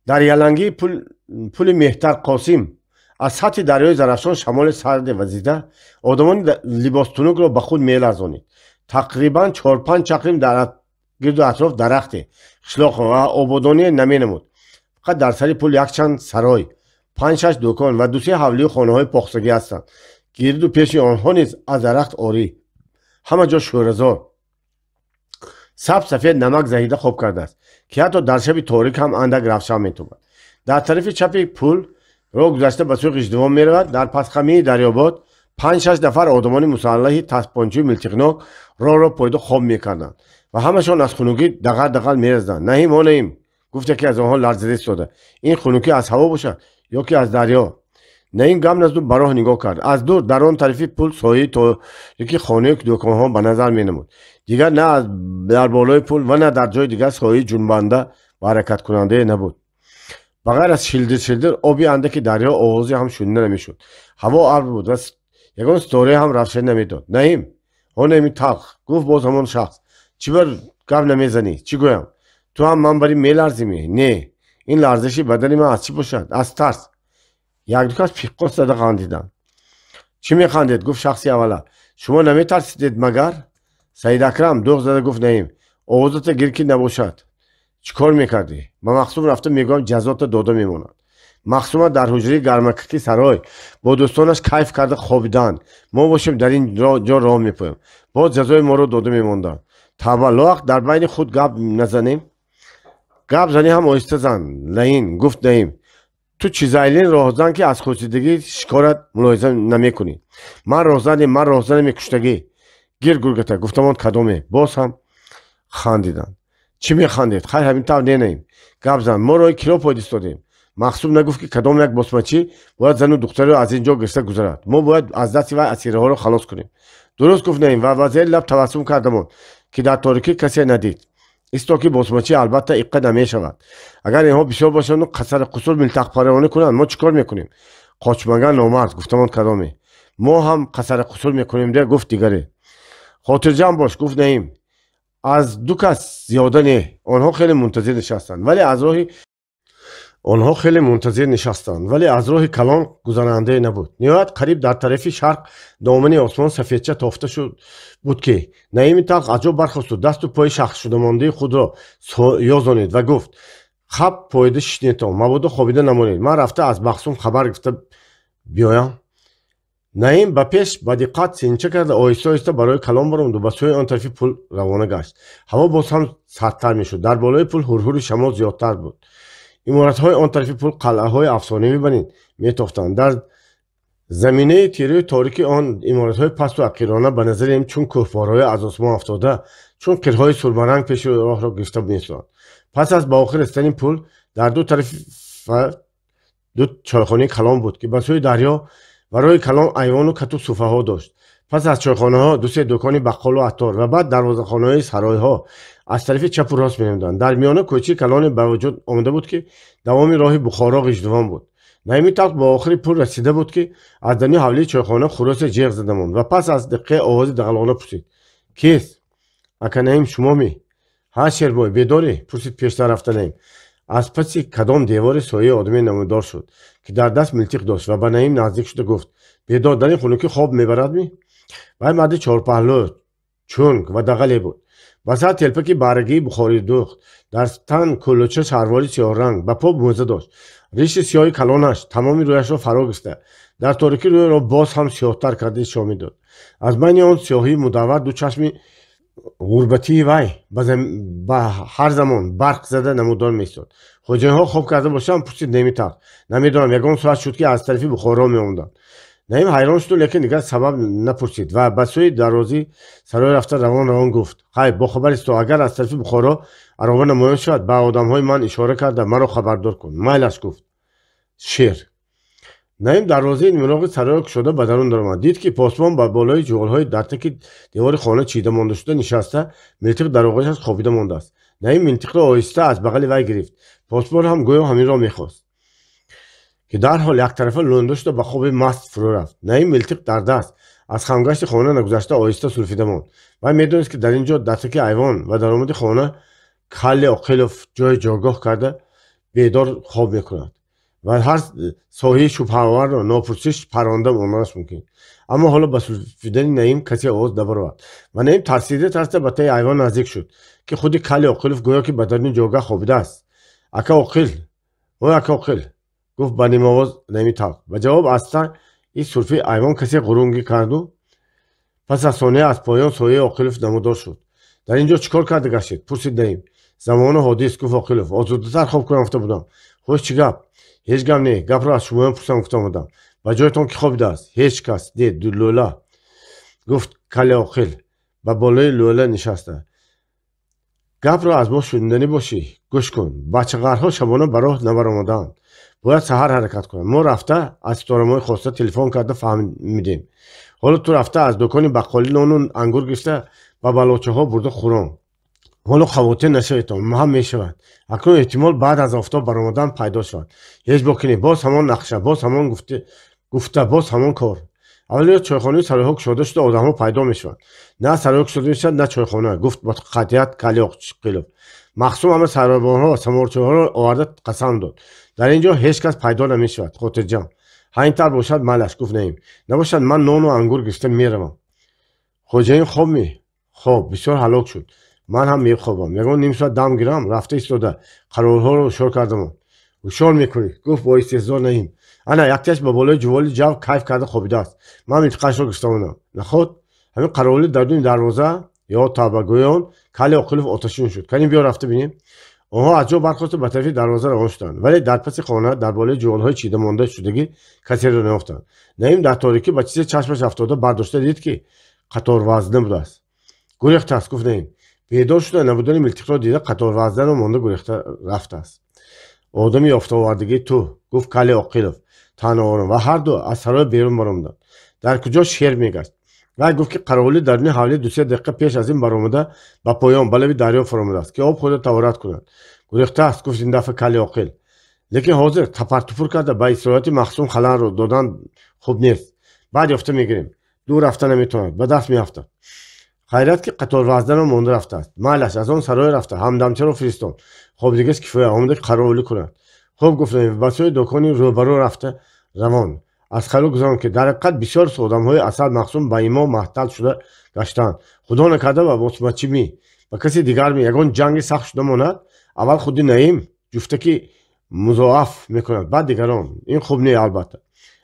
Дар ялангии пули Меҳтар Қосим аз сатҳи дарёи Зарафшон шамоли сарде вазида одамони либостунукро ба худ меларзонид. Тақрибан 4-5 чақрим дар гирду атроф дарахте, қишлоқ ва ободоние наменамуд. Фақат дар сари пул якчанд сарой, 5-6 дукон ва 2-3 ҳавлию хонаҳои похсагӣ ҳастанд. Гирду пеши онҳо низ аз дарахт орӣ. Ҳама ҷо шӯразор. Сабз сафед намак заҳида хоб кардааст, ки ҳатто дар шаби торик ҳам андак равшан метобад. Дар тарафи чапи пул роҳ гузашта ба сӯи Ғиждувон меравад. Дар пасхамии Дарёбод 5-6 нафар одамони мусаллаҳи таспончию милтиқнок роҳро пойда хоб мекарданд ва ҳамашон аз хунукӣ дағал дағал меразданд. Наим, о Наим, гуфт яке аз онҳо ларзида истода. Ин хунукӣ аз ҳаво бошад ё ки аз дарё? Наим гам назду ба роҳ нигоҳ кард. Аз дур дар он тарафи пул сояи торики хонаю дуконҳо ба назар менамуд. Дигар на дар болои пул ва на дар ҷои дигар сояи ҷунбанда ва ҳаракаткунандае набуд. Ба ғайр аз шилдир шилдир оби андаки дарё овозе ҳам шунида намешуд. Ҳаво абр буд ва ягон ситорае ҳам равшанӣ намедод. Наим, о Наими талх, гуфт боз ҳамон шахс. Чӣ бар гап намезанӣ? Чӣ гӯям? Ту ҳам ман бари меларзимӣ? Не, ин ларзиши бадани ман аз чӣ бошад? Аз тарс. Якду кас пиққос зада хандиданд. Чӣ механдед? Гуфт шахси аввала. Шумо наметарсидед магар? Саид Акрам, дӯғ зада гуфт Наим. Овозата гир ки набошад. Чӣ кор мекардӣ? Ба Мақсум рафта мегӯям ҷазота дода мемонад. Мақсума дар ҳуҷраи гармакаки сарой бо дӯстонаш кайф карда хобиданд. Мо бошем дар ин ҷо роҳ мепоем. Боз ҷазои моро дода мемонданд. Тавба, лоақ дар байни худ гап назанем. Гап занӣ ҳам оҳиста зан. Лаин, гуфт Наим. Ту чизайлин роҳзан ки аз хусидагӣ шикорат мулоҳиза намекунӣ. Ман роҳзане, ман роҳзане мекуштагӣ. Гир гургата, гуфтамон кадоме. Боз ҳам хандиданд. Чӣ механдед? Хайр, ҳамин тавр не, Наим. Гап зан. Мо роҳи киро пойд истодем. Мақсум нагуфт ки кадом як босмачӣ бояд зану духтареро аз ин ҷо гирифта гузарад. Мо бояд аз дасти вай асираҳоро халос кунем. Дуруст гуфт Наим ва ба зери лаб табассум кардамон, ки дар торикӣ касе надид. Исто ки босмачӣ албатта иққа намешавад. Агар инҳо бисёр бошанду қасари қусур милтақпаравонӣ кунанд, мо чӣ кор мекунем? Қочмаган номард, гуфтамон кадоме. Мо ҳам қасари қусур мекунем, де, гуфт дигаре. Хотирҷамъ бош, гуфт Наим. Аз ду кас зиёда не. Онҳо хеле мунтазир нишастанд, вале аз роҳи онҳо хеле мунтазир нишастанд, вале аз роҳи калон гузарандае набуд. Ниҳоят қариб дар тарафи шарқ домани осмон сафедча тофта шуд буд ки Наими талх аз ҷо бархосту дасту пои шахсшудамондаи худро ёзонид ва гуфт: хаб поида шишнетон, мабодо хобида намонед. Ман рафта аз Мақсум хабар гирифта биёям. Наим ба пеш ба диққат синча карда оҳиста оҳиста барои калон баромаду ба сӯи он тарафи пул равона гашт. Ҳаво боз ҳам сардтар мешуд. Дар болои пул ҳурҳури шамол зиёдтар буд. Иморатҳои он тарафи пул қалъаҳои афсонавӣ барин метофтанд. Дар заминаи тираи торики он иморатҳои пасту ақирона ба назарем чун кӯҳпораҳои аз осмон афтода, чун қирҳои сурмаранг пеши роҳро гирифта месоянд. Пас аз ба охир расидани пул дар ду тарафи ду чойхонаи калон буд, ки ба сӯи дарё ва роҳи калон айвону кату суфаҳо дошт. Пас аз чойхонаҳо 2-3 дукони баққолу аттор ва баъд дарвозахонаҳои саройҳо аз тарафи чапу рост менамуданд. Дар миёна кӯчаи калоне ба вуҷуд омада буд, ки давоми роҳи Бухоро Ғиждувон буд. Наими талх ба охири пул расида буд, ки аз даруни ҳавлии чойхона хуросе ҷеғ зада монд ва пас аз дақиқае овози дағалона пурсид: кист? Ака Наим, шумомӣ? Ҳа, Шербой, бедорӣ? Пурсид пештар рафта Наим. Аз паси кадом девори сояи одаме намудор шуд, ки дар даст милтиқ дошт ва ба Наим наздик шуда гуфт: бедор, дар ин хунукӣ хоб мебарадмӣ? Вай марди чорпаҳлӯ, чунг ва дағале буд. Ба сар телпаки барагии бухорӣ духт, дар тан кӯлуча шарвори сиёҳранг, ба по мӯза дошт. Риши сиёҳи калонаш тамоми рӯяшро фаро гирифта, дар торикӣ рӯяро боз ҳам сиёҳтар карда нишон медод. Аз байни он сиёҳии мудаввар ду чашми ғурбатии вай ба ҳар замон барқ зада намудор меистод. Хоҷаинҳо хоб карда бошанд? Пурсид Наими талх. Намедонам, ягон соат шуд ки аз тарафи Бухоро меомаданд. Наим ҳайрон шуду, лекин дигар сабаб напурсид ва ба сӯи дарвозаи сарой рафта равон равон гуфт: хайр, бохабар исто, агар аз тарафи Бухоро ароба намоён шавад, ба одамҳои ман ишора карда маро хабардор кун. Майлаш, гуфт Шер. Наим дарвозаи нимроғи саройро кушода ба дарун даромад. Дид ки посбон ба болои ҷуғолҳои дар таки девори хона чида монда шуда нишаста, милтиқ дар оғӯшаш хобида мондааст. Наим милтиқро оҳиста аз бағали вай гирифт. Посбон ҳам гӯё ҳаминро мехост, ки дарҳол яктарафа лӯнда шуда ба хоби маст фурӯ рафт. Наим милтиқ дар даст аз хамгашти хона нагузашта оҳиста сулфида монд. Вай медонист, ки дар ин ҷо дар таки айвон ва даромади хона Калли Оқилов ҷои ҷойгоҳ карда Бедор хоб мекунад ва ҳар соҳии шубҳаоварро нопурсиш паронда монданаш мумкин. Аммо ҳоло ба сулфидани Наим касе овоз набаровард ва Наим тарсида тарсида ба таи айвон наздик шуд, ки худи Кали Оқилов гӯё ки ба даруни ҷойгаҳ хобидааст. Ака Оқил, ой ака Оқил, гуфт ба нимовоз Наими талх. Ба ҷавоб аз таи сулфи айвон касе ғурунгӣ карду пас аз сония аз поён сояи Оқилов намудор шуд. Дар ин ҷо чӣ кор карда гаштед? Пурсид Наим. Замону ҳодис, гуфт Оқилов. Озодатар хоб кунам гуфта будам. Хуш чӣ гап? Ҳеҷ гап не, гапро аз шумоён пурсам гуфта омадам. Ба ҷоятон ки хобидааст? Ҳеҷ кас не, лӯла, гуфт Кали Оқил ба болои лӯла нишаста. Гапро аз мо шуниданӣ бошӣ, гӯш кун. Бачағарҳо шабона ба роҳ набаромадаанд. Бояд саҳар ҳаракат кунанд. Мо рафта аз ситорамои хоста телефон карда фаҳмидем. Ҳоло ту рафта аз дукони баққолӣ нону ангур гирифта ба балочаҳо бурда хӯрон. Ҳоло хавотир нашаведтон, ҳам мешавад. Акнун эҳтимол баъд аз офтоб баромадан пайдо шавад. Ҳеҷ боки не, боз ҳамон нақша, боз ҳамон гуфта, боз ҳамон кор. Аввалиё чойхонаи саройҳо кушода шуда одамҳо пайдо мешаванд. На сарой кушода мешавад, на чойхона, гуфт бо қатъият Кали Оқилов. Махсум ҳама саройбонҳо ва самоварчиҳоро оварда қасам дод. Дар ин ҷо ҳеҷ кас пайдо намешавад, хотирҷамъ. Ҳамин тавр бошад малаш, гуфт Наим. Набошад ман нону ангур гирифта меравам. Хоҷаин хоб ми? Хоб, бисёр ҳалок шуд. Ман ҳам мехобам. Ягон ним соат дам гирам, рафта истода қарорҳоро ҳушёр кардам. Ҳушёр мекунӣ, гуфт бо истеҳзо Наим. Ана яктиаш ба болои ҷуволи ҷав кайф карда хобидааст. Ман милтиқашро гирифта омадам. Наход ҳамин қаровули даруни дарвоза ё тавбагӯён Кали Оқилов оташин шуд. Каним биё рафта бинем. Онҳо аз ҷо бархоста ба тарафи дарвоза равон шуданд, вале дар паси хона дар болои ҷуволҳои чида монда шудагӣ касеро наёфтанд. Наим дар торикӣ ба чизе чашмаш афтода бардошта дид, ки қаторвазна будааст. Гурехтааст, гуфт Наим. Бедор шуда набудани милтиқро дида қаторвазнаро монда гурехта рафтааст. Одами ёфтаовардагии ту, гуфт Кали Оқилов таънаором ва ҳарду аз сарой берун баромаданд. Дар куҷо шер мегашт? Вай гуфт, ки қаровулӣ даруни ҳавлӣ 2-3 дақиқа пеш аз ин баромада ба поён ба лаби дарё фаромадааст, ки об хӯрда таҳорат кунад. Гурехтааст, гуфт ин дафъа Кали Оқил. Лекин ҳозир тапартупур карда ба истироҳати Махсум халалро додан хуб нест. Баъд ёфта мегирем. Дур рафта наметавонад, ба даст меафтад. Хайрат, ки қаторваздаро монда рафтааст. Майлаш, аз он сарой рафта ҳамдамчаро фиристод. Хобидагиаш кифоя, омада қаровулӣ кунад. Хуб, гуфт Наим, ба сӯи дукони рӯбарӯ рафта равон. Аз хаёл гузарон, ки дар ҳақиқат бисёр одамҳои Асад Махсум ба имо маҳтал шуда гаштаанд. Худо накарда ба босмачӣ ми, ба каси дигар ми ягон ҷанги сахт шуда монад, аввал худи Наим ҷуфтаки музоаф мекунад, баъд дигарон. Ин хуб не, албатта.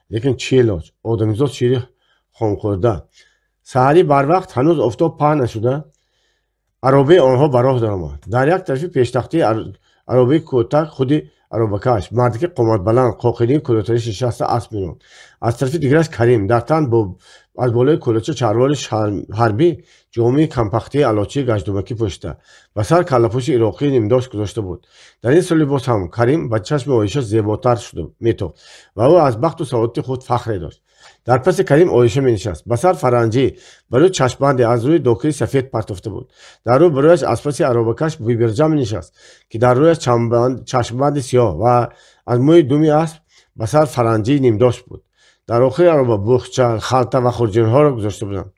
Лекин чӣ илоҷ? Одамизод шири хомхӯрда. Саҳарӣ барвақт ҳанӯз офтоб паҳн нашуда аробаи онҳо ба роҳ даромад. Дар як тарафи пештахтии аробаи кӯтак худи аробакаш, мардаки қоматбаланд, қоқинии кӯлотариш нишаста асп меронд. Аз тарафи дигараш Карим дар тан аз болои кӯлоча чарвори ҳарбӣ, ҷомаи кампахтии алочии гаҷдумакӣ пӯшида, ба сар каллапӯши ироқии нимдошт гузошта буд. Дар ин соли боз ҳам Карим ба чашми Оиша зеботар шуда метофт ва ӯ аз бахту саодати худ фахре дошт. Дар паси Карим Оиша менишаст. Ба сар фаранҷӣ, ба рӯи чашмбанде аз рӯи докири сафед партофта буд. Дар рӯ барояш аз паси аробакаш Бибирҷам менишаст, ки дар рӯяш чашмбанди сиёҳ ва аз мӯи думи асп ба сар фаранҷии нимдошт буд. Дар охири ароба бухча, халта ва хурҷинҳоро гузошта буданд.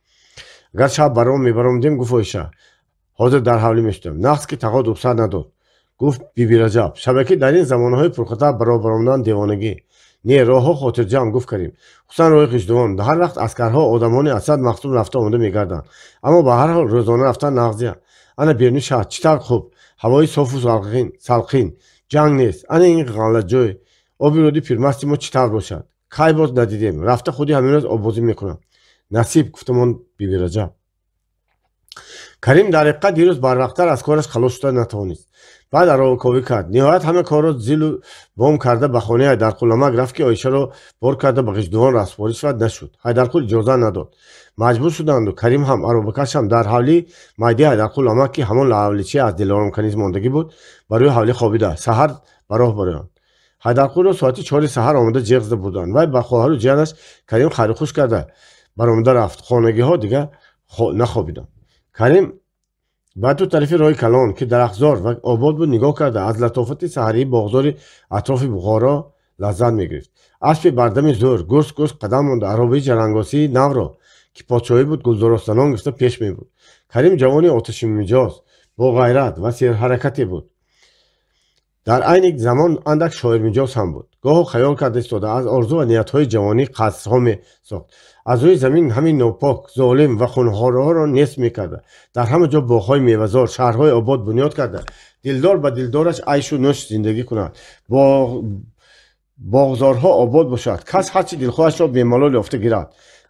Агар шаб баром мебаромадем, гуфт Оиша, ҳозир дар ҳавлӣ мешудам. Нақс ки тағо рухсат надод, гуфт Бибираҷаб. Шабакӣ дар ин замонҳои пурхатар ба роҳ баромадан девонагӣ. Не, роҳҳо хотирҷамъ, гуфт Карим. Хусусан роҳи Ғиждувон. Ҳар вақт аскарҳо одамони Асад Махсум рафта омада мегарданд. Аммо ба ҳар ҳол рӯзона рафтан нағзия. Ана беруни шаҳр чӣ тавр хуб, ҳавои софу салқин, ҷанг нест. Ана ин ғаллаҷой, оби рӯди пирмасти мо чӣ тавр бошад? Кай боз надидем, рафта худи ҳамин рӯз оббозӣ мекунам. Насиб, гуфтамон Бибираҷаб. Карим дар ҳақиқат дирӯз барвақттар аз кораш халос шуда натавонист. Баъд аробаковӣ кард. Ниҳоят ҳама корро зилу бом карда ба хонаи Ҳайдарқул амак рафт, ки Оишаро бор карда ба Ғиждувон раҳсупорӣ шавад, нашуд. Ҳайдарқул иҷоза надод. Маҷбур шуданду Карим ҳам аробакаш ҳам дар ҳавлии майдаи Ҳайдарқул амак, ки ҳамон ҳавличие аз дилоромканиз мондагӣ буд, ба рӯи ҳавлӣ хобида саҳар ба роҳ бароянд. Ҳайдарқулро соати 4 саҳар омада ҷеғ зада бурданд. Вай ба хоҳару ҷиянаш Карим хайрухуш карда баромада рафт. Хонагиҳо дигар нахобиданд. Карим ба ду тарафи роҳи калон, ки дарахтзор ва обод буд, нигоҳ карда аз латофати саҳарии боғзори атрофи Буғоро лаззат мегирифт. Аспи бардами зӯр гурс гурс қадам монда аробаи ҷалангосии навро, ки подшоҳӣ буд, гулдоростанон гирифта пеш мебурд. Карим ҷавони оташинмиҷоз, бо ғайрат ва серҳаракате буд. Дар айни замон андак шоирмиҷоз ҳам буд. Гоҳо хаёл карда истода аз орзу ва ниятҳои ҷавонӣ қасрҳо месохт. Аз рӯи замин ҳамин нопок, золим ва хунхорҳоро нест мекарда, дар ҳама ҷо боғҳои мевазор, шаҳрҳои обод бунёд карда, дилдор ба дилдораш айшу нӯш зиндагӣ кунад, боғзорҳо обод бошад, кас ҳарчи дилхоҳашро бемалол ёфта гирад,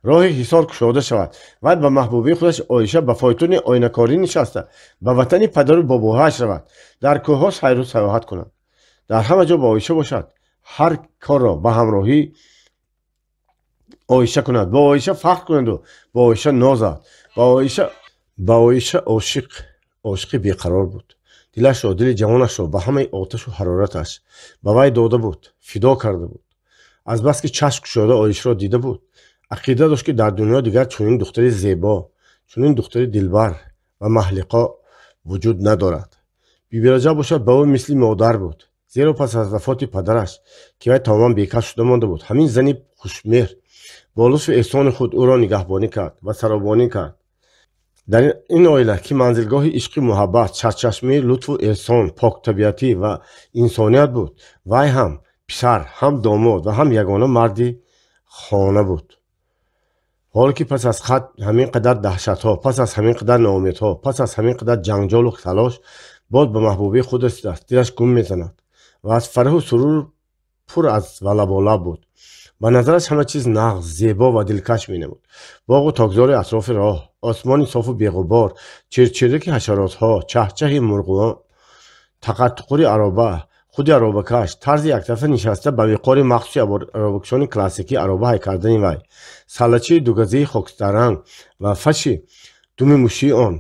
роҳи ҳисор кушода шавад. Вай ба маҳбубии худаш Оиша ба фойтуни оинакорӣ нишаста, ба ватани падару бобоҳояш равад, дар кӯҳҳо сайру саёҳат кунад. Дар ҳама ҷо ба Оиша бошад, ҳар корро ба ҳамроҳӣ Оиша кунад, бо Оиша фахр кунаду бо Оиша нозад. Ба Оиша ошиқи беқарор буд. Дилашро, дили ҷавонашро ба ҳамаи оташу ҳарораташ ба вай дода буд, фидо карда буд. Азбаски чашм кушода Оишаро дида буд, ақида дошт, ки дар дунё дигар чунин духтари зебо, чунин духтари дилбар ва маҳлиқо вуҷуд надорад. Бибираҷаб бошад, ба ӯ мисли модар буд, зеро пас аз вафоти падараш, ки вай тамоман бекас шуда монда буд, ҳамин зани хушмеҳр бо лутфу эҳсони худ ӯро нигаҳбонӣ кард ва саробонӣ кард. Дар ин оила, ки манзилгоҳи ишқи муҳаббат, сарчашмаи лутфу эҳсон, поктабиатӣ ва инсоният буд, вай ҳам писар, ҳам домод ва ҳам ягона марди хона буд. Ҳоло ки пас аз ҳамин қадар даҳшатҳо, пас аз ҳамин қадар ноумедҳо, пас аз ҳамин қадар ҷанҷолу талош боз ба маҳбубии худ расидааст, дилаш гум мезанад ва аз фараҳу сурур пур аз валаболаб буд. Ба назараш ҳама чиз нағз, зебо ва дилкаш менамуд. Боғу токзори атрофи роҳ, осмони софу беғубор, чирчирики ҳашаротҳо, чаҳчаҳи мурғон, тақартуқури ароба, худи аробакаш, тарзи яктарафа нишаста ба виқори махсуси аробакашони классикӣ ароба ҳай кардани вай, саллачии дугазии хокистарранг ва фаши думи мушии он,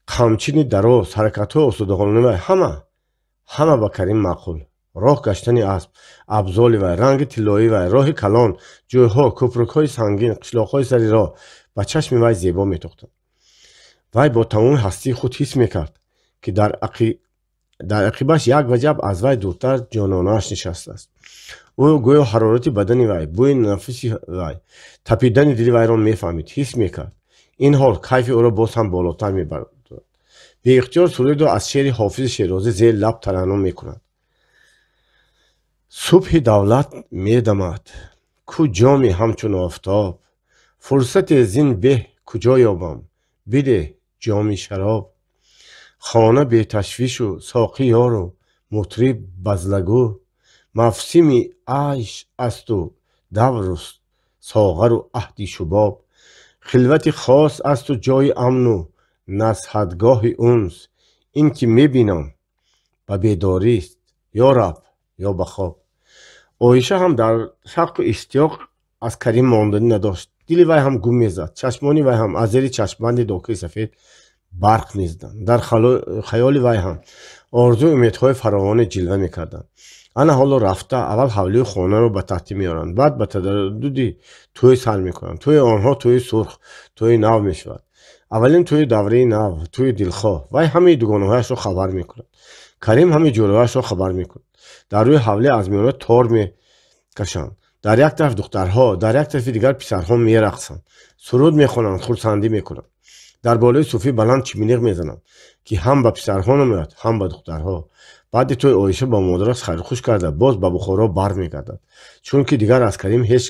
қамчини дароз, ҳаракатҳои осудаҳолонаи вай ҳама ба Карим маъқул. Роҳ гаштани асп, абзоли вай, ранги тиллоии вай, роҳи калон, ҷӯйҳо, кӯпрукҳои сангин, қишлоқҳои сари роҳ ба чашми вай зебо метохтанд. Вай бо тамоми ҳастии худ ҳис мекард, ки дар ақибаш як ваҷаб аз вай дуртар ҷононааш нишастааст. Ӯ гӯё ҳарорати бадани вай, бӯи нафиси вай, тапидани дили вайро мефаҳмид, ҳис мекард. Ин ҳол кайфи ӯро боз ҳам болотар мебард. Беихтиёр сурудро аз шеъри Ҳофизи Шерозӣ зери лаб тараннум мекунад. Субҳи давлат медамад, ку ҷоми ҳамчун офтоб, фурсате зин беҳ куҷо ёбам, бидеҳ ҷоми шароб. Хона беташвишу соқӣ ёру мутриб базлагӯ, мавсими айш асту давру соғару аҳди шубоб. Хилвати хос асту ҷои амну насҳатгоҳи унс, ин ки мебинам ба бедорист, ё раб, ё ба хоб. Оиша ҳам дар шавқу иштиёқ аз Карим монданӣ надошт. Дили вай ҳам гум мезад, чашмони вай ҳам аз зери чашмбанди докаи сафед барқ мезаданд. Дар хаёли вай ҳам орзую умедҳои фаровоне ҷилва мекарданд. Ана ҳоло рафта аввал ҳавлию хонаро ба тартиб меоранд, баъд ба тараддуди тӯй сар мекунанд. Тӯи онҳо тӯи сурх, тӯи нав мешавад. Аввалин тӯи давраи нав, тӯи дилхоҳ. Вай ҳамаи дугонаҳояшро хабар мекунад. Карим ҳамаи ҷӯраҳояшро хабар мекунад. Дар рӯи ҳавлӣ аз миёна тор мекашанд. Дар як тараф духтарҳо, дар як тарафи дигар писарҳо мерақсанд, суруд мехонанд, хурсандӣ мекунанд. Дар болои суфӣ баланд чиминиғ мезананд, ки ҳам ба писарҳо намояд, ҳам ба духтарҳо. Баъди тӯй Оиша бо модараш хайрхуш карда, боз ба Бухоро бармегардад, чунки дигар аз Карим ҳеҷ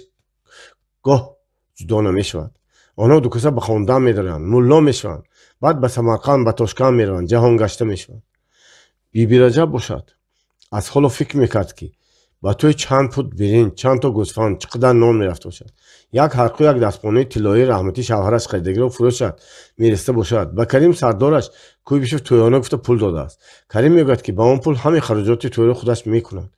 гоҳ ҷудо намешавад. Онҳо дукаса ба хондан медароянд, мулло мешаванд, баъд ба Самарқанд, ба Тошканд мераванд, ҷаҳонгашта мешаванд. Бибираҷаб бошад, аз ҳоло фикр мекард, ки ба тӯй чанд пуд биринҷ, чанд то гӯсфанд, чӣ қадар нон мерафта бошад. Як ҳарқу як дастпонаи тиллоии раҳматӣ шавҳараш харидагиро фурӯшад, мериста бошад. Ба Карим сардораш Куйбишев тӯёна гуфта пул додааст. Карим мегӯяд, ки ба он пул ҳамаи хароҷоти тӯйро худаш мекунад.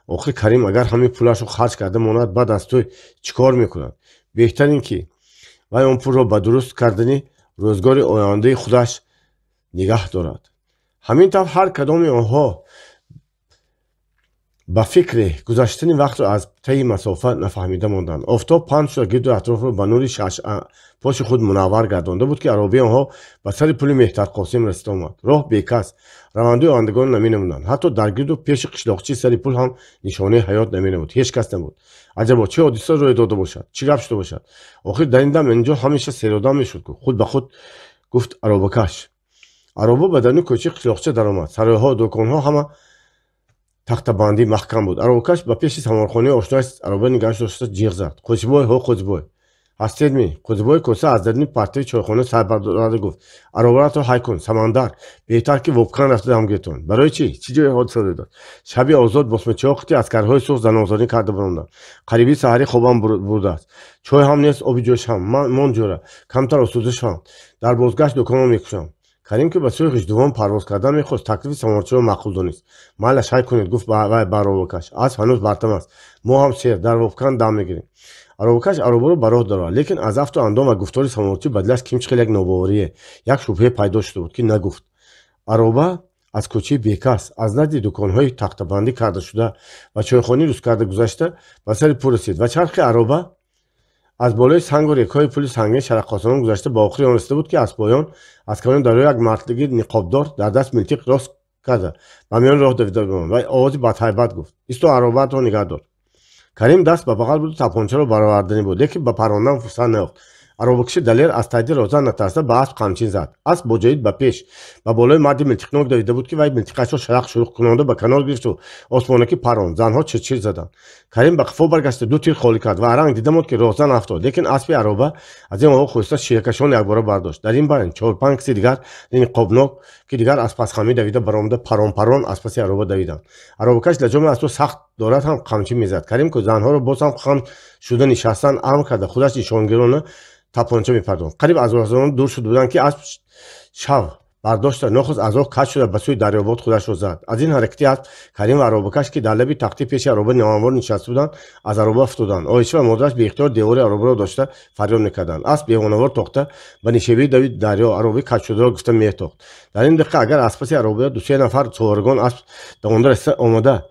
Охир Карим агар ҳамаи пулашро харҷ карда монад, баъд аз тӯй чӣ кор мекунад? Беҳтар ин ки вай он пулро ба дуруст кардани рӯзгори ояндаи худаш нигаҳ дорад. Ҳамин тавр ҳар кадоми онҳо ба фикри гузаштани вақтро аз таи масофа нафаҳмида монданд. Офтоб панд шуда гирду атрофро ба нури шашпоши худ мунаввар гардонда буд, ки аробаи онҳо ба сари пули Меҳтарқосим расида омад. Роҳ бекас, равандаи ояндагон наменамуданд. Ҳатто дар гирду пеши қишлоқчии сари пул ҳам нишонаи ҳаёт наменамуд. Ҳеҷ кас набуд. Аҷабо, чӣ ҳодиса рӯй дода бошад? Чӣ гап шуда бошад? Охир дар ин дам инҷо ҳамеша серодам мешуд, ку худ ба худ гуфт аробакаш. Ароба ба даруни кӯчаи қишлоқча даромад. Саройҳо, дуконҳо ҳама Тахтабандӣ маҳкам буд. Аробакаш ба пеши саморхонаи ошнояш ароба нигаҳ дошта ҷиғ зад. Қозибой, ҳо Қозибой, ҳастед ми? Қозибой коса аз даруни партави чойхона сар бардорада гуфт: аробаратро ҳай кун, Самандар, беҳтар ки Вобкан рафта дам гиртон. Барои чӣ? Чӣ ҷои ҳодиса рӯй дод? Шаби озод босмачиҳо қити аскарҳои сурх занозанӣ карда баромаданд. Қариби саҳарӣ хобам бурдааст. Чой ҳам нест, оби ҷӯш ҳам. Мон ҷӯра, камтар осуда шавам. Дар бозгашт дуконро мекушам. Карим ки ба сӯи Ғиждувон парвоз кардан мехост, таклифи саморчиро маъқул донист. Майлаш, ҳай кунед, гуфт вай ба аробакаш. Асп ҳанӯз бартам аст. Мо ҳам сер, дар Вобкан дам мегирем. Аробакаш аробаро ба роҳ даровард, лекин аз афту андом ва гуфтори саморчӣ ба дилаш кимчи хел як нобоварие, як шубҳае пайдо шуда буд, ки нагуфт. Ароба аз кӯчаи бекас, аз назди дуконҳои тахтабандӣ карда шуда ва чойхонаи рӯзкарда гузашта ба сари пул расид ва чархи ароба аз болои сангу рекҳои пули сангин шарақосонон гузашта ба охири он расида буд, ки аз поён аз канори дарё як мардлиги ниқобдор дар даст милтиқ рост карда ба миёни роҳ давида омад ва овози бадҳайбат гуфт: исто, аробаатро нигаҳ дор. Карим даст ба бағал буду тапончаро бароварданӣ буд, лекин ба парондан фурсат наёфт. Аробакаши далер аз тайди розан натарсида ба асп қамчин зад. Асп бо ҷаҳид ба пеш ба болои марди милтиқнок давида буд, ки вай милтиқашро шарақ шуруқ кунонда ба канор гирифту осмонаки паронд. Занҳо чирчир заданд. Карим ба қафо баргашта ду тир холӣ кард ва аранг дида монд, ки розан афтод, лекин аспи ароба аз ин оҳо хоста ширакашон якбора бардошт. Дар ин байн чор-панҷ каси дигар ниқобнок, ки дигар аз пасхамӣ давида баромада парон-парон аз паси ароба давиданд. Аробакаш лаҷоми аспро сахт дорад ҳам қамчин мезад. Карим ки занҳоро боз ҳам хам шуда нишастан амр карда худаш нишонгирона тапонча мепардонд. Қариб аз роҳзанон дур шуда буданд, ки асп шав бардошта нохуст аз роҳ каҷ шуда ба сӯи дарёбод худашро зад. Аз ин ҳаракати асп Карим ва аробакаш, ки дар лаби тахтӣ пеши ароба ноҳамвор нишаста буданд, аз ароба афтоданд. Оиша ва модараш беихтиёр девори аробаро дошта фарёд мекарданд. Асп беҳонавор тохта ба нишебии дави дарё аробаи каҷшударо гуфта метохт. Дар ин дақиқа агар аз паси ароба ду-се нафар суворагон асп давонда расида омада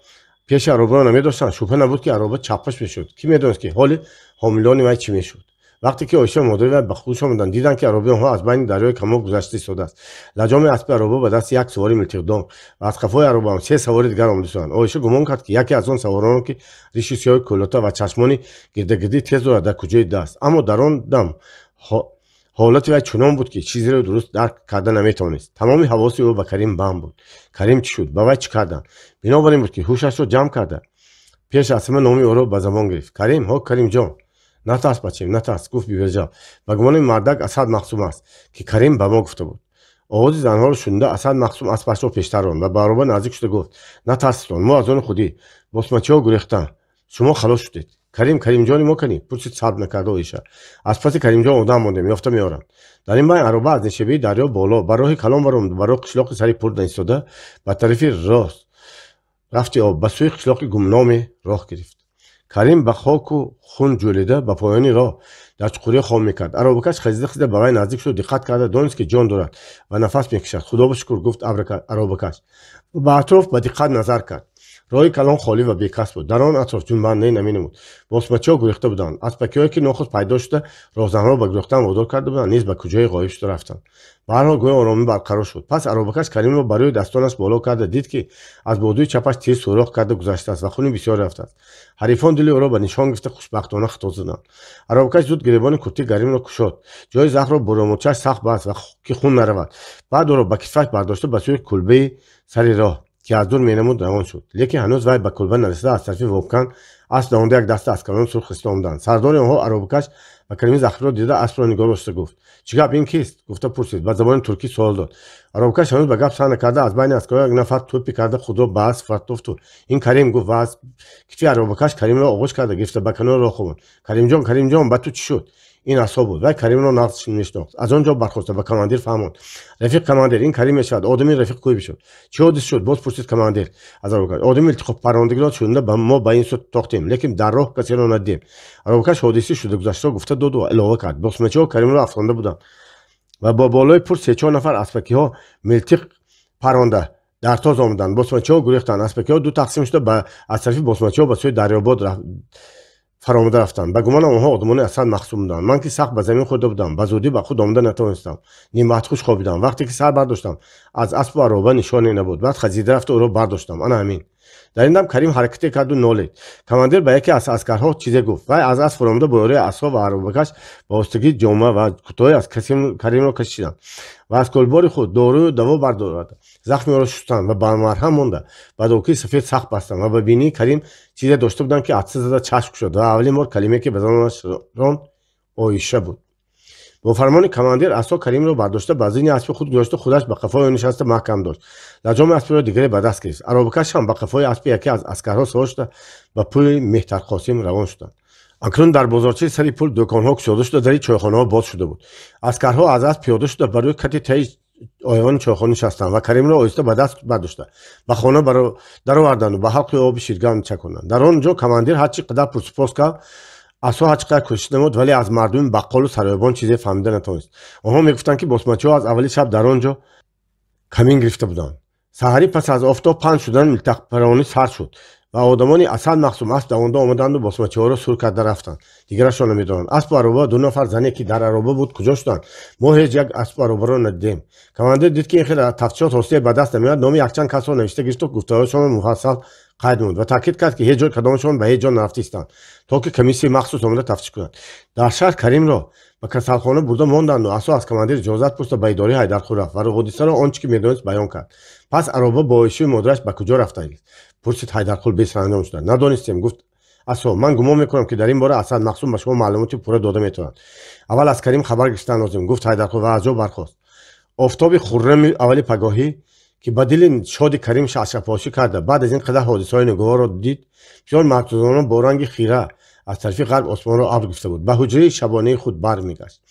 пеши аробаро намедоштанд, шубҳа набуд, ки ароба чаппаш мешуд. Кӣ медонист, ки ҳоли ҳомилони вай чӣ мешуд? Вақте ки Оиша модари вай ба хуш омаданд, диданд, ки аробаи онҳо аз байни дарёи камоб гузашта истодааст. Лаҷоми аспи ароба ба дасти як савори милтиқдон ва аз қафои ароба ҳам се савори дигар омада истоданд. Оиша гумон кард, ки яке аз он савороно, ки риши сиёҳи кӯлота ва чашмони гирдагирдии тез дорад, дар куҷои даст. Аммо дар он дам ҳолати вай чунон буд, ки чизеро дуруст дарк карда наметавонист. Тамоми ҳавоси ӯ ба Карим банд буд. Карим чӣ шуд? Ба вай чӣ карданд? Бинобар ин буд, ки ҳушашро ҷамъ карда пеш аз ҳама номи ӯро ба забон гирифт. Карим, ҳо Каримҷон. Натарс, бачем, натарс, гуфт Бибираҷаб. Ба гумони мардак Асад Мақсум аст, ки Карим ба мо гуфта буд. Овози занҳоро шунида Асад Мақсум аспашро пештар ронд ва ба ароба наздик шуда гуфт: натарситон, мо аз они худӣ. Босмачиҳо гурехтанд. Шумо халос шудед. Карим, Каримҷони мо канӣ? Пурсид сабр накарда Оиша. Аз паси Каримҷон одам мондем, ёфта меорам. Дар ин байн ароба аз нишебии дарё боло ба роҳи калон баромад, ба роҳи қишлоқи сари пур наистода ба тарафи рост рафти об ба сӯи қишлоқи гумноме роҳ гирифт. Карим ба хоку хун ҷӯлида ба поёни роҳ дар чуқурӣ хоб мекард. Аробакаш хазида хазида ба вай наздик шуд, диққат карда донист, ки ҷон дорад ва нафас мекашад. Худо ба шукр, гуфт аробакаш. Ба атроф ба диққат назар кард. Роҳи калон холӣ ва бекас буд. Дар он атроф ҷунбандае наменамуд. Босмачиҳо гурехта буданд. Аспакиҳое, ки нохуст пайдо шуда роҳзанҳоро ба гурехтан водор карда буданд, низ ба куҷое ғоиб шуда рафтанд. Ба ҳар ҳол гӯё оромӣ барқарор шуд. Пас аробакаш Каримро ба рӯи дастонаш боло карда дид, ки аз бодуи чапаш тир сӯрох карда гузаштааст ва хуни бисёр рафтааст. Ҳарифон дили ӯро ба нишон гирифта хушбахтона хато заданд. Аробакаш зуд гиребони куртии Каримро кушод. Ҷои захмро бо ромочааш сахт баст ва ки хун наравад. Баъд ӯро ба китфаш бардошта ба сӯи кулбаи сари роҳ, ки аз дур менамуд, равон шуд. Лекин ҳанӯз вай ба кулба нарасида аз тарафи Вобкан асп давонда як даста аскарон сурх хиста омаданд. Сардори онҳо аробакаш ва Карими захмиро дида аспро нигоҳ дошта гуфт: чӣ гап, ин кист? Гуфта пурсид, ба забони туркӣ суол дод. Аробакаш ҳанӯз ба гап сар накарда аз байни аскарон як нафар тӯпи карда худро ба асп фартофту ин Карим гуфт ва аз китфи аробакаш Каримро оғӯш карда гирифта ба канори роҳ хобонд. Каримҷон, Каримҷон, ба ту чӣ шуд? Ин асоб буд. Вай Каримро нағз мешинохт. Аз он ҷо бархоста ба командир фаҳмонд: рафиқ командир, ин Карим мешавад, одами рафиқ кӯй бишуд. Чӣ ҳодис шуд? Боз пурсид командир аз аробакаш. Одами илтиқоппарондагиро шунида мо ба ин сӯ тохтем, лекин дар роҳ касеро надидем. Аробакаш ҳодиси шуда гузаштаро гуфта доду илова кард: босмачиҳо Каримро афтонда буданд ва бо болои пур се-чор нафар аспакиҳо милтиқ паронда дар тоз омаданд. Босмачиҳо гурехтанд. Аспакиҳо ду тақсим шуда аз тарафи босмачиҳо ба сӯи дарёбод фаромада рафтанд. Ба гумонам онҳо одамони Асад Мақсум буданд. Ман ки сахт ба замин хӯрда будам, ба зудӣ ба худ омада натавонистам. Нимвақтхуш хобидам. Вақте ки сар бардоштам, аз аспу ароба нишоне набуд. Баъд хазида рафта ӯро бардоштам. Ана ҳамин. Дар ин дам Карим ҳаракате карду нолид. Командир ба яке аз аскарҳо чизе гуфт. Вай аз асп фуромада бо ёрии асо ва аробакаш ба остагии ҷома ва кӯтоҳе аз Каримро кашиданд ва аз колбори худ дорую даво бардорад. Захми ӯро шустанд ва ба марҳам монда ба докии сафед сахт бастанд ва ба бинии Карим чизе дошта буданд, ки атса зада чашм кушод ва аввалин бор калимае, ки ба забонаш ронд, Оиша буд. Бо фармони командир асо Каримро бардошта ба зини аспи худ гузошта, худаш ба қафои ӯ нишаста маҳкам дошт. Лаҷоми аспиро дигаре ба даст гирифт. Аробакаш ҳам ба қафои аспи яке аз аскарҳо савор шуда ба пули Меҳтарқосим равон шуданд. Акнун дар бозорчаи сари пул дӯконҳо кушода шуда, дари чойхонаҳо боз шуда буд. Аскарҳо аз асп пиёда шуда ба рӯи кати таи оёни чойхона нишастанд ва Каримро оҳиста ба даст бардошта ба хона дароварданду ба ҳалқи оби ширган чаконданд. Дар он ҷо командир ҳарчи қадар пурсупос кард, асо ҳарчи қадар кӯшиш намуд, вале аз мардуми баққолу сароёбон чизе фаҳмида натавонист. Онҳо мегуфтанд, ки босмачиҳо аз аввали шаб дар он ҷо камин гирифта буданд. Саҳарӣ пас аз офтоб паҳн шудан милтиқпаронӣ сар шуд ва одамони Асад Мақсум асп давонда омаданду босмачиҳоро сур карда рафтанд. Дигарашро намедонанд. Аспу ароба, ду нафар зане, ки дар ароба буд, куҷо шуданд? Мо ҳеҷ як аспу аробаро надидем. Командир дид, ки ин хел тафтишот ҳосиле ба даст намеояд, номи якчанд касро навишта гирифту гуфтаҳояшонро муфассал қайд намуд ва таъкид кард, ки ҳеҷ ҷой кадомашон ба ҳеҷ ҷо нарафта истанд, то ки комиссияи махсус омада тафтиш кунад. Дар шаҳр Каримро ба касалхона бурда монданду асо аз командир иҷозат пурсида ба идораи Ҳайдарқул рафт ва ҳодисаро он чӣ ки медонист баён кард. Пас ароба бо Оишаю модараш ба куҷо рафтагист? Пурсид Ҳайдарқул бесаранҷом шуда. Надонистем, гуфт асо. Ман гумон мекунам, ки дар ин бора Асад Мақсум ба шумо маълумоти пурра дода метавонад. Аввал аз Карим хабар гирифтан лозим, гуфт Ҳайдарқул ва аз ҷо бархост. Офтоби хуррами аввали пагоҳӣ, ки ба дили шоди Карим шашапошӣ карда, баъд аз ин қадар ҳодисаҳои ногуворро дид, бисёр маҳзунона бо ранги хира аз тарафи ғарб осмонро абр гирифта буд, ба ҳуҷраи шабонаи худ бармегашт.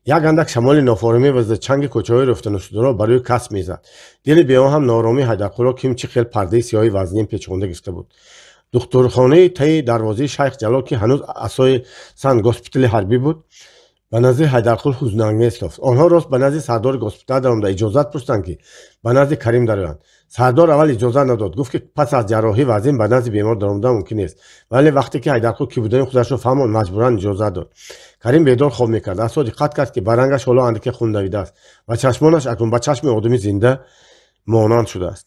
Як андак шамоли нофоромӣ вазида чанги кӯчаҳои рӯфтанашударо ба рӯи кас мезад. Дили беон ҳам нооромии Ҳайдарқулро ким чӣ хел пардаи сиёҳи вазнин печонда гирифта буд. Духтурхонаи таи дарвозаи Шайх Ҷалол, ки ҳанӯз асои сан госпитали ҳарбӣ буд, ба назди Ҳайдарқул ҳузнангез тофт. Онҳо рост ба назди сардори госпитал даромада иҷозат пурсиданд, ки ба назди Карим дароянд. Сардор аввал иҷозат надод, гуфт, ки пас аз ҷарроҳӣ вазин ба назди бемор даромадан мумкин нест. Вале вақте ки Ҳайдарқул ки будани худашро фаҳмонд, маҷбуран иҷозат дод. Карим бедор хоб мекард. Асо диққат кард, ки ба рангаш ҳоло андаке хун давидааст ва чашмонаш акнун ба чашми одами зинда монанд шудааст.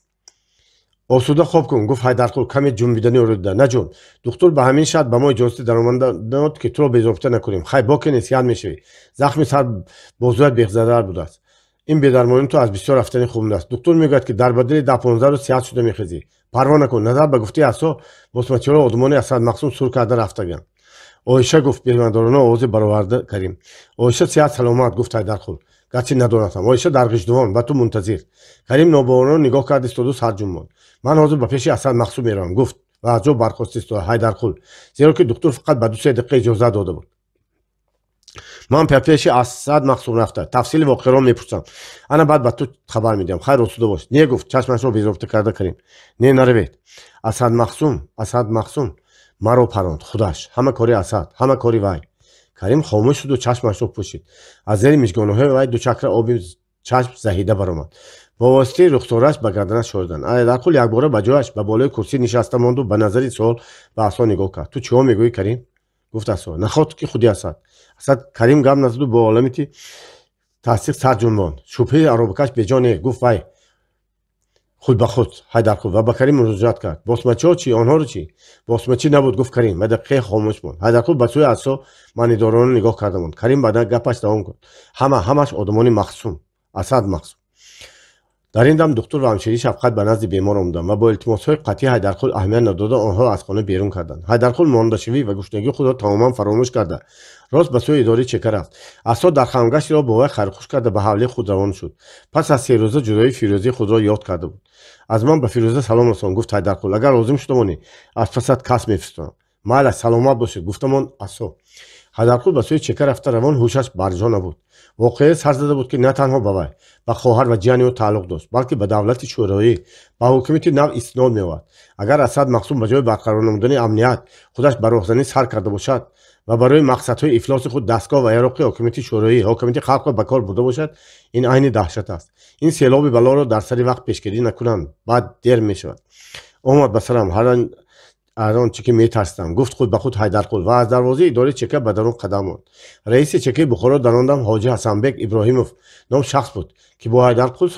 Осуда хоб кун, гуфт Ҳайдарқул каме ҷунбидани ӯро дида. Наҷун, духтур ба ҳамин шарт ба мо иҷозати даромадан дод, ки туро безобита накунем. Хай, боке нест, сиҳат мешавӣ. Захми сар бозуят бехзадар будааст. Ин бедармонӣ ту аз бисёр рафтани хуб аст. Духтур мегӯяд, ки дар бадали 10-15 рӯз сиҳат шуда мехезӣ. Парво накун. Назар ба гуфтаи асо, босмачиҳоро одамони Асад Мақсум сур карда рафтаганд. Оиша, гуфт бемадорона овозе бароварда Карим. Оиша сиҳат саломат, гуфт Ҳайдарқул. Гарчи надонастам. Оиша дар Ғиждувон ба ту мунтазир. Карим нобоварона нигоҳ кард истоду сар ҷунбонд. Ман ҳозир ба пеши Асад Мақсум меравам, гуфт ва аз ҷо бархост истода Ҳайдарқул, зеро ки духтур фақат ба 2-се дақиқа иҷозат дода буд. Ман ба пеши Асад Мақсум рафта тафсили воқеаро мепурсам. Ана баъд ба ту хабар медиҳам. Хайр, осуда бош. Не, гуфт чашмашро безобита карда Карим. Не, наравед. Асад Мақсум, Асад Мақсум маро паронд худаш. Ҳама кори Асад, ҳама кори вай. Карим хомӯш шуду чашмашро пӯшид. Аз зери мижгонаҳои вай ду чакра оби чашм заҳида баромад. Бо воситаи рухсораш ба гарданаш шориданд. Ҳайдарқул якбора ба ҷояш ба болои курсӣ нишаста монду ба назари суол ба Асо нигоҳ кард. Ту чиҳо мегӯӣ, Карим? Гуфт Асо. Наход ки худи Асад. Асад Карим гап назаду бо оламити тасдиқ сар ҷунбонд. Шубҳаи аробакаш беҷо не, гуфт вай худ ба худ Ҳайдарқул ва ба Карим муроҷиат кард. Босмачиҳо чӣ? Онҳоро чӣ? Босмачӣ набуд, гуфт Карим ва дақиқае хомӯш монд. Ҳайдарқул ба сӯи Асо маънидорона нигоҳ карда монд. Карим баъдан гапаш давом кард. Ҳама, ҳамаш одамони Мақсум, Асад Мақсум. Дар ин дам духтур ва ҳамширии шафқат ба назди бемор омаданд ва бо илтимосҳои қатъии Ҳайдарқул аҳамият надода онҳоро аз хона берун карданд. Ҳайдарқул мондашавӣ ва гушнагии худро тамоман фаромӯш карда рост ба сӯи идораи чека рафт. Асо дар хамгаштиро бо вай хайрхуш карда ба ҳавлии худ равон шуд. Пас аз 3 рӯза ҷудоӣ Фирӯзии худро ёд карда буд. Аз ман ба Фирӯза салом расон, гуфт Ҳайдарқул. Агар лозим шуда монӣ, аз пасат кас мефиристонам. Майла, саломат бошед, гуфтамон Асо. Ҳайдарқул ба сӯи чека рафта равон ҳушаш барҷо набуд. Воқеа сар зада буд, ки на танҳо ба вай, ба хоҳар ва ҷияни ӯ тааллуқ дошт, балки ба давлати шӯроӣ, ба ҳукумати нав истинод меовард. Агар Асад Мақсум ба ҷои барқарор намудани амният худаш ба роҳзанӣ сар карда бошад ва барои мақсадҳои ифлоси худ дастгоҳ ва яроқи ҳокимияти шӯроӣ, ҳокимияти халқро ба кор бурда бошад, ин айни даҳшат аст. Ин селоби балоро дар сари вақт пешгирӣ накунанд, баъд дер мешавад. Омад ба сарам. Аз он чӣ ки метарсидам, гуфт худ ба худ Ҳайдарқул ва аз дарвозаи идораи ЧК ба дарун қадам монд. Раиси ЧКи Бухоро дар он дам Ҳоҷи Ҳасанбек Иброҳимов ном шахс буд, ки бо Ҳайдарқул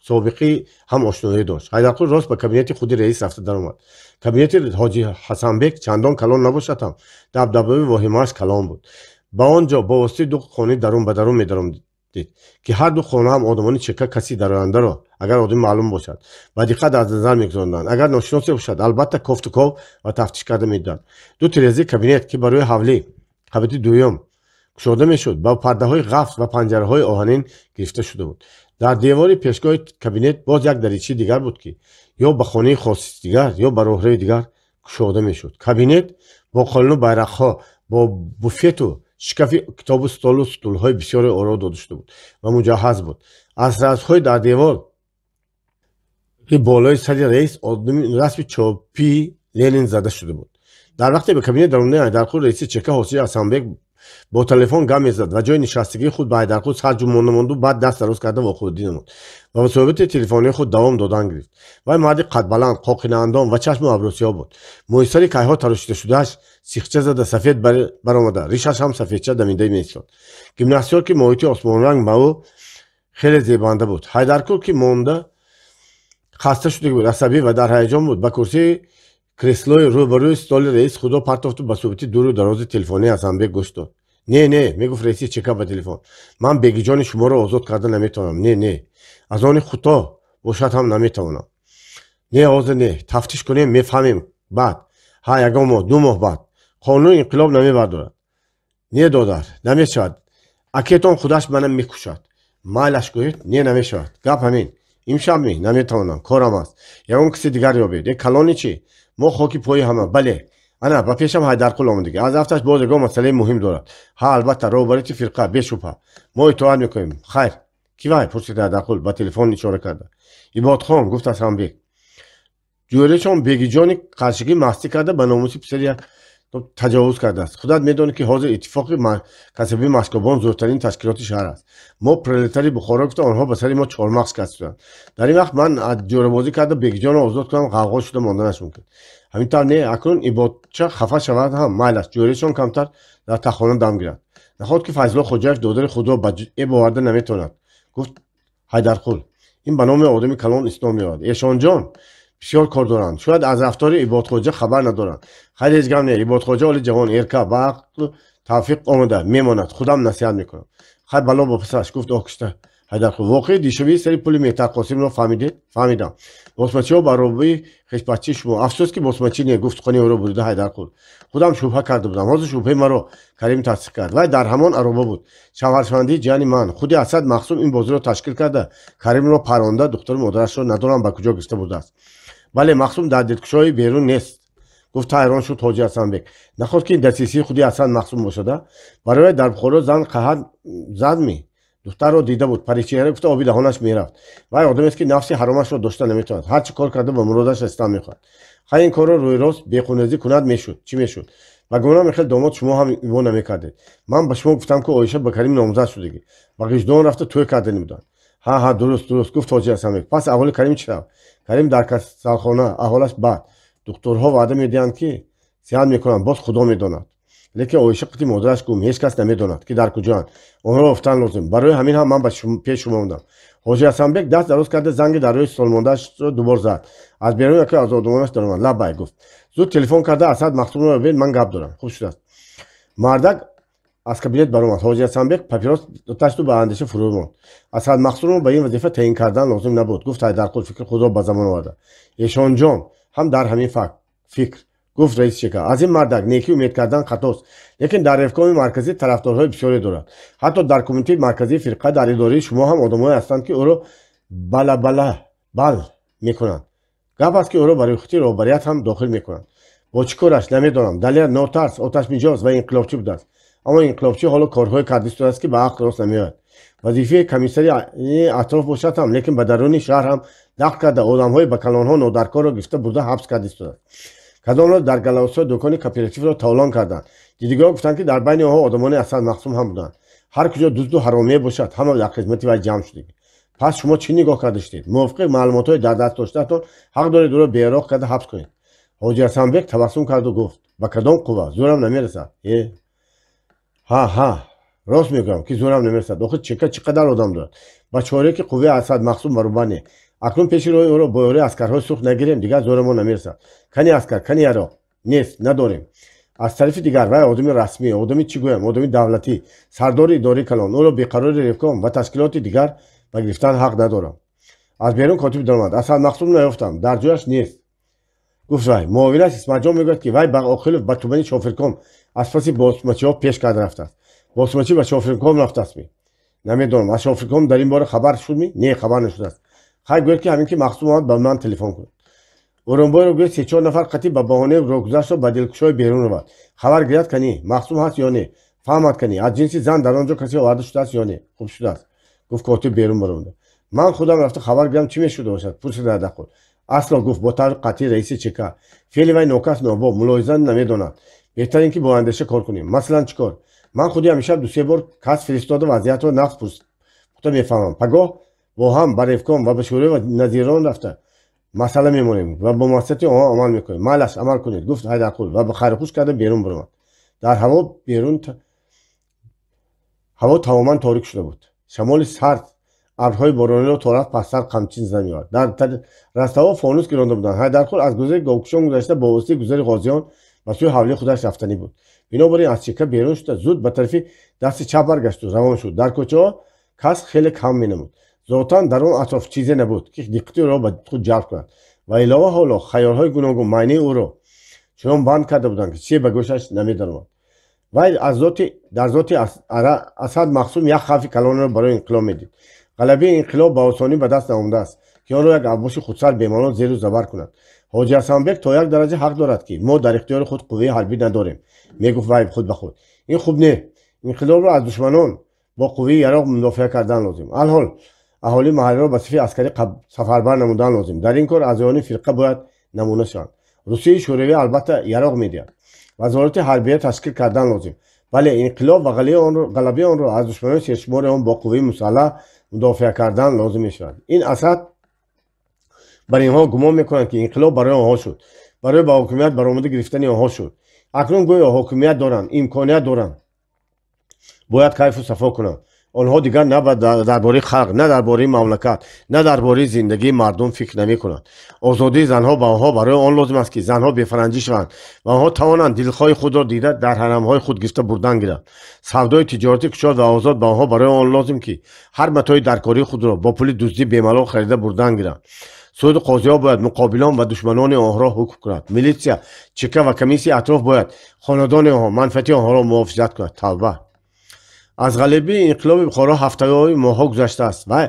собиқӣ ҳам ошноӣ дошт. Ҳайдарқул рост ба кабинети худи раис рафта даромад. Кабинети Ҳоҷи Ҳасанбек чандон калон набошад ҳам, дабдабаи воҳимааш калон буд. Ба он ҷо бо воситаи ду хонаи дарун ба дарун медаромдид, ки ҳар ду хона ҳам одамони ЧК каси дарояндаро, агар одами маълум бошад, ба диққат аз назар мегузаронданд. Агар ношиносе бошад, албатта кофту ков ва тафтиш карда медиданд. Ду тирезаи кабинет, ки барои ҳавлӣ қабати дуюм кушода мешуд, ба пардаҳои ғафс ва панҷараҳои оҳанин гирифта шуда буд. Дар девори пешгоҳи кабинет боз як даричаи дигар буд, ки ё ба хонаи хоси дигар, ё ба роҳрави дигар кушода мешуд. Кабинет бо қолину байрақҳо, бо буфету шкафи китобу столу стулҳои бисёре оро дода шуда буд ва муҷаҳҳаз буд. Аз расмҳои дар девор болои сари раис расми чопии Ленин зада шуда буд. Дар вақте ба кабинет даромадани Ҳайдарқул, раиси ЧК Ҳоҷи Ҳасанбек бо телефон гап мезад ва ҷои нишастагии худ ба Ҳайдарқул сар ҷунбонда монду, баъд даст дароз карда вохӯрдӣ намуд ва ба суҳбати телефонии худ давом додан гирифт. Вай марди қадбаланд, қоқинаандом ва чашму абрӯсиёҳ буд. Мӯйсари кайҳо тарошида шудааш сихча зада сафед баромада, ришаш ҳам сафедча дамида меистод. Гимнастиёр, ки моҳити осмонранг ба ӯ хеле зебанда буд. Ҳайдарқул, ки монда хаста шуда буд, асабӣ ва дар ҳаяҷон буд, ба курсии креслои рӯбарӯи столи раис худро партофту ба суҳбати дуру дарози телефонии Ҳасанбек гӯш дод. Не, не, мегуфт раиси ЧК ба телефон, ман бегиҷони шуморо озод карда наметавонам. Не, не, аз они худто бошад ҳам наметавонам. Не, ҳозир не, тафтиш кунем, мефаҳмем баъд. Ҳа, ягон моҳ, 2 моҳ баъд. Қонуни инқилоб намебардорад. Не, додар, намешавад. Акетон худаш мана мекушад. Майлаш гӯед, не, намешавад. Гап ҳамин. Имшаб ми, наметавонам, корам аст. Ягон киси дигар ёбед. Э, калони чӣ? Мо хоки пои ҳама. Бале. Ана, ба пешам Ҳайдарқул омадагӣ. Аз рафташ боз ягон масъалаи муҳим дорад. Ҳа, албатта, роҳбарити фирқа, бешубҳа. Мо итоат мекунем. Хайр. Ки вай? Пурсид Ҳайдарқул ба телефон ишора карда. Ибодхон, гуфт Ҳасанбек. Ҷӯречон бегиҷони қаршигӣ мастӣ карда ба номуси писари як таҷовуз кардааст. Худат медонӣ, ки ҳозир иттифоқи касабии машкобон зудтарин ташкилоти шаҳр аст. Мо пролетари Бухоро гуфта, онҳо ба сари мо чормағз касиданд. Дар ин вақт ман ҷӯрабозӣ карда бегиҷонро озод кунам, ғавғо шуда монданаш мумкин. Ҳамин тавр не, акнун Ибодча хафа шавад ҳам майл аст, ҷӯречон камтар дар тахона дам гирад. Наход ки Файзулло Хоҷаев додари худро ба эб оварда наметавонад, гуфт Ҳайдарқул. Ин ба номи одами калон ислом меояд. Эшонҷон бисёр кор доранд. Шояд аз рафтори Ибодхоҷа хабар надоранд. Хайр, ҳеҷ гап не, Ибодхоҷа оли ҷавон, эрка, ба ақлу тавфиқ омада мемонад. Худам насиҳат мекунам. Хайр, бало ба писараш, гуфт оҳкушта Ҳайдарқул. Воқеи дишабии сари пули Меҳтар Қосимро фаҳмидед? Фаҳмидам. Босмачиҳо ба робии хешбаччии шумо. Афсӯс, ки босмачӣ не, гуфт сухани ӯро бурида Ҳайдарқул. Худам шубҳа карда будам. Ҳозир шубҳаи маро Карим тасдиқ кард. Вай дар ҳамон ароба буд. Шавҳаршавандаи ҷияни ман. Худи Асад Махсум ин бозиро ташкил карда, Каримро паронда, духтари модарашро надонам ба куҷо гирифта бурдааст. Бале, Махсум дар дилкушои берун нест, гуфт ҳайрон шуд Ҳоҷи Ҳасанбек. Наход ки ин дасисии худи Ҳасан Махсум бошада? Барои дар Бухоро зан қаҳат задми? Духтарро дида буд, паричеҳра гуфта оби даҳонаш мерафт. Вай одамест, ки нафси ҳаромашро дошта наметавонад. Ҳар чӣ кор карда ба муродаш расидан мехоҳад. Хай, ин корро рӯйрост бехунрезӣ кунад, мешуд. Чӣ мешуд? Ба гумонам, хел домод шумо ҳам ибо намекардед. Ман ба шумо гуфтам, ки Оиша ба Карим номзад шудагӣ. Ба Ғиждон рафта тӯй кардани буданд. Ҳа, ҳа, дуруст, дуруст, гуфт Ҳоҷи Ҳасанбек. Пас аҳволи Карим чӣ равд? Карим дар касалхона, аҳволаш бад. Духтурҳо ваъда медиҳанд, ки сиҳат мекунанд, боз Худо медонад. Лекин Оиша қити модараш гум, ҳеҷ кас намедонад, ки дар куҷоанд. Онҳоро ёфтан лозим. Барои ҳамин ҳам ман ба пеш шумо омадам. Ҳоҷи Ҳасанбек даст дароз карда занги дар рӯи столмондаашро дубор зад. Аз берун яке аз одамонаш даромад. Лаббай, гуфт. Зуд телефон карда Асад Махсумро бибин, ман гап дорам. Хуб шудааст. Мардак аз кабинет баромад. Ҳоҷи Ҳасанбек папирос ташту ба андеша фурӯ монд. Асад Махсумро ба ин вазифа таъин кардан лозим набуд, гуфт Ҳайдарқул фикри худро ба замон оварда. Эшонҷон ҳам дар ҳамин фикр, гуфт раиси ЧК. Аз ин мардак некӣ умед кардан хатост, лекин дар ревкоми марказӣ тарафдорҳои бисёре дорад. Ҳатто дар кумитаи марказии фирқа, дар идораи шумо ҳам одамое ҳастанд, ки ӯро балабала бал мекунанд. Гап аст, ки ӯро ба рӯйхати роҳбарият ҳам дохил мекунанд. Бо чӣ кораш намедонам. Далер нотарс, оташмиҷоз ва инқилобчӣ будааст. Аммо инқилобчӣ ҳоло корҳое карда истодааст, ки ба ақл рост намеояд. Вазифаи комиссари атроф бошад ҳам, лекин ба даруни шаҳр ҳам дахл карда, одамҳои ба калонҳо нодаркорро гирифта бурда ҳабс карда истодааст. Кадомро дар Галавсо дукони кооперативро талон карданд. Дидигоҳ гуфтанд, ки дар байни онҳо одамони Асад Махсум ҳам буданд. Ҳар куҷо дузду ҳаромие бошад, ҳама дар хизмати вай ҷамъ шудагӣ. Пас шумо чӣ нигоҳ карда шудед? Мувофиқи маълумотҳои дар даст доштаатон ҳақ доред ӯро бероҳ карда ҳабс кунед. Ҳоҷи Ҳасанбек табассум карду гуфт: ба кадом қувва? Зӯрам намерасад. Э, ҳа, ҳа, рост мегӯям, ки зӯрам намерасад. Охир ЧК чӣ қадар одам дорад? Ба чораки қувваи Асад Мақсум баробар не. Акнун пеши роҳи ӯро бо ёрии аскарҳои сурх нагирем, дигар зӯрамон намерасад. Кани аскар, кани яроқ? Нест, надорем. Аз тарафи дигар вай одами расмӣ, одами чӣ гӯям, одами давлатӣ, сардори идораи калон. Ӯро беқарори ревком ва ташкилоти дигар ба гирифтан ҳақ надорам. Аз берун котиб даромад. Асад Мақсум наёфтам, дар ҷояш нест, гуфт вай. Муовинаш Исматҷон мегӯяд, ки вай ба Оқилов ба тумани Шофирком аз паси босмачиҳо пеш карда рафтааст. Босмачӣ ба Шофирком рафтаастми? Намедонам. Аз Шофирком дар ин бора хабар шудми? Не, хабар нашудааст. Хай, гӯяд, ки ҳамин ки Мақсум омад, ба ман телефон кунад. Орунбойро гӯяд, се-чор нафар қатӣ ба баҳонаи роҳгузаштро ба дилкушои берун равад, хабар гирад, кани Мақсум ҳаст ё не, фаҳмад, кани аз ҷинси зан дар он ҷо касе оварда шудааст ё не. Хуб шудааст, гуфт котиб берун баромада. Ман худам рафта хабар гирам, чӣ мешуда бошад? Пурсид Ҳайдарқул. Асло, гуфт бо таври қатъӣ раиси ЧК. Феъли вай нокас, нобоб, мулоҳиза намедонад. Беҳтар ин ки бо андеша кор кунем. Масалан, чӣ кор? Ман худи ҳамеша ду-се бор кас фиристода вазъиятро нағз пухта мефаҳмам. Пагоҳ бо ҳам ба ревком ва ба шӯрои назирон рафта масъала мемонем ва бо маслиҳати онҳо амал мекунем. Майлаш, амал кунед, гуфт Ҳайдарқул ва ба хайрухуш карда берун баромад. Дар ҳаво берун ҳаво тамоман торик шуда буд. Шамоли сард абрҳои борониро то рафт пасттар қамчин зада меовард. Дар растаҳо фонус гиронда буданд. Ҳайдарқул аз гузари говкушон гузашта, бо воситаи гузари ғозиён ба сӯи ҳавлии худаш рафтанӣ буд. Бинобар ин аз ЧК берун шуда, зуд ба тарафи дасти чап баргашту равон шуд. Дар кӯчаҳо кас хеле кам менамуд. Зотан дар он атроф чизе набуд, ки диққати ӯро ба худ ҷалб кунад. Ва илова ҳоло хаёлҳои гуногун маънии ӯро чунон банд карда буданд, ки чизе ба гӯшаш намедаромад. Вай дар зоти Асад Мақсум як хавфи калонро барои инқилоб медид. Ғалабаи инқилоб ба осонӣ ба даст наомадааст, ки онро як авбоши худсар бемаъно зеру забар кунад. Ҳоҷи Ҳасанбек то як дараҷа ҳақ дорад, ки мо дар ихтиёри худ қувваи ҳарбӣ надорем, мегуфт вай худ ба худ. Ин хуб не. Инқилобро аз душманон бо қувваи яроқ мудофиа кардан лозим. Алҳол аҳолии маҳаллиро ба сифи аскарӣ сафарбар намудан лозим. Дар ин кор аъзоёни фирқа бояд намуна шаванд. Русияи Шӯравӣ албатта яроқ медиҳад. Вазорати ҳарбия ташкил кардан лозим. Бале, инқилоб ва ғалабаи онро аз душманони сершумори он бо қувваи мусаллаҳ мудофиа кардан лозим мешавад. Ин Асад бар инҳо гумон мекунанд, ки инқилоб барои онҳо шуд, барои ба ҳокимият баромада гирифтани онҳо шуд. Акнун гӯё ҳокимият доранд, имконият доранд, бояд кайфу сафо кунанд. Онҳо дигар на дар бораи халқ, на дар бораи мамлакат, на дар бораи зиндагии мардум фикр намекунанд. Озодии занҳо ба онҳо барои он лозим аст, ки занҳо бефаранҷӣ шаванд ва онҳо тавонанд дилхоҳи худро дида дар ҳарамҳои худ гирифта бурдан гиранд. Савдои тиҷорати кушод ва озод ба онҳо барои он лозим, ки ҳар матои даркории худро бо пули дуздӣ бемалол харида бурдан гиранд. Суду қозиҳо бояд муқобилон ва душманони онҳоро ҳукм кунад. Милитсия, ЧК ва комиссияи атроф бояд хонадони онҳо, манфиати онҳоро муҳофизат кунад. Тавба! Аз ғалабаи инқилоби Бухоро ҳафтаҳои моҳҳо гузаштааст ва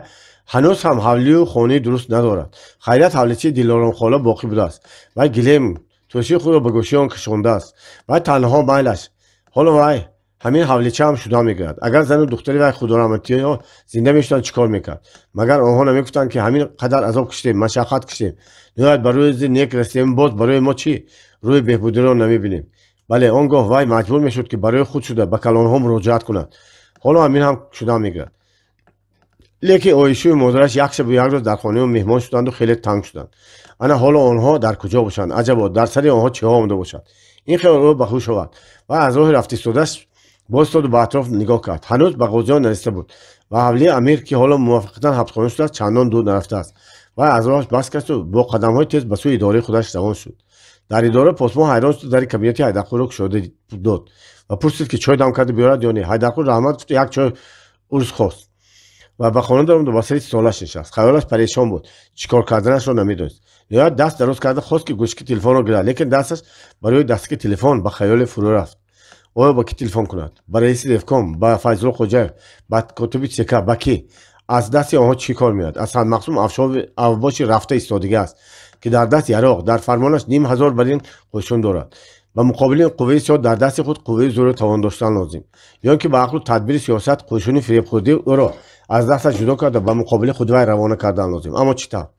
ҳанӯз ҳам ҳавлию хонаи дуруст надорад. Хайрият, ҳавличаи Дилоромхола боқӣ будааст. Вай гилем тӯшии худро ба гӯшаи он кашондааст. Вай танҳо майлаш. Ҳоло вай ҳамин ҳавличаам шуда мегӯяд. Агар зану духтари вай худораҳматиҳо зинда мешуданд, чӣ кор мекард? Магар онҳо намегуфтанд, ки ҳамин қадар азоб кашидем, машаққат кашидем, ниҳоят ба рӯзи нек расидем, боз барои мо чӣ? Рӯи беҳбудиро намебинем. Бале, он гоҳ вай маҷбур мешуд, ки барои худ шуда ба калонҳо муроҷиат кунад. Ҳоло ҳамин ҳам шуда мегӯяд. Лекин оишӯи модараш як шабу як рӯз дар хонаи ӯ меҳмон шуданду хеле танг шуданд. Ана ҳоло онҳо дар куҷо бошанд? Аҷабо, дар сари онҳо чиҳо омада бошад? Ин хел ӯ ба ҳуш овард ва аз роҳи рафтистодааш боистоду ба атроф нигоҳ кард. Ҳанӯз ба ғозиён нарасида буд ва ҳавлии амир, ки ҳоло мувофиқатан ҳабсхона шудааст, чандон дур нарафтааст. Вай аз роҳаш бас касту бо қадамҳои тез ба сӯи идораи худаш равон шуд. Дар идора посбон ҳайрон шуд, дари кабинети Ҳайдарқулро кушода дод ва пурсид, ки чой дам карда биёрад ё не. Ҳайдарқул раҳмат гуфту як чой урс хост ва ба хона даромаду ба сари столаш нишаст. Хаёлаш парешон буд, чӣ кор карданашро намедонист. Ниҳоят даст дароз карда хост, ки гӯшки телефонро гирад, лекин дасташ барои дастаки телефон ба хаёле фурӯ рафт. Оё ба кӣ телефон кунад? Ба раиси ревком, ба Файзулло Хоҷаев, ба котиби ЦК, ба кӣ? Аз дасти онҳо чӣ кор меояд? Асад Мақсум авбоши рафта истодига аст, ки дар даст яроқ, дар фармонаш 500 барин қӯшун дорад. Ба муқобили қувваи сиёҳ дар дасти худ қувваи зӯру тавон доштан лозим. Ё ки ба ақлу тадбири сиёсат қӯшуни фиребхӯрдии ӯро аз дасташ ҷудо карда, ба муқобили худ вай равона кардан лозим. Аммо чӣ тавр?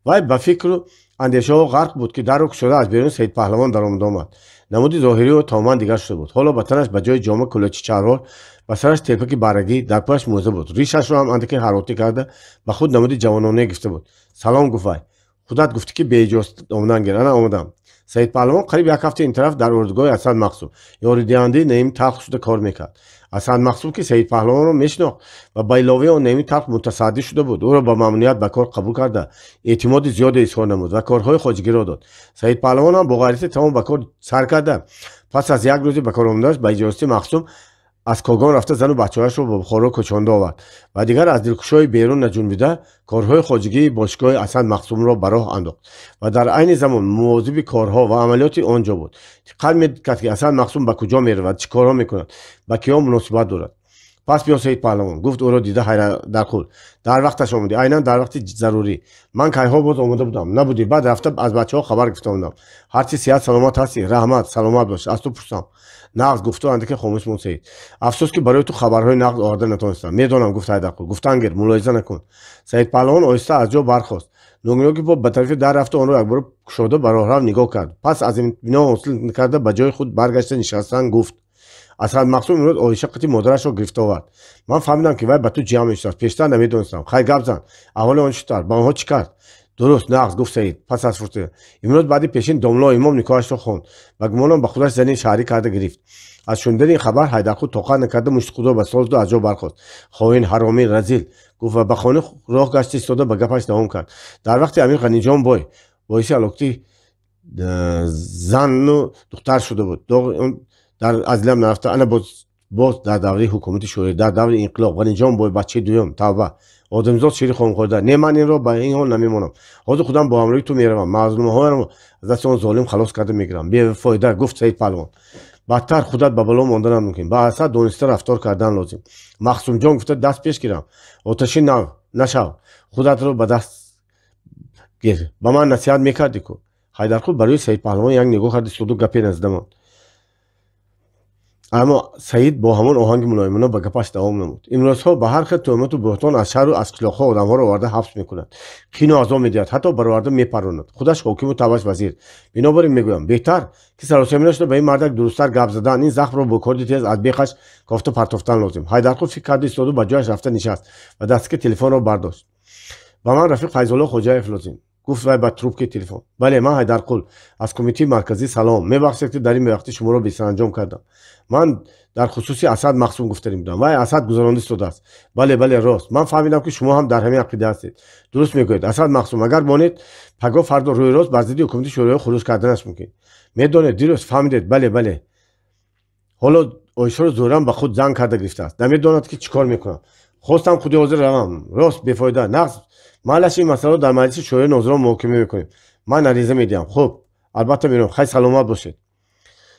Вай ба фикру андешаҳо ғарқ буд, ки дарро кушода аз берун Саид Паҳлавон даромада омад. Намуди зоҳирии ӯ тамоман дигар шуда буд. Ҳоло ба танаш ба ҷои ҷома кулочи чарвор, ба сараш телпаки барагӣ, дар пояш мӯза буд. Ришашро ҳам андаке ҳаротӣ карда, ба худ намуди ҷавононае гирифта буд. Салом, гуфт вай. Худат гуфтӣ, ки беиҷозат омадан гир. Ана омадам. Саид Паҳлавон қариб як ҳафта ин тараф дар урдугоҳи Асад Мақсум ёридиҳандаи Наим Талх шуда кор мекард. Асад Мақсум, ки Саид Паҳлавонро мешинохт ва ба иловаи он Наими Талх мутасаддӣ шуда буд, ӯро ба мамнуният ба кор қабул карда, эътимоди зиёде изҳор намуд ва корҳои хоҷагиро дод. Саид Паҳлавон ҳам бо ғайрати тамом ба кор сар карда, пас аз як рӯзи ба кор омадааш ба иҷозати Мақсум аз Когон рафта зану бачаҳояшро ба Бухоро кӯчонда овард ва дигар аз дилкушои берун наҷунбида корҳои хоҷагии бошгоҳи Асад Мақсумро ба роҳ андохт ва дар айни замон мувозиби корҳо ва амалиёти он ҷо буд. Диққат мекард, ки Асад Мақсум ба куҷо меравад, чӣ корҳо мекунад, ба киҳо муносибат дорад. Пас биё, Саид Паҳлавон, гуфт ӯро дида Ҳайдарқул. Дар вақташ омадӣ, айнан дар вақти зарурӣ. Ман кайҳо боз омода будам, набудӣ. Баъд рафта аз бачаҳо хабар гирифта омадам. Ҳарчи сиҳат саломат ҳастӣ? Раҳмат, саломат бош. Аз ту пурсам. Нағз, гуфту андаке хомӯш монд Саид. Афсӯс, ки барои ту хабарҳои нағз оварда натавонистам. Медонам, гуфт Ҳайдарқул. Гуфтан гир, мулоҳиза накун. Саид Паҳлавон оҳиста аз ҷо бархост. Нугнуги по ба тарафи дар рафта, онро якбора кушода, ба роҳрав нигоҳ кард. Пас аз итминон ҳосил накарда, ба ҷои худ баргашта нишастан гуфт: Асад Мақсум имрӯз Оиша қити модарашро гирифта овард. Ман фаҳмидам, ки вай ба ту ҷамъ мешудааст. Пештар намедонистам. Хай, гап зан. Аҳволи он чӣ тавр? Ба онҳо чӣ кард? Дуруст, нағз, гуфт Саид пас аз фурсат. Имрӯз баъди пешин домло имом никоҳашро хонд. Ба гумонам, ба худаш зани шаҳрӣ карда гирифт. Аз шунидани ин хабар Ҳайдарқул тоқат накарда, мушти худро ба стол зуду аз ҷо бархост. Хоин, ҳаромӣ, разил, гуфт ва ба хона роҳ гашта истода ба гапаш давом кард. Дар вақти амир Ғаниҷон бой боиси алоқати зану духтар шуда буд. Дар аз дилам нарафта. Ана боз дар давраи ҳукумати шӯравӣ, дар давраи инқилоб, Ғаниҷон бой, бачаи дуюм. Тавба, одамизод шири хом хӯрда. Не, ман инро ба ин ҳол намемонам. Ҳозир худам бо ҳамроҳи ту меравам, мазлумаҳояро аз дасти он золим халос карда мегирам. Бефоида, гуфт Саид Паҳлавон. Бадтар худат ба бало монданам мумкин. Ба Асад дониста рафтор кардан лозим. Мақсумҷон гуфта даст пеш гирам. Оташи нав нашав, худатро ба даст гир. Ба ман насиҳат мекардӣ ку. Ҳайдарқул барои Саид Паҳлавон як нигоҳ кард, истоду гапе назада монд. Аммо Саид бо ҳамон оҳанги мулоимона ба гапаш давом намуд. Имрӯзҳо ба ҳар хел тӯҳмату буҳтон аз шаҳру аз қишлоқҳо одамҳоро оварда ҳабс мекунад, қину азоб медиҳад, ҳатто бароварда мепаронад. Худаш ҳокиму табаш вазир. Бинобар ин мегӯям, беҳтар ки саросема нашуда, ба ин мардак дурусттар гап задан, ин захмро бо корди тез аз бехаш кофта партофтан лозим. Ҳайдарқул фикр карда истоду ба ҷояш рафта нишаст ва дастаки телефонро бардошт. Ба ман рафиқ Файзулло Хоҷаев лозим, гуфт вай ба трубкаи телефон. Бале, ман Ҳайдарқул аз Кумитаи Марказӣ. Салом. Мебахшед, ки дар ин бевақтӣ шуморо бесаранҷом кардам. Ман дар хусуси Асад Мақсум гуфтанӣ будам. Вай Асад гузаронда истодааст. Бале, бале, рост. Ман фаҳмидам, ки шумо ҳам дар ҳамин ақида ҳастед. Дуруст мегӯед. Асад Мақсум агар монед, пагоҳ фардо рӯи рост бар зидди ҳукумати шӯравӣ хуруҷ карданаш мумкин. Медонед, дирӯз фаҳмидед. Бале, бале. Ҳоло Оишаро зӯран ба худ зан карда гирифтааст. Намедонад, ки чӣ кор мекунам. Хостам худи ҳозир равам. Рост, бефоида. Нағз, майлаш, ин масъаларо дар Маҷлиси Шӯрои Нозирон муҳокима мекунем. Ман ариза медиҳам. Хуб, албатта меравам. Хай, саломат бошед.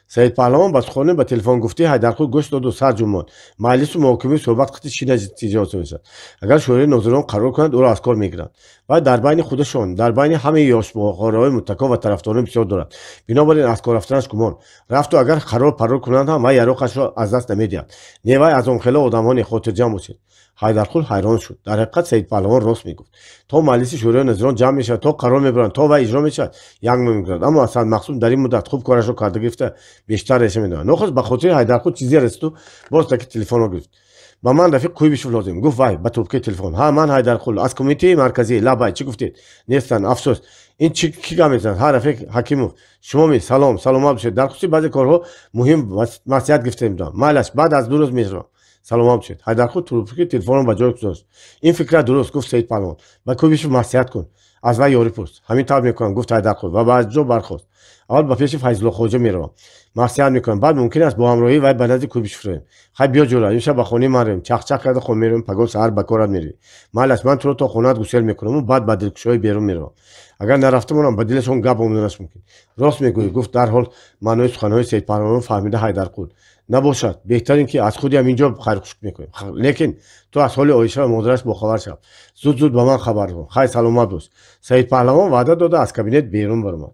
Саид Паҳлавон ба сухани ба телефон гуфтии Ҳайдарқул гӯш доду сар ҷунбонд. Маҷлису муҳокимаи суҳбат қити чӣ натиҷа ҳосил мешавад? Агар Шӯрои Нозирон қарор кунанд, ӯро аз кор мегиранд. Вай дар байни худашон, дар байни ҳамаи ёшбоғораҳои муттако ва тарафдорони бисёр дорад. Бинобар ин аз кор рафтанаш гумон рафту агар қарор парор кунанд ҳам, вай яроқашро аз даст намедиҳад. Не, вай аз он хело одамҳо не, хотирҷамъ бошед. Ҳайдарқул ҳайрон шуд. Дар ҳақиқат Саид Паҳлавон рост мегуфт. То Маҷлиси Шӯрои Нозирон ҷамъ мешавад, то қарор мебаранд, то вай иҷро мешавад, як моҳ мегузарад. Аммо Асад Мақсум дар ин муддат хуб корашро карда гирифта, бештар реша медонад. Нохост ба хотири Ҳайдарқул чизе расиду боз таки телефонро гирифт. Ба ман рафиқ Куйбишев лозим, гуфт вай ба трубкаи телефон. Ҳа, ман Ҳайдарқул аз Кумитаи Марказӣ. Лаббай, чӣ гуфтед? Нестанд, афсӯс. Ин чӣ, кӣ гап мезанад? Ҳа, рафиқ Ҳакимов, шумо ми? Салом, саломат бошед. Дар хусуси баъзе корҳо муҳим маслиҳат гирифта будам. Майлаш, баъд аз 2 рӯз меравам. Саломат бошед. Ҳайдарқул трубкаи телефонро ба ҷой гузошт. Ин фикра дуруст, гуфт Саид Паҳлавон. Ба Куйбишев маслиҳат кун, аз вай ёрӣ пурс. Ҳамин тавр мекунам, гуфт Ҳайдарқул ва ба ҷо бархост. Аввал ба пеши Файзулло Хоҷа меравам, маслиҳат мекунам, баъд мумкин аст бо ҳамроҳии вай ба назди Куйбишев равем. Хай, биё ҷӯра, имшаб ба хонаи ман равем, чахчах карда хоб меравем, пагоҳ саҳар ба корат меравӣ. Майлаш, ман туро то хонаат гусел мекунаму баъд ба дилкушоӣ берун меравам. Агар нарафта монам, ба дилашон гап омаданаш мумкин. Рост мегӯӣ, гуфт дарҳол маънои суханҳои Саид Паҳлавонро фаҳмида Ҳайдарқул. Набошад, беҳтар ин ки аз худи ҳамин ҷо хайрхушк мекунем. Лекин ту аз ҳоли Оиша ва модараш бохабар шав. Зуд зуд ба ман хабар кун. Хай, саломат бош. Саид Паҳлавон ваъда дода, аз кабинет берун баромад.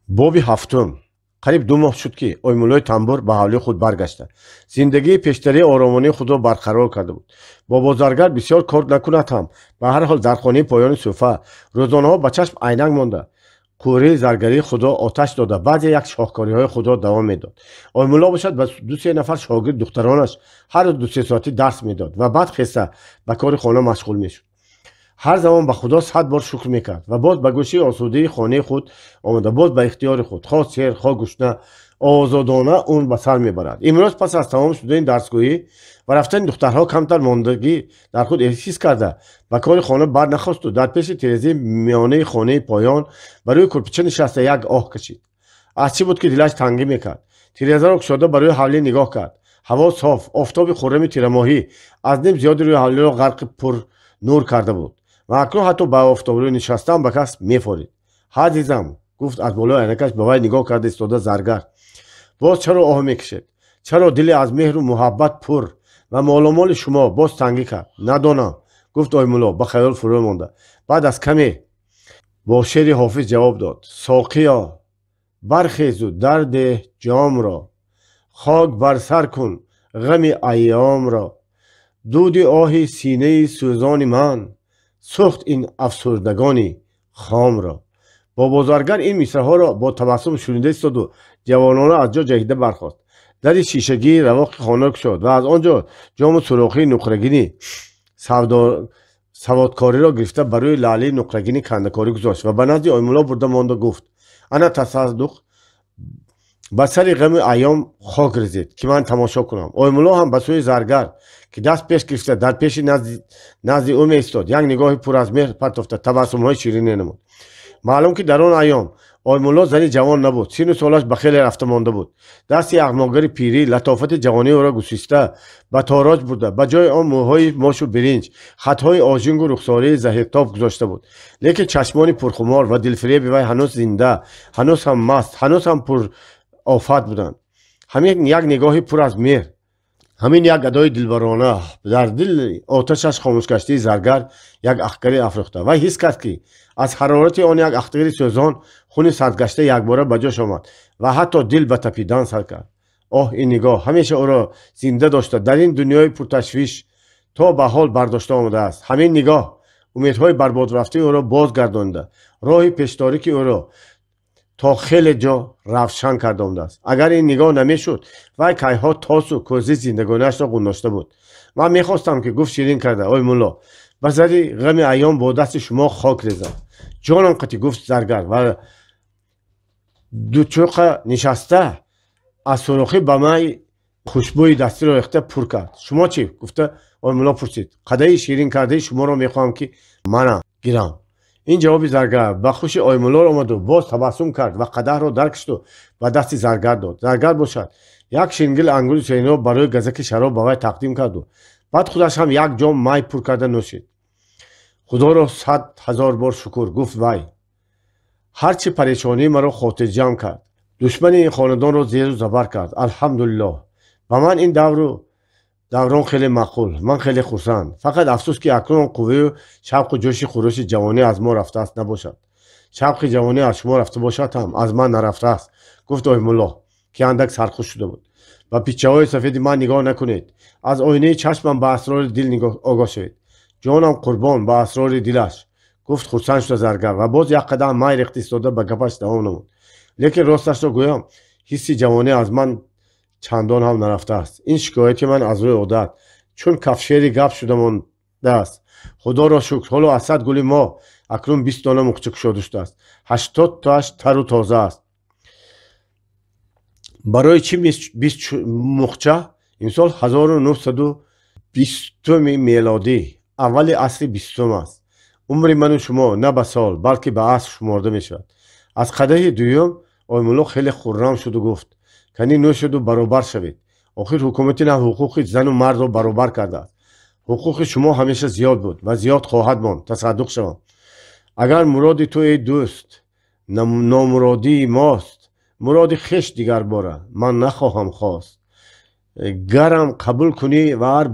Боби ҳафтум. Қариб 2 моҳ шуд, ки Оймуллои Тамбур ба ҳавлии худ баргашта, зиндагии пештарии оромонии худро барқарор карда буд. Бо бозаргар бисёр кор накунад ҳам, ба ҳар ҳол дар хонаи поёни суфа рӯзонаҳо ба чашм айнак монда, қӯрии заргарии худро оташ дода, баъзе як шоҳкориҳои худро давом медод. Оймулло бошад, ба ду-се нафар шогирд духтаронаш ҳар рӯз ду-се соатӣ дарс медод ва баъд хеста ба кори хона машғул мешуд. Ҳар замон ба Худо 100 бор шукр мекард ва боз ба гӯшаи осудаи хонаи худ омада, боз ба ихтиёри худ, хоҳ сер, хоҳ гушна, озодона он ба сар мебарад. Имрӯз пас аз тамом шудани дарсгӯӣ ва рафтани духтарҳо камтар мондагӣ дар худ эҳсис карда, ба кори хона бар нахосту дар пеши терезаи миёнаи хонаи поён ба рӯи курпича нишаста як оҳ кашид. Аз чӣ буд, ки дилаш тангӣ мекард? Тирезаро кушода ба рӯи ҳавлӣ нигоҳ кард. Ҳаво соф, офтоби хуррами тирамоҳӣ аз ним зиёди рӯи ҳавлиро ғарқи пур нур карда буд ва акнун ҳатто ба офтобрӯ нишастан ба кас мефорид. Ҳа, азизам, гуфт аз болои айнакаш ба вай нигоҳ карда истода заргар, боз чаро оҳ мекашед? Чаро дили аз меҳру муҳаббат пур ва моломоли шумо боз тангӣ кард? Надонам, гуфт Оймулло ба хаёл фурӯ монда. Баъд аз каме бо шеъри Ҳофиз ҷавоб дод: соқиё, бархезу дарде ҷомро, хок бар сар кун ғами айёмро, дуди оҳи синаи сӯзони ман сӯхт ин афсурдагони хомро. Бобозаргар ин мисраҳоро бо табассум шунида истоду ҷавонона аз ҷо ҷаҳида бархост. Дари шишагии равоқи хонаро кушод ва аз он ҷо ҷому сурохии нуқрагини саводкориро гирифта ба рӯи лаълии нуқрагини кандакорӣ гузошт ва ба назди Оймулло бурда монда гуфт: ана тасаддуқ, ба сари ғами айём хок резед, ки ман тамошо кунам. Оймулло ҳам ба сӯи заргар, ки даст пеш гирифта дар пеши назди ӯ меистод, як нигоҳи пур аз меҳр партофта табассумҳои ширине намуд. Маълум, ки дар он айём Оймулло зани ҷавон набуд, сину солаш ба хеле рафта монда буд. Дасти ағмогари пирӣ латофати ҷавонии ӯро гусиста ба тороҷ бурда, ба ҷои он мӯҳои мошу биринҷ, хатҳои ожингу рухсории заҳиртоб гузошта буд. Лекин чашмони пурхумор ва дилфиреби вай ҳанӯз зинда, ҳанӯз ҳам маст, ҳанӯз ҳам пурофат буданд. Ҳамин як нигоҳи пур аз меҳр, ҳамин як адои дилбарона дар дили оташаш хомӯшгаштаи заргар як ахгаре афрӯхта. Вай ҳис кард, ки аз ҳарорати он як ахтари сӯзон хуни сардгашта якбора ба ҷош омад ва ҳатто дил ба тапидан сар кард. Оҳ, ин нигоҳ ҳамеша ӯро зинда дошта, дар ин дунёи пурташвиш то ба ҳол бардошта омадааст. Ҳамин нигоҳ умедҳои барбодрафтаи ӯро бозгардонида, роҳи пешторики ӯро то хеле ҷо равшан карда омадааст. Агар ин нигоҳ намешуд, вай кайҳо тосу кӯзи зиндагониашро ғундошта буд. Ман мехостам, ки гуфт ширин карда Ой мулло, ба сари ғами айём бо дасти шумо хок резам. Ҷонам қатӣ, гуфт заргар ва дучӯқа нишаста аз сурохӣ ба май хушбӯи дастиро рехта пур кард. Шумо чӣ? Гуфта Оймулло пурсид. Қадаи ширин кардаи шуморо мехоҳам, ки манам гирам. Ин ҷавоби заргар ба хуши Оймулло омаду боз табассум кард ва қадаҳро даркашиду ба дасти заргар дод. Заргар бошад, як шингил ангури ширинро барои газаки шароб ба вай тақдим карду баъд худаш ҳам як ҷом май пур карда нӯшид. Худоро 100 000 бор шукр, гуфт вай, ҳарчи парешонии маро хотирҷамъ кард, душмани ин хонадонро зеру забар кард. Алҳамдулиллоҳ, ба ман ин давру даврон хеле маъқул, ман хеле хурсанд. Фақат афсӯс, ки акнун қувваю шавқу ҷӯши хурӯши ҷавонӣ аз мо рафтааст. Набошад, шавқи ҷавонӣ аз шумо рафта бошад ҳам, аз ман нарафтааст, гуфт Оймулло, ки андак сархуш шуда буд. Ба пиччаҳои сафеди ман нигоҳ накунед, аз оинаи чашмам ба асрори дил огоҳ шавед. Ҷонам қурбон ба асрори дилаш, гуфт хурсанд шуда заргар ва боз як қадам май рехта истода ба гапаш давом намуд: лекин росташро гӯям, ҳисси ҷавонӣ аз ман чандон ҳам нарафтааст. Ин шикояти ман аз рӯи одат, чун кафшери гап шуда мондааст. Худоро шукр, ҳоло аз 100 гули мо акнун 20 дона муқча кушода шудааст, 80 тоаш тару тоза аст. Барои чӣ 20 муқча? Имсол 1920-уми мелодӣ, аввали асри бистум аст. Умри ману шумо на ба сол, балки ба аср шуморда мешавад. Аз қадаҳи дуюм Оймулло хеле хуррам шуду гуфт: канӣ нӯшеду баробар шавед. Охир ҳукумати нав ҳуқуқи зану мардро баробар кардааст. Ҳуқуқи шумо ҳамеша зиёд буд ва зиёд хоҳад монд, тасаддуқ шавам. Агар муроди ту, эй дӯст, номуродии мост, муроди хеш дигар бора ман нахоҳам хост. Гарам қабул кунӣ ва ар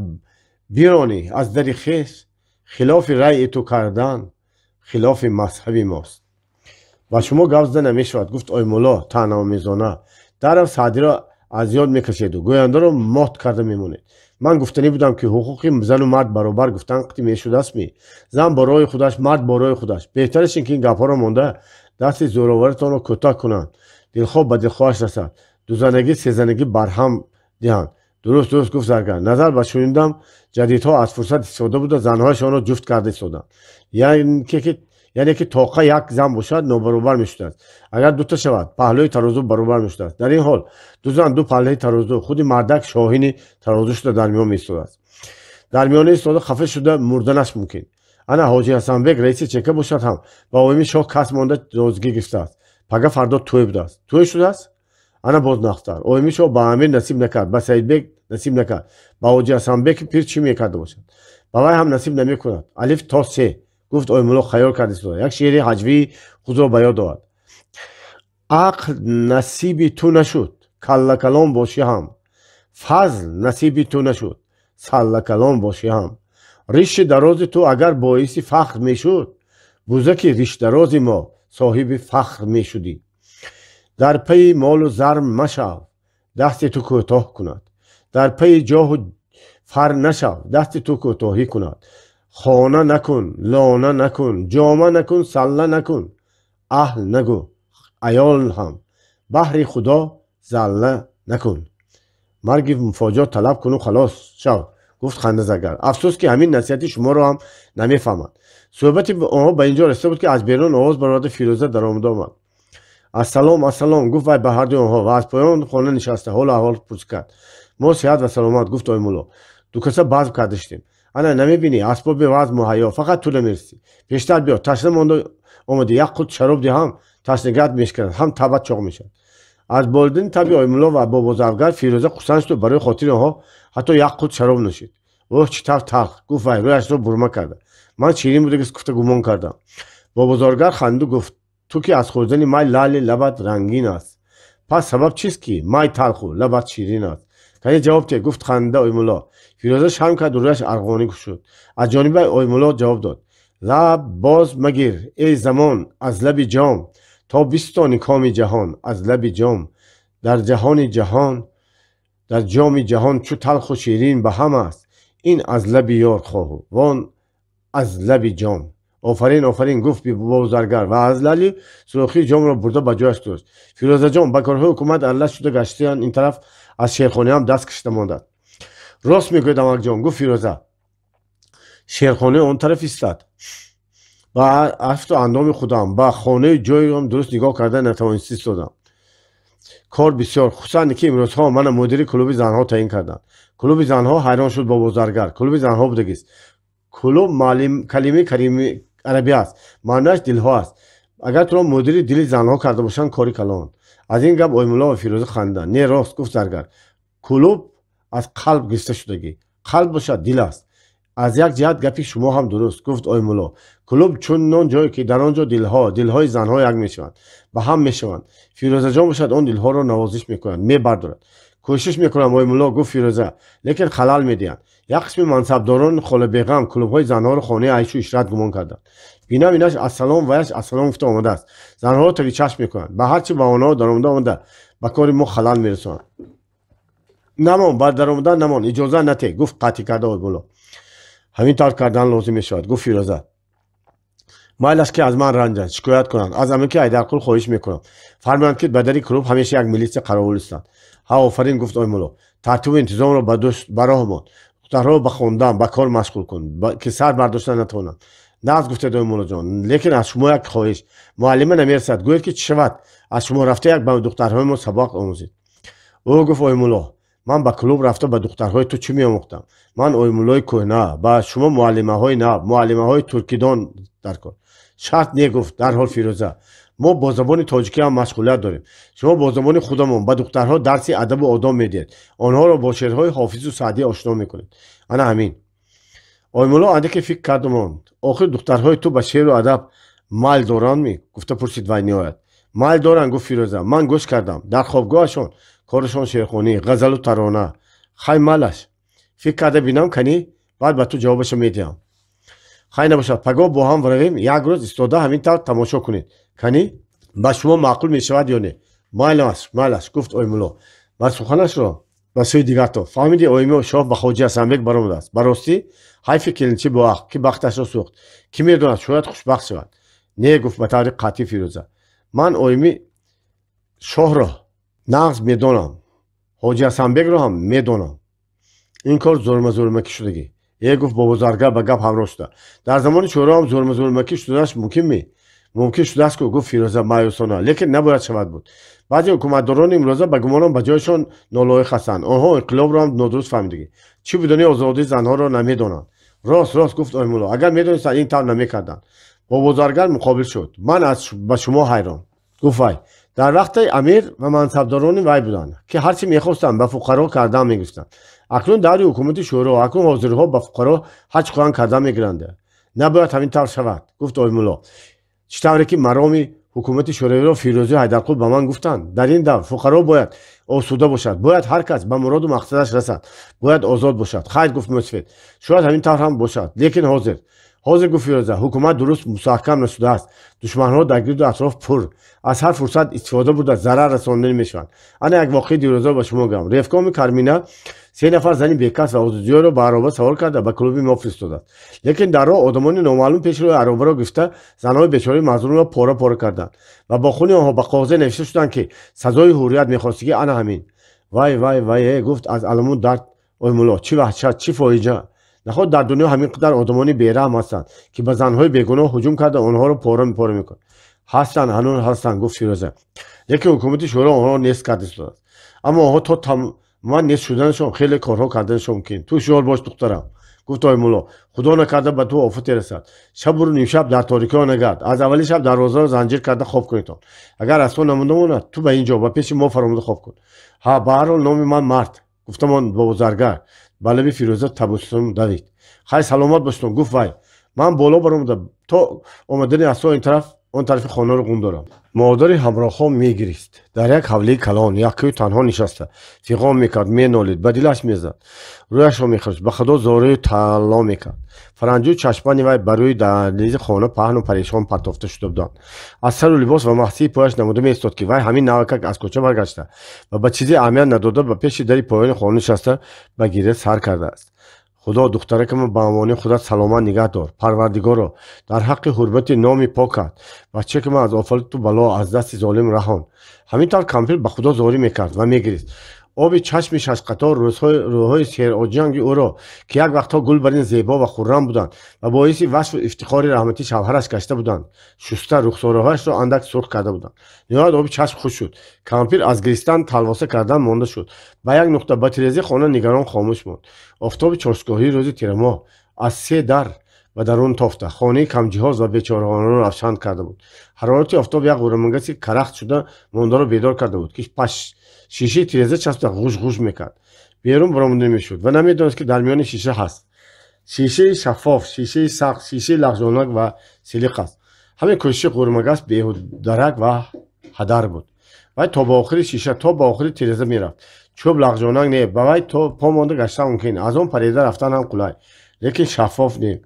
биронӣ аз дари хеш, хилофи раъи ту кардан хилофи мазҳаби мост. Ба шумо гап зада намешавад, гуфт Оймулло таънаомезона. Дарав Саъдиро аз ёд мекашеду гӯяндаро мот карда мемонед. Ман гуфтанӣ будам, ки ҳуқуқи зану мард баробар гуфтан қити мешудастми? Зан бо роҳи худаш, мард бо роҳи худаш. Беҳтараш ин ки ин гапҳоро монда, дасти зӯроваритонро кӯтоҳ кунанд, дилхоҳ ба дилхоҳаш расад, дузанагӣ, сезанагӣ барҳам диҳанд. Дуруст, дуруст, гуфт заргар. Назар ба шунидам, ҷадидҳо аз фурсат истифода буда, занҳояшонро ҷуфт карда истоданд. Яъне ки тоқа як зан бошад, нобаробар мешудааст. Агар дута шавад, паҳлӯи тарозу баробар мешудааст. Дар ин ҳол ду зан ду паҳлӯи тарозу, худи мардак шоҳини тарозу шуда дар миён меистодааст. Дар миёна истода хафа шуда мурданаш мумкин. Ана Ҳоҷи Ҳасанбек раиси чека бошад ҳам ба оими шоҳ кас монда розигӣ гирифтааст. Пага фардо тӯй будааст. Тӯй шудааст? Ана боз нахтар. Оими шоҳ ба амир насиб накард, ба Саидбек насиб накард. Ба Ҳоҷи Ҳасанбеки пир чӣ мекарда бошад? Ба вай ҳам насиб намекунад. Алиф то се, гуфт Оймулло хаёл карда истода. Як шеъри ҳаҷвии худро ба ёд овард. Ақл насиби ту нашуд, каллакалон бошӣ ҳам. Фазл насиби ту нашуд, саллакалон бошӣ ҳам. Риши дарози ту агар боиси фахр мешуд, бузаки ришдарози мо соҳиби фахр мешудӣ. Дар пайи молу зар машав, дасти ту кӯтоҳ кунад. Дар пайи ҷоҳу фар нашав, дасти ту кӯтоҳӣ кунад. Хона накун, лона накун, ҷома накун, салла накун. Аҳл нагӯ, аёл ҳам, баҳри худо залла накун. Марги муфоҷот талаб куну халос шав, гуфт ханда заргар. Афсӯс ки ҳамин насиҳати шуморо ҳам намефаҳмад. Суҳбати онҳо ба инҷо расида буд, ки аз берун овоз бароварда Фирӯза даромада омад. Ассалом, ассалом, гуфт вай ба ҳардуи онҳо ва аз поён хона нишаста ҳолу аҳвол пурсӣ кард. Мо сиҳат ва саломат, гуфт Оймулло. Ду каса базм карда шудем. Ана намебинӣ, асбоби вазм муҳайё, фақат ту намерасӣ. Пештар биё, ташна монда омадӣ, як қут шароб диҳам, ташнагиат мешканад, ҳам табат чоқ мешавад. Аз болидани таби Оймулло ва бобозавгар Фирӯза хурсанд шуду барои хотири онҳо ҳатто як қут шароб нӯшид. Оҳ, чӣ тавр талх, гуфт вай, рӯяшро бурма карда. Ман ширин будагист гуфта гумон кардам. Бобозоргар ханду гуфт: ту ки аз хӯрдани май лаъли лабат рангин аст. Пас сабаб чист ки май талху лабат ширин аст? Кане ҷавоб те, гуфт ханда Оймулло. Фирӯза шарм кард, рӯяш арғонӣ шуд. Аз ҷониби Оймулло ҷавоб дод: лаб боз магир, эй замон, аз лаби ҷом, то бистони коми ҷаҳон аз лаби ҷом. Дар ҷаҳони ҷаҳон, дар ҷоми ҷаҳон чу талху ширин ба ҳам аст. Ин аз лаби ёр хоҳу, вон аз лаби ҷом. Офарин, офарин, гуфт бобозаргар ва аз лали сӯрохии ҷомро бурда ба ҷояш гузошт. Фирӯзаҷон, ба корҳои ҳукумат аллат шуда гаштиян ин тараф аз шеърхонаам даст кашида мондад. Рост мегӯяд амакҷон, гуфт Фирӯза. Шеърхонаи он тараф истад. Ба афту андоми худам, ба хонаи ҷоям дуруст нигоҳ карда натавонист истодам. Кор бисёр, хусусан ки имрӯзҳо мана мудири клуби занҳо таъин карданд. Клуби занҳо, ҳайрон шуд бобозаргар. Клуби занҳо будагист. Клуб калимаи карими арабӣ аст, маънояш дилҳо аст. Агар туро мудири дили занҳо карда бошанд, кори калон. Аз ин гап Оймулло ва Фирӯза хандиданд. Не, рост, гуфт заргар. Клуб аз қалб гирифта шудагӣ. Қалб бошад дил аст. Аз як ҷиҳат гапи шумо ҳам дуруст, гуфт Оймулло. Клуб чунон ҷое ки дар он ҷо дилҳо, дилҳои занҳо як мешаванд, ба ҳам мешаванд. Фирӯзаҷон бошад он дилҳоро навозиш мекунад, мебардорад. Кӯшиш мекунам, Оймулло, гуфт Фирӯза, лекин халал медиҳанд. Як қисми мансабдорон холабеғам клубҳои занҳоро хонаи айшу ишрат гумон карданд. Бинам инаш ассалом ваяш ассалом гуфта омадааст. Занҳоро таги чашм мекунанд. Ба ҳарчи баҳонаҳо даромада омада ба кори мо халал мерасонанд. Намон, бар даромадан намон, иҷоза нате, гуфт қатъӣ карда Оймулло. Ҳамин тавр кардан лозим мешавад, гуфт Фирӯза. Майлаш ки аз ман ранҷанд, шикоят кунанд. Аз амаки Айдарқул хоҳиш мекунам. Фармоянд ки ба дари клуб ҳамеша як милитсия қаровул истанд. Ҳа, офарин, гуфт Оймулло. Тартибу интизомро ба роҳ монд. Духтарҳоро ба хондан, ба кор машғул кун, ки сар бардошта натавонанд. Нағз гуфтед, Оймуллоҷон, лекин аз шумо як хоҳиш. Муаллима намерасад, гӯед ки чӣ шавад? Аз шумо рафта як ба духтарҳои мо сабақ омӯзед. Ӯ гуфт Оймулло, ман ба клуб рафта ба духтарҳои ту чӣ меомӯхтам? Ман Оймуллои кӯҳна, ба шумо муаллимаҳои нав, муаллимаҳои туркидон дар кор. Шарт не, гуфт дарҳол Фирӯза. Мо бо забони тоҷикӣ ҳам машғулият дорем. Шумо бо забони худамон ба духтарҳо дарси адабу одоб медиҳед. Онҳоро бо шеърҳои Ҳофизу Саъдӣ ошно мекунед. Ана ҳамин. Оймулло андаке фикр карду монд. Охир духтарҳои ту ба шеъру адаб майл доранд ми? Гуфта пурсид вай ниҳоят. Майл доранд, гуфт Фирӯза. Ман гӯш кардам. Дар хобгоҳашон корашон шеърхонӣ, ғазалу тарона. Хай майлаш. Фикр карда бинам кани, баъд ба ту ҷавобашо медиҳам. Хай набошад, пагоҳ бо ҳам равем, як рӯз истода ҳамин тавр тамошо кунед. Кани, ба шумо маъқул мешавад ё не? Майлаш, майлаш, гуфт Оймулло. Ва суханашро ба сӯи дигар тофт. Фаҳмиди Ойми шоҳ ба Хоҷи Ҳасанбек баромадааст. Ба ростӣ, ҳайфи келинчи боақл, ки бахташро сӯхт. Кӣ медонад, шояд хушбахт шавад. Не, гуфт ба таври қатъӣ Фирӯза. Ман Ойми шоҳро нағз медонам. Ҳоҷи Ҳасанбекро ҳам медонам. Ин кор зӯрма-зӯрмакӣ шудагӣ. Е, гуфт Бобозаргар ба гап ҳамроҳ шуда. Дар замони Шӯро ҳам зӯрма-зӯрмакӣ шуданаш мумкин ме? Мумкин шудааст ку, гуфт Фирӯза маъюсона, лекин набояд шавад буд. Баъзе ҳукуматдорони имрӯза ба гумонам ба ҷойшон нолоиқ ҳастанд. Онҳо инқилобро ҳам нодуруст фаҳмидагӣ. Чӣ будани озодии занҳоро намедонанд. Рост, рост, гуфт Оймулло. Агар медонистанд, ин тавр намекарданд. Бобозаргар муқобил шуд. Ман аз ба шумо ҳайрон, гуфт вай. Дар вақти амир ва мансабдорони вай буданд, ки ҳарчи мехостанд ба фуқаро кардан мегирифтанд. Акнун даври ҳукумати Шӯро, акнун ҳозирҳо ба фуқаро ҳарчи хоҳанд кардан мегиранд. Набояд ҳамин тавр шавад, гуфт Оймулло. Чӣ тавре ки мароми ҳукумати Шӯравиро Фирӯзию Ҳайдарқул ба ман гуфтанд, дар ин давр фуқаро бояд осуда бошад, бояд ҳар кас ба муроду мақсадаш расад, бояд озод бошад. Хайр, гуфт Мӯсфед, шояд ҳамин тавр ҳам бошад, лекин ҳозир, ҳозир, гуфт Фирӯза, ҳукумат дуруст мустаҳкам нашудааст. Душманҳо дар гирду атроф пур аз ҳар фурсат истифода бурда зарар расонданӣ мешаванд. Ана як воқеаи дирӯзаро ба шумо гӯям. Ревкоми Кармина се нафар зани бекас ва озодиёро ба ароба савор карда ба клуби мо фиристодааст. Лекин дар роҳ одамони номаълум пеши роҳи аробаро гирифта занҳои бечораи мазлумро пора пора карданд ва бо хуни онҳо ба коғазе навишта шуданд, ки сазои ҳуррият мехостигӣ ана ҳамин. Вай, вай, вай, э, гуфт аз аламу дард Оймулло, чӣ ваҳшат, чӣ фоиҷа! Наход дар дунё ҳамин қадар одамони бераҳм ҳастанд, ки ба занҳои бегуноҳ ҳуҷум карда онҳоро пора пора мекунанд. Ҳастанд, ҳанӯз ҳастанд, гуфт Фирӯза. Лекин ҳукумати Шӯро онҳоро нест карда истодааст. Аммо онҳо то тамоман нест шуданашон хеле корҳо карданашон мумкин. Ту ҳушёр бош, духтарам, гуфт Оймулло. Худо накарда ба ту офате расад. Шабу нимшаб дар торикиҳо нагард. Аз аввали шаб дарвозаро занҷир карда хоб кунедтон. Агар аз ту намонда монад, ту ба ин ҷо, ба пеши мо фаромада хоб кун. Ҳа, ба ҳар ҳол номи ман Мард, гуфтамон Бобозаргар. Ба лаби Фирӯза табассум давид. Хай, саломат боштон, гуфт вай. Ман боло баромада то омадани асо ин тараф он тарафи хонаро ғун дорам. Модари ҳамроҳҳо мегирист. Дар як ҳавлии калон яккаю танҳо нишаста фиғон мекард, менолид, ба дилаш мезад, рӯяшро мехӯрд, ба худо зорию таалло мекард. Фаранҷӯ чашмани вай ба рӯи даҳлизи хона паҳну парешон партофта шуда буданд. Аз сару либос ва маҳсии пояш намуда меистод, ки вай ҳамин навакак аз кӯча баргашта ва ба чизе аҳамият надода ба пеши дари поёни хона нишаста ба гиря сар кардааст. Худо, духтаракама ба амони худат саломат нигаҳ дор. Парвардигоро, дар ҳаққи ҳурмати номи покат бачакама аз офату бало, аз дасти золим раҳон. Ҳамин тавр кампир ба худо зорӣ мекард ва мегирист. Оби чашми шашқатор рӯҳҳои сероҷанги ӯро, ки як вақтҳо гул бар ин зебо ва хуррам буданд ва боиси васфу ифтихори раҳматии шавҳараш гашта буданд, шуста рухсораҳояшро андак сурх карда буданд. Ниҳоят оби чашм хушк шуд. Кампир аз гиристан талвоса кардан монда шуд. Ба як нуқта, ба тирезаи хона нигарон хомӯш монд. Офтоби чошгоҳии рӯзи тирамоҳ аз се дар ба дарун тофта хонаи камҷиҳоз ва бечораҳонаро равшан карда буд. Ҳарорати офтоб як ғӯрамангаси карахт шуда мондаро бедор карда буд, ки шишаи тиреза часпида ғуж-ғуж мекард. Берун баромада мешуд ва намедонист, ки дар миёни шиша ҳаст. Шишаи шаффоф, шишаи сахт, шишаи лағжонак ва силиқ аст. Ҳамин кӯшиши ғӯрмагас беҳударак ва ҳадар буд. Вай то ба охири шиша, то ба охири тиреза мерафт. Чӯб лағжонак не, ба вай то по монда гаштан мумкин, аз он парида рафтан ҳам қулай, лекин шаффоф не.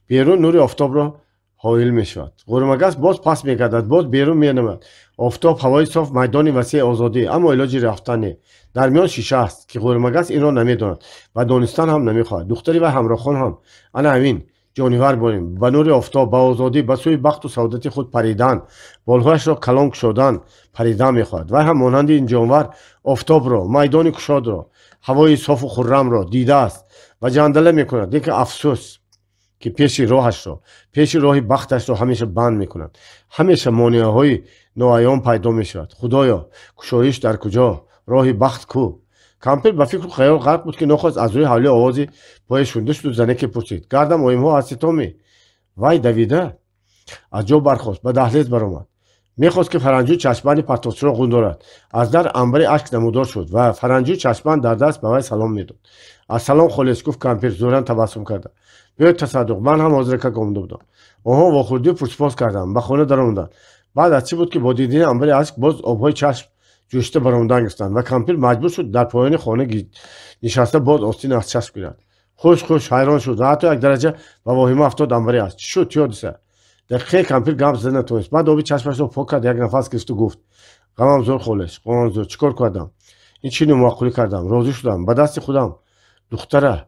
Берун нури офтобро ҳоил мешавад. Ғӯрмагас боз паст мегардад, боз берун менамояд. Офтоб, ҳавои соф, майдони васеи озодӣ, аммо илоҷи рафтан не. Дар миён шиша аст, ки ғӯрмагас инро намедонад ва донистан ҳам намехоҳад. Духтари вай ҳамроҳон ҳам ана ҳамин ҷонивар борем, ба нури офтоб, ба озодӣ, ба сӯи бахту саодати худ паридан, болҳояшро калон кушодан, паридан мехоҳад. Вай ҳам монанди ин ҷонвар офтобро, майдони кушодро, ҳавои софу хуррамро дидааст ва ҷандала мекунад, лекин афсӯс, ки пеши роҳашро, пеши роҳи бахташро ҳамеша банд мекунад. Ҳамеша монеаҳои ноаён пайдо мешавад. Худоё, кушоиш дар куҷо? Роҳи бахт кӯ? Кампир ба фикру хаёл ғарқ буд, ки нохост аз рӯи ҳавлӣ овози пои шунида шуду занеке пурсид: гардам оимҳо ҳаститоми? Вай давида аз ҷо бархост, ба даҳлез баромад. Мехост, ки фаранҷӯи чашмбанди партофчиро ғун дорад. Аз дар амбари ашк намудор шуд ва фаранҷӯи чашмбанд дар даст ба вай салом медод. Аз салом холес, гуфт кампир зӯран табассум карда. Биёед, тасаддуқ, ман ҳам ҳозиракак омада будам. Онҳо вохӯрдию пурсупос карданд, ба хона даромаданд. Баъд аз чӣ буд, ки бо дидани амбари ашк боз обҳои чашм ҷӯшида баромадан гирифтанд ва кампир маҷбур шуд дар поёни хона нишаста боз остин аз чашм гирад. Хуш, хуш, ҳайрон шуд ва ҳатто як дараҷа ба воҳима афтод амбари ашк. Чӣ шуд, чӣ ҳодиса? Дақиқае кампир гап зада натавонист. Баъд оби чашмашро пок кард, як нафас гирифту гуфт: ғамам зӯр, холеш, ғамам зӯр. Чӣ кор кардам? Ин чӣ номаъқулӣ кардам? Розӣ шудам, ба дасти худам духтара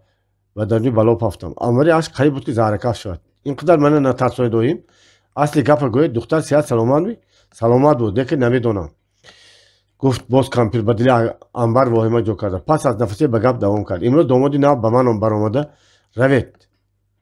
ба даруни бало пафтам. Амбари ашк қариб буд, ки заҳракаф шавад. Ин қадар мана натарсонед, оим. Асли гапа гӯед, духтар сиҳат саломат ми? Саломат буд, лекин намедонам. Гуфт боз кампир ба дили Анбар воҳима ҷо карда. Пас аз нафасе ба гап давом кард. Имрӯз домоди нав ба ман баромада равед.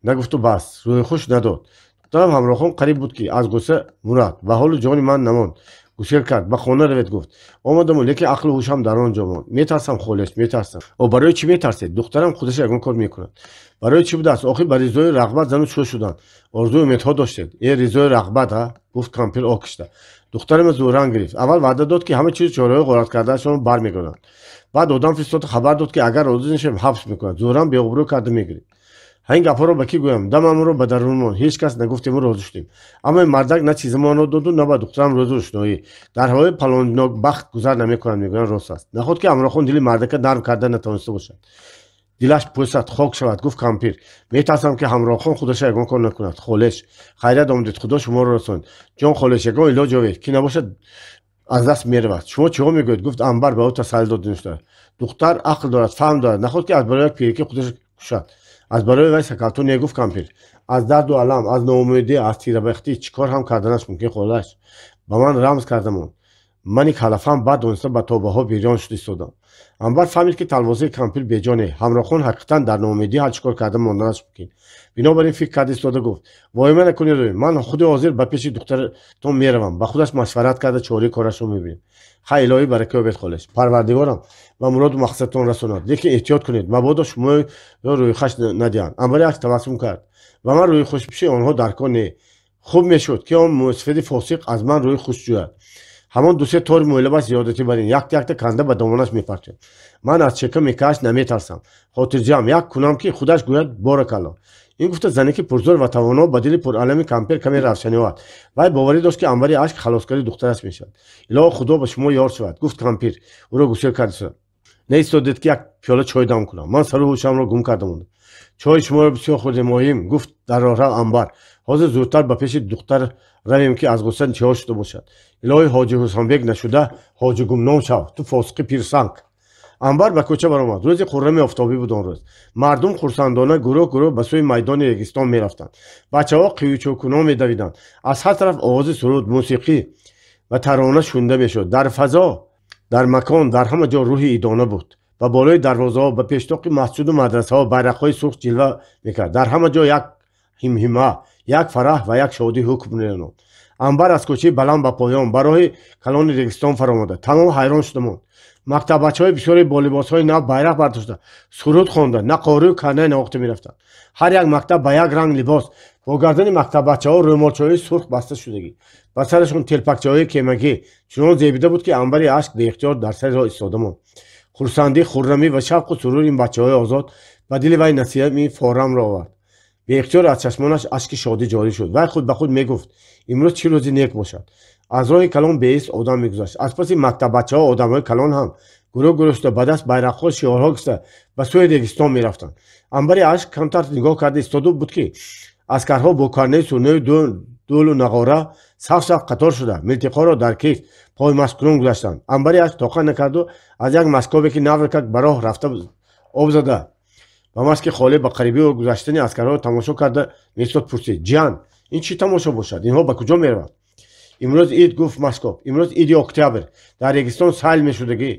Нагуфту бас, рӯи хуш надод. Духтарам Ҳамрохон қариб буд, ки аз ғусса мурад. Ба ҳолу ҷони ман намонд. Гусел кард. Ба хона равед гуфт. Омадаму, лекин ақлу ҳушам дар он ҷо монд. Метарсам, холеш, метарсам. О, барои чӣ метарсед? Духтарам худаш ягон кор мекунад. Барои чӣ будааст? Охир ба ризою рағбат зану шӯ шуданд. Орзую умедҳо доштед. Э, ризою рағбат, ҳа? Гуфт кампир оҳ кашида. Духтарама зӯранг гирифт. Аввал ваъда дод, ки ҳама чизу чораҳои ғорат кардаашонро бармегардонад. Баъд одам фиристода хабар дод, ки агар розӣ нашавем, ҳабс мекунад. Зӯран беобрӯ карда мегирифт. Ҳамин гапҳоро ба кӣ гӯям? Дамамро ба дарун монд. Ҳеҷ кас нагуфтему розӣ шудем. Аммо ин мардак на чизамонро доду, на ба духтарам рӯзу рӯшноӣ. Дар ҳавои палоннок бахт гузар намекунад, мегӯянд, рост аст. Наход ки Ҳамрохон дили мардака нарм карда натавониста бошад. Дилаш пӯсад, хок шавад, гуфт кампир. Метарсам, ки Ҳамрохон худаша ягон кор накунад. Холеш, хайрият омадед, Худо шуморо расонид. Ҷон холеш, ягон илоҷ ёбед, ки набошад аз даст меравад. Шумо чиҳо мегӯед? Гуфт Анбар ба ӯ тасалли дод доништа. Духтар ақл дорад, фаҳм дорад. Наход ки аз барои як пирикӣ худаша кушад. Аз барои вай сакалту не, гуфт кампир. Аз дарду алам, аз ноумедӣ, аз тирабахтӣ чӣ кор ҳам карданаш мумкин, холаш. Ба ман рамз карда монд. Мани калафам баъд дониста ба тобаҳо бирён шуд истодам. Анбар фаҳмид, ки талвосаи кампир беҷоне. Ҳамрохон ҳақиқатан дар ноумедӣ ҳар чӣ кор карда монданаш мумкин. Бинобар ин фикр карда истода гуфт: воҳима накунед, рӯй. Ман худи ҳозир ба пеши духтаратон меравам. Ба худаш машварат карда чораи корашро мебинем. Хай, илоҳӣ барака ёбед, холеш. Парвардигорам ба муроду мақсадтон расонад. Лекин эҳтиёт кунед, мабодо шуморо рӯйхаш надиҳанд. Анбари акс табассум кард. Ба ман рӯи хушпӯши онҳо дар кор не. Хуб мешуд, ки он мӯсафеди фосиқ аз ман рӯи хуш ҷӯяд. Ҳамон дусе тори мӯйлабаш зиёдатӣ бар ин якта якта канда ба домонаш мепартояд. Ман аз чека мекааш наметарсам. Хотирҷамъ як кунам, ки худаш гӯяд боракалло. Ин гуфта занеки пурзӯр ва тавоно ба дили пуралами кампир каме равшанӣ овард. Вай боварӣ дошт, ки Анбари ашк халоскари духтараш мешавад. Илоҳо Худо ба шумо ёр шавад, гуфт кампир. Ӯро гусел кард. Наистодед, ки як пиёла чой дам кунам. Ман сару ҳушамро гум карда мондам. Чойи шуморо бисёр хӯрдем, моҳим, гуфт дар роҳрав Анбар. Ҳозир зудтар ба пеши духтар равем, ки аз ғусса чиҳо шуда бошад. Илоҳи ҳоҷи Ҳусанбек нашуда, ҳоҷи гумном шав, ту фосиқи пирсанг. Анбар ба кӯча баромад. Рӯзи хуррами офтобӣ буд он рӯз. Мардум хурсандона гурӯҳ гурӯҳ ба сӯи майдони Регистон мерафтанд. Бачаҳо қиючӯкунон медавиданд. Аз ҳар тараф овози суруд, мусиқӣ ва тарона шунида мешуд. Дар фазо, дар макон, дар ҳама ҷо рӯҳи идона буд. Ба болои дарвозаҳо, ба пештоқи масҷиду мадрасаҳо байрақҳои сурх ҷилва мекард. Дар ҳама ҷо як ҳимҳима, як фараҳ ва як шодӣ ҳукм меронд. Анбар аз кӯчаи баланд ба поён, ба роҳи калони Регистон фаромада. Тамом ҳайрон шуда монд. Мактаббачаҳои бисёре бо либосҳои нав байрақ бардошта, суруд хонда, нақорию карнай навохта мерафтанд. Ҳар як мактаб ба як ранг либос, бо гардани мактаббачаҳо рӯмолчаҳои сурх баста шудагӣ. Ба сарашон телпакчаҳои кемагӣ чунон зебида буд, ки Анбари ашк беихтиёр дар сари роҳ истода монд. Хурсандӣ, хуррамӣ ва шавқу сурури ин бачаҳои озод ба дили вай насиҳами форамро овард. Беихтиёр аз чашмонаш ашки шодӣ ҷорӣ шуд. Вай худ ба худ мегуфт: имрӯз чӣ рӯзи нек бошад. Аз роҳи калон беист одам мегузашт. Аз паси мактаббачаҳо одамҳои калон ҳам гурӯҳ гурӯҳ шуда ба даст байрақҳо шиорҳо гирифта ба сӯи Регистон мерафтанд. Анбари ашк камтар нигоҳ карда истода буд, ки аскарҳо бо карнаи сурнаю дӯлу нағора саф саф қатор шуда милтиқҳоро дар киф поймашқкунон гузаштанд. Анбари ашк тоқат накарду аз як машкобе, ки навракак ба роҳ рафта об зада, ба машки холӣ ба қарибии ӯ гузаштани аскарҳоро тамошо карда меистод, пурсид: ҷиян, ин чӣ тамошо бошад? Инҳо ба куҷо мераванд? Имрӯз ид, гуфт машкоб. Имрӯз иди октябр. Дар Регистон сайл мешудагӣ.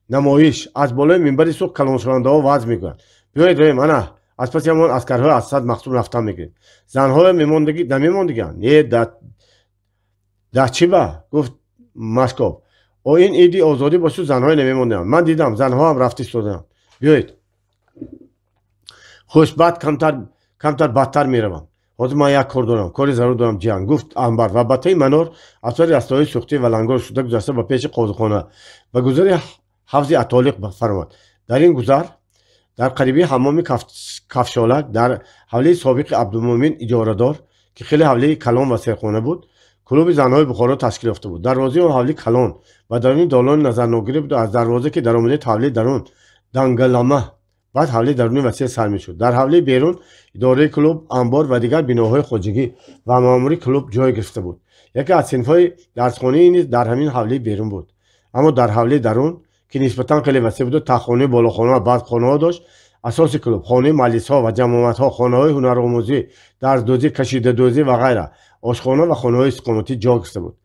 Намоиш. Аз болои минбари сурх калоншавандаҳо ваъз мекунанд. Биёед равем, ана аз паси ҳамон аскарҳои аз сад махсум рафтан мегирем. Занҳоя намемондагианд? Не, да чӣ ба? Гуфт машкоб. О, ин иди озодӣ бошуд, занҳое намемонданд. Ман дидам, занҳо ҳам рафта истодаанд. Биёед. Хуш, баъд камтар камтар бадтар меравам. Ҳозир ман як кор дорам, кори зарур дорам, ҷиян, гуфт Анбар ва ба таи манор аз сари растаҳои сӯхтӣ ва лангор шуда гузашта ба пеши қозихона, ба гузари ҳавзи Атолиқ фаромад. Дар ин гузар, дар қарибии ҳаммоми кафшолак, дар ҳавлии собиқи Абдумӯмин иҷорадор, ки хеле ҳавлии калон ва серхона буд, клуби занҳои Бухоро ташкил ёфта буд. Дарвозаи он ҳавли калон ва даруни долони назарногирӣ буд. Аз дарвоза ки даромадед, ҳавлии дарун дангалама, баъд ҳавлии даруни васеъ сар мешуд. Дар ҳавлии берун идораи клуб, анбор ва дигар биноҳои хоҷагӣ ва маъмурии клуб ҷой гирифта буд. Яке аз синфҳои дарсхонии низ дар ҳамин ҳавлии берун буд. Аммо дар ҳавлии дарун, ки нисбатан хеле васеъ буду тахтхонаи болохона ва баъдхонаҳо дошт, асоси клуб, хонаи маҷлисҳо ва ҷамоатҳо, хонаҳои ҳунаромӯзӣ, дарздӯзӣ, кашидадӯзӣ ва ғайра, ошхона ва хонаҳои истиқоматӣ ҷой гирифта буд.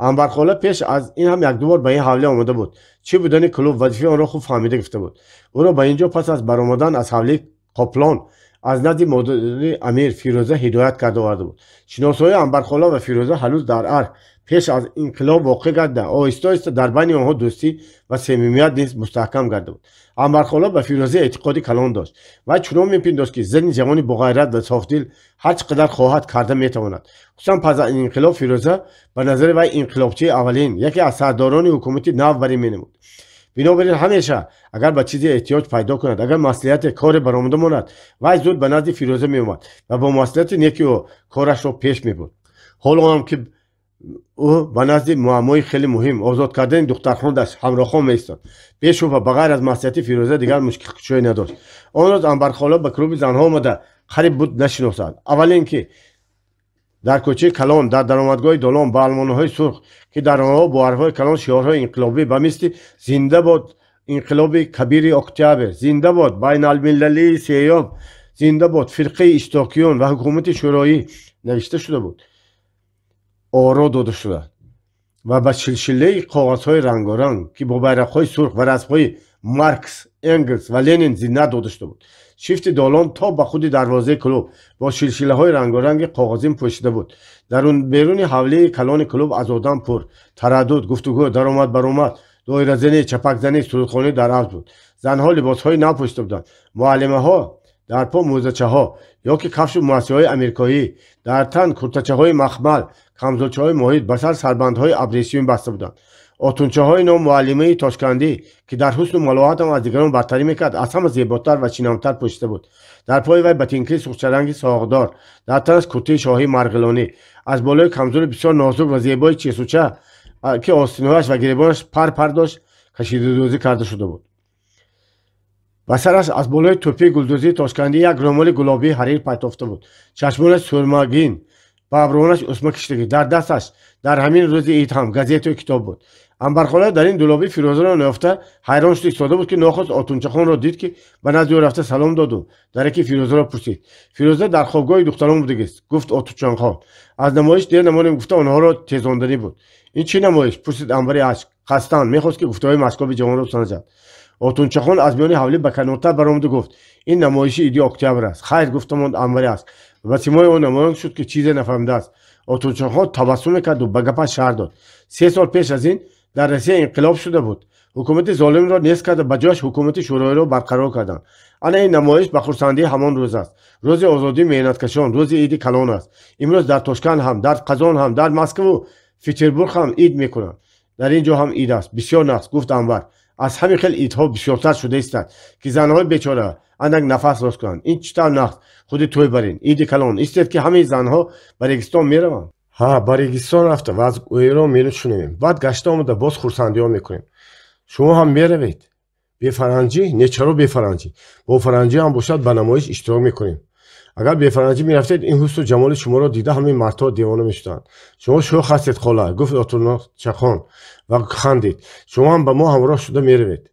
Анбархола пеш аз ин ҳам якду бор ба ин ҳавлӣ омада буд. Чӣ будани клуб, вазифаи онро хуб фаҳмида гирифта буд. Ӯро ба ин ҷо пас аз баромадан аз ҳавлии Қоплон аз назди модари Амир Фирӯза ҳидоят карда оварда буд. Шиносоии Анбархола ва Фирӯза ҳанӯз дар арк пеш аз инқилоб воқеъ гардида, оҳиста оҳиста дар байни онҳо дӯстӣ ва самимият низ мустаҳкам гарда буд. Анбархола ба Фирӯза эътиқоди калон дошт. Вай чунон мепиндошт, ки зани ҷавони боғайрат ва софдил ҳар чӣ қадар хоҳад карда метавонад. Хусусан пас аз инқилоб Фирӯза ба назари вай инқилобчии аввалин, яке аз сардорони ҳукумати нав барӣ менамуд. Бинобар ин ҳамеша агар ба чизе эҳтиёҷ пайдо кунад, агар маслиҳате коре баромада монад, вай зуд ба назди Фирӯза меомад ва бо маслиҳати неки ӯ корашро пеш мебурд. Ҳоло ҳам ки ӯ ба назди муаммои хеле муҳим озод кардани духтархондаш ҳамроҳхон меистод. Бешубҳа ба ғайр аз маслиҳати Фирӯза дигар мушкилкушоӣ надошт. Он рӯз Анбархола ба клуби занҳо омада қариб буд нашиносад. Аввалин ки дар кӯчаи калон, дар даромадгоҳи долон ба алмонаҳои сурх, ки дар онҳо бо ҳарфҳои калон шиорҳои инқилобӣ ба мисли «Зинда бод инқилоби кабири октябр», «Зинда бод байналмилалии сеюм», «Зинда бод фирқаи иштирокиён ва ҳукумати шӯроӣ» навишта шуда буд, оро дода шуда ва ба шилшилаи коғазҳои рангоранг, ки бо байрақҳои сурх ва расмҳои Маркс, Энгелс ва Ленин зинат дода шуда буд. Шифти долон то ба худи дарвозаи клуб бо шилшилаҳои рангоранги коғозин пӯшида буд. Дар беруни ҳавлии калони клуб аз одам пур, тараддуд, гуфтугӯ, даромад баромад, доиразанӣ, чапакзанӣ, сурудхонӣ дар авҷ буд. Занҳо либосҳои нав пӯшида буданд. Муаллимаҳо дар по мӯзачаҳо ё ки кафшу муассиҳои амрикоӣ, дар тан куртачаҳои махмал, камзулчаҳои моҳид, ба сар сарбандҳои абресиюм баста буданд. Отунчаҳои ном муаллимаи тошкандӣ, ки дар ҳусну малоҳатам аз дигарон бартарӣ мекард, аз ҳама зеботар ва чинамтар пӯшида буд. Дар пои вай ботинкаи сурхчаранги соғдор, дар танаш куртаи шоҳии марғилонӣ, аз болои камзули бисёр нозук ва зебои чесуча, ки остинҳояш ва гиребонаш пар пар дошт, кашидадӯзӣ карда шуда буд. Ба сараш аз болои тӯпии гулдӯзии тошкандӣ як рӯмоли гулобии ҳарир партофта буд. Чашмонаш сурмагин, ба абрӯонаш усма кишидагӣ. Дар дасташ дар ҳамин рӯзи ид ҳам газетаю китоб буд. Анбархола дар ин дулобӣ Фирӯзаро наёфта ҳайрон шуд, истода буд, ки нохост Отунчахонро дид, ки ба назди ӯ рафта салом доду дараки Фирӯзаро пурсид. Фирӯза дар хобгоҳи духтарон будагист, гуфт Отунчахон. Аз намоиш дер намонем гуфта онҳоро тезонданӣ буд. Ин чӣ намоиш? Пурсид Анбари ашк. Қасдан мехост, ки гуфтаҳои машкоби ҷавонро санҷад. Отунчахон аз миёни ҳавлӣ ба канортар баромаду гуфт: ин намоиши иди октябр аст. Хайр, гуфта монд Анбари ашк. Ва симои ӯ намоён шуд, ки чизе нафаҳмидааст. Отунчахон табассум мекарду ба гапаш шарҳ дод. 3 сол пеш аз ин дар Россия инқилоб шуда буд. Ҳукумати золимро нест карда, ба ҷояш ҳукумати шӯроиро барқарор карданд. Ана ин намоиш ба хурсандии ҳамон рӯз аст. Рӯзи озодии меҳнаткашон, рӯзи иди калон аст. Имрӯз дар Тошканд ҳам, дар Қазон ҳам, дар Москву Петербург ҳам ид мекунанд. Дар ин ҷо ҳам ид аст. Бисёр нақс, гуфт Анвар. Аз ҳамин хел идҳо бисёртар шуда истад, ки занҳои бечора андак нафас рост кунанд. Ин чӣ тавр нақс? Худи тӯй барин. Иди калон. Истед, ки ҳамаи занҳо ба Регистон мераванд. Ҳа, ба Регистон рафта ва аз Эрон менушунем. Баъд гашта омада боз хурсандиҳо мекунем. Шумо ҳам меравед. Бефаранҷӣ? Не, чаро бефаранҷӣ? Бо фаранҷӣ ҳам бошад ба намоиш иштирок мекунем. Агар бефаранҷӣ мерафтед, ин ҳусну ҷамоли шуморо дида ҳамаи мардҳо девона мешуданд. Шумо шӯх ҳастед, хола, гуфт Отунчахон ва хандид. Шумо ҳам ба мо ҳамроҳ шуда меравед.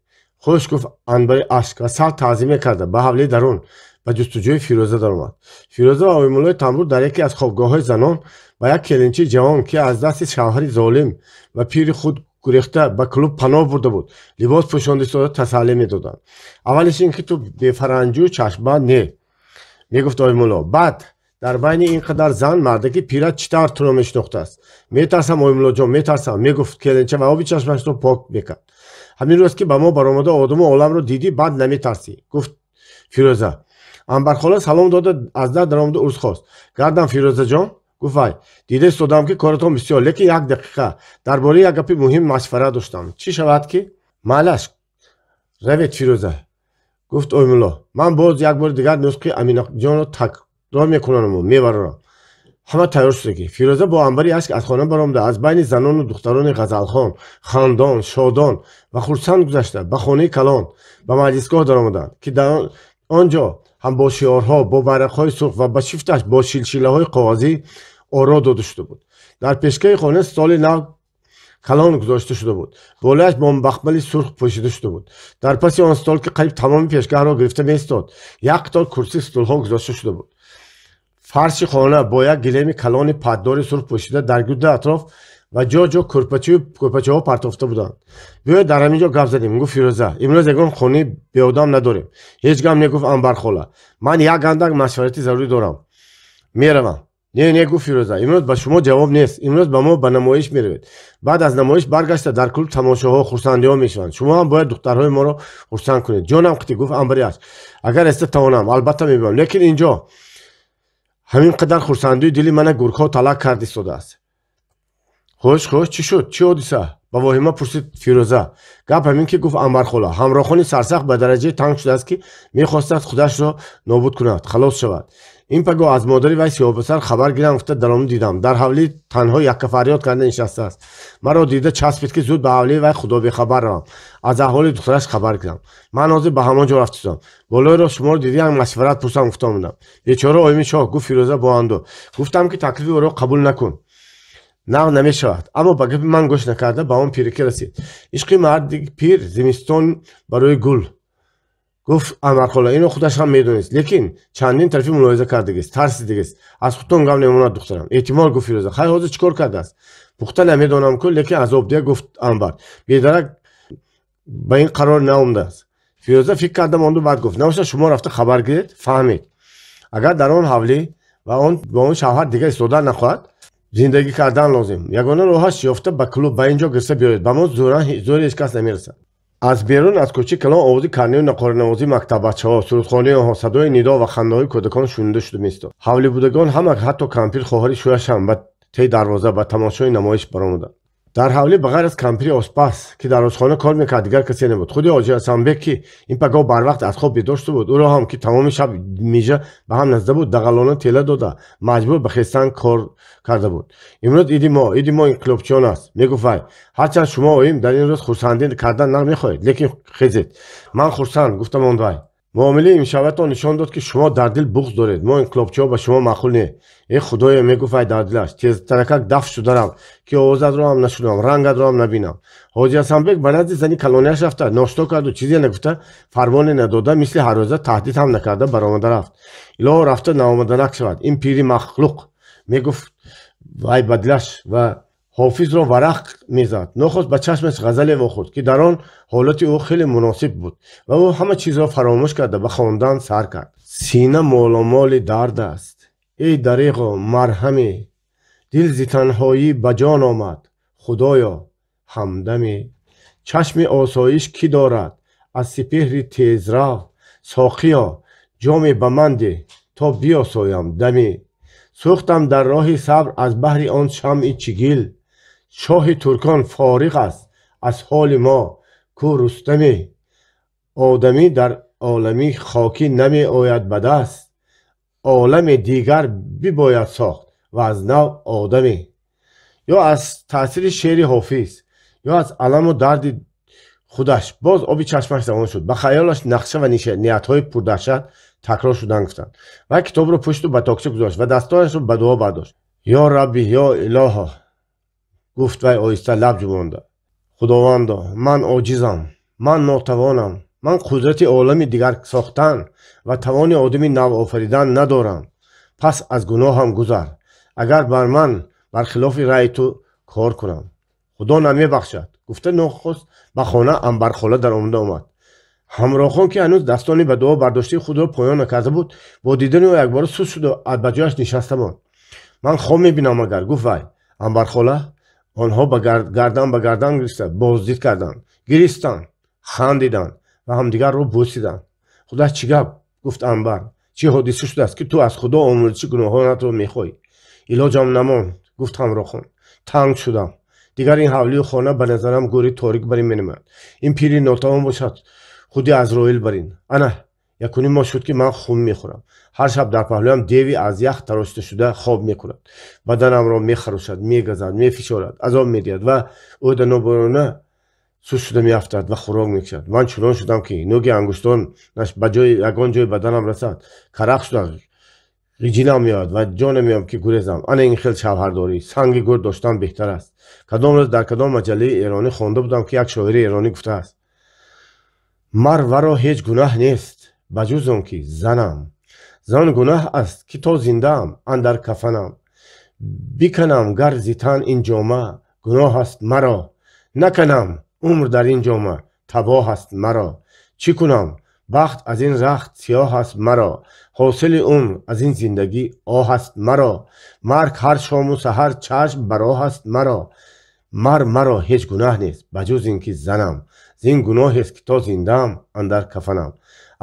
Хуш, гуфт Анбари ашк ва сар таъзиме карда ба ҳавлии дарун ба ҷустуҷӯи Фирӯза даромад. Фирӯза ва Оймуллои Тамбур дар яке аз хобгоҳҳои занон ба як келинчии ҷавон, ки аз дасти шавҳари золим ва пири худ гурехта ба клуб паноҳ бурда буд, либос пӯшонда истода тасаллӣ медоданд. Аввалиш ин ки ту бефаранҷу чашмбанд не, мегуфт Оймулло. Баъд дар байни ин қадар зан мардаки пират чӣ тавр туро мешинохтааст? Метарсам, Оймуллоҷон, метарсам, мегуфт келинча ва оби чашмашро пок мекард. Ҳамин рӯз ки ба мо баромада одаму оламро дидӣ, баъд наметарсӣ, гуфт Фирӯза. Анбархола салом дода аз дар даромада узр хост. Гардам, Фирӯзаҷон, гуфт вай, дида истодам, ки коратон бисёр, лекин як дақиқа дар бораи як гапи муҳим машварат доштам. Чӣ шавад ки? Маълаш, равед, Фирӯза, гуфт Оймулло. Ман боз як бори дигар нутқи Аминаҷонро такрор мекунаму мебарорам. Ҳама тайёр шудагӣ. Фирӯза бо анбари ашк аз хона баромада аз байни занону духтарони ғазалхон, хандон, шодон ва хурсанд гузашта ба хонаи калон ба маҷлисгоҳ даромаданд, ки дар он ҷо ҳам бо шиорҳо, бо байрақҳои сурх ва ба шифташ бо шилшилаҳои коғазӣ оро дода шуда буд. Дар пешгаҳи хона столи нав калон гузошта шуда буд. Болояш бо бахмали сурх пӯшида шуда буд. Дар паси он стол, ки қариб тамоми пешгаҳро гирифта меистод, як қатор курсӣ стулҳо гузошта шуда буд. Фарши хона бо як гилеми калони паддори сурх пӯшида, дар гирду атроф ва ҷо-ҷо кӯрпачаҳо партофта буданд. Биёед дар ҳамин ҷо гап задем, гуфт Фирӯза. Имрӯз ягон хонаи беодам надорем. Ҳеҷ гап не, гуфт Анбархола. Ман як андак машварати зарурӣ дорам. Меравам. Не, не, гуфт Фирӯза. Имрӯз ба шумо ҷавоб нест. Имрӯз ба мо ба намоиш меравед. Баъд аз намоиш баргашта дар клуб тамошоҳо, хурсандиҳо мешаванд. Шумо ҳам бояд духтарҳои моро хурсанд кунед. Ҷонам қитӣ, гуфт Анбариаш. Агар эста тавонам, албатта мебиём. Лекин инҷо ҳамин қадар хурсандию дили мана гургҳо талак кард истодааст. Хуш, хуш, чӣ шуд? Чӣ ҳодиса? Ба воҳима пурсид Фирӯза. Гап ҳамин ки, гуфт Анбархола, ҳамроҳони сарсахт ба дараҷаи танг шудааст, ки мехостад худашро нобуд кунад, халос шавад. Ин пагоҳ аз модари вай сиёҳписар хабар гирам гуфта даромад дидам. Дар ҳавлӣ танҳо яккафарёд карда нишастааст. Маро дида часпид, ки зуд ба ҳавлии вай худо бехабар равам, аз аҳволи духтараш хабар гирам. Ман ҳозир ба ҳамон ҷо рафтистам. Болои роҳ шуморо дидиам, машварат пурсам гуфта омадам. Бечора оими шоҳ, гуфт Фирӯза бо андӯҳ. Гуфтам, ки таклифи ӯро қабул накун, нағз намешавад. Аммо ба гапи ман гӯш накарда ба он пирикӣ расид. Ишқи марди пир зимистон барои гул, гуфт Анвархола. Ино худаш ҳам медонист, лекин чандин тарафи мулоҳиза кардагист, тарсидагист. Аз худтон гап намемонад, духтарам. Эҳтимол, гуфт Фирӯза. Хай, ҳозир чӣ кор кардааст? Пухта намедонам ку, лекин азоб дия, гуфт Анбар. Бедарак ба ин қарор наомадааст. Фирӯза фикр карда монду, баъд гуфт: набошад, шумо рафта хабар гиред, фаҳмед. Агар дар он ҳавлӣ ва бо он шавҳар дигар истодан нахоҳад, зиндагӣ кардан лозим. Ягона роҳаш ёфта ба клуб ба ин ҷо гирифта биёред. Ба мо зӯри ҳеҷ кас намерасад. Аз берун аз кӯчаи калон овози карнию нақоранавозии мактаббачаҳо, сурудхонии онҳо, садои нидо ва хандаҳои кӯдакон шунида шуда меистод. Ҳавлибудагон ҳама, ҳатто кампир хоҳари шӯяш ҳам ба теи дарвоза ба тамошои намоиш баромаданд. Дар ҳавлӣ ба ғайр аз кампири оспаз, ки дар ошхона кор мекард, дигар касе набуд. Худи ҳоҷи Ҳасанбек, ки ин пагоҳ барвақт аз хоб бедор шуда буд, ӯро ҳам, ки тамоми шаб мижа ба ҳам назада буд, дағалона тела дода, маҷбур ба хестан кор карда буд. Имрӯз иди мо, иди мо инқилобчиён аст, мегуфт вай. Ҳарчанд шумо оим дар ин рӯз хурсандӣ кардан намехоҳед, лекин хезед. Ман хурсанд, гуфта монд вай. Муомилаи имшабатон нишон дод, ки шумо дар дил буғз доред. Мо инқилобчиҳо ба шумо маъқул не. Э худоё, мегуфт вай дар дилаш, тезтаракак дафт шуда рав, ки овозатро ҳам нашунавам, рангатро ҳам набинам. Ҳоҷи Ҳасанбек ба назди зани калонияш рафта, ношто карду чизе нагуфта, фармоне надода, мисли ҳаррӯза таҳдид ҳам накарда баромада рафт. Илоҳо, рафта наомаданак шавад ин пири махлуқ, мегуфт вай ба дилаш ва ҳофизро варақ мезад. Нохост ба чашмаш ғазале вохӯрд, ки дар он ҳолати ӯ хеле муносиб буд ва ӯ ҳама чизро фаромӯш карда ба хондан сар кард. Сина моломоли дард аст, эй дареғо марҳаме, дил зи танҳоӣ ба ҷон омад, худоё ҳамдаме. Чашми осоиш кӣ дорад аз сипеҳри тезрав, соқиё ҷоме ба ман деҳ то биёсоям даме. Сӯхтам дар роҳи сабр аз баҳри он шамъи чигил, шоҳи туркон фориғ аст аз ҳоли мо ку Рустаме. Одамӣ дар олами хокӣ намеояд ба даст, олами дигар бибояд сохт ва аз нав одаме. Ё аз таъсири шеъри ҳофиз, ё аз аламу дарди худаш боз оби чашмаш равон шуд. Ба хаёлаш нақша ва ниятҳои пурдаҳшат такрор шудан гуфтанд. Вай китобро пушту ба токча гузошт ва дастонашро ба дуо бардошт. Ё Рабби, ё Илоҳо, гуфт вай оҳиста лаб ҷумонда. Худовандо, ман оҷизам, ман нотавонам, ман қудрати олами дигар сохтан ва тавони одами нав офаридан надорам. Пас аз гуноҳам гузар, агар бар ман бар хилофи раъи ту кор кунам. Худо намебахшад, гуфта нохост ба хона Анбархола даромада омад. Ҳамроҳон, ки ҳанӯз дастони ба дуо бардоштаи худро поён накарда буд, бо дидани ӯ якбора суст шуду ба ҷояш нишаста монд. Ман хоб мебинам агар, гуфт вай. Анбархола онҳо ба гардан ба гардан гирифта боздид карданд, гиристанд, хандиданд ва ҳамдигарро бӯсиданд. Худаш чӣ гап, гуфт Анбар. Чӣ ҳодиса шудааст, ки ту аз худо омӯрзиши гуноҳонатро мехоҳӣ? Илоҷам намонд, гуфт ҳамроҳон. Танг шудам. Дигар ин ҳавлию хона ба назарам гӯри торик барин менамояд. Ин пири нотавон бошад худи Азроил барин. Ана якуним моҳ шуд, ки ман хун мехӯрам. Ҳар шаб дар паҳлӯям деви аз ях тарошида шуда хоб мекунад. Баданамро мехарошад, мегазад, мефишорад, азоб медиҳад ва ӯҳданоборона суст шуда меафтад ва хӯрок мекушад. Ман чунон шудам, ки нӯги ангуштонаш ба ҷои ягон ҷои баданам расад, карах шуда ғиҷилам меояд ва ҷо намеёбам, ки гурезам. Ана ин хел шавҳардорӣ, санги гур доштан беҳтар аст. Кадом рӯз дар кадом маҷаллаи эронӣ хонда будам, ки як шоири эронӣ гуфтааст: мар варо ҳеҷ гунаҳ нест, ба ҷуз он ки занам. Зан гунаҳ аст, ки то зиндаам андар кафанам. Биканам гар зи тан ин ҷома, Гуноҳ аст маро. Наканам умр дар ин ҷома, табоҳ аст маро. Чӣ кунам? Бахт аз ин рахт сиёҳ аст маро. Ҳосили умр аз ин зиндагӣ оҳ аст маро. Марг ҳар шому саҳар чашм бароҳ аст маро. Мар маро ҳеҷ гуноҳ нест, ба ҷуз ин ки занам. Зин гуноҳест ки то зиндаам андар кафанам.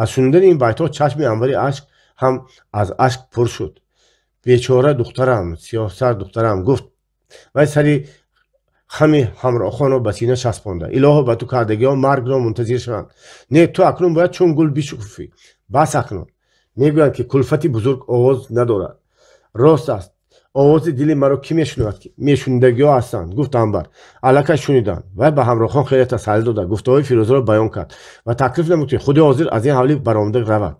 Аз шунидани ин байтҳо чашми Анвари ашк ҳам аз ашк пур шуд. Бечора духтарам, сиёҳсар духтарам, гуфт вай сари хами ҳамроҳонро ба сина часпонда. Илоҳо, ба ту кардагиҳо маргро мунтазир шаванд. Не, ту акнун бояд чун гул бишукуфӣ. Бас акнун. Мегӯянд, ки кулфати бузург овоз надорад. Рост аст. Овози дили маро кӣ мешунавад? Ки мешунидагиҳо ҳастанд, гуфт Анвар. Аллакай шуниданд. Вай ба ҳамроҳон хеле тасаллӣ дода, гуфтаҳои Фирӯзаро баён кард ва таклиф намуд, ки худи ҳозир аз ин ҳавлӣ баромада равад.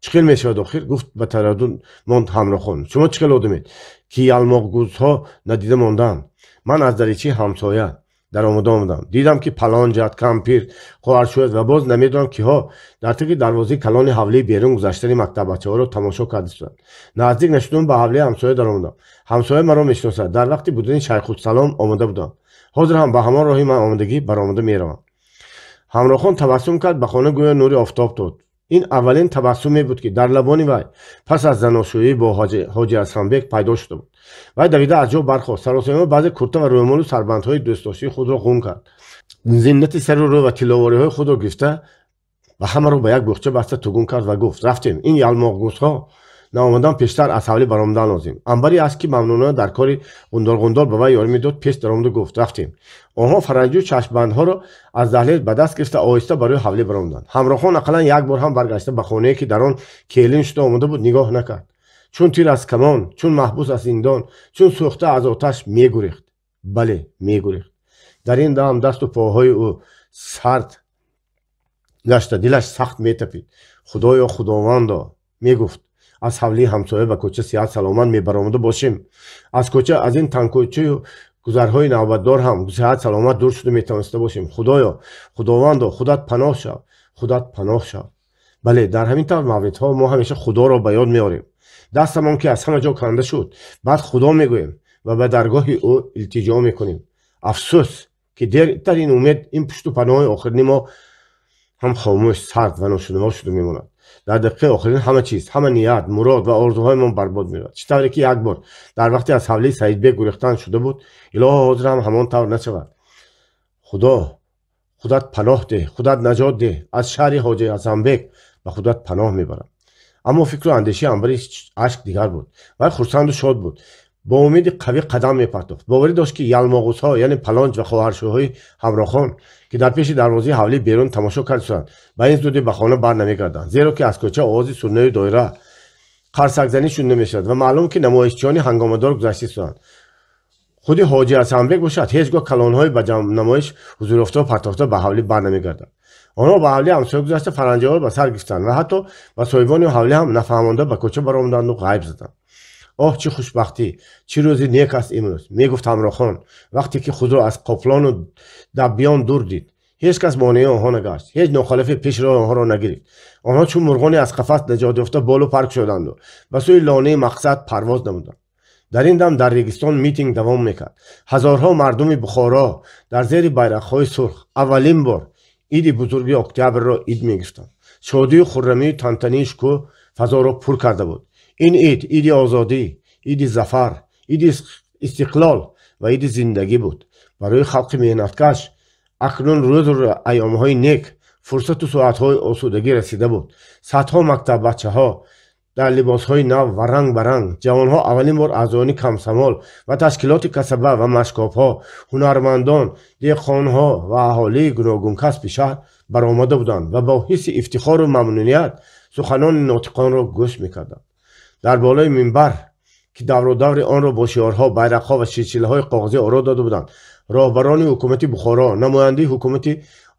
Чӣ хел мешавад охир? Гуфт ба тараддуд монд ҳамроҳон. Шумо чӣ хел одамед, ки ялмоқгузҳо надида мондаанд? Ман аз даричаи ҳамсоя даромада омадам. Дидам, ки Палонҷат, кампир, хоҳаршӯяд ва боз намедонам киҳо дар таги дарвозаи калони ҳавлии берун гузаштани мактаббачаҳоро тамошо карда шуданд. Наздик нашудум, ба ҳавлии ҳамсоя даромадам. Ҳамсоя маро мешиносад. Дар вақти будани Шайхусалом омода будам. Ҳозир ҳам ба ҳамон роҳи ман омодагӣ баромада меравам. Ҳамроҳон табассум кард, ба хона гӯё нури офтоб дод. Ин аввалин табассуме буд, ки дар лабони вай пас аз заношӯӣ бо Ҳоҷи Ҳасанбек пайдо шуда буд. Вай давида аз ҷо бархост. Саросема баъзе курта ва рӯмолу сарбандҳои дӯстдоштии худро ғун кард. Зиннати сару рӯ ва тилловориҳои худро гирифта ва ҳамаро ба як буғча баста тугун кард ва гуфт: рафтем, ин ялмоқгузҳо наомадан пештар аз ҳавлӣ баромадан лозим. Анвари аст, ки мамнунона дар кори ғундорғундор ба вай ёрӣ медод, пеш даромаду гуфт: рафтем. Онҳо фаранҷу чашмбандҳоро аз даҳлез ба даст гирифта оҳиста барои ҳавлӣ баромаданд. Ҳамроҳон ақаллан як бор ҳам баргашта ба хонае, ки дар он келин шуда омода буд, нигоҳ накард. Чун тир аз камон, чун маҳбус аз зиндон, чун сӯхта аз оташ мегурехт. Бале, мегурехт. Дар ин дам дасту поҳои ӯ сард гашта, дилаш сахт метапид. Худоё, Худовандо, мегуфт, аз ҳавлии ҳамсоя ба кӯча сиҳат саломат мебаромада бошем. Аз кӯча, аз ин тангкӯчаю гузарҳои навбатдор ҳам сиҳат саломат дур шуда метавониста бошем. Худоё, Худовандо, худат паноҳ шав, худат паноҳ шав. Бале, дар ҳамин тавр мавридҳо мо ҳамеша Худоро ба ёд меорем. Дастамон ки аз ҳама ҷо канда шуд, баъд Худо мегӯем ва ба даргоҳи ӯ илтиҷо мекунем. Афсӯс, ки дертар ин умед, ин пушту паноҳи охирини мо ҳам хомӯш, сард ва ношунаво шуда мемонад. Дар дақиқаи охирин ҳама чиз, ҳама ният, мурод ва орзуҳоямон барбод меравад. Чӣ тавре ки як бор дар вақте аз ҳавлии Саидбек гурехтан шуда буд, илоҳо ҳозир ҳам ҳамон тавр нашавад. Худо, худат паноҳ деҳ, худат наҷот деҳ, аз шаҳри Ҳоҷи Ҳасанбек ба худат паноҳ мебарам. Аммо фикру андешаи Анвари ашк дигар буд. Вай хурсанду шод буд. Бо умеди қавӣ қадам мепартофт. Боварӣ дошт, ки ялмоғузҳо, яъне Палонҷ ва хоҳаршӯҳои ҳамроҳон, ки дар пеши дарвозаи ҳавлӣ берун тамошо карда шуданд, ба ин зудӣ ба хона бар намегарданд, зеро ки аз кӯча овози сурнаю доира, қарсакзанӣ шунида мешавад ва маълум, ки намоишчиёни ҳангомадор гузашта истоданд. Худи Ҳоҷи Ҳасанбек бошад, ҳеҷ гоҳ калонҳои ба намоиш ҳузурёфтаро партофта ба ҳавлӣ бар намегардад. Онҳо ба ҳавлии ҳамсоя гузашта фаранҷаҳоро ба сар гирифтанд ва ҳатто ба соҳибони ҳавлӣ ҳам нафаҳмонда ба кӯча баромаданду ғайб заданд. Оҳ, чӣ хушбахтӣ, чӣ рӯзи нек аст имрӯз, мегуфт ҳамроҳон, вақте ки худро аз қоплону даббиён дур дид. Ҳеҷ кас монеи онҳо нагашт, ҳеҷ нохалафе пеши роҳи онҳоро нагирифт. Онҳо чун мурғоне аз қафас наҷот ёфта болу пар шуданду ба сӯи лонаи мақсад парвоз намуданд. Дар ин дам дар регистон митинг давом мекард. Ҳазорҳо мардуми Бухоро дар зери байрақҳои сурх аввалин бор иди бузурги октябрро ид мегирифтанд. Шодию хуррамию тантании шукӯҳ фазоро пур карда буд. Ин ид иди озодӣ, иди зафар, иди истиқлол ва иди зиндагӣ буд. Барои халқи меҳнаткаш акнун рӯзу айёмҳои нек, фурсату соатҳои осудагӣ расида буд. Садҳо мактаббачаҳо дар либосҳои нав ва ранг ба ранг, ҷавонҳо, аввалин бор аъзоёни комсомол ва ташкилоти касаба ва машкобҳо, ҳунармандон, деҳқонҳо ва аҳолии гуногункасби шаҳр баромада буданд ва бо ҳисси ифтихору мамнуният суханони нотиқонро гӯш мекарданд. Дар болои минбар, ки даврудаври онро бо шиорҳо, байрақҳо ва шилшилаҳои коғазӣ оро дода буданд, роҳбарони ҳукумати Бухоро, намояндаи ҳукумати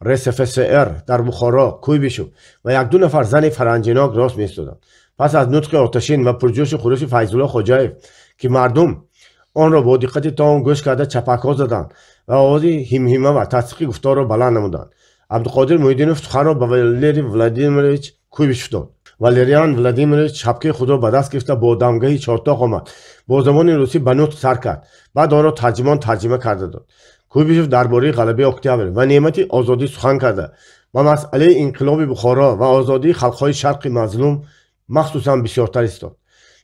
РСФСР дар Бухоро, Куйбишев ва якду нафар зани фаранҷинок рост меистоданд. Пас аз нутқи оташин ва пурҷӯшу хурӯши Файзулло Хоҷаев, ки мардум онро бо диққати том гӯш карда чапакҳо заданд ва овози ҳимҳима ва тасдиқи гуфторро баланд намуданд, Абдуқодир Муҳиддинов суханро ба Валерий Владимирович Куйбишев дод. Валериан Владимирович шапкаи худро ба даст гирифта бо дамгаи чортоқ омад. Бо забони русӣ ба нутқ сар кард. Баъд онро тарҷимон тарҷима карда дод. Куйбишев дар бораи ғалабаи октябр ва неъмати озодӣ сухан карда, ба масъалаи инқилоби Бухоро ва озодии халқҳои шарқи мазлум махсусан бисёртар истод.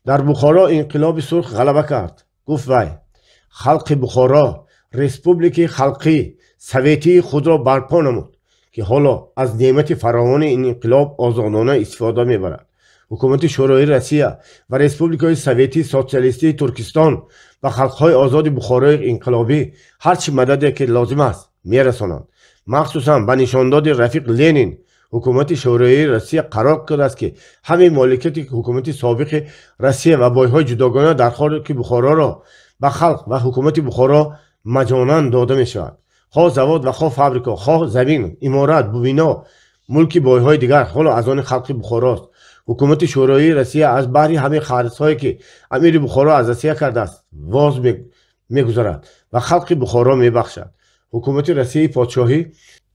Дар Бухоро инқилоби сурх ғалаба кард, гуфт вай. Халқи Бухоро республикаи халқӣ советии худро барпо намуд, ки ҳоло аз неъмати фаровони ин инқилоб озодона истифода мебарад. Ҳукумати Шӯрои Россия ва республикаҳои советии социалистии Туркистон ба халқҳои озоди Бухорои инқилобӣ ҳар чӣ мададе ки лозим аст мерасонанд. Махсусан ба нишондоди рафиқ Ленин ҳукумати Шӯрои Россия қарор кардааст, ки ҳамин моликияти ҳукумати собиқи Россия ва бойҳои ҷудогона дар хоки Бухороро ба халқ ва ҳукумати Бухоро маҷонан дода мешавад. Хоҳ завод ва хоҳ фабрика, хоҳ замин, иморат, бино, мулки бойҳои дигар ҳоло аз они халқи Бухорост. Ҳукумати Шӯрои Россия аз баҳри ҳамин қарзҳое ки амири Бухоро аз Россия кардааст воз мегузарад ва халқи Бухоро мебахшад. Ҳукумати Россияи подшоҳӣ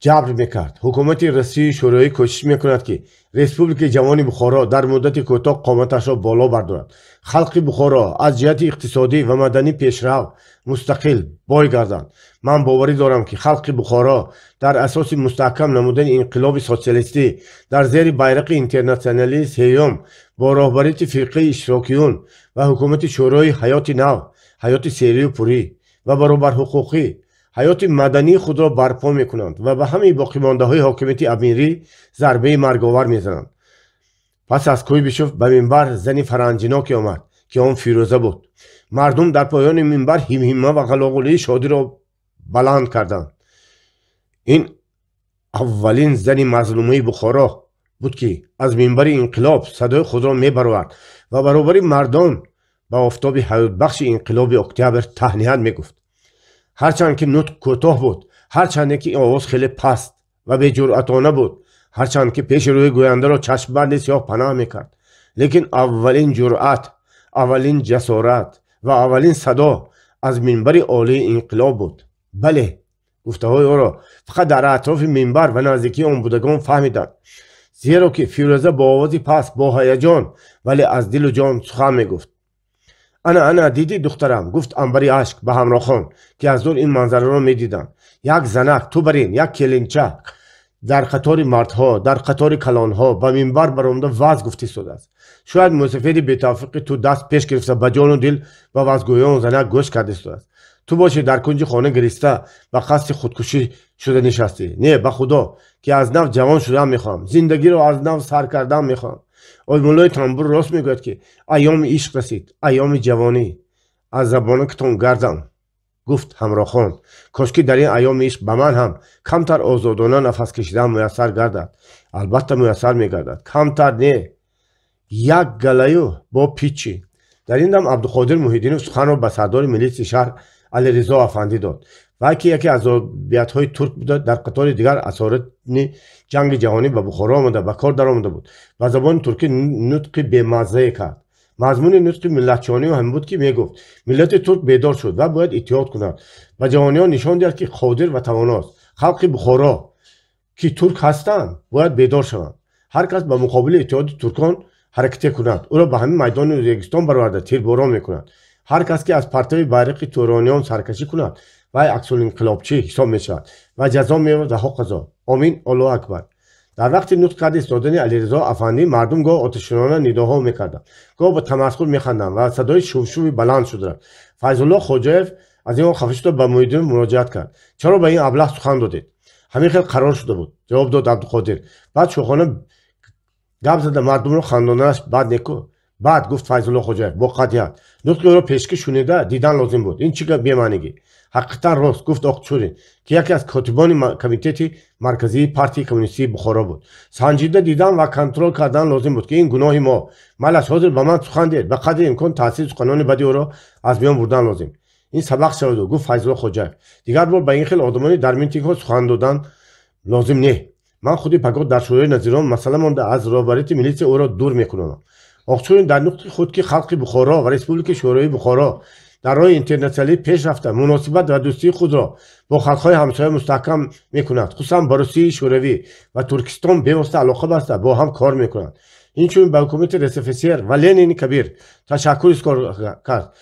ҷабр мекард. Ҳукумати Россияи Шӯроӣ кӯшиш мекунад, ки республикаи ҷавони Бухоро дар муддати кӯтоҳ қоматашро боло бардорад. Халқи Бухоро аз ҷиҳати иқтисодӣ ва маданӣ пешрав, мустақил бой гарданд. Ман боварӣ дорам, ки халқи Бухоро дар асоси мустаҳкам намудани инқилоби социалистӣ дар зери байрақи интернатсионалии сеюм бо роҳбарияти фирқаи иштирокиюн ва ҳукумати Шӯрои ҳаёти нав, ҳаёти серию пурӣ ва баробарҳуқуқӣ, ҳаёти мадании худро барпо мекунанд ва ба ҳамаи боқимондаҳои ҳокимияти амирӣ зарбаи марговар мезананд. Пас аз Куйбишев ба минбар зани фаранҷиноке омад, ки он Фирӯза буд. Мардум дар поёни минбар ҳимҳима ва ғалоғулии шодиро баланд карданд. Ин аввалин зани мазлумаи Бухоро буд, ки аз минбари инқилоб садои худро мебаровард ва баробари мардон ба офтоби ҳаётбахши инқилоби октябр таҳният мегуфт. Ҳарчанд ки нутқ кӯтоҳ буд, ҳарчанде ки овоз хеле паст ва беҷуръатона буд, ҳарчанд ки пеши рӯи гӯяндаро чашмбанди сиёҳ паноҳ мекард, лекин аввалин ҷуръат, аввалин ҷасорат ва аввалин садо аз минбари олии инқилоб буд. Бале, гуфтаҳои ӯро фақат дар атрофи минбар ва наздикии он будагон фаҳмиданд, зеро ки Фирӯза бо овози паст, бо ҳаяҷон, вале аз дилу ҷон сухан мегуфт. Ана, ана, дидӣ, духтарам, гуфт Анбари ашк ба ҳамроҳон, ки аз дур ин манзараро медиданд. Як занак, ту барин, як келинчак дар қатори мардҳо, дар қатори калонҳо ба минбар баромада ваъз гуфта истодааст. Шояд мусафири бетавфиқи ту даст пеш гирифта ба ҷону дил ба ваъзгӯён занак гӯш карда истодааст. Ту бошӣ дар кунҷи хона гириста ба қасди худкушӣ шуда нишастӣ. Не, ба худо, ки аз нав ҷавон шудан мехоҳам, зиндагиро аз нав сар кардан мехоҳам. Ой, муллои тамбур рост мегӯяд, ки айёми ишқ расид, айёми ҷавонӣ. Аз забонакатон гардам, гуфт ҳамроҳон. Кошки дар ин айёми ишқ ба ман ҳам камтар озодона нафас кашидан муяссар гардад. Албатта муяссар мегардад, камтар не, як галаю бо пичи. Дар ин дам Абдуқодир Муҳиддинов суханро ба сардори милитсияи шаҳр Алиризо афандӣ дод. Вай, ки яке аз зобиятҳои турк буда, дар қатори дигар асорати ҷанги ҷаҳонӣ ба Бухоро омада ба кор даромада буд, ба забони туркӣ нутқи бемаззае кард. Мазмуни нутқи миллатчиёнӣ ҳам буд, ки мегуфт миллати турк бедор шуд ва бояд иттиҳод кунад, ба ҷаҳониён нишон диҳад, ки қодир ва тавоност. Халқи Бухоро, ки турк ҳастанд, бояд бедор шаванд. Ҳар кас ба муқобили иттиҳоди туркон ҳаракате кунад, ӯро ба ҳамин майдони Регистон бароварда тирборон мекунад. Ҳар кас ки аз партави байрақи турониён саркашӣ кунад, вай аксулинқилобчӣ ҳисоб мешавад ва ҷазо меёбад ва ҳоказо. Омин, Аллоҳу акбар. Дар вақти нутқ карда истодани Алиризо афандӣ мардум гоҳ оташинона нидоҳо мекарданд, гоҳ ба тамасхур механданд ва садои шувшуви баланд шуда рафт. Файзулло Хоҷаев аз ин он хафа шуда ба Муҳиддинов муроҷиат кард. Чаро ба ин аблаҳ сухан додед? Ҳамин хел қарор шуда буд, ҷавоб дод Абдуқодир. Баъд шӯхона гап зада мардумро хандонданаш бад неку. Баъд гуфт Файзулло Хоҷаев бо қатъият. Нутқи ӯро пешкӣ шунида дидан лозим буд. Ин чӣ бемаънигӣ? Ҳақиқатан рост, гуфт Оқчурин, ки яке аз котибони комитети марказии партияи коммунистии Бухоро буд. Санҷида дидан ва контрол кардан лозим буд, ки ин гуноҳи мо. Малаш ҳозир ба ман сухан диҳед, ба қадри имкон таъсири суханони бади ӯро аз миён бурдан лозим. Ин сабақ шаваду, гуфт Файзулло Хоҷаев. Дигар бор ба ин хел одамони дар митингҳо сухан додан лозим не. Ман худи пагоҳ дар Шӯрои назирон масъала монда аз роҳбарияти милитсия ӯро дур мекунонам. Оқчурин дар нутқи худ, ки халқи Бухоро ва республикаи Шӯрои Бухоро дар роҳи интернатсионалӣ пеш рафта муносибат ва дӯстии худро бо халқҳои ҳамсоя мустаҳкам мекунад, хусусан ба Русияи Шӯравӣ ва Туркистон бевосита алоқа баста бо ҳам кор мекунанд. Инчунин ба ҳукумати РСФСР ва Ленини Кабир ташаккур изҳор кард,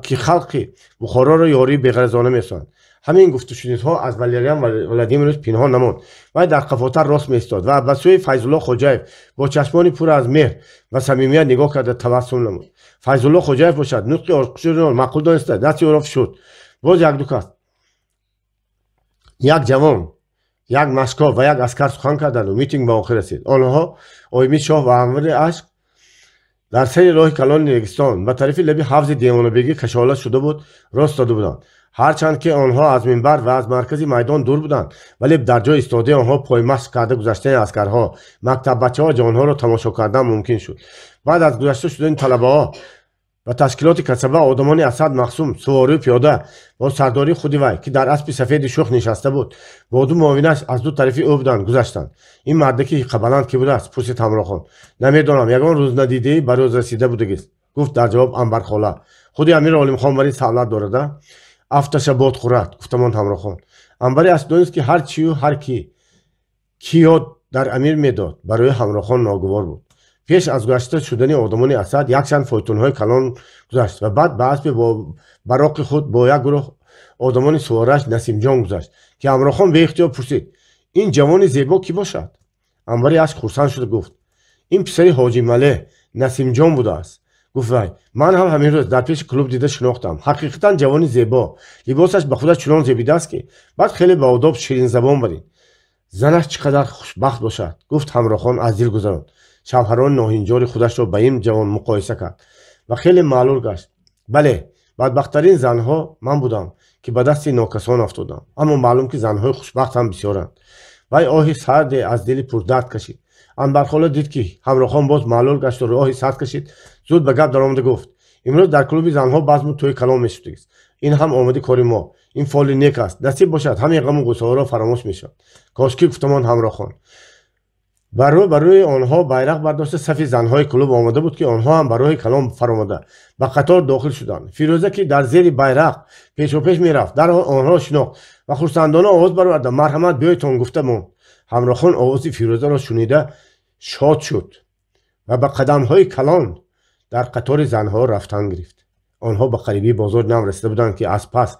ки халқи Бухороро ёрии беғаразона мерасонанд. Ҳамин гуфтушунидҳо аз Валериан Владимирович пинҳон намонд. Вай дар қафотар рост меистод ва ба сӯи Файзулло Хоҷаев бо чашмони пур аз меҳр ва самимият нигоҳ карда табассум намуд. Файзулло Хоҷаев бошад, нутқи Орқуширо маъқул дониста, дасти ӯро фишурд. Боз як-ду кас, як ҷавон, як машков ва як аскар сухан карданду митинг ба охир расид. Онҳо Оимид Шоҳ ва Анвари Ашк дар сари роҳи калони Регистон ба тарафи лаби ҳавзи Девонабегӣ кашола шуда буд, рост дода буданд. Ҳарчанд ки онҳо аз минбар ва аз маркази майдон дур буданд, вале дар ҷои истодаи онҳо поймашқ карда гузаштани аскарҳо, мактаббачаҳо ҷонҳоро тамошо кардан мумкин шуд. Баъд аз гузашта шудани талабаҳо ва ташкилоти касаба, одамони Асад Мақсум суворию пиёда бо сардории худи вай, ки дар аспи сафеди шӯх нишаста буд, бо ду муовинаш аз ду тарафи ӯ буданд, гузаштанд. Ин мардаки ҳиққабаланд кӣ будааст? Пурсид ҳамроҳон. Намедонам, ягон рӯзнадидаи ба рӯз расида будагист, гуфт дар ҷавоб Анбархола. Худи Амир Олимхон бар ин савлат дорада? Афташа бод хӯрад, гуфтамон ҳамроҳон. Анбари Ашк донист, ки ҳар чию ҳар ки ёд дар Амир медод, барои ҳамроҳон ногувор буд. Пеш аз гузашта шудани одамони Асад якчанд фойтунҳои калон гузашт ва баъд ба аспи бароқи худ бо як гурӯҳ одамони сувораш Насимҷон гузашт, ки ҳамроҳон беихтиёр пурсид: ин ҷавони зебо кӣ бошад? Анвари Ашк хурсанд шуда гуфт: ин писари Ҳоҷи Мале Насимҷон будааст. Гуфт вай: ман ҳам ҳамин рӯз дар пеши клуб дида шинохтам. Ҳақиқатан ҷавони зебо, либосаш ба худаш чунон зебидааст, ки баъд хеле баодоб, ширинзабон барин. Занаш чӣ қадар хушбахт бошад, гуфт ҳамроҳон аз дил гузаронд. Шавҳарони ноҳинҷори худашро ба ин ҷавон муқоиса кард ва хеле маълул гашт. Бале, бадбахттарин занҳо ман будам, ки ба дасти нокасон афтодам, аммо маълум ки занҳои хушбахт ҳам бисёранд. Вай оҳи сарде аз дили пурдард кашид. Анбархола дид, ки ҳамроҳон боз маълул гашту оҳи сард кашид. Зуд ба гап даромада гуфт: имрӯз дар клуби занҳо базму тӯи калон мешудагист. Ин ҳам омади кори мо, ин фоли нек аст. Насиб бошад, ҳамин ғаму ғуссаҳоро фаромӯш мешавад. Кошкӣ, гуфтамон ҳамроҳон. Ба рӯи онҳо байрақ бардошта сафи занҳои клуб омода буд, ки онҳо ҳам ба роҳи калон фаромада ба қатор дохил шуданд. Фирӯза, ки дар зери байрақ пешопеш мерафт, дарҳол онҳоро шинохт ва хурсандона овоз бароварда: марҳамат, биёйтон, гуфта монд. Ҳамроҳон овози Фирӯзаро шунида шод шуд ва ба қадамҳои калон дар қатори занҳо рафтан гирифт. Онҳо ба қарибии бозори нав расида буданд, ки аз пас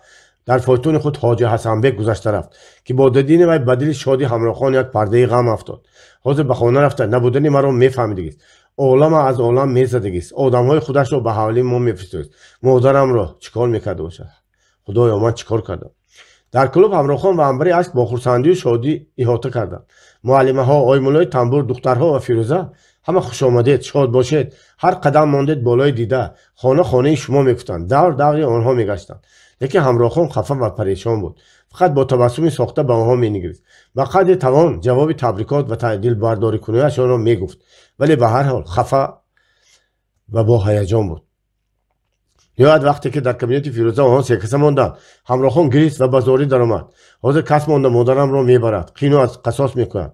дар фойтуни худ Ҳоҷи Ҳасанбек гузашта рафт, ки бо дидини вай ба дили шоди ҳамроҳон як пардаи ғам афтод. Ҳозир ба хона рафта набудани маро мефаҳмидагист, олама аз олам мезадагист, одамҳои худашро ба ҳавлии мо мефиристодист. Модарамро чӣ кор мекарда бошад? Худоё, ман чӣ кор кардам? Дар клуб ҳамроҳон ва Анбари Ашк бо хурсандию шодӣ иҳота карданд. Муаллимаҳо, оймуллои тамбур, духтарҳо ва Фирӯза ҳама хушомадед, шод бошед, ҳар қадам мондед болои дида, хона хонаи шумо мегуфтанд, давр даври онҳо мегаштанд. Лекин ҳамроҳон хафа ва парешон буд. Фақат бо табассуми сохта ба онҳо менигарист. Ба қадри тавон ҷавоби табрикот ва дилбардорикуниашонро мегуфт, вале ба ҳар ҳол хафа ва бо ҳаяҷон буд. Ниҳоят вақте ки дар кабинети Фирӯза онҳо секаса монданд, ҳамроҳон гирист ва ба зорӣ даромад. Ҳозир кас монда модарамро мебарад, қину аз қасос мекунад,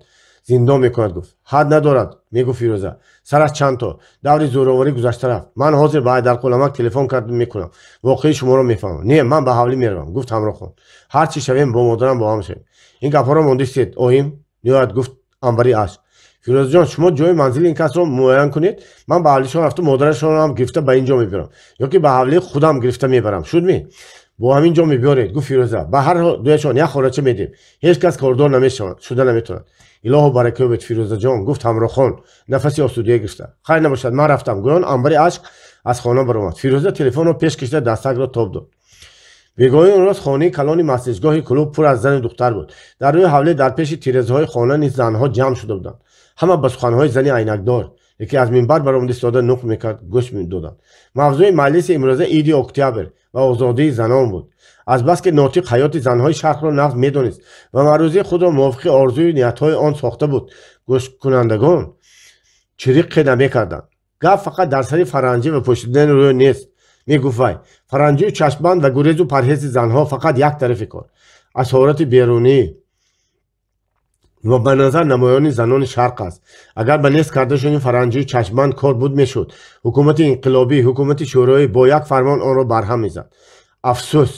зиндон мекунад, гуфт. Ҳад надорад, мегуфт Фирӯза. Сараш чанд то даври зӯроварӣ гузашта рафт. Ман ҳозир ба Айдарқуламак телефон кард мекунам, воқеи шуморо мефаҳмам. Не, ман ба ҳавлӣ меравам, гуфт ҳамроҳон. Ҳар чӣ шавем, бо модарам бо ҳам шавем. Ин гапҳоро мондистед, оҳим? Ниҳоят гуфт Анвари Ашк. Фирӯзаҷон, шумо ҷои манзили ин касро муайян кунед, ман ба ҳавлишон рафта модарашонам гирифта ба ин ҷо мебиёрам, ё ки ба ҳавлии худам гирифта мебарам. Шуд ми? Бо ҳамин ҷо мебиёред, гуфт Фирӯза. Ба ҳар дуяшон як хорача медиҳем. Ҳеҷ кас кордор намешавад, шуда наметавонад. Илоҳу барака ёбед, Фирӯзаҷон, гуфт ҳамроҳон, нафаси осудия гирифта. Хайр набошад, ман рафтам. Гӯён Анвари Ашк аз хона баромад. Фирӯза телефонро пеш кашида дастакро тоб дод. Бегоҳии он рӯз хонаи калони масҷидгоҳи клуб пур аз зану духтар буд. Дар рӯи ҳавлӣ дар пеши тирезаҳои хона низ занҳо ҷамъ шуда буданд. Ҳама ба суханҳои зани айнакдор, яке аз минбар баромада истода нуқт мекард, гӯш медоданд. Мавзӯи маҷлиси имрӯза иди октябр ва озодии занон буд. Азбаски нотиқ ҳаёти занҳои шарқро нағз медонист ва маърӯзии худро мувофиқи орзую ниятҳои он сохта буд, гӯшкунандагон чириқе намекарданд. Гап фақат дар сари фаранҷӣ ва пӯшидани рӯй нест, мегуфт вай. Фаранҷию чашмбанд ва гурезу парҳези занҳо фақат як тарафи кор. Асорати берунӣ ва ба назар намоёни занони шарқ аст. Агар ба нест карда шудани фаранҷию чашмбанд кор буд мешуд, ҳукумати инқилобӣ, ҳукумати шӯроӣ бо як фармон онро барҳам мезад. Афсӯс,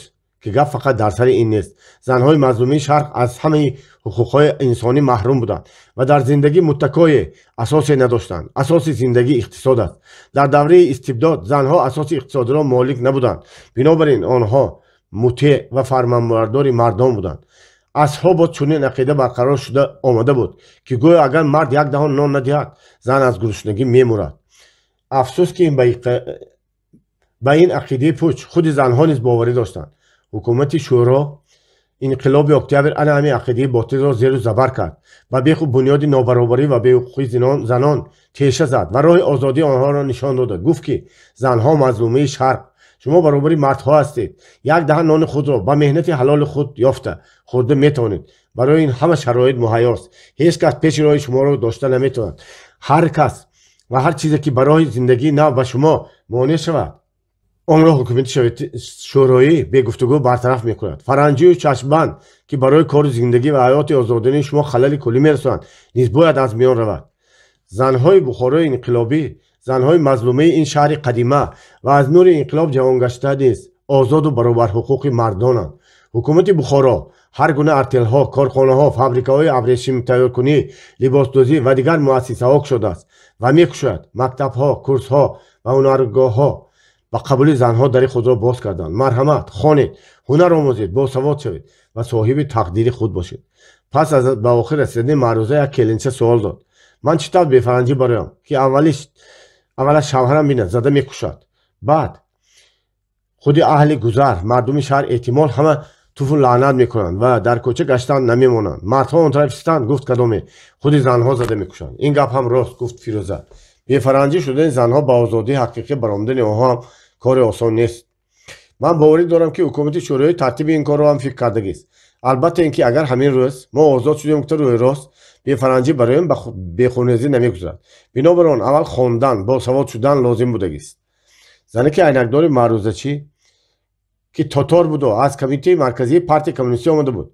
ки гап фақат дар сари ин нест. Занҳои мазлумии шарқ аз ҳамаи ҳуқуқҳои инсонӣ маҳрум буданд ва дар зиндагӣ муттакое асосе надоштанд. Асоси зиндагӣ иқтисод аст. Дар давраи истибдод занҳо асоси иқтисодиро молик набуданд. Бинобар ин онҳо мутеъ ва фармонбардори мардон буданд. Асрҳо боз чунин ақида барқарор шуда омада буд, ки гӯё агар мард як даҳон нон надиҳад, зан аз гуруснагӣ мемурад. Афсӯс, ки ба ин ақидаи пуч худи занҳо низ боварӣ доштанд. Ҳукумати шӯро инқилоби октябр ана ҳамин ақидаи ботилро зеру забар кард ва беху бунёди нобаробарӣ ва беҳуқуқии занон теша зад ва роҳи озодии онҳоро нишон дода. Гуфт, ки занҳо мазлумаи шарқ, шумо баробари мардҳо ҳастед. Як даҳан нони худро ба меҳнати ҳалоли худ ёфта хӯрда метавонед. Барои ин ҳама шароит муҳайёст. Ҳеҷ кас пеши роҳи шуморо дошта наметавонад. Ҳар кас ва ҳар чизе, ки ба роҳи зиндагии нав ба шумо монеъ шавад, онро ҳукумати шӯроӣ бегуфтугӯ бартараф мекунад. Фаранҷию чашмбанд, ки барои кору зиндагӣ ва ҳаёти озодонаи шумо халали куллӣ мерасонанд, низ бояд аз миён равад. Занҳои Бухорои инқилобӣ, занҳои мазлумаи ин шаҳри қадима ва аз нури инқилоб ҷавонгашта низ озоду баробарҳуқуқи мардонанд. Ҳукумати Бухоро ҳар гуна артелҳо, корхонаҳо, фабрикаҳои абрешимтайёркунӣ, либосдӯзӣ ва дигар муассисаҳо кушодааст ва мекушояд. Мактабҳо, курсҳо ва ҳунаргоҳҳо ба қабули занҳо дари худро боз карданд. Марҳамат, хонед, ҳунар омӯзед, босавод шавед ва соҳиби тақдири худ бошед. Пас аз ба охир расидани маъруза як келинча суол дод: ман чӣ тавр бефаранҷӣ бароям, ки аввалаш шавҳарам бинад, зада мекушад, баъд худи аҳли гузар, мардуми шаҳр эҳтимол ҳама туфу лаънат мекунанд ва дар кӯча гаштан намемонанд. Мардҳо он тараф истанд, гуфт кадоме, худи занҳо зада мекушанд. Ин гап ҳам рост, гуфт Фирӯза. Бефаранҷӣ шудани занҳо ба озодии ҳақиқӣ баромадани онҳо ҳам кори осон нест. Ман боварӣ дорам, ки ҳукумати шӯроӣ тартиби ин корро ҳам фикр кардагист. Албатта, ин ки агар ҳамин рӯз мо озод шудем, гуфта рӯи рост бефаранҷӣ бароем ба бехунрезӣ намегузарад. Бинобар он аввал хондан, босавод шудан лозим будагист. Зане ки айнакдори маърузачӣ, ки тотор буду аз комитаи марказии партияи коммунистӣ омада буд,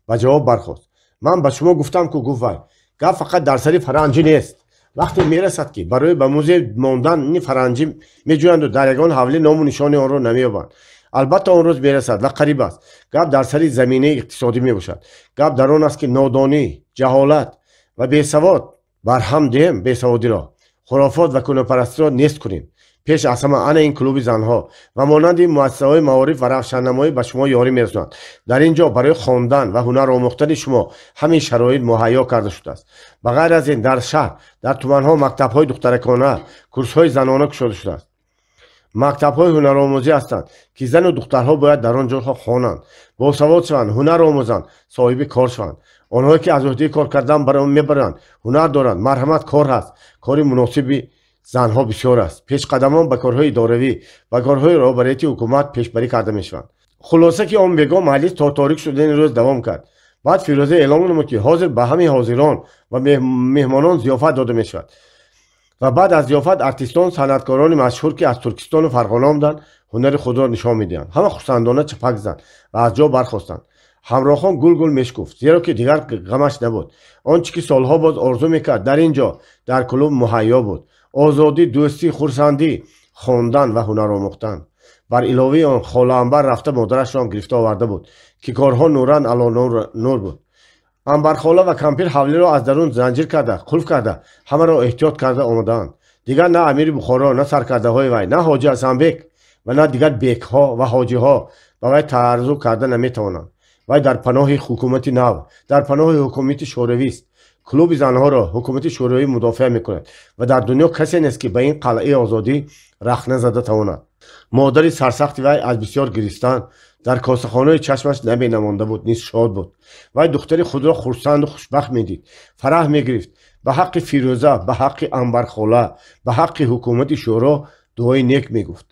ба ҷавоб бархост. Ман ба шумо гуфтам ку, гуфт вай, гап фақат дар сари фаранҷӣ нест. Вақте мерасад, ки барои ба музей мондани фаранҷӣ меҷӯянду дар ягон ҳавлӣ ному нишони онро намеёбанд. Албатта, он рӯз мерасад ва қариб аст. Гап дар сари заминаи иқтисодӣ мебошад. Гап дар он аст, ки нодонӣ, ҷаҳолат ва бесавод барҳам диҳем, бесаводиро, хурофот ва кӯнапарастиро нест кунем. Пеш аз ҳама ана ин клуби занҳо ва монанди муассисаҳои маориф ва равшаннамоӣ ба шумо ёрӣ мерасонанд. Дар ин ҷо барои хондан ва ҳунар омӯхтани шумо ҳамин шароит муҳайё карда шудааст. Ба ғайр аз ин, дар шаҳр, дар туманҳо мактабҳои духтаракона, курсҳои занона кушода шудааст. Мактабҳои ҳунаромӯзӣ ҳастанд, ки зану духтарҳо бояд дар он ҷоҳо хонанд, босавод шаванд, ҳунар омӯзанд, соҳиби кор шаванд. Онҳое ки аз уҳдаи кор кардан мебаранд, ҳунар доранд, марҳамат, кор ҳаст. Кори муносиби занҳо бисёр аст. Пешқадамон ба корҳои идоравӣ, ба корҳои роҳбарияти ҳукумат пешбарӣ карда мешаванд. Хулоса, ки он бегоҳ маҷлис то торик шудани рӯз давом кард. Баъд Фирӯза эълом намуд, ки ҳозир ба ҳамаи ҳозирон ва меҳмонон зиёфат дода мешавад ва баъд аз зиёфат артистон, санъаткорони машҳур, ки аз Туркистону Фарғона омаданд, ҳунари худро нишон медиҳанд. Ҳама хурсандона чапак заданд ва аз ҷо бархостанд. Ҳамроҳон гул-гул мешкуфт, зеро ки дигар ғамаш набуд. Он чӣ ки солҳо боз орзу мекард, дар ин ҷо, дар клуб муҳайё буд: озодӣ, дӯстӣ, хурсандӣ, хондан ва ҳунар омӯхтан. Бар иловаи он, хола Анбар рафта модарашро ҳам гирифта оварда буд, ки корҳо нуран ало нур буд. Анбархола ва кампир ҳавлиро аз дарун занҷир карда, қулф карда, ҳамаро эҳтиёт карда омадаанд. Дигар на амири Бухоро, на саркардаҳои вай, на ҳоҷи Ҳасанбек ва на дигар бекҳо ва ҳоҷиҳо ба вай тааррузу карда наметавонанд. Вай дар паноҳи ҳукумати нав, дар паноҳи ҳукумати шӯравист. Клуби занҳоро ҳукумати шӯравӣ мудофиа мекунад ва дар дунё касе нест, ки ба ин қалъаи озодӣ рахна зада тавонад. Модари сарсахти вай аз бисёр гиристан дар косахонаи чашмаш наменамонда буд, низ шод буд. Вай духтари худро хурсанду хушбахт медид, фараҳ мегирифт. Ба ҳаққи Фирӯза, ба ҳаққи Анбархола, ба ҳаққи ҳукумати шӯро дуои нек мегуфт.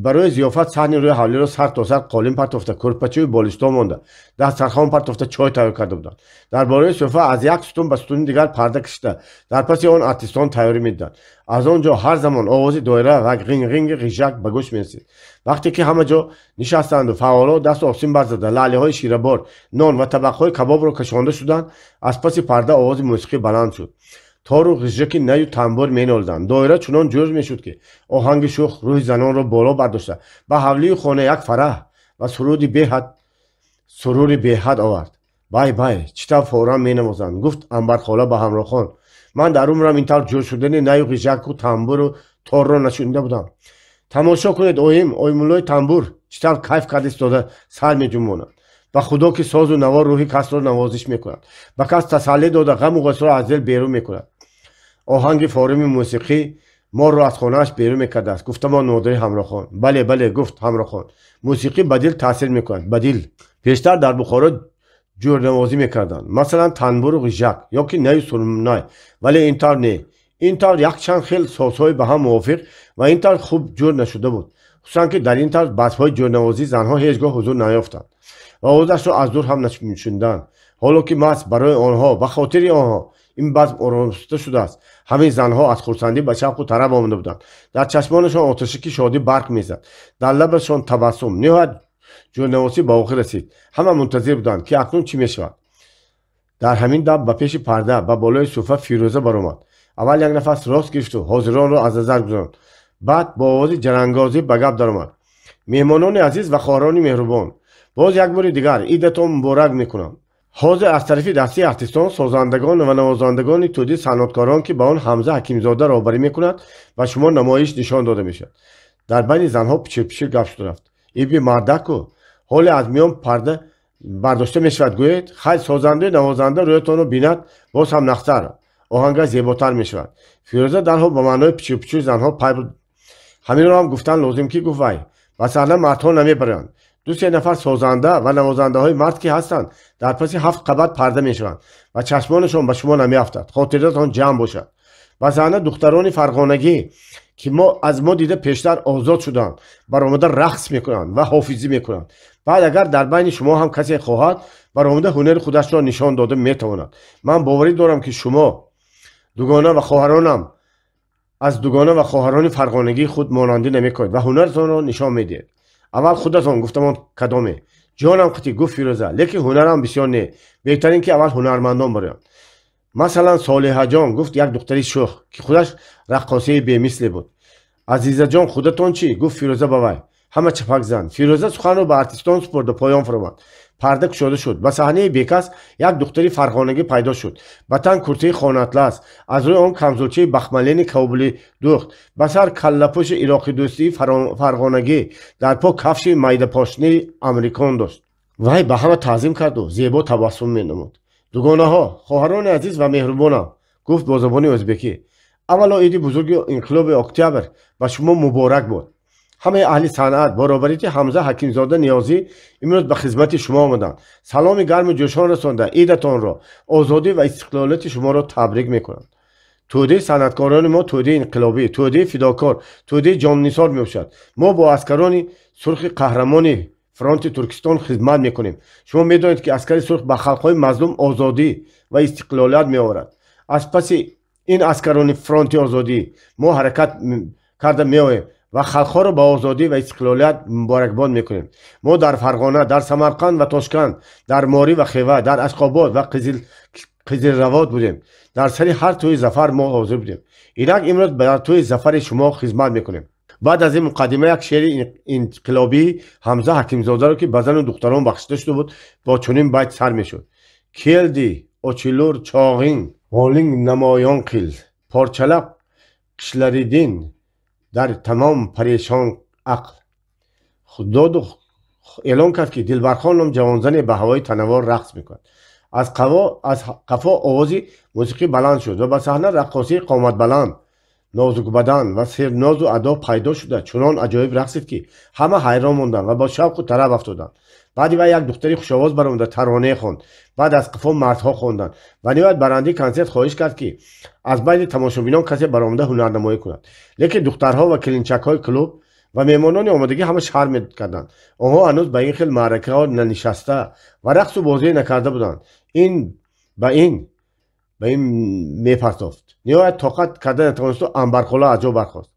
Барои зиёфат саҳни рӯи ҳавлиро сар то сар қолин партофта, кӯрпачаю болиштон монда, дастархон партофта, чой тайёр карда буданд. Дар бораи суфра аз як сутун ба сутуни дигар парда кашида, дар паси он артистон тайёрӣ медиданд. Аз он ҷо ҳар замон овози доира ва ғинғинги ғижак ба гӯш мерасид. Вақте ки ҳама ҷо нишастанду фаъоло дасту осин барзада, лаълиҳои ширабор, нон ва табақҳои кабобро кашонда шуданд, аз паси парда овози мусиқӣ баланд шуд. Тору ғижаки наю тамбур менолиданд. Доира чунон ҷӯр мешуд, ки оҳанги шӯх рӯҳи занонро боло бардошта, ба ҳавлию хона як фараҳ ва сурури беҳад овард. Бай бай, чӣ тавр фавран менавозанд, гуфт Амбархола ба ҳамроҳон. Ман дар умрам ин тавр ҷӯр шудани наю ғижаку тамбуру торро нашунида будам. Тамошо кунед, оим, оймуллои тамбур чӣ тавр кайф карда истода сар меҷунбонад. Ба худо ки созу наво рӯҳи касро навозиш мекунад, ба кас тасаллӣ дода ғаму ғуссаро аз дил берун мекунад. Оҳанги форуми мусиқӣ моро аз хонааш берун мекардааст, гуфтамон нодари ҳамроҳон. Бале, бале, гуфт ҳамроҳон, мусиқӣ ба дил таъсир мекунад, ба дил. Пештар дар Бухоро ҷӯрнавозӣ мекарданд, масалан танбуру ғижак ё ки наю сурнай, вале ин тавр не. Ин тавр якчанд хел созҳои ба ҳам мувофиқ ва ин тавр хуб ҷӯр нашуда буд, хусусан ки дар ин тавр базмҳои ҷӯрнавозӣ занҳо ҳеҷ гоҳ ҳузур наёфтанд ва овозашро аз дур ҳам нашуниданд. Ҳоло ки маҳз барои онҳо, ба хотири онҳо ин базм ороста шудааст, ҳамин занҳо аз хурсандӣ ба шавқу тараб омада буданд. Дар чашмонашон оташаки шодӣ барқ мезад, дар лабашон табассум. Ниҳоят ҷӯрнавозӣ ба охир расид. Ҳама мунтазир буданд, ки акнун чӣ мешавад. Дар ҳамин дам ба пеши парда ба болои суфа Фирӯза баромад. Аввал як нафас рост гирифту ҳозиронро аз назар гузаронд. Баъд бо овози ҷарангозӣ ба гап даромад. Меҳмонони азиз ва хоҳарони меҳрубон, боз як бори дигар идатон муборак мекунам. Ҳозир аз тарафи дастаи артистон, созандагон ва навозандагони тӯдии санъаткорон, ки ба он Ҳамза Ҳакимзода роҳбарӣ мекунад, ба шумо намоиш нишон дода мешавад. Дар байни занҳо пичир-пичир гап шуда рафт. Иби мардаку ҳоле аз миён парда бардошта мешавад, гӯед, хайр, созандаи навозанда рӯятонро бинад, боз ҳам нахтар, оҳанга зеботар мешавад. Фирӯза дарҳол ба маънои пичир-пичири занҳо пай бурд. Ҳаминро ҳам гуфтан лозим, ки гуфт вай, ба саҳна мардҳо намебаранд. Ду-се нафар созанда ва навозандаҳои мард ки ҳастанд, дар паси 7 қабат парда мешаванд ва чашмонашон ба шумо намеафтад. Хотиратон ҷамъ бошад. Ба саҳна духтарони фарғонагӣ, ки мо аз мо дида пештар озод шуданд, баромада рақс мекунанд ва ҳофизӣ мекунанд. Баъд агар дар байни шумо ҳам касе хоҳад, баромада ҳунари худашро нишон дода метавонад. Ман боварӣ дорам, ки шумо дугона ва хоҳаронам аз дугона ва хоҳарони фарғонагии худ монандӣ намекунед ва ҳунаратонро нишон медиҳед. Аввал худатон, гуфтамон кадоме. Ҷонам қити, гуфт Фирӯза, лекин ҳунарам бисёр не. Беҳтарин ки аввал ҳунармандон бароянд. Масалан Солиҳаҷон, гуфт як духтари шӯх, ки худаш раққосаи бемисле буд. Азизаҷон, худатон чӣ? Гуфт Фирӯза ба вай. Ҳама чапак зан. Фирӯза суханро ба артистон супурда поён фуромад. Парда кушода шуд. Ба саҳнаи бекас як духтари фарғонагӣ пайдо шуд. Ба тан куртаи хонатлас, аз рӯи он камзулчаи бахмалени кобули духт, ба сар каллапӯши ироқидӯстии фарғонагӣ, дар по кафши майдапошнаи амрикон дошт. Вай ба ҳама таъзим карду зебо табассум менамуд. Дугонаҳо, хоҳарони азиз ва меҳрубонам, гуфт бо забони ӯзбекӣ, аввало иди бузурги инқилоби октябр ба шумо муборак бод. Ҳамаи аҳли санъат бо роҳбарияти Ҳамза Ҳакимзода Ниёзӣ имрӯз ба хизмати шумо омаданд. Саломи гарму ҷӯшон расонда идатонро, озодӣ ва истиқлолияти шуморо табрик мекунанд. Тӯдаи санъаткорони мо тӯдаи инқилобӣ, тӯдаи фидокор, тӯдаи ҷоннисор мебошад. Мо бо аскарони сурхи қаҳрамони фронти Туркистон хизмат мекунем. Шумо медонед, ки аскари сурх ба халқҳои мазлум озодӣ ва истиқлолият меоварад. Аз паси ин аскарони фронти озодӣ мо ҳаракат карда меоем ва халқҳоро ба озодӣ ва истиқлолият муборакбод мекунем. Мо дар Фарғона, дар Самарқанд ва Тошканд, дар Морӣ ва Хева, дар Ашқобод ва Қизилравод будем. Дар сари ҳар тӯи зафар мо ҳозир будем. Инак имрӯз дар тӯи зафари шумо хизмат мекунем. Баъд аз ин муқаддима як шеъри инқилобии Ҳамза Ҳакимзодаро, ки ба зану духтарон бахшида шуда буд, бо чунин байт сар мешуд: Келди очилур чоғин ғолинг намоён қил, порчалаб кишларидин дар тамом парешон ақл. Доду эълон кард, ки Дилбархон ном ҷавонзане ба ҳавои танаввор рақс мекунад. Аз қафо овози мусиқӣ баланд шуд ва ба саҳна раққосии қоматбаланд, нозукбадан ва сернозу адо пайдо шуда чунон аҷоиб рақсид, ки ҳама ҳайрон монданд ва бо шавқу тараб афтоданд. Баъди вай як духтари хушовоз баромада таронае хонд. Баъд аз қафо мардҳо хонданд ва ниҳоят барандаи консерт хоҳиш кард, ки аз байни тамошобинон касе баромада ҳунарнамоӣ кунад. Лекин духтарҳо ва келинчакҳои клуб ва меҳмонони омодагӣ ҳама шарм мекарданд. Онҳо ҳанӯз ба ин хел маъракаҳо нанишаста ва рақсу бозие накарда буданд. Ин ба ин мепартофт. Ниҳоят тоқат карда натавонисту Амбархола аз ҷо бархост.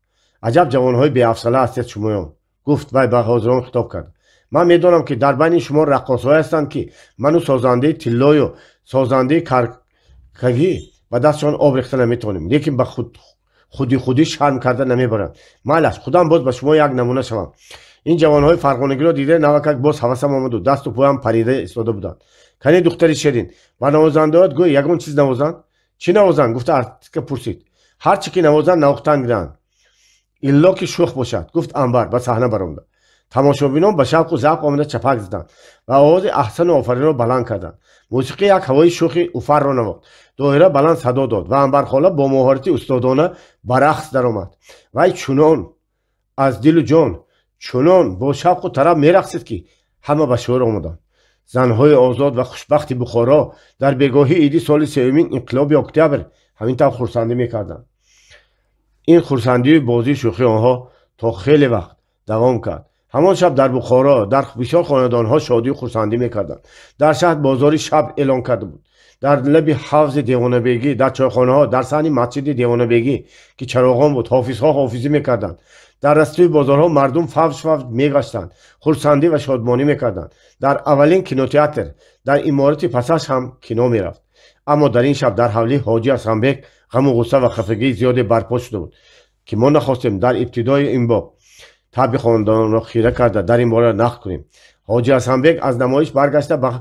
Аҷаб ҷавонҳои беафсала ҳастед шумоён, гуфт вай ба ҳозирон хитоб кард. Ман медонам, ки дар байни шумо раққосҳое ҳастанд, ки ману созандаи тиллою созандаи каркагӣ ба дастшон об рехта наметавонем, лекин ба худи худӣ шарм карда намебаранд. Майлаш, худам боз ба шумо як намуна шавам. Ин ҷавонҳои фарғонагиро дида навакак боз ҳавасам омаду дасту поям парида истода буданд. Кани духтари шерин, ба навозандаҳоят гӯй ягон чиз навозанд? Чӣ навозанд? Гуфта артистка пурсид. Ҳар чӣ ки навозанд, навохтан гиранд, илло ки шӯх бошад, гуфт Анвар ба саҳна баромада. Тамошобинон ба шавқу завқ омада чапак заданд ва овози аҳсану офаринро баланд карданд. Мусиқӣ як ҳавои шӯхи уфарро навохт. Доира баланд садо дод ва Анвархола бо моҳорати устодона ба рақс даромад. Вай чунон аз дилу ҷон, чунон бо шавқу тараб мерақсид, ки ҳама ба шӯр омаданд. Занҳои озод ва хушбахти Бухоро дар бегоҳии иди соли сеюмин инқилоби октябр ҳамин тавр хурсандӣ мекарданд. Ин хурсандию бозии шӯхии онҳо то хеле вақт давом кард. Ҳамон шаб дар Бухоро дар бисёр хонадонҳо шодию хурсандӣ мекарданд. Дар шаҳр бозори шаб эълон карда буд. Дар лаби ҳавзи Девонабегӣ, дар чойхонаҳо, дар саҳни масҷиди Девонабегӣ, ки чароғон буд, ҳофизҳо ҳофизӣ мекарданд. Дар растӯи бозорҳо мардум фавҷ фавҷ мегаштанд, хурсандӣ ва шодмонӣ мекарданд. Дар аввалин кинотеатр дар иморати пасаш ҳам кино мерафт. Аммо дар ин шаб дар ҳавлии Ҳоҷи Ҳасанбек ғаму ғусса ва хафагии зиёде барпо шуда буд, ки мо нахостем дар ибтидои ин боб таби хонадонро хира карда дар ин бора нақл кунем. Ҳоҷи Ҳасанбек аз намоиш баргашта ба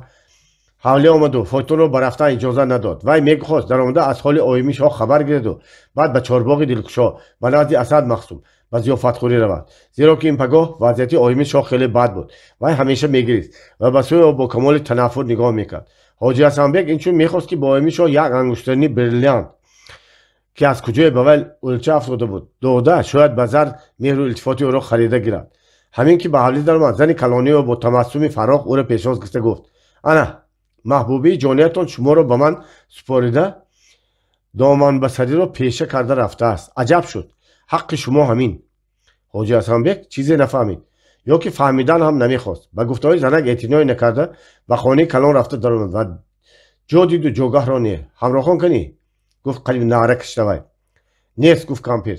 ҳавлӣ омаду фойтонро ба рафтан иҷоза надод. Вай мехост даромада аз ҳоли оимии шоҳ хабар гираду баъд ба чорбоғи дилкушо ба назди Асад Махсум ба зиёфатхӯрӣ равад, зеро ки ин пагоҳ вазъияти оимии шоҳ хеле бад буд. Вай ҳамеша мегирист ва ба сӯи ӯ бо камоли танаффур нигоҳ мекард. Ҳоҷи Ҳасанбек инчун мехост, ки бо оимии шоҳ як ангуштарини бриллиант, ки аз куҷое ба вай ӯлча афтода буд, дода, шояд ба зар меҳру илтифоти ӯро харида гирад. Ҳамин ки ба ҳавлӣ даромад, зани калонии ӯ бо табассуми фарох ӯро пешвоз гирифта гуфт: ана маҳбубии ҷониятон шуморо ба ман супорида, доманбасариро пеша карда рафтааст. Аҷаб шуд, ҳаққи шумо ҳамин. Ҳоҷи Ҳасанбек чизе нафаҳмид ё ки фаҳмидан ҳам намехост. Ба гуфтаҳои занак эътиное накарда ба хонаи калон рафта даромад ва ҷо диду ҷогаҳро не. Ҳамроҳон канӣ? Гуфт қариб наъра кашида вай. Нест, гуфт кампир.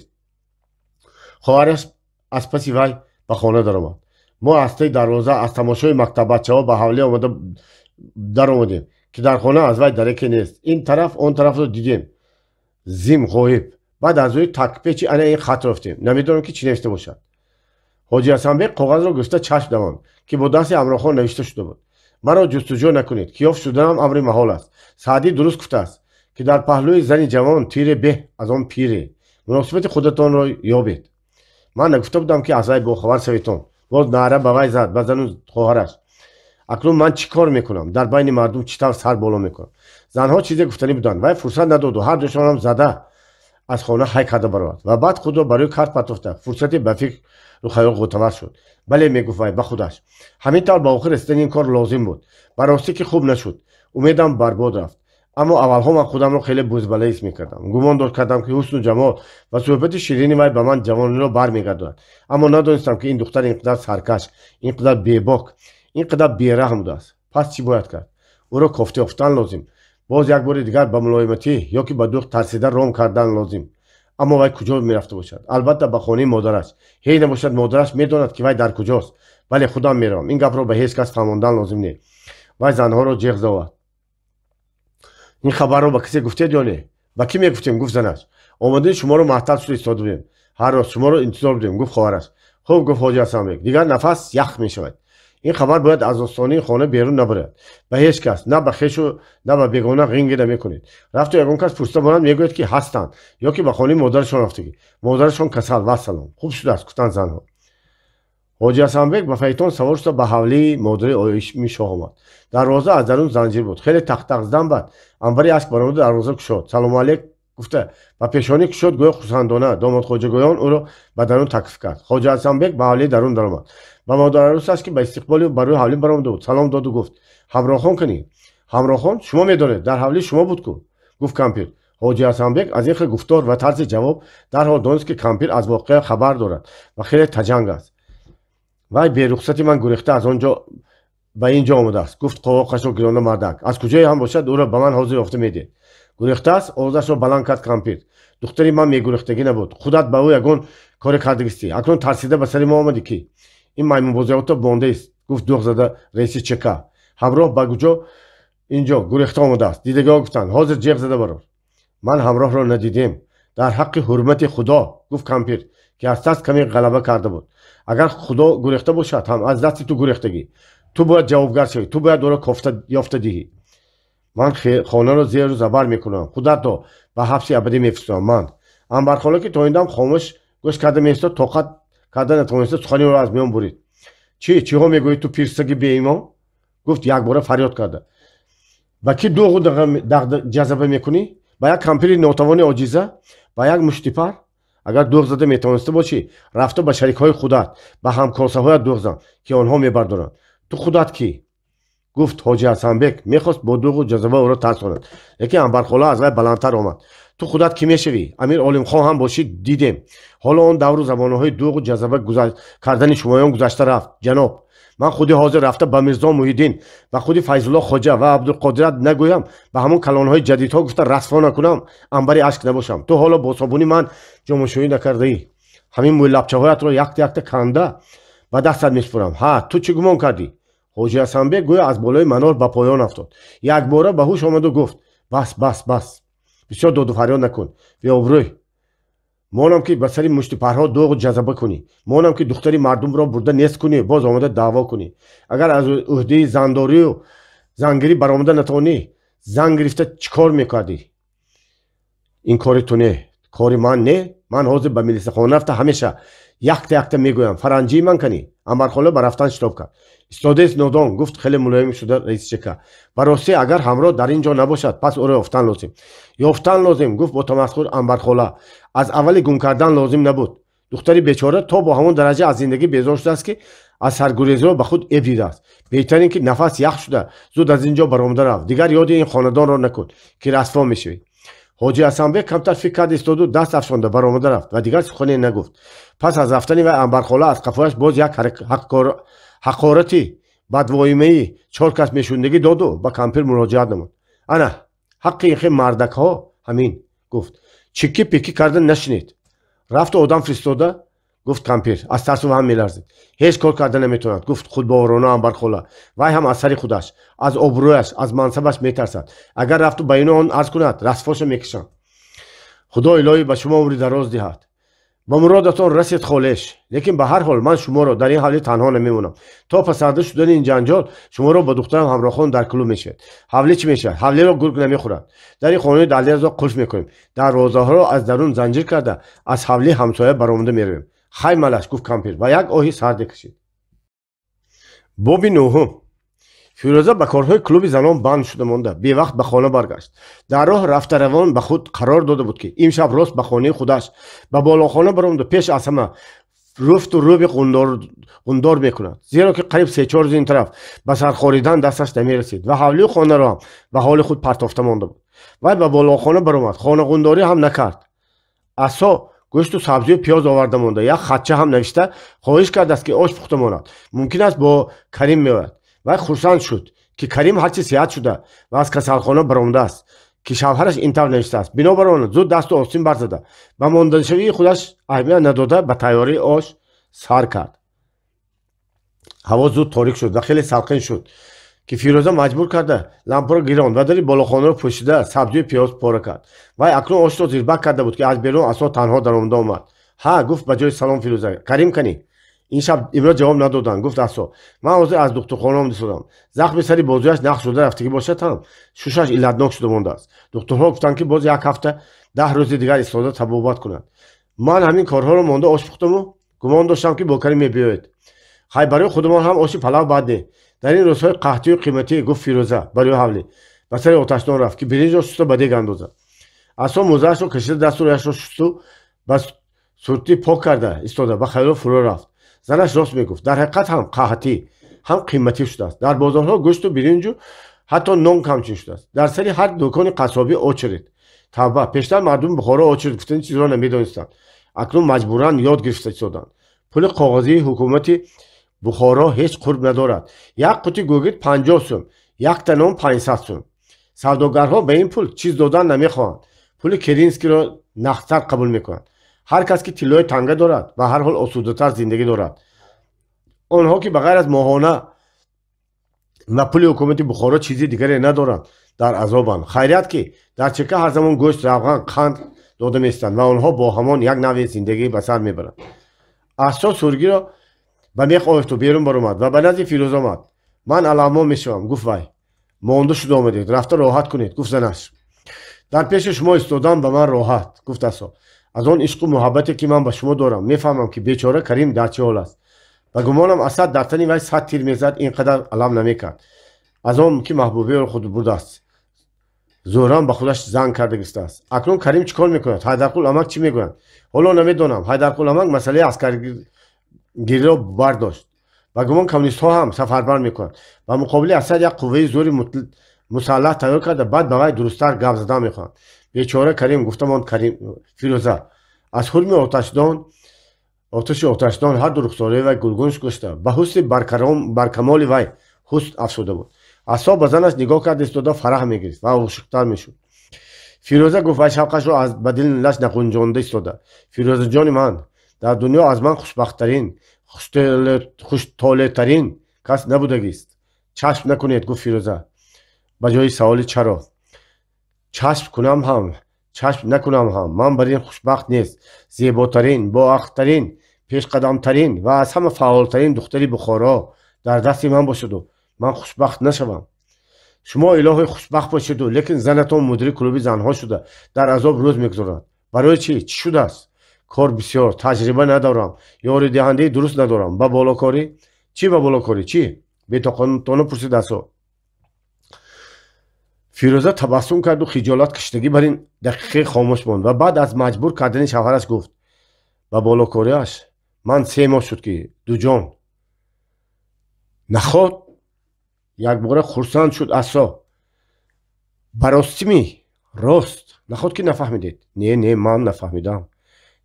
Хоҳараш аз паси вай ба хона даромад. Мо аз таи дарвоза аз тамошои мактаббачаҳо ба ҳавлӣ омада даромадем, ки дар хона аз вай дараке нест. Ин тараф, он тарафро дидем, зим ғоиб. Баъд аз рӯи такпечи ана ин хат рафтем. Намедонам, ки чӣ навишта бошад. Ҳоҷи Ҳасанбек коғазро гирифта чашм давонд, ки бо дасти Ҳамроҳхон навишта шуда буд: маро ҷустуҷӯ накунед, ки ёфт шуданам амри маҳол аст. Саъдӣ дуруст гуфтааст, ки дар паҳлӯи зани ҷавон тире беҳ аз он пире. Муносибати худатонро ёбед. Ман нагуфта будам, ки аз вай бохабар шаведтон? Боз наъра ба вай зад ба зану хоҳараш. Акнун ман чӣ кор мекунам? Дар байни мардум чӣ тавр сар боло мекунам? Занҳо чизе гуфтанӣ буданд, вай фурсат надоду ҳар душонам зада аз хона ҳай карда баровард ва баъд худро ба рӯи карт партофта фурсате ба фикру хаёл ғӯтавар шуд. Бале, мегуфт вай ба худаш, ҳамин тавр ба охир расидани ин кор лозим буд. Ба ростӣ ки хуб нашуд, умедам барбод рафт. Аммо аввалҳо ман худамро хеле бузбала ҳис мекардам. Гумон дод кардам, ки ҳусну ҷамол ва суҳбати ширини вай ба ман ҷавониро бармегардонад. Аммо надонистам, ки ин духтар ин қадар саркаш, ин қадар бебок, ин қадар бераҳм будааст. Пас чӣ бояд кард? Ӯро кофта ёфтан лозим. Боз як бори дигар ба мулоиматӣ ё ки ба дух тарсида ром кардан лозим. Аммо вай куҷо мерафта бошад? Албатта, ба хонаи модараш. Ҳей набошад, модараш медонад, ки вай дар куҷост. Бале, худам меравам. Ин гапро ба ҳеҷ кас фаҳмондан лозим не. Вай занҳоро ҷеғ зовад. Ин хабарро ба касе гуфтед ё не? Ба кӣ мегуфтем? Гуфт занаш. Омадани шуморо маҳтал шуда истода будем. Ҳар роз шуморо интизор будем, гуфт хоҳараш. Хуб, гуфт Ҳоҷи Ҳасанбек, дигар нафас ях мешавад. Ин хабар бояд аз остонаи хона берун набарад. Ба ҳеҷ кас, на ба хешу, на ба бегона ғинге намекунед. Рафту ягон кас пурсида монанд, мегӯяд, ки ҳастанд ё ки ба хонаи модарашон рафтагӣ, модарашон касал. Вассалом, хуб шудааст, гуфтанд занҳо. Ҳоҷи Ҳасанбек ба файтон савор шуда ба ҳавлии модари оими шоҳ омад. Дарвоза аз дарун занҷир буд. Хеле тақтақ задан баъд анбари асп баромада дарвоза кушод. Салому алейк гуфта ба пешонӣ кушод, гӯё хурсандона домодхоҷагӯён ӯро ба дарун таклиф кард. Хоҷа Ҳасанбек ба ҳавлии дарун даромад. Ба модарарӯсаш, ки ба истиқболи ӯ ба рӯи ҳавлӣ баромада буд, салом доду гуфт: ҳамроҳхон кунӣ? Ҳамроҳхон шумо медонед, дар ҳавлии шумо буд ку, гуфт кампир. Ҳоҷи Ҳасанбек аз ин хел гуфтор ва тарзи ҷавоб дарҳол донист, ки кампир аз воқеа хабар дорад ва хеле таҷанг аст. Вай берухсати ман гурехта аз он ҷо ба ин ҷо омадааст, гуфт қовоқашро гирона мардак. Аз куҷое ҳам бошад, ӯро ба ман ҳозир ёфта медиҳед. Гурехтааст? Овозашро баланд кард кампир. Духтари ман мегурехтагӣ набуд. Худат ба ӯ ягон коре кардагистӣ. Акнун тарсида ба сари мо омадӣ, ки ин маймунбозиҳото мондаист, гуфт дух зада раиси ЧК. Ҳамроҳ ба куҷо инҷо гурехта омадааст? Дидагиҳо гуфтанд. Ҳозир ҷеғ зада барор. Ман ҳамроҳро надидем. Дар ҳаққи ҳурмати Худо, гуфт кампир, ки аз тарс каме ғалаба карда буд. Агар худо гурехта бошад ҳам аз дасти ту гурехтагӣ. Ту бояд ҷавобгар шавӣ, ту бояд ӯро кофта ёфта диҳӣ. Ман хонаро зеру забар мекунам, худатро ба ҳабси абадӣ мефиристам. Ман Анбархола, ки то ин дам хомӯш гӯш карда меистод, тоқат карда натавониста сухани ӯро аз миён бурид. Чӣ чиҳо мегӯӣ ту, пирсаги беимон? Гуфт якбора фарёд карда. Ба кӣ дуғу ҷазаба мекунӣ? Ба як кампири нотавони оҷиза? Ба як муштипар? Агар дуғ зада метавониста бошӣ, рафта ба шарикҳои худат, ба ҳамкосаҳоят дуғ зан, ки онҳо мебардоранд. Ту худат кӣ? Гуфт Ҳоҷи Ҳасанбек. Мехост бо дуғу ҷазаба ӯро тарсонад, лекин Анбархола аз вай баландтар омад. Ту худат кӣ мешавӣ? Амир Олимхон ҳам бошӣ, дидем. Ҳоло он давру замонаҳои дуғу ҷазаба кардани шумоён гузашта рафт, ҷаноб. Ман худи ҳозир рафта ба Мирзо Муҳиддин ва худи Файзулло Хоҷа ва Абдулқодират нагӯям, ба ҳамон калонҳои ҷадидҳо гуфта расво накунам, анбари ашк набошам. Ту ҳоло бо собуни ман ҷомашӯӣ накардаӣ. Ҳамин мӯйлабчаҳоятро якта якта канда ба дастат месупорам. Ҳа, ту чӣ гумон кардӣ? Ҳоҷи Ҳасанбек гӯё аз болои манор ба поён афтод. Якбора ба ҳуш омаду гуфт: бас, бас, бас, бисёр доду фарёд накун, беобрӯй. Монам ки ба сари муштипарҳо дуғу ҷазаба кунӣ, монам ки духтари мардумро бурда нест кунӣ, боз омада даъво кунӣ. Агар аз ӯҳдаи зандорию зангирӣ баромада натавонӣ, зан гирифта чӣ кор мекардӣ? Ин кори ту не, кори ман не. Ман ҳозир ба милисахона рафта ҳамеша якта якта мегӯям. Фаранҷии ман канӣ? Анбархола ба рафтан шитоб кард. Истодест, нодон, гуфт хеле мулоим шуда раиси ЧК. Ба ростӣ, агар ҳамроҳ дар ин ҷо набошад, пас ӯро ёфтан лозим. Ёфтан лозим, гуфт бо тамасхур Анбархола. Аз аввали гум кардан лозим набуд. Духтари бечора то бо ҳамон дараҷа аз зиндагӣ безор шудааст, ки аз саргурезиро ба худ эб дидааст. Беҳтар ин ки нафас ях шуда зуд аз ин ҷо баромада рафт. Дигар ёди ин хонадонро накун, ки расво мешавӣ. Ҳоҷи Ҳасанбек камтар фикр кард истоду даст афшонда баромада рафт ва дигар сухане нагуфт. Пас аз рафтани вай Анбархола аз қафояш боз як ҳақорати бадвоимаи чор кас мешундагӣ доду ба кампир муроҷиат намуд. Ана ҳаққи ин хел мардакҳо ҳамин, гуфт. Чикки пиккӣ карда нашинед. Рафту одам фиристода, гуфт кампир, аз тарсу ҳам меларзид. Ҳеҷ кор карда наметавонад, гуфт худбоварона Анбархола. Вай ҳам аз сари худаш, аз обрӯяш, аз мансабаш метарсад. Агар рафту ба ину он арз кунад, расфоша мекашанд. Худо илоҳӣ ба шумо умри дароз диҳад. Ба муродатон расед, холеш. Лекин ба ҳар ҳол ман шуморо дар ин ҳавлӣ танҳо намемонам. То пасарда шудани ин ҷанҷол шуморо ба духтарам ҳамроҳон дар клуб мешавед. Ҳавлӣ чӣ мешавад? Ҳавлиро гург намехӯрад. Дари хонаи далерзо қулф мекунем. Дарвозаҳоро аз дарун занҷир карда аз ҳавлии ҳамсоя баромада меравем. Хай малаш, гуфт кампир ва як оҳи сарде кашид. Боби нӯҳум. Фирӯза ба корҳои клуби занон банд шуда монда, бевақт ба хона баргашт. Дар роҳ рафтаравон ба худ қарор дода буд, ки имшаб рост ба хонаи худаш, ба болохона баромада пеш аз ҳама руфту рӯби ғундор мекунад, зеро ки қариб се-чор рӯз ин тараф ба сархоридан дасташ намерасид ва ҳавлию хонаро ҳам ба ҳоли худ партофта монда буд. Вай ба болохона баромад, хонағундорӣ ҳам накард. Асо гӯшту сабзию пиёз оварда монда, як хатча ҳам навишта хоҳиш кардааст, ки ош пухта монад. Мумкин аст, бо Карим меояд. Вай хурсанд шуд, ки Карим ҳарчи сеҳат шуда ва аз касалхона баромадааст, ки шавҳараш ин тавр навиштааст. Бинобар он зуд дасту остин барзада, ба мондашавии худаш аҳамият надода, ба тайёрии ош сар кард. Ҳаво зуд торик шуд ва хеле салқин шуд, ки Фирӯза маҷбур карда лампаро гиронд ва дари болохонаро пӯшида сабзию пиёз пора кард. Вай акнун ошро зирбак карда буд, ки аз берун Асо танҳо даромада омад. Ҳа, гуфт ба ҷои салом Фирӯза, Карим канӣ? Ин шаб имрӯз ҷавоб надоданд, гуфт Асо. Ман ҳозир аз духтурхона омада. Захми сари бозуяш нахш шуда рафтагӣ бошад ҳам, шушаш иллатнок шуда мондааст. Духтурҳо гуфтанд, ки боз як ҳафта 10 рӯзи дигар истода табобат кунад. Ман ҳамин корҳоро монда ош пухтаму гумон доштам, ки бо Карим мебиёед. Хай, барои худамон ҳам оши палав бад не. Дар ин рӯзҳои қаҳтию қиматӣ, гуфт Фирӯза барои ҳавлӣ. Ба сари оташдон рафт, ки биринҷро шуста ба дег андозад. Асо мӯзаашро кашида дасту рӯяшро шусту ба суртӣ пок карда истода ба хаёло фурӯ рафт. Занаш рост мегуфт. Дар ҳақиқат ҳам қаҳтӣ, ҳам қиматӣ шудааст. Дар бозорҳо гӯшту биринҷу ҳатто нон камчин шудааст. Дар сари ҳар дукони қассобӣ очередь. Тавба, пештар мардуми Бухоро очередь гуфтани чизро намедонистанд. Акнун маҷбуран ёд гирифта истоданд. Пули коғазии ҳукумати Бухоро ҳеҷ қурб надорад. Як қути гӯгирд 50 сум, якта нон 500 сум. Савдогарҳо ба ин пул чиз додан намехоҳанд. Пули Керенскиро нақдтар қабул мекунанд. Ҳар кас ки тиллои танга дорад, ба ҳар ҳол осудатар зиндагӣ дорад. Онҳо ки ба ғайр аз моҳона ва пули ҳукумати Бухоро чизи дигаре надоранд, дар азобанд. Хайрият, ки дар ЧК ҳар замон гӯшт, равған, қанд дода меистанд ва онҳо бо ҳамон як навъи зиндагӣ ба сар мебаранд. Ассо сургиро ба мех овехту берун баромад ва ба назди Фирӯза омад. Ман аламон мешавам, гуфт вай. Монда шуда омадед, рафта роҳат кунед, гуфт занаш. Дар пеши шумо истодан ба ман роҳат, гуфт Ассо. Аз он ишқу муҳаббате ки ман ба шумо дорам, мефаҳмам ки бечора Карим дар чӣ ҳол аст. Ба гумонам Асад дар тани вай 100 тир мезад, ин қадар алам намекард. Аз он ки маҳбубиро худ бурдааст. Зӯран ба худаш занг карда гирифтааст. Акнун Карим чӣ кор мекунад? Ҳайдарқул амак чӣ мегӯяд? Ҳоло намедонам. Ҳайдарқул амак масъалаи аскаргириро бардошт. Ба гумон коммунистҳо ҳам сафарбар мекунанд. Ба муқобили Асад як қувваи зӯри мусаллаҳ тайёр карда, баъд ба вай дурусттар гап задан мехоҳанд. Бечора Карим, гуфта монд Карим Фирӯза. Аз ҳурми оташдон, оташи оташдон ҳар ду рухсораи вай гулгун гашта, ба ҳусни баркамоли вай ҳусн афзуда буд. Ассо ба занаш нигоҳ карда истода фараҳ мегирифт ва ошиқтар мешуд. Фирӯза гуфт вай шавқашро аз ба дилаш нағунҷонда истода. Фирӯзаҷони ман, дар дунё аз ман хушбахттарин, хуштолеътарин кас набудагист. Чашм накунед, гуфт Фирӯза ба ҷои саволи чаро. Чашм кунам ҳам, чашм накунам ҳам, ман бар ин хушбахт нест. Зеботарин, боақлтарин, пешқадамтарин ва аз ҳама фаъолтарин духтари Бухоро дар дасти ман бошаду ман хушбахт нашавам. Шумо илоҳи хушбахт бошеду, лекин занатон мудири клуби занҳо шуда дар азоб рӯз мегузорад. Барои чӣ? Чӣ шудааст? Кор бисёр, таҷриба надорам, ёридиҳандаи дуруст надорам. Ба болокорӣ? Чӣ ба болокорӣ? Чӣ? Бетоқатона пурсид Ассо. Фирӯза табассум карду хиҷолат кашидагӣ бар ин дақиқаи хомӯш монд ва баъд аз маҷбур кардани шавҳараш гуфт: ба болокориаш ман 3 моҳ шуд ки дуҷон. Наход? Якбора хурсанд шуд Ассо. Ба ростӣ? Рост. Наход ки нафаҳмидед? Не, не, ман нафаҳмидам.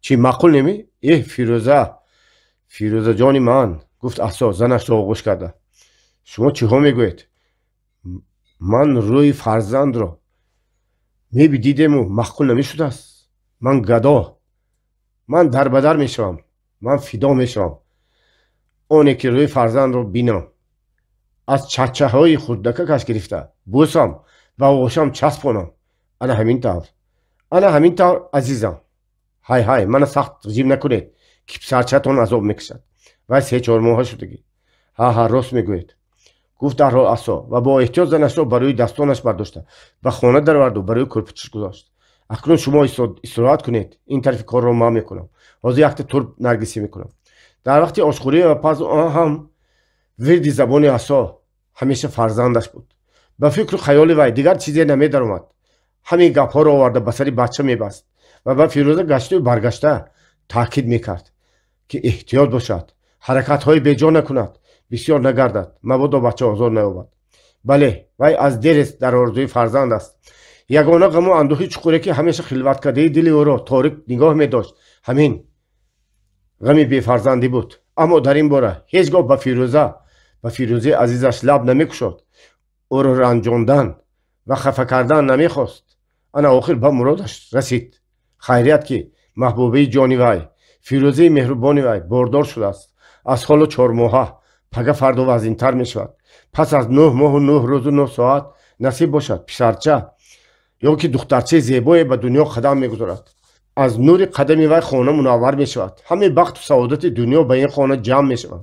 Чӣ маъқул неми? Эҳ, Фирӯза, Фирӯзаҷони ман, гуфт Ассо занашро оғӯш карда. Шумо чиҳо мегӯед? Ман рӯи фарзандро мебидидему маъқул намешудааст. Ман гадо, ман дарбадар мешавам, ман фидо мешавам. Оне ки рӯи фарзандро бинам, аз чачаҳои хурдакакаш гирифта бӯсам ва оғӯшам часпонам. Ана ҳамин тавр, ана ҳамин тавр, азизам. Ҳай ҳай, мана сахт ғижим накунед, ки писарчатон азоб мекашад. Вай 3-4 моҳа шудагӣ. Ҳа ҳа, рост мегӯед, гуфт дарҳол Ассо ва бо эҳтиёт занашро ба рӯи дастонаш бардошта ба хона дароварду ба рӯи кӯрпичаш гузошт. Акнун шумо истироҳат кунед, ин тарафи корро ман мекунам. Ҳозир якта турб наргисӣ мекунам. Дар вақти ошхӯрӣ ва пас он ҳам вирди забони Ассо ҳамеша фарзандаш буд. Ба фикру хаёли вай дигар чизе намедаромад. Ҳамин гапҳоро оварда ба сари бача мебаст ва ба Фирӯза гаштаю баргашта таъкид мекард, ки эҳтиёт бошад, ҳаракатҳои беҷо накунад, бисёр нагардад, мабодо бача озор наёбад. Бале, вай аз дерест дар орзуи фарзанд аст. Ягона ғаму андӯҳи чуқуре ки ҳамеша хилваткардаи дили ӯро торик нигоҳ медошт, ҳамин ғами бефарзандӣ буд. Аммо дар ин бора ҳеҷ гоҳ ба Фирӯза, ба Фирӯзаи азизаш лаб намекушод. Ӯро ранҷондан ва хафа кардан намехост. Ана охир ба муродаш расид. Хайрият ки маҳбубаи ҷони вай, Фирӯзаи меҳрубони вай бордор шудааст. Аз ҳолу 4 моҳа пага фардо вазнинтар мешавад. Пас аз 9 моҳу 9 рӯзу 9 соат насиб бошад писарча ё ки духтарчаи зебое ба дунё қадам мегузорад. Аз нури қадами вай хона мунаввар мешавад. Ҳамаи бахту саодати дунё ба ин хона ҷамъ мешавад.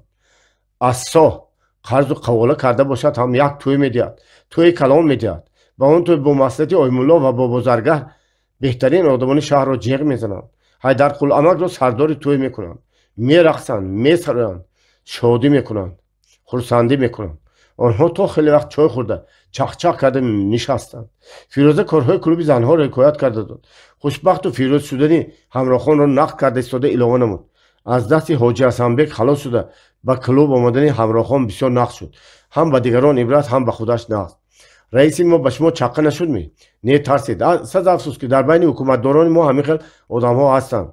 Ассо қарзу қавола карда бошад ҳам як тӯй медиҳад, тӯи калон медиҳад. Ба он тӯй бо маслиҳати Оймулло ва бобозаргар беҳтарин одамони шаҳрро ҷеғ мезананд. Ҳайдарқул амакро сардори тӯй мекунанд, мерақсанд, месароянд, шодӣ мекунанд, хурсандӣ мекунанд. Онҳо то хеле вақт чой хӯрда чақчақ карда нишастанд. Фирӯза корҳои клуби занҳоро ҳикоят карда дод. Хушбахту фирӯз шудани ҳамроҳонро нақл карда истода илова намуд. Аз дасти Ҳоҷи Ҳасанбек халос шуда ба клуб омадани ҳамроҳон бисёр нақл шуд. Ҳам ба дигарон ибрат, ҳам ба худаш нақл. Раиси мо ба шумо чаққа нашуд-ми? Не, тарсед. Сад афсӯс ки дар байни ҳукуматдорони мо ҳамин хел одамҳо ҳастанд.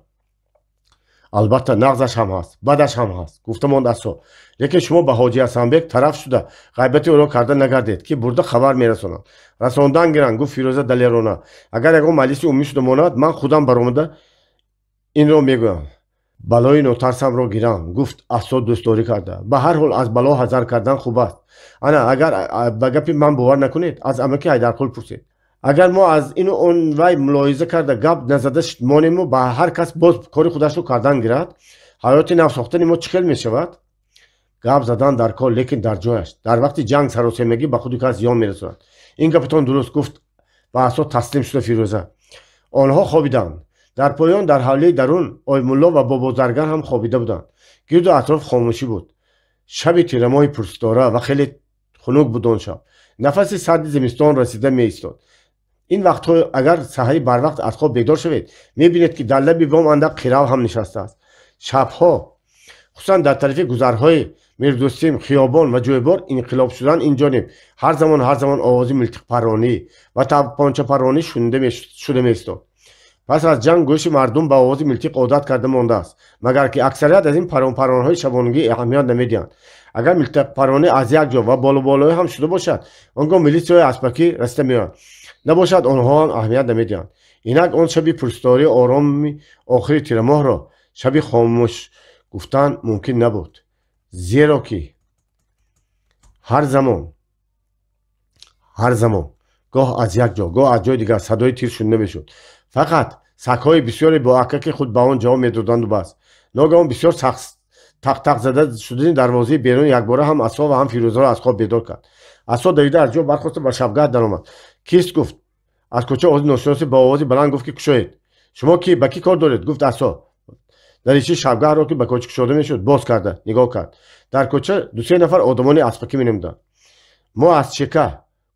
Албатта нағзаш ҳам ҳаст, бадаш ҳам ҳаст, гуфта монд Ассо. Лекин шумо ба Ҳоҷи Ҳасанбек тараф шуда ғайбати ӯро карда нагардед, ки бурда хабар мерасонанд. Расондан гиранд, гуфт Фирӯза далерона. Агар ягон маҷлиси умумӣ шуда монад, ман худам баромада инро мегӯям. Балои нотарсамро гирам, гуфт Ассо дӯстдорӣ карда. Ба ҳар ҳол аз бало ҳазар кардан хуб аст. Ана агар ба гапи ман бовар накунед, аз амаки Ҳайдарқул пурсед. Агар мо аз ину он вай мулоҳиза карда гап назада монему, ба ҳар кас боз кори худашро кардан гирад, ҳаёти навсохтани мо чӣ хел мешавад? Гап задан дар кор, лекин дар ҷояш. Дар вақти ҷанг саросемагӣ ба худи кас зиён мерасонад. Ин гапатон дуруст, гуфт ба асо таслим шуда Фирӯза. Онҳо хобиданд. Дар поён дар ҳавлии дарун Оймулло ва Бобозаргар ҳам хобида буданд. Гирду атроф хомӯшӣ буд. Шаби тирамоҳи пурситора ва хеле хунук буд он шаб. Нафаси сарди зимистон расида меистод. Ин вақтҳо агар саҳарӣ барвақт аз хоб бедор шавед, мебинед, ки дар лаби бом андак қирав ҳам нишастааст. Шабҳо хусусан дар тарафи гузарҳои Мирдӯстим, хиёбон ва ҷӯйбор инқилоб шудан ин ҷониб ҳар замон ҳар замон овози милтиқпарронӣ ва тапончапарронӣ шуда меистод. Пас аз ҷанг гӯши мардум ба овози милтиқ одат карда мондааст, магар ки аксарият аз ин паронпаронҳои шабонгӣ аҳамият намедиҳанд. Агар милтиқпаронӣ аз як ҷо ва болоболоӣ ҳам шуда бошад, он гоҳ милитсияҳои аспакӣ расида меоянд. Набошад, онҳо ҳам аҳамият намедиҳанд. Инак он шаби пурситории ороми охири тирамоҳро шаби хомӯш гуфтан мумкин набуд, зеро ки ҳар замон гоҳ аз як ҷо, гоҳ аз ҷои дигар садои тир шунида мешуд. Фақат сагҳои бисёре бо акаки худ ба он ҷавоб медоданду бас. Ногаҳон бисёр тақтақ зада шудани дарвозаи берун якбора ҳам Асо ва ҳам Фирӯзаро аз хоб бедор кард. Асо давида аз ҷо бархоста ба шабгаҳ даромад. Кист? Гуфт. Аз кӯча овози ношиносе бо овози баланд гуфт, ки кушоед. Шумо ки? Ба кӣ кор доред? Гуфт Асо. Даричи шабгаҳро, ки ба кӯча кушода мешуд, боз карда нигоҳ кард. Дар кӯча дусе нафар одамони аспакӣ менамуданд. Мо аз чека,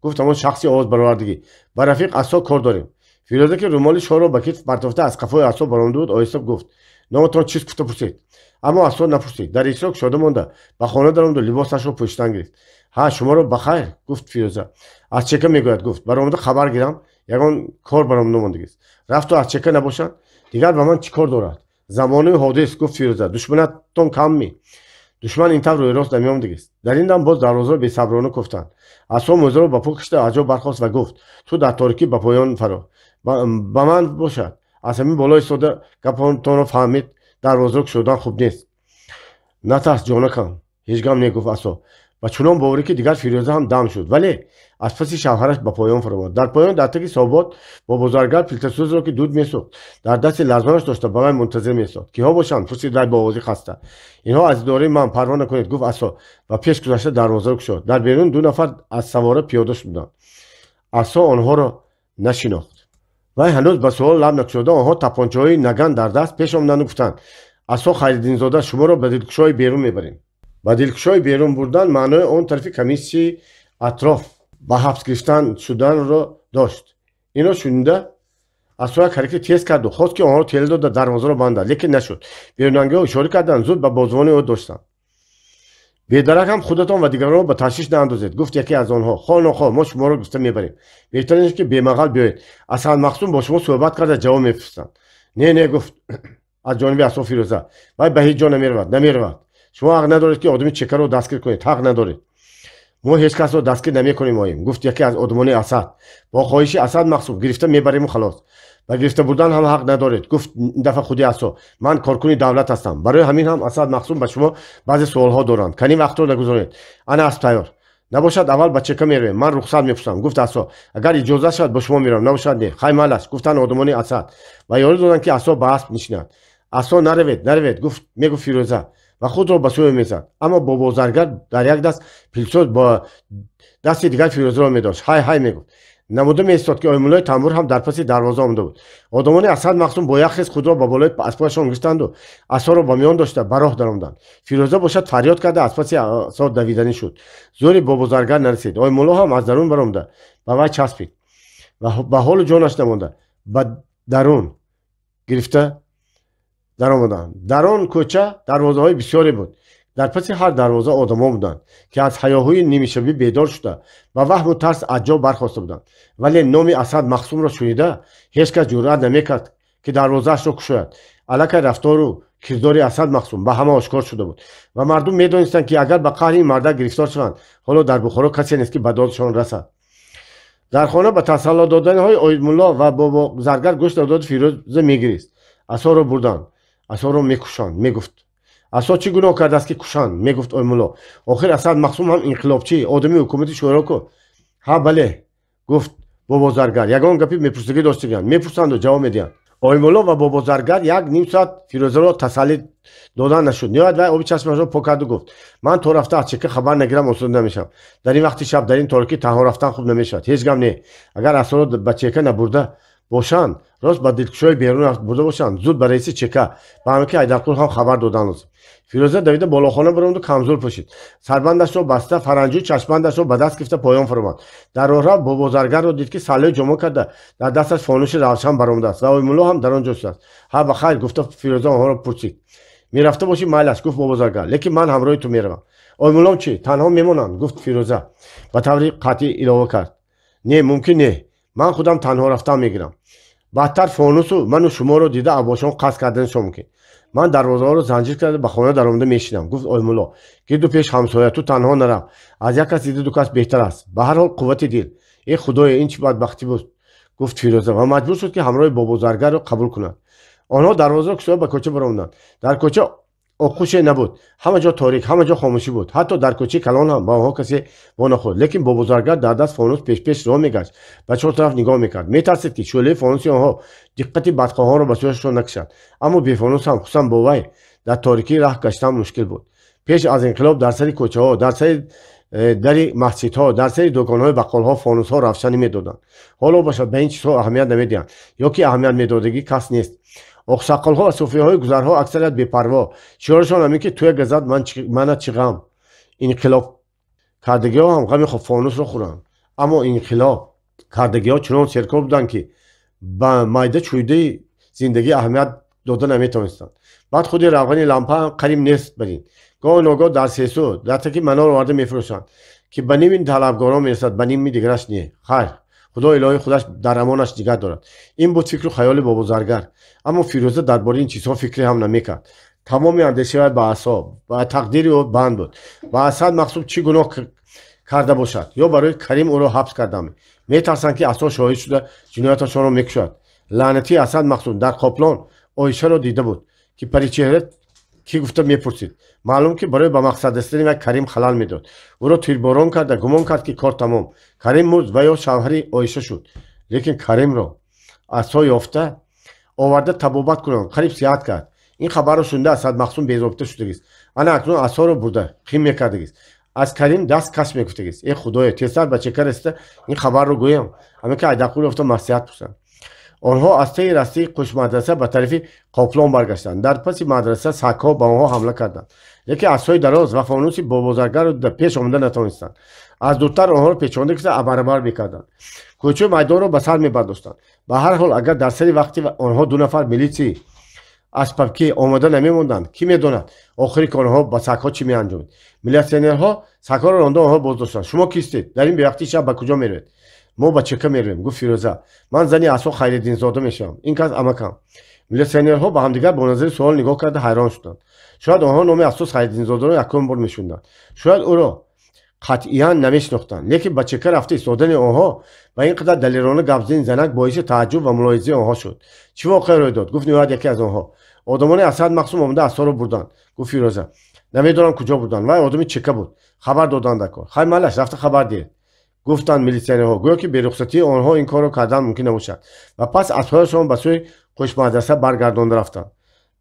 гуфт ҳамон шахси овоз баровардагӣ, ба рафиқ Асо кор дорем. Фирӯза, ки румоли шоҳро ба китф партофта аз қафои Асо баромада буд, оҳиста гуфт: номатон чист? Гуфта пурсид. Аммо Асо напурсид. Даричиро кушода монда ба хона даромаду либосашро пӯшидан гирифт. Ҳа, шуморо ба хайр, гуфт Фирӯза. Аз чека мегӯяд, гуфт. Баромада хабар гирам, ягон кор баромада мондагист. Рафту аз чека набошанд, дигар ба ман чӣ кор дорад? Замонаи ҳодис, гуфт Фирӯза. Душманатон камми? Душман ин тавр рӯйрост намеомдагист. Дар ин дам боз дарвозаро бесаброна куфтанд. Асо мӯзаро ба по кашида аз ҷо бархост ва гуфт: ту дар торикӣ ба поён фаро. Ба ман бошад. Аз ҳамин боло истода гапонтонро фаҳмид, дарвозаро кушодан хуб нест. Натарс, ҷонакам, ҳеҷ гам не, гуфт Асо. Ва чунон боварӣ, ки дигар Фирӯза ҳам дам шуд, вале аз паси шавҳараш ба поён фаромад. Дар поён дар таги собот Бобозаргар пилтасӯзро, ки дуд месӯхт, дар дасти ларзонаш дошта ба вай мунтазир меистод. Киҳо бошанд? Пурсид вай бо овози хаста. Инҳо аз идораи ман, парво накунед, гуфт Асо ва пеш гузашта дарвозаро кушод. Дар берун ду нафар аз савора пиёда шуданд. Асо онҳоро нашинохт. Вай ҳанӯз ба суол лаб накушода, онҳо тапончаҳои наган дар даст пеш омаданду гуфтанд: Асо Хайриддинзода, шуморо ба дилкушои берун мебарем. Ба дилкушои берун бурдан маънои он тарафи комиссияи атроф ба ҳабс гирифтан шуданро дошт. Инро шунида Асо як ҳаракати тез карду хост, ки онҳоро тела дода дарвозаро бандад, лекин нашуд. Берунангиҳо ишора карданд, зуд ба бозвони ӯ доштанд. Бедарак ҳам худатон ва дигаронро ба ташвиш наандозед, гуфт яке аз онҳо. Хоҳ нохоҳ мо шуморо гуфта мебарем. Беҳтар ин ки бемағал биёед. Асад Мақсум бо шумо суҳбат карда ҷавоб мефиристанд. Не, не, гуфт аз ҷониби Асо Фирӯза. Вай ба ҳеҷ ҷо намеравад, намеравад. Шумо ҳақ надоред, ки одами чекаро дастгир кунед, ҳақ надоред. Мо ҳеҷ касро дастгир намекунем, оим, гуфт яке аз одамони Асад. Бо хоҳиши Асад Мақсум гирифта мебариму халос. Ба гирифта бурдан ҳам ҳақ надоред, гуфт ин дафъа худи Асо. Ман коркуни давлат ҳастам. Барои ҳамин ҳам Асад Мақсум ба шумо баъзе суолҳо доранд. Кани вақтро нагузоред. Ана асп тайёр. Набошад, аввал ба чека меравем. Ман рухсат мепурсам, гуфт Асо. Агар иҷоза шавад, бо шумо меравам, набошад не. Хай малаш, гуфтанд одамони Асад ва ёрӣ доданд, ки Асо ба асп нишинад. Асо наравед, наравед, гуфт, мегуфт Фирӯза ва худро ба сӯе мезад. Аммо Бобозаргар дар як даст пилсоз, бо дасти дигар Фирӯзаро медошт. Ҳай ҳай мегуфт. Намуда меистод, ки Оймуллои тамбур ҳам дар паси дарвоза омада буд. Одамони Асад Мақсум бо як хез худро ба болои аспҳояшон гирифтанду асоро ба миён дошта ба роҳ даромаданд. Фирӯза бошад фарёд карда аз паси асо давиданӣ шуд. Зӯри Бобозаргар нарасид. Оймулло ҳам аз дарун баромада ба вай часпид ва ба ҳолу ҷонаш намонда ба дарун гирифта даромаданд. Дар он кӯча дарвозаҳои бисёре буд. Дар паси ҳар дарвоза одамон буданд, ки аз ҳаёҳӯи нимшабӣ бедор шуда ба ваҳму тарс аз ҷо бархоста буданд. Вале номи Асад Мақсумро шунида ҳеҷ кас ҷуръат намекард, ки дарвозаашро кушояд. Аллакай рафтору кирдори Асад Мақсум ба ҳама ошкор шуда буд ва мардум медонистанд, ки агар ба қаҳри ин мардак гирифтор шаванд, ҳоло дар Бухоро касе нест, ки ба додшон расад. Дар хона ба тасалло доданиҳои Оймулло ва Бобозаргар гӯш надоду Фирӯза мегирист. Асоро бурданд, асоро мекушанд, мегуфт. Асо чӣ гуноҳ кардааст, ки кушанд? Мегуфт Оймулло. Охир Асад Мақсум ҳам инқилобчӣ, одами ҳукумати шӯро ку. Ҳа, бале, гуфт Бобозаргар. Ягон гапи мепурсагӣ доштагианд, мепурсанду ҷавоб медиҳанд. Оймулло ва Бобозаргар як ним соат Фирӯзаро тасаллӣ додан нашуд. Ниҳоят вай оби чашмашро пок карду гуфт: ман то рафта аз чека хабар нагирам, осуда намешавам. Дар ин вақти шаб, дар ин торикӣ танҳо рафтан хуб намешавад. Ҳеҷ гап не, агар асоро ба чека набурда бошанд, рост ба дилкушои берун бурда бошанд, зуд ба раиси чека, ба ҳамаки Айдарқул ҳам хабар додан лозим. Фирӯза давида болохона баромаду камзул пӯшид. Сарбандашро баста, фаранҷӯ чашмбандашро ба даст гирифта поён фуромад. Дар роҳрав Бобозаргарро дид, ки саллои ҷомо карда, дар дасташ фонуши равшан баромадааст ва Оймулло ҳам дар он ҷо шудааст. Ҳа, ба хайр, гуфта Фирӯза онҳоро пурсид. Мерафта бошӣ, майлаш, гуфт Бобозаргар, лекин ман ҳамроҳи ту меравам. Оймуллом чӣ, танҳо мемонанд, гуфт Фирӯза. Ба таври қатъӣ илова кард: не, мумкин не, ман худам танҳо рафтан мегирам. Баъдтар фонусу ману шуморо дида абошон қасд карданашон мумкин. Ман дарвозаҳоро занҷир карда ба хона даромада мешинам, гуфт Оймулло. Гирду пеш ҳамсоя, ту танҳо нарав. Аз як кас дида ду кас беҳтар аст. Ба ҳар ҳол қуввати дил. Э худоё, ин чӣ бадбахтӣ буд, гуфт Фирӯза ва маҷбур шуд, ки ҳамроҳи Бобозаргарро қабул кунад. Онҳо дарвозаро кушода ба кӯча баромаданд. Дар кӯча оқуше набуд. Ҳама ҷо торик, ҳама ҷо хомӯшӣ буд. Ҳатто дар кӯчаи калон ҳам ба онҳо касе во нахӯрд. Лекин Бобозаргар дар даст фонус пешпеш роҳ мегашт, ба чор тараф нигоҳ мекард. Метарсид, ки шӯълаи фонуси онҳо диққати бадхоҳонро ба сӯяшон накашад. Аммо бефонус ҳам, хусусан бо вай, дар торикӣ раҳ гаштан мушкил буд. Пеш аз инқилоб дар сари кӯчаҳо, дар сари дари масҷидҳо, дар сари дуконҳои бақолҳо фонусҳо равшанӣ медоданд. Ҳоло бошад ба ин чизҳо аҳамият намедиҳанд, ё ки аҳамият медодагӣ кас нест. Оқсақолҳо ва суфиҳои гузарҳо аксарият бепарво. Шиорашон ҳамин ки туя газад, мана чӣ ғам. Инқилоб кардагиҳо ҳам ғами фонусро хӯранд. Аммо инқилоб кардагиҳо чунон серкор буданд, ки ба майда чӯйдаи зиндагӣ аҳамият дода наметавонистанд. Баъд худи равғани лампа ҳам қариб нест барин. Гоҳу ногоҳ дар сесу дар таки манор оварда мефурӯшанд, ки ба ними талабгорон мерасад, ба ними дигараш не. Хайр, худо илоҳи худаш дар амонаш нигоҳ дорад. Ин буд фикру хаёли Бобозаргар. Аммо Фирӯза дар бораи ин чизҳо фикре ҳам намекард. Тамоми андешаи вай ба асоб, ба тақдири ӯ банд буд. Ба Асад Мақсум чӣ гуноҳ карда бошад, ё барои Карим ӯро ҳабс кардам. Метарсанд, ки асо шоҳид шуда ҷинояташонро мекушад. Лаънатии Асад Мақсум дар Qoplon Оишаро дида буд, ки паричеҳра кӣ гуфта мепурсид. Маълум, ки барои ба мақсад расидани вай Карим халал медод. Ӯро тирборон карда гумон кард, ки кор тамом. Карим мурд ва ё шавҳари Оиша шуд. Лекин Каримро асо ёфта оварда табобат кунанд, қариб сиҳат кард. Ин хабарро шунида Асад Мақсум безобита шудагист. Ана акнун асоро бурда қим мекардагист. Аз Карим даст каш мегуфтагист. Э худоё, тезтар ба чека расида ин хабарро гӯям. Ҳамин ки Айдарқул ёфта маслиҳат пурсанд. Онҳо аз таи растаи қушмадраса ба тарафи Qoplon баргаштанд. Дар паси мадраса сагҳо ба онҳо ҳамла карданд. Лекин асои дароз ва фонуси Бобозаргарро пеш омада натавонистанд. Аз дуртар онҳоро печонда гирифта абарабар мекарданд. Кӯчаи майдонро ба сар мебардоштанд. Ба ҳар ҳол, агар дар сари вақти онҳо ду нафар милитсии аспабкӣ омода намемонданд, кӣ медонад охири корҳо ба сагҳо чӣ меанҷомид. Милитсионерҳо сагҳоро ронда онҳо боздоштанд. Шумо кистед? Дар ин бевақтии шаб ба куҷо меравед? Мо ба чека меравем, гуфт Фирӯза. Ман зани Асо Хайриддинзода мешавам. Ин кас амакам. Милитсионерҳо ба ҳамдигар бо назари суол нигоҳ карда ҳайрон шуданд. Шояд онҳо номи Асо Хайриддинзодаро якум бор мешуниданд. Шояд ӯро қатъиян намешинохтанд. Лекин ба чека рафта истодани онҳо ба ин қадар далерона гап задани занак боиси тааҷҷуб ва мулоҳизаи онҳо шуд. Чӣ воқеа рӯй дод? Гуфт ниҳоят яке аз онҳо. Одамони Асад Мақсум омада асоро бурданд, гуфт Фирӯза. Намедонам куҷо бурданд. Вай одами чека буд. Хабар доданд дар кор. Хай малаш, рафта хабар диҳед, гуфтанд милитсионерҳо, гӯё ки берухсатии онҳо ин корро кардан мумкин набошад. Ва пас аспҳояшон ба сӯи қушмадраса баргардонда рафтанд.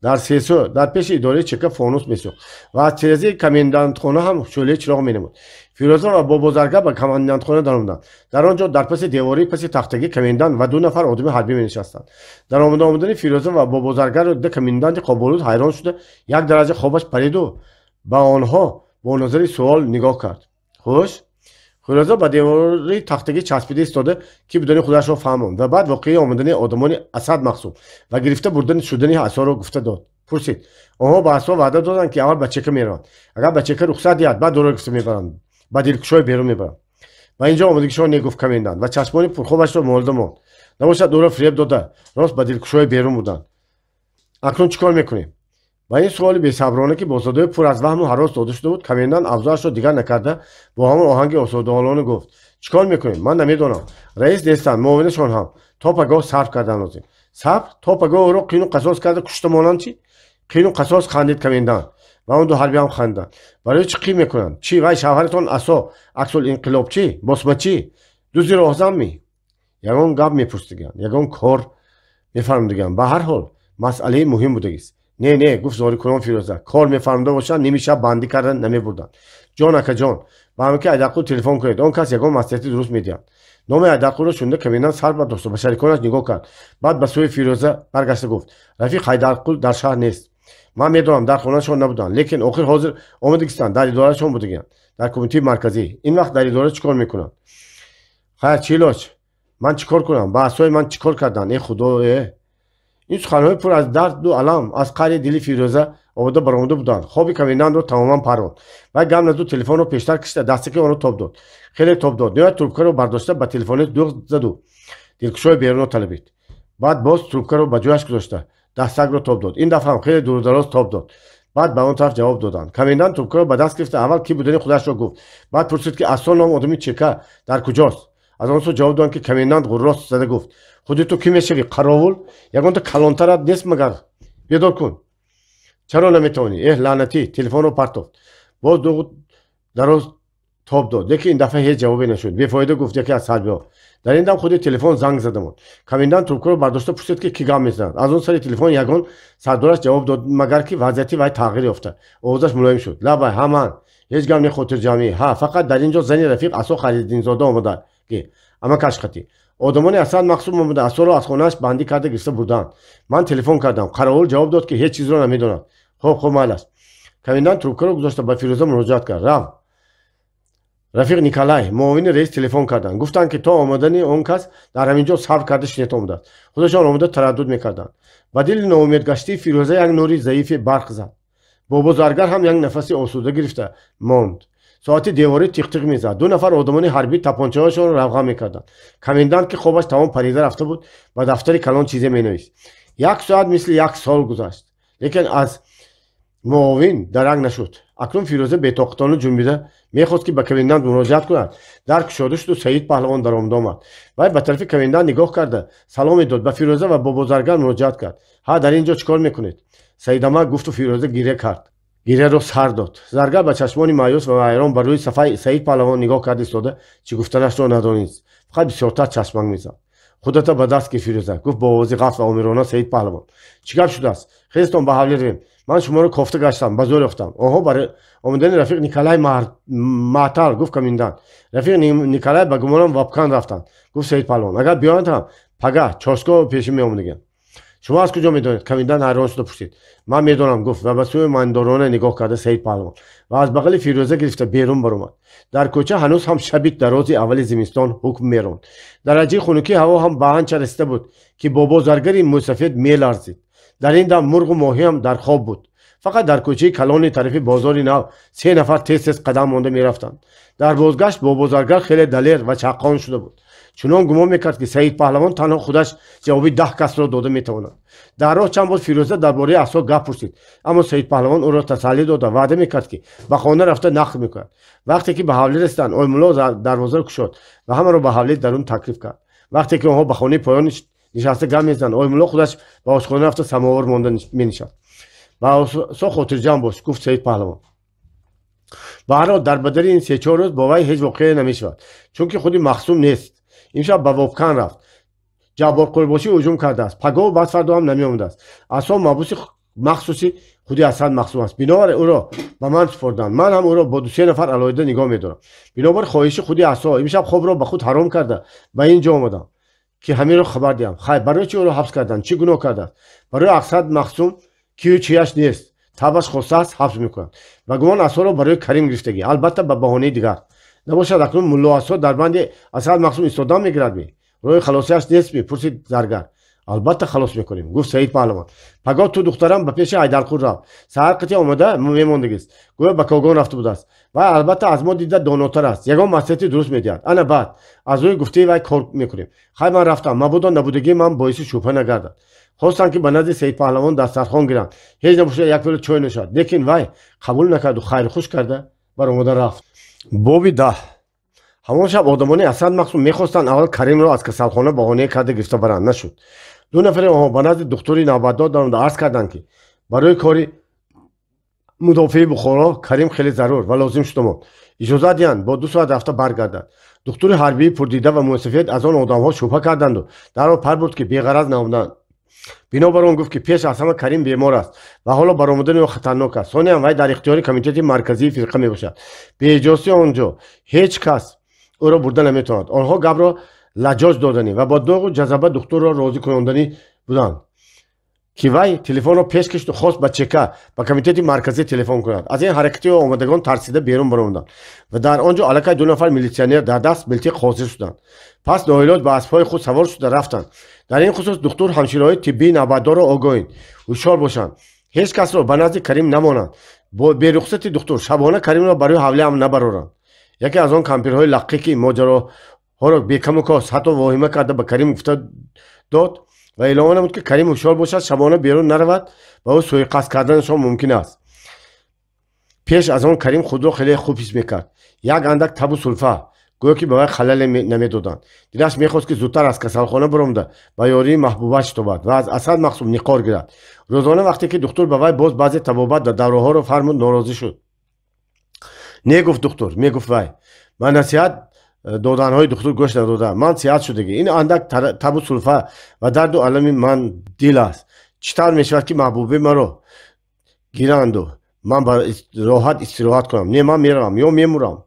Дар сесӯ дар пеши идораи чека фонус месӯхт ва аз тирезаи комендантхона ҳам шӯълаи чироғ менамуд. Фирӯза ва Бобозаргар ба комендантхона даромаданд. Дар он ҷо дар паси девории паси тахтагӣ комендант ва ду нафар одами ҳарбӣ менишастанд. Дар омада омадани Фирӯза ва Бобозаргарро дида коменданти қоболуд ҳайрон шуда як дараҷа хобаш париду ба онҳо бо назари суол нигоҳ кард. Хуш? Фирӯза ба девори тахтагӣ часпида истода ки будани худашро фаҳмонд ва баъд воқеаи омадани одамони Асад Мақсум ва гирифта бурдани шудани асоро гуфта дод. Пурсид: онҳо ба асо ваъда доданд, ки аввал ба чека мераванд. Агар ба чека рухсат диҳад, баъд ӯро гирифта мебаранд, ба дилкушои берун мебаранд. Ба инҷо омадагишон не, гуфт комендант ва чашмони пурхобашро молида монд. Набошад ӯро фиреб дода, рост ба дилкушои берун буданд. Акнун чӣ кор мекунем? Ба ин суоли бесаброна, ки бо садои пур аз ваҳму ҳарос дода шуда буд, комендант авзоашро дигар накарда бо ҳамон оҳанги осодоҳолона гуфт: чӣ кор мекунем? Ман намедонам. Раис нестанд, муовинашон ҳам. То пагоҳ сабр кардан лозим. Сабр? То пагоҳ ӯро қину қасос карда кушта монанд чӣ? Қину қасос, хандид комендант ва он ду ҳарбӣ ҳам хандиданд. Барои чӣ қин мекунанд? Чӣ, вай шавҳаратон Асо аксул инқилобчӣ, босмачӣ, дузи роҳзан ми? Ягон гап мепурсидиганд, ягон кор мефармудиганд. Ба ҳар ҳол масъалаи муҳим будагист. Не, не, гуфт зорикунон Фирӯза, кор мефармуда бошанд, ними шаб бандӣ карда намебурданд. Ҷон, акаҷон, ба ҳамаки Айдарқул телефон кунед, он кас ягон маслиҳати дуруст медиҳад. Номи Айдарқулро шунида комендант сар бардошт, ба шариконаш нигоҳ кард. Баъд ба сӯи Фирӯза баргашта гуфт: Рафиқ Ҳайдарқул дар шаҳр нест. Ман медонам, дар хонаашон набуданд, лекин охир ҳозир омадагистанд, дар идораашон будагианд, дар кумитаи марказӣ. Ин вақт дар идора чӣ кор мекунанд? Хайр, чӣ илоҷ? Ман чӣ кор кунам? Ба асои ман чӣ кор карданд? Э худо, э! Ин суханҳои пур аз дарду алам аз қаъри дили Фирӯза овода баромада буданд. Хоби комендантро тамоман парронд. Вай гам назуд телефонро пештар кишида, дастаки онро тоб дод. Хеле тоб дод. Ниҳоят трубкаро бардошта ба телефони дуғ заду дилкушои берунро талабид. Баъд боз трубкаро ба ҷояш гузошта, дастакро тоб дод. Ин дафъа ҳам хеле дурудароз тоб дод. Баъд ба он тараф ҷавоб доданд. Комендант трубкаро ба даст гирифта, аввал кӣ будани худашро гуфт. Баъд пурсид, ки Асо ном одами чека дар куҷост? Аз он сӯ ҷавоб доданд, ки комендант ғуррост зада гуфт: худи ту кӣ мешавӣ, қаровул? Ягонта калонтарат нест магар? Бедор кун. Чаро наметавонӣ? Эҳ, лаънатӣ! Телефонро партофт. Боз дуғу дароз тоб дод, лекин ин дафъа ҳеҷ ҷавобе нашуд. Бефоида, гуфт яке аз ҳарбиҳо. Дар ин дам худи телефон занг зада монд. Комендант трубкаро бардошта пурсид, ки кӣ гап мезанад. Аз он сари телефон ягон сардораш ҷавоб дод, магар ки вазъияти вай тағйир ёфта. Овозаш мулоим шуд. Лабай, ҳа ман. Ҳеҷ гап не, хотирҷамъӣ. Ҳа, фақат дар ин ҷо зани рафиқ Асо Хайриддинзода омада, ки амакаш қатӣ. Одамони Асад Мақсум омада, Асоро аз хонааш бандӣ карда гирифта бурдаанд. Ман телефон кардам. Қаровул ҷавоб дод, ки ҳеҷ чизро намедонад. Хоб, хоб, майлаш. Комендант трубкаро гузошта ба Фирӯза муроҷиат кард. Рав. Рафиқ Николай, муовини раис телефон карданд. Гуфтанд, ки то омадани он кас дар ҳамин ҷо сабр карда шинет омадааст. Худашон омада тараддуд мекарданд. Ба дили ноумедгаштии Фирӯза як нури заифе барқ зад. Бобо Заргар ҳам як нафаси осуда гирифта монд. Соати деворӣ тиқ-тиқ мезад. Ду нафар одамони ҳарбӣ тапончаҳояшонро равған мекарданд. Комендант, ки хобаш тамом парида рафта буд, ба дафтари калон чизе менавист. Як соат мисли як сол гузашт. Лекин аз муовин дарак нашуд. Акнун Фирӯза бетоқатона ҷунбида мехост, ки ба комендант муроҷиат кунад. Дар кушода шуду Саид Паҳлавон даромада омад. Вай ба тарафи комендант нигоҳ карда саломе дод, ба Фирӯза ва Бобозаргар муроҷиат кард. Ҳа, дар ин ҷо чӣ кор мекунед? Саидамак, гуфту Фирӯза гиря кард. Гиряро сар дод. Заргар ба чашмони маъюс ва ҳайрон ба рӯи сафаи Саид Паҳлавон нигоҳ кард истода, чӣ гуфтанашро надонист. Фақат бисёртар чашмак мезад. Худата ба даст гир, Фирӯза, гуфт бо овози ғафт ва омирона Саид Паҳлавон. Чӣ гап шудааст? Хезтон, ба ҳавлӣ равем. Ман шуморо кофта гаштам, ба зӯр ёфтам. Онҳо барои омадани рафиқ Николай маътал, гуфт комендант. Рафиқ Николай ба гумонам Вобканд рафтанд, гуфт Саид Паҳлавон. Агар биёянд ҳам пагаҳ чошгоҳ пеши меомадагианд. Шумо аз куҷо медонед? Комендант ҳайрон шуда пурсид. Ман медонам, гуфт ва ба сӯи мандорона нигоҳ карда Саид Паҳлавон ва аз бағали Фирӯза гирифта берун баромад. Дар кӯча ҳанӯз ҳам шаби дарози аввали зимистон ҳукм меронд. Дараҷаи хунукии ҳаво ҳам ба анча расида буд, ки Бобозаргари мӯйсафед меларзид. Дар ин дам мурғу моҳиам дар хоб буд. Фақат дар кӯчаи калони тарафи бозори нав се нафар тез-тез қадам монда мерафтанд. Дар бозгашт Бобозаргар хеле далер ва чаққон шуда буд. Чунон гумон мекард, ки Саид Паҳлавон танҳо худаш ҷавоби 10 касро дода метавонад. Дар роҳ чанд бор Фирӯза дар бораи Асо гап пурсид, аммо Саид Паҳлавон ӯро тасаллӣ дода ваъда мекард, ки ба хона рафта нақл мекунад. Вақте ки ба ҳавлӣ расиданд, Оймулло дарвозаро кушод ва ҳамаро ба ҳавлии дарун таклиф кард. Вақте ки онҳо ба хонаи поён нишаста гап мезаданд, Оймулло худаш ба ошхона рафта самовар монда менишаст. Ба Асо хотирҷамъ бош, гуфт Саид Паҳлавон. Ба ҳар ҳол дар бадари ин се-чор рӯз бо вай ҳеҷ воқеае намешавад, чунки худи Мақсум нест. Имшаб ба Вобкан рафт. Ҷаббор Қурбошӣ ҳуҷум кардааст. Пагоҳу баъд фардо ҳам намеомадааст. Асо мабуси махсуси худи Асад Мақсум аст. Бинобар ӯро ба ман супорданд. Ман ҳам ӯро бо ду-се нафар алоҳида нигоҳ медорам. Бинобар хоҳиши худи Асо имшаб хобро ба худ ҳаром карда ба ин ҷо омадам, ки ҳаминро хабар диҳам. Хайр, барои чӣ ӯро ҳабс карданд? Чӣ гуноҳ кардааст? Барои Асад Мақсум кию чияш нест. Табаш хостааст, ҳабс мекунад. Ба гумон Асоро барои Карим гирифтагӣ, албатта ба баҳонаи дигар. Набошад акнун мулло Асо дар банди Асад Мақсум истодан мегирад ми? Роҳи халосиаш нест ми? Пурсид Заргар. Албатта халос мекунем, гуфт Саид Паҳлавон. Пагоҳ ту духтарам ба пеши Ҳайдарқул рав. Саҳар қити омада мемондагист. Гӯё ба Когон рафта будааст. Вай албатта аз мо дида донотар аст. Ягон маслиҳати дуруст медиҳад. Ана баъд аз рӯи гуфтаи вай кор мекунем. Хай, ман рафтам. Мабодо набудагии ман боиси шубҳа нагардад. Хостанд, ки ба назди Саид Паҳлавон дастархон гиранд. Ҳеҷ набошад як пиёла чой нӯшад. Лекин вай қабул накарду хайрхуш карда баромада рафт. Боби 10. Ҳамон шаб одамони Асад Мақсум мехостанд аввал Каримро аз касалхона баҳонае карда гирифта баранд. Нашуд. Ду нафари онҳо ба назди духтури навбатдор даромада арз карданд, ки барои кори Мудофиаи Бухоро Карим хеле зарур ва лозим шуда монд. Иҷозат диҳанд бо 2 соат рафта баргардад. Духтури ҳарбии пурдида ва муассифият аз он одамҳо шубҳа карданду дарро пар бурд, ки беғараз наомаданд. Бинобар он гуфт, ки пеш аз ҳама Карим бемор аст ва ҳоло баромадани ӯ хатарнок аст. Сониян вай дар ихтиёри Комитети Марказии фирқа мебошад. Беиҷозати он ҷо ҳеҷ кас ӯро бурда наметавонад. Онҳо гапро лаҷоҷ доданӣ ва бо доғу ҷазаба духтурро розӣ кунонданӣ буданд, ки вай телефонро пеш кишду хост ба ЧК, ба Комитети Марказӣ телефон кунад. Аз ин ҳаракати ӯ омадагон тарсида берун баромаданд ва дар он ҷо аллакай ду нафар милитсионер дар даст милтиқ ҳозир шуданд. Пас ноилоҷ ба аспҳои худ савор шуда рафтанд. Дар ин хусус духтур ҳамшираҳои тиббии навбатдорро огоҳид: ҳушёр бошанд, ҳеҷ касро ба назди Карим намонанд, бо берухсати духтур шабона Каримро барои ҳавлиам набароранд. Яке аз он кампирҳои лаққӣ, ки моҷароҳоро бекаму кост, ҳатто воҳима карда, ба Карим гуфта дод ва эълон намуд, ки Карим ҳушёр бошад, шабона берун наравад ва ӯ суиқасд карданашон мумкин аст. Пеш аз он Карим худро хеле хуб ҳис мекард. Як андак табу сулфа гӯё ки ба вай халале намедоданд. Дилаш мехост, ки зудтар аз касалхона баромада, ба ёрии маҳбубаш шитобад ва аз Асад Мақсум ниқор гирад. Рӯзона вақте ки духтур ба вай боз баъзе табобат ва давраҳоро фармуд, норозӣ шуд. Не, гуфт духтур, мегуфт вай, ба насиҳат доданҳои духтур гӯш надода, ман сиҳат шудагӣ. Ин андак табу сулфа ва дарду алами ман дил аст. Чӣ тавр мешавад, ки маҳбуби маро гиранду ман ба роҳат истироҳат кунам? Не, ман меравам, ё мемурам,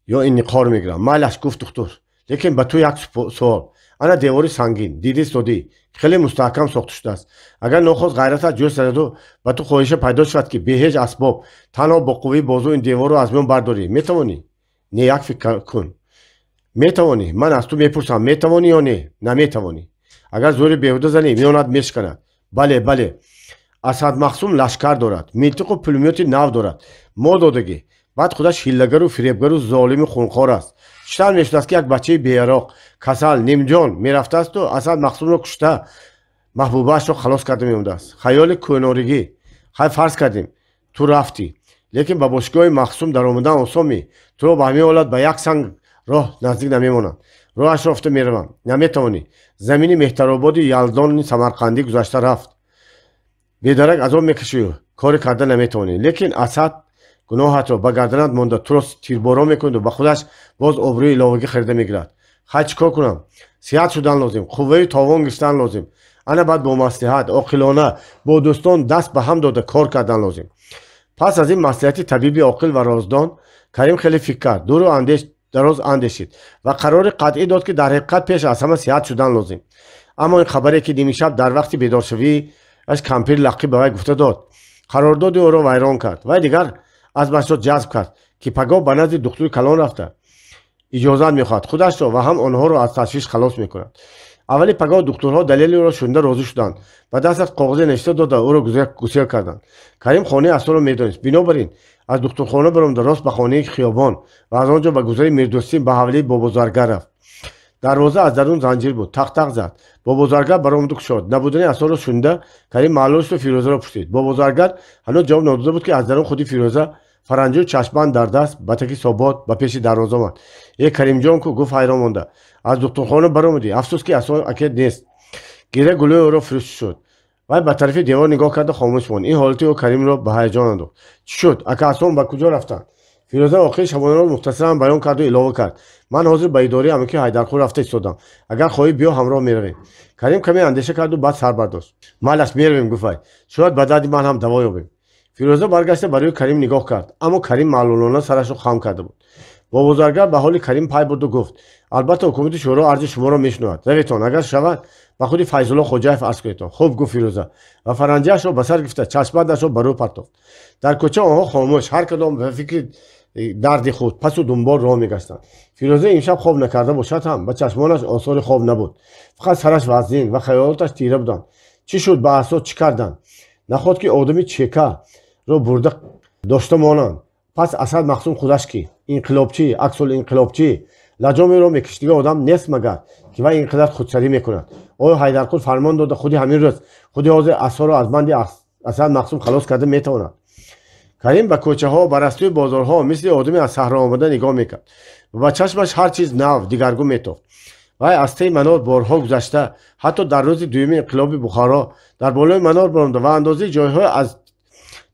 ё ин ниқор мегирам. Майлаш, гуфт духтур, лекин ба ту як суол. Ана девори сангин дидистодӣ, хеле мустаҳкам сохта шудааст. Агар нохост ғайратат ҷӯш зададу ба ту хоҳиша пайдо шавад, ки бе ҳеҷ асбоб, танҳо бо қувваи бозу ин деворро аз миён бардорӣ, метавонӣ? Не, як фикр кун, метавонӣ? Ман аз ту мепурсам, метавонӣ ё не? Наметавонӣ. Агар зӯри беҳуда занӣ, миёнат мешиканад. Бале, бале, Асад Мақсум лашкар дорад, милтиқу пулемёти нав дорад, мо додагӣ. Баъд худаш ҳиллагару фиребгару золими хунхор аст. Чӣ тавр мешудааст, ки як бачаи беяроқ, касал, нимҷон мерафтаасту Асад Мақсумро кушта, маҳбубаашро халос карда меомадааст? Хаёли кӯноригӣ. Хай, фарз кардем, ту рафтӣ, лекин ба бошгоҳи Мақсум даромадан осонмӣ? Туро ба ҳамин ҳолат ба як санг роҳ наздик намемонанд. Роҳашро ёфта меравам. Наметавонӣ. Замини Меҳтарободи Ялдони Самарқандӣ гузашта рафт, бедарак азоб мекашию коре карда наметавонӣ. Лекин Асад гуноҳатро ба гарданат монда, туро тирборон мекунаду ба худаш боз обрӯи иловагӣ харида мегирад. Хай, чӣ кор кунам? Сиҳат шудан лозим, қувваи товон гирифтан лозим. Ана баъд бо маслиҳат, оқилона, бо дӯстон даст ба ҳам дода кор кардан лозим. Пас аз ин маслиҳати табиби оқил ва роздон Карим хеле фикр кард, дуру андеш дароз андешид ва қарори қатъӣ дод, ки дар ҳақиқат пеш аз ҳама сиҳат шудан лозим. Аммо ин хабаре, ки нимшаб дар вақти бедоршавиаш кампири лаққӣ ба вай гуфта дод, қарордоди ӯро вайрон кард. Вай дигар азмашро ҷазб кард, ки пагоҳ ба назди духтури калон рафта иҷозат мехоҳад, худашро ва ҳам онҳоро аз ташвиш халос мекунад. Аввали пагоҳ духтурҳо далели ӯро шунида розӣ шуданд, ба дасташ коғазе навишта дода, ӯро гусел карданд. Карим хонаи Асоро медонист. Бинобар ин аз духтурхона баромада, рост ба хонаи хиёбон ва аз он ҷо ба гузари Мирдӯстин, ба ҳавлии Бобозаргар рафт. Дарвоза аз дарун занҷир буд. Тақтақ зад. Бобозаргар баромаду кушод. Набудани Асоро шунида, Карим маълул шуду Фирӯзаро пурсид. Бобозаргар ҳанӯз ҷавоб надода буд, ки аз дарун худи Фирӯза, фаранҷу чашмбанд дар даст, ба таки собот ба пеши дарвоза омад. Е, Каримҷон ку, гуфт ҳайрон монда, аз духтурхона баромадӣ? Афсӯс, ки Асон аке нест. Гира гулӯи ӯро фурӯш шуд. Вай ба тарафи девор нигоҳ карда хомӯш монд. Ин ҳолати ӯ Каримро ба ҳаяҷон андохт. Чӣ шуд, ака? Асон ба куҷо рафтанд? Фирӯза охири шабонаро мухтасаран баён карду илова кард: ман ҳозир ба идораи амаки Ҳайдарқул рафта истодам. Агар хоҳӣ, биё, ҳамроҳ меравем. Карим каме андеша карду баъд сар бардошт. Майлаш, меравем, гуфт вай, шояд ба дарди ман ҳам даво ёбем. Фирӯза баргашта ба рӯи Карим нигоҳ кард, аммо Карим маълулона сарашро хам карда буд. Бобозаргар ба ҳоли Карим пай бурду гуфт: албатта, ҳукумати шӯро арзи шуморо мешунавад. Раветон, агар шавад, ба худи Файзулло Хоҷаев арз кунедтон. Хуб, гуфт Фирӯза ва фаранҷиашро ба сар гирифта, чашмбандашро ба рӯ партофт. Дар кӯча онҳо хомӯш, ҳар кадом ба фикри дарди худ, пасу дунбол роҳ мегаштанд. Фирӯза имшаб хоб накарда бошад ҳам, ба чашмонаш осори хоб набуд. Фақат сараш вазнин ва хаёлоташ тира буданд. Чӣ шуд ба Асо? Чӣ карданд? Наход ки одами чека ро бурда дошта монанд? Пас Асад Мақсум худаш кӣ? Инқилобчӣ, аксул инқилобчӣ, лаҷомеро мекишдига одам нест магар, ки вай ин қадар худсарӣ мекунад? Оё Ҳайдарқул фармон дода, худи ҳамин рӯз, худи ҳозир Асоро аз банди Асад Мақсум халос карда метавонад? Карим ба кӯчаҳо, ба растӯи бозорҳо мисли одаме аз саҳро омада нигоҳ мекард ва ба чашмаш ҳар чиз нав, дигаргун метофт. Вай аз теи манор борҳо гузашта, ҳатто дар рӯзи дуюми инқилоби Бухоро дар болои манор баромада ва андозаи ҷойҳое аз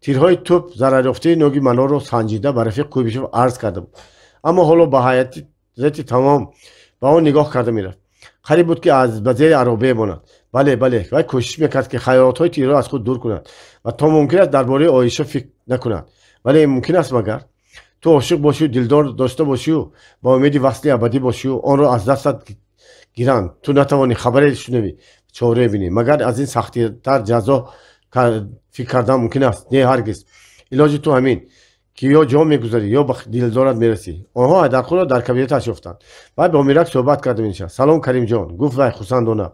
Тирҳои тӯп зарарёфтаи ноги манорро санҷида ба рафиқ Куйбишев арз карда буд, аммо ҳоло ба ҳайрати тамом ба он нигоҳ карда мерафт. Қариб буд, ки ба зери аробае монад. Бале, бале, вай кӯшиш мекард, ки хаёлотҳои тирро аз худ дур кунад ва то мумкин аст дар бораи Оиша фикр накунад. Вале мумкин аст магар? Ту ошиқ бошию, дилдор дошта бошию, ба умеди васли абадӣ бошию, онро аз дастат гиранд, ту натавонӣ хабаре шунавӣ, чорае бинӣ. Магар аз ин сахттар ҷазо фикр кардан мумкин аст? Не, ҳаргиз. Илоҷи ту ҳамин, ки ё ҷо мегузарӣ, ё ба дилдорат мерасӣ. Онҳо Ҳайдарқулро дар кабинеташ ёфтанд. Вай бо Мирак суҳбат карда менишаст. Салом, Каримҷон, гуфт вай хурсандона.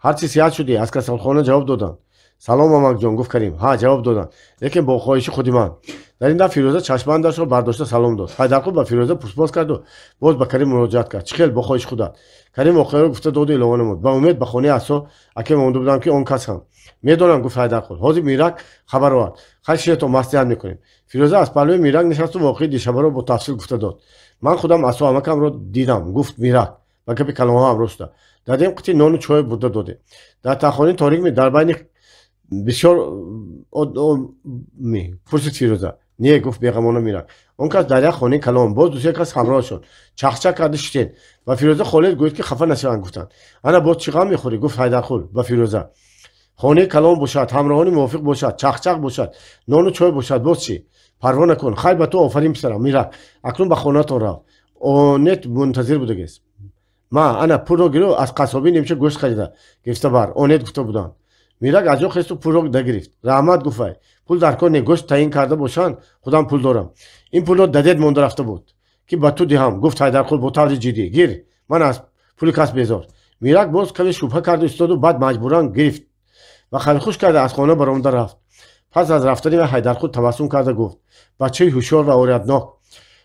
Ҳарчи сиҳат шудӣ? Аз касалхона ҷавоб доданд. Салом, амакҷон, гуфт Карим. Ҳа, ҷавоб доданд, лекин бо хоҳиши худи ман. Дар ин дафъ Фирӯза чашмандашро бардошта салом дод. Ҳайдарқул ба Фирӯза пурспос карду боз ба Карим муроҷиат кард. Чӣ хел бо хоҳиши худат? Карим воқеаро гуфта доду илова намуд: ба умед ба хонаи Асо акем омода будам, ки он кас ҳам. Медонам, гуфт Ҳайдарқул. Ҳозир Мирак хабар овард. Хай, шинето, маслиҳат мекунем. Фирӯза аз паҳлӯи Мирак нишасту воқеаи дишабаро бо тафсил гуфта дод. Ман худам Асо амакамро дидам, гуфт Мирак ба гапи каломҳо ҳамроҳ шуда. Дадем қути нону чой бурда додем. Дар тахони торик ми дар байни бисёр ми? Пурсид Фирӯза. Не, гуфт беғамона Мирак. Он кас дар як хонаи калон, боз дусе кас ҳамроҳшон. Чахчак карда шитен. Ба Фирӯза холед гӯед, ки хафа нашаванд, гуфтанд. Ана боз чӣ ғам мехӯрӣ? Гуфт Ҳайдарқул ба Фирӯза. Хонаи калон бошад, ҳамроҳони мувофиқ бошад, чахчақ бошад, нону чой бошад, боз чӣ? Парво накун. Хайр, ба ту офарин, писарам Мирак. Акнун ба хонаатон рав. Онет мунтазир будагист. Ма ана пулро гиру, аз қассобӣ нимча гӯшт харида гирифта бар. Онет гуфта буданд. Мирак аз ҷо хесту пулро нагирифт. Раҳмат, гуфт вай. Пул дар кор не, гӯшт таъин карда бошанд, худам пул дорам. Ин пулро дадет монда рафта буд, ки ба ту диҳам, гуфт Ҳайдарқул бо таври ҷиддӣ. Гир, ман аз пули кас безор. Мирак боз каме шубҳа карду истоду баъд маҷбуран гирифт ва хайрхуш карда аз хона баромада рафт. Пас аз рафтани вай Ҳайдарқул табассум карда гуфт: бачаи ҳушёр ва ориятнок.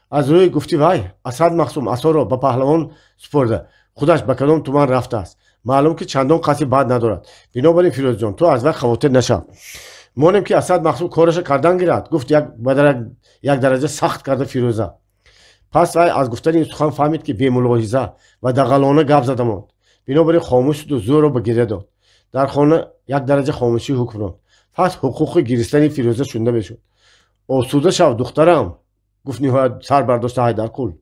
Аз рӯи гуфти вай Асад Махсум асоро ба паҳлавон супорда, худаш ба кадом туман рафтааст. Маълум, ки чандон қасди бад надорад. Бинобар ин, Фирӯзҷон, ту аз вай хавотир нашав. Монем, ки Асад Махсум кораша кардан гирад, гуфт як дараҷа сахт карда Фирӯза. Пас вай аз гуфтани ин сухан фаҳмид, ки бемулоҳиза ва дағалона гап зада монд. Бинобар ин хомӯш шуду зӯрро ба гиря дод. Дар хона як дараҷа хомӯшӣ ҳукм ронд. Пас ҳуқуқи гиристани Фирӯза шунида мешуд. Осуда шав, духтарам, гуфт ниҳоят сар бардошта Ҳайдарқул.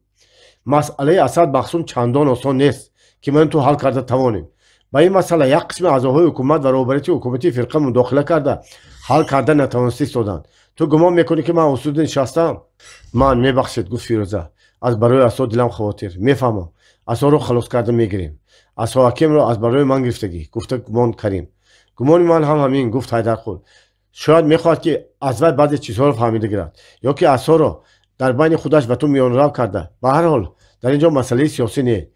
Масъалаи Асад Махсум чандон осон нест, ки ман ту ҳал карда тавонем. Ба ин масъала як қисми аъзоҳои ҳукумат ва роҳбарияти ҳукуматии фирқа мудохила карда, ҳал карда натавониста истоданд. Ту гумон мекунӣ, ки ман осуда нишастаам? Ман мебахшед, гуфт Фирӯза. Аз барои Асо дилам хавотир. Мефаҳмам. Асоро халос карда мегирем. Асо ҳакимро аз барои ман гирифтагӣ, гуфта монд Карим. Гумони ман ҳам ҳамин, гуфт Ҳайдарқул. Шояд мехоҳад, ки аз вай баъзе чизҳоро фаҳмида гирад, ё ки Асоро дар байни худаш ва ту миёнрав карда. Ба ҳар ҳол, дар ин ҷо масъалаи сиёсӣ не,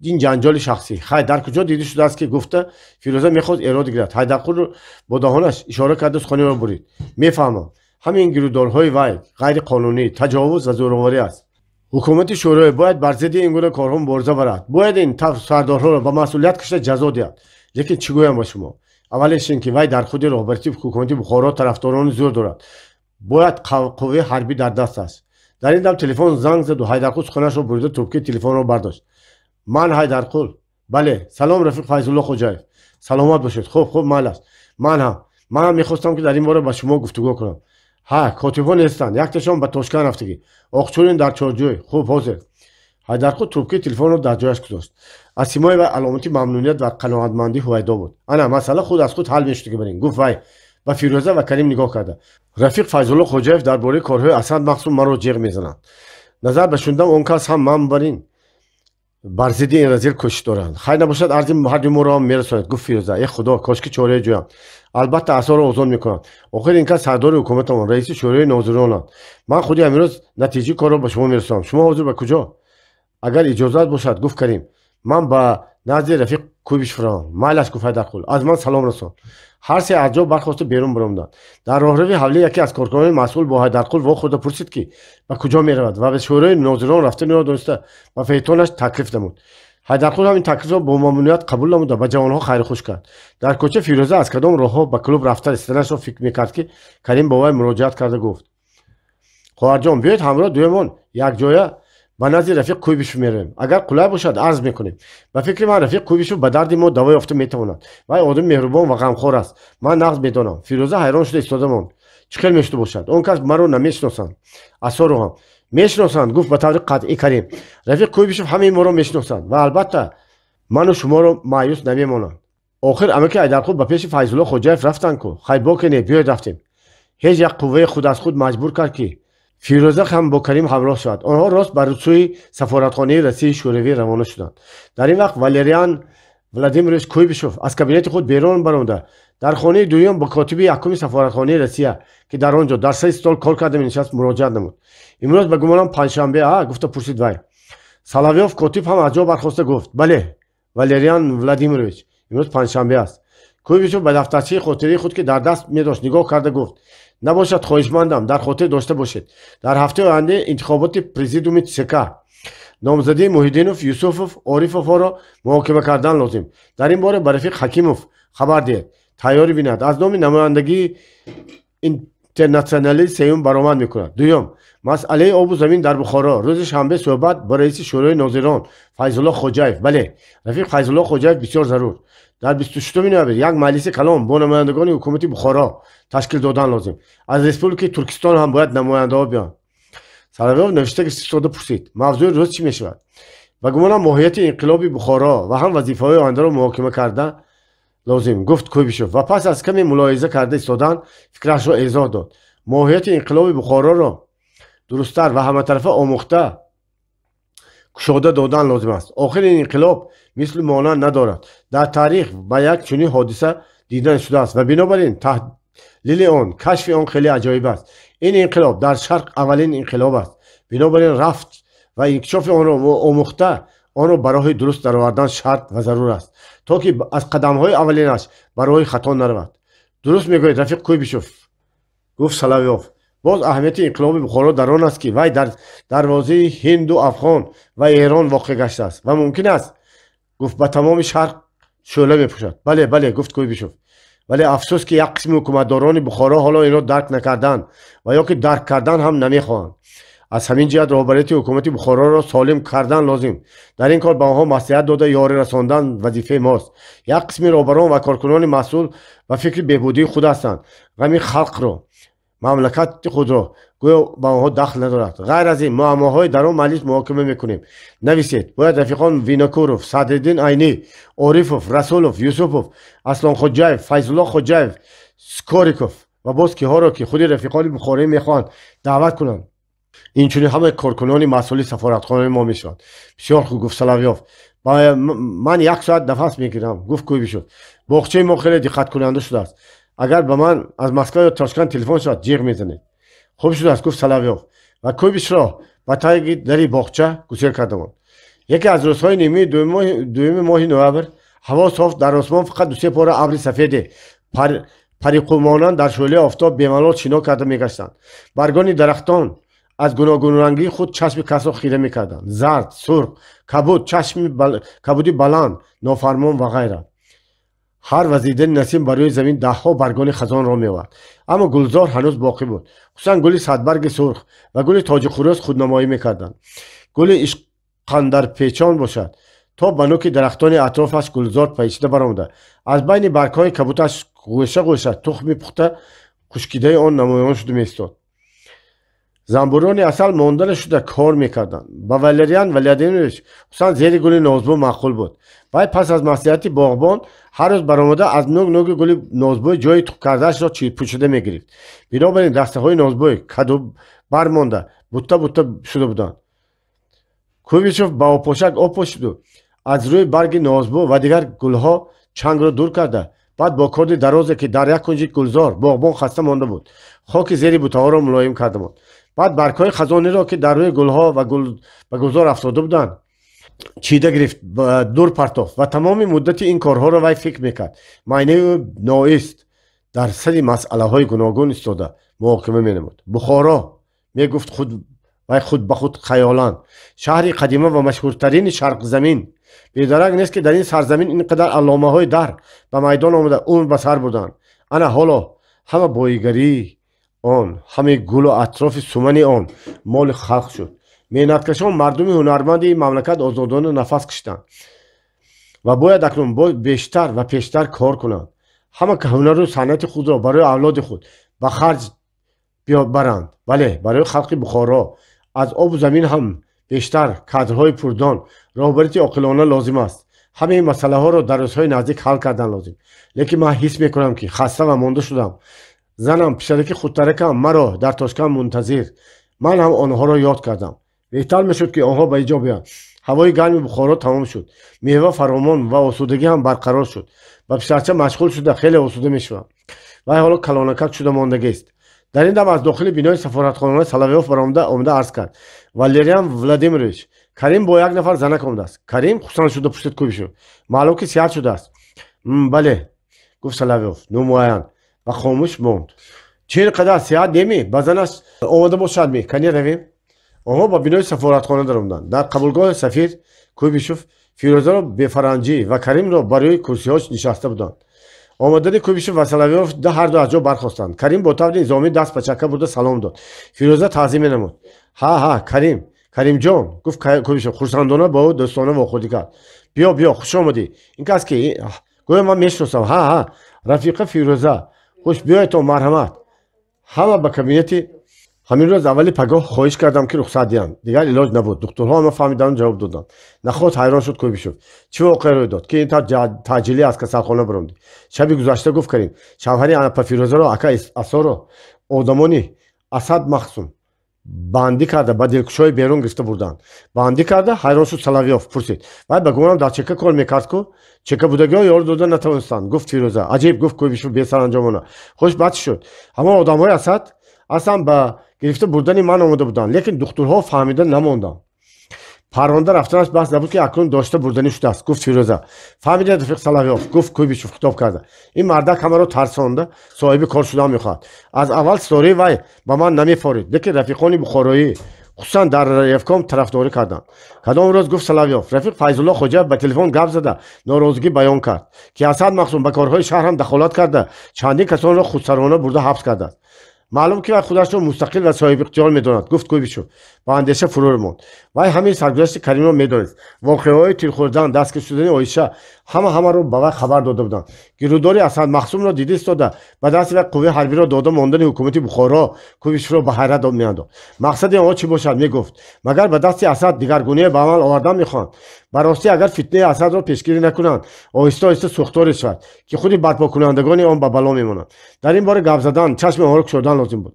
ин ҷанҷоли шахсӣ. Хай, дар куҷо дида шудааст, ки, гуфта Фирӯза мехост эрод гирад. Ҳайдарқул бо даҳонаш ишора карда суханиро бурид. Мефаҳмам, ҳамин гирудорҳои вай ғайриқонунӣ, таҷовуз ва зӯроварӣ аст. Ҳукумати шӯроӣ бояд бар зидди ин гуна корҳо мубориза барад. Бояд ин сардорҳоро ба масъулият кашида ҷазо диҳад. Лекин чӣ гӯям ба шумо? Аввалеш ин ки вай дар худи роҳбарияти ҳукумати Бухоро тарафдорони зӯр дорад. Бояд қувваи ҳарбӣ дар даст аст. Дар ин дам телефон занг заду Ҳайдарқул суханашро бурида трубкаи телефонро бардошт. Ман Ҳайдарқул. Бале, салом, рафиқ Файзулло Хоҷаев. Саломат бошед. Хуб, хуб, майл аст. Ман ҳам мехостам, ки дар ин бора ба шумо гуфтугӯ кунам. Ҳа, котибҳо нестанд, якташон ба Тошканд рафтагӣ. Оқчурин дар Чорҷӯй. Хуб, ҳозир. Ҳайдарқул трубкаи телефонро дар ҷояш гузошт. Аз симои вай аломати мамнуният ва қаноатмандӣ ҳувайдо буд. Ана масъала худ аз худ ҳал мешуд, ки барин, гуфт вай ба Фирӯза ва Карим нигоҳ карда. Рафиқ Файзулло Хоҷаев дар бораи корҳои Асад Махсум маро ҷеғ мезанад. Назар ба шунидам, он кас ҳам ман барин бар зидди ин разил кӯшиш доранд. Хайр набошад, арзи ҳарди моро ҳам мерасонед, гуфт Фирӯза. Э худо, кошки чорае ҷӯям. Албатта, асоро озод мекунанд. Охир ин кас сардори ҳукуматамон, раиси шӯрои нозиронанд. Ман худи ҳамирӯз натиҷаи корро ба шумо мерасонам. Шумо ҳозир ба куҷо? Агар иҷозат бошад, гуфт Карим, ман ба назди рафиқ Куйбишев равам. Майлаш, гуфт Ҳайдарқул. Аз ман салом расон. Ҳар се аз ҷо бархоста берун баромаданд. Дар роҳрави ҳавлӣ яке аз коркунони масъул бо Ҳайдарқул вохӯрда пурсид, ки ба куҷо меравад ва ба шӯрои нозирон рафтаниро дониста ба фейтонаш таклиф намуд. Ҳайдарқул ҳамин таклифро бо мамнуният қабул намуда ба ҷавонҳо хайрхуш кард. Дар кӯча Фирӯза аз кадом роҳҳо ба клуб рафта расиданашро фикр мекард, ки Карим бо вай муроҷиат карда гуфт: хоҳарҷон, биёед, ҳамроҳ дуюмон якҷоя ба назди рафиқ Куйбишев меравем. Агар қулай бошад, арз мекунем. Ба фикри ман, рафиқ Куйбишев ба дарди мо даво ёфта метавонад. Вай одами меҳрубон ва ғамхор аст, ман нағз медонам. Фирӯза ҳайрон шуда истода монд. Чӣ хел мешуда бошад? Он кас маро намешиносанд. Асоро ҳам мешиносанд, гуфт ба таври қатъӣ Карим. Рафиқ Куйбишев ҳамаи моро мешиносанд ва албатта ману шуморо маъюс намемонанд. Охир амаки Айдарқул ба пеши Файзулло Хоҷаев рафтанд ку. Хай боке не, биёед рафтем. Ҳеҷ як қувваи худ аз худ маҷбур кард, ки Фирӯза ҳам бо Карим ҳамроҳ шавад. Онҳо рост ба сӯи сафоратхонаи Россияи Шӯравӣ равона шуданд. Дар ин вақт Валериан Владимирович Куйбишев аз кабинети худ берун баромада дар хонаи дуюм ба котиби якуми сафоратхонаи Россия, ки дар он ҷо дар сари стол кор карда менишаст, муроҷиат намуд. Имрӯз ба гумонам панҷшанбе, а? Гуфта пурсид вай. Соловьёв котиб ҳам аз ҷо бархоста гуфт: бале, Валериан Владимирович, имрӯз панҷшанбе аст. Куйбишев ба дафтарчаи хотираи худ, ки дар даст медошт, нигоҳ карда гуфт: набошад, хоҳишмандам, дар хотир дошта бошед, дар ҳафтаи оянда интихоботи президиуми ЦК номзадии Муҳиддинов, Юсуфов, Орифовҳоро муҳокима кардан лозим. Дар ин бора ба рафиқ Ҳакимов хабар диҳед, тайёрӣ бинад. Аз номи намояндагии интернатсионалии сеюм баромад мекунад. Дуюм, масъалаи обу замин дар Бухоро. Рӯзи шанбе суҳбат бо раиси Шӯрои нозирон Файзулло Хоҷаев. Бале, рафиқ Файзулло Хоҷаев бисёр зарур. Дар 26 ноябр як маҷлиси калон бо намояндагони ҳукумати Бухоро ташкил додан лозим. Аз Республикаи Туркистон ҳам бояд намояндаҳо биёнд. Соловьёв навишта истода пурсид: мавзӯи рӯз чӣ мешавад? Ба гумонам, моҳияти инқилоби Бухоро ва ҳам вазифаҳои ояндаро муҳокима карда лозим, гуфт Куйбишев ва пас аз каме мулоҳиза карда истодан фикрашро эзоҳ дод. Моҳияти инқилоби Бухороро дурусттар ва ҳаматарафа омӯхта кушода додан лозим аст. Охир ин инқилоб мисли монанд надорад. Дар таърих ба як чунин ҳодиса дида нашудааст ва бинобар ин таҳлили он, кашфи он хеле аҷоиб аст. Ин инқилоб дар шарқ аввалин инқилоб аст. Бинобар ин рафт ва инкишофи онро омӯхта, онро ба роҳи дуруст даровардан шарт ва зарур аст, то ки аз қадамҳои аввалинаш ба роҳи хато наравад. Дуруст мегӯед, рафиқ Куйбишев, гуфт Соловьёв. Боз аҳамияти инқилоби Бухоро дар он аст, ки вай дар дарвозаи ҳинду афғон ва Эрон воқеъ гаштааст ва мумкин аст, гуфт, ба тамоми шарқ шӯъла мепӯшад. Бале, бале, гуфт Куйбишев. Вале афсӯс, ки як қисми ҳукуматдорони Бухоро ҳоло инро дарк накарданд ва ё ки дарк кардан ҳам намехоҳанд. Аз ҳамин ҷиҳат роҳбарияти ҳукумати Бухороро солим кардан лозим. Дар ин кор ба онҳо маслиҳат дода ёрӣ расондан вазифаи мост. Як қисми роҳбарон ва коркунони масъул ба фикри беҳбудии худ ҳастанд. Ғами халқро, мамлакати худро гӯё ба онҳо дахл надорад. Ғайр аз ин муаммоҳои дар он маҷлис муҳокима мекунем. Нависед, бояд рафиқон Винокуров, Садриддин Айнӣ, Орифов, Расулов, Юсупов, Аслонхоҷаев, Файзулло Хоҷаев, Скориков ва боз киҳоро, ки худи рафиқони бухорӣ мехоҳанд, даъват кунанд. Инчунин ҳамаи коркунони масъули сафоратхонаи мо мешаванд. Бисёр хуб, гуфт Соловьёв. Ман як соат нафас мегирам, гуфт Куйбишев. Боғчаи мо хеле диққаткунанда шудааст. Агар ба ман аз Москва ё Тошканд телефон шавад, ҷиғ мезанед. Хуб шудааст, гуфт Соловьёв ва Куйбишевро ба таги дари боғча гусел карда монд. Яке аз рӯзҳои нимаи дуюми моҳи ноябр ҳаво соф, дар осмон фақат дусе пора абри сафеде париқумонанд дар шӯълаи офтоб бемалол шино карда мегаштанд. Баргони дарахтон аз гуногунрангии худ чашми касро хира мекарданд: зард, сурх, кабуд, чашми кабуди баланд, нофармон ва ғайра. Ҳар вазидани насим ба рӯи замин даҳҳо баргони хазонро меовард, аммо гулзор ҳанӯз боқӣ буд. Хусусан гули садбарги сурх ва гули тоҷихӯрӯз худнамоӣ мекарданд. Гули ишқандарпечон бошад, то ба нуки дарахтони атрофаш гулзор печида баромада, аз байни баргҳои кабуташ гӯша гӯша тухми пухта хушкидаи он намоён шуда меистод. Занбурони асал монда нашуда кор мекарданд. Ба Валериан Владимирович хусусан зери гули нозбӯ маъқул буд. Вай пас аз маслиҳати боғбон ҳар рӯз баромада аз нук нуки гули нозбӯй ҷои тухкардаашро пӯшида мегирифт. Бинобар ин дастаҳои нозбӯй каду бармонда бутта бутта шуда буданд. Куйбишев ба обпошак об пошиду аз рӯи барги нозбӯ ва дигар гулҳо чангро дур карда, баъд бо корди дарозе, ки дар як кунҷи гулзор боғбон хаста монда буд, хоки зери бутаҳоро мулоим карда монд. Баъд баргҳои хазониро, ки дар рӯи гулҳо ва ба гулзор афтода буданд, чида гирифт, дур партофт ва тамоми муддати ин корҳоро вай фикр мекард. Майнаи ӯ ноист дар сари масъалаҳои гуногун истода муҳокима менамуд. Бухоро, мегуфт худ вай худ ба худ хаёлан, шаҳри қадима ва машҳуртарини шарқзамин. Бедарак нест, ки дар ин сарзамин ин қадар алломаҳои дар ба майдон омада умр ба сар бурданд. Ана ҳоло ҳама боигарии он, ҳамаи гулу атрофи сумани он моли халқ шуд. Меҳнаткашон, мардуми ҳунарманди ин мамлакат озодона нафас кашиданд ва бояд акнун бештар ва пештар кор кунанд. Ҳама ҳунару санъати худро барои авлоди худ ба харҷ Баранд. Бале, барои халқи Бухоро аз обу замин ҳам бештар кадрҳои пурдон, роҳбарияти оқилона лозим аст. Ҳамаи масъалаҳоро дар рӯзҳои наздик ҳал кардан лозим. Лекин ман ҳис мекунам, ки хаста ва монда шудам. Занам, писараки худтаракам маро дар Тошканд мунтазир. Ман ҳам онҳоро ёд кардам. Беҳтар мешуд, ки онҳо ба инҷо биёянд. Ҳавои гарми Бухоро тамом шуд. Мева фаромон ва осудагӣ ҳам барқарор шуд. Ба писарча машғул шуда хеле осуда мешавам. Вай ҳоло калонакак шуда мондагист. Дар ин дам аз дохили бинои сафоратхона Соловьёв баромада омада арз кард: Валериан Владимирович, Карим бо як нафар занак омадааст. Карим? Хурсанд шуда пурсид Куйбишев. Маълум, ки сиҳат шудааст. Бале, гуфт Соловьёв номуайян ва хомӯш монд. Чӣ ин қадар сиҳат неми? Ба занаш омода бошад ми? Кани равем. Онҳо ба бинои сафоратхона даромаданд. Дар қабулгоҳи сафир Куйбишев Фирӯзаро бефаранҷӣ ва Каримро бар рӯи курсиҳо нишаста буданд. Омадани Куйбишев ва Соловьёв ҳарду аз ҷо бархостанд. Карим бо таври низомӣ даст ба чака бурда салом дод. Фирӯза таъзим менамуд. Ҳа, ҳа, Карим, Каримҷон, гуфт Куйбишев, хурсандона бо ӯ дӯстона вохӯрдӣ кард. Биё, биё, хуш омадӣ. Ин кас ки? Гӯё ман мешиносам. Ҳа, ҳа, рафиқа Фирӯза. Хуш биёедтон, марҳамат. Ҳама ба кабинети. Ҳамин рӯз аввали пагоҳ хоҳиш кардам, ки рухсат диҳанд. Дигар илоҷ набуд. Духтурҳо ҳама фаҳмидану ҷавоб доданд. Нахост, ҳайрон шуд Куйбишев. Чӣ воқеа рӯй дод, ки ин тавр таъҷилӣ аз касалхона баромадӣ? Шаби гузашта, гуфт Карим, шавҳари апа Фирӯзаро, ака Асоро, одамони Асад Махсум бандӣ карда, ба дилкушои берун гирифта бурданд. Бандӣ карда? Ҳайрон шуд Соловьёв, пурсид. Вай ба гумонам дар ЧК кор мекард ку? ЧК будагиҳо ёрӣ дода натавонистанд, гуфт Фирӯза. Аҷиб, гуфт Куйбишев бесаранҷомона. Хуш, баъд чӣ шуд? Ҳамон одамҳои Асад аслан ба гирифта бурдани ман омода буданд, лекин духтурҳо фаҳмида намонданд. Парронда рафтанаш бас набуд, ки акнун дошта бурданӣ шудааст, гуфт Фирӯза. Фаҳмидед, рафиқ Соловьёв, гуфт Куйбишев хитоб карда, ин мардак ҳамаро тарсонда соҳиби кор шудан мехоҳад. Аз аввал ситораи вай ба ман намефорид, лекин рафиқони бухороӣ, хусусан дар ревком, тарафдорӣ карданд. Кадом рӯз, гуфт Соловьёв, рафиқ Файзулло Хоҷаев ба телефон гап зада норозигӣ баён кард, ки Асад Махсум ба корҳои шаҳр ҳам дахолат карда, чандин касонро худсарона бурда ҳабс кардааст. Маълум, ки вай худашро мустақил ва соҳибихтиёр медонад, гуфт Куйбишев, ба андеша фурӯ монд. Вай ҳамин саргузашти Каримро медонист. Воқеаҳои тирхӯрдан, дастгир шудани Оиша, ҳама ҳамаро ба вай хабар дода буданд. Гирӯдори Асад Махсумро дида истода, ба дасти вай қувваи ҳарбиро дода мондани ҳукумати Бухоро Куйбишевро ба ҳайрат меандохт. Мақсади онҳо чӣ бошад, мегуфт. Магар ба дасти Асад дигаргуние ба амал овардан мехоҳанд? Ба ростӣ, агар фитнаи Асадро пешгирӣ накунанд, оҳиста оҳиста сӯхторе шавад, ки худи барпокунандагони он ба бало мемонанд. Дар ин бора гап задан, чашми онҳоро кушодан лозим буд.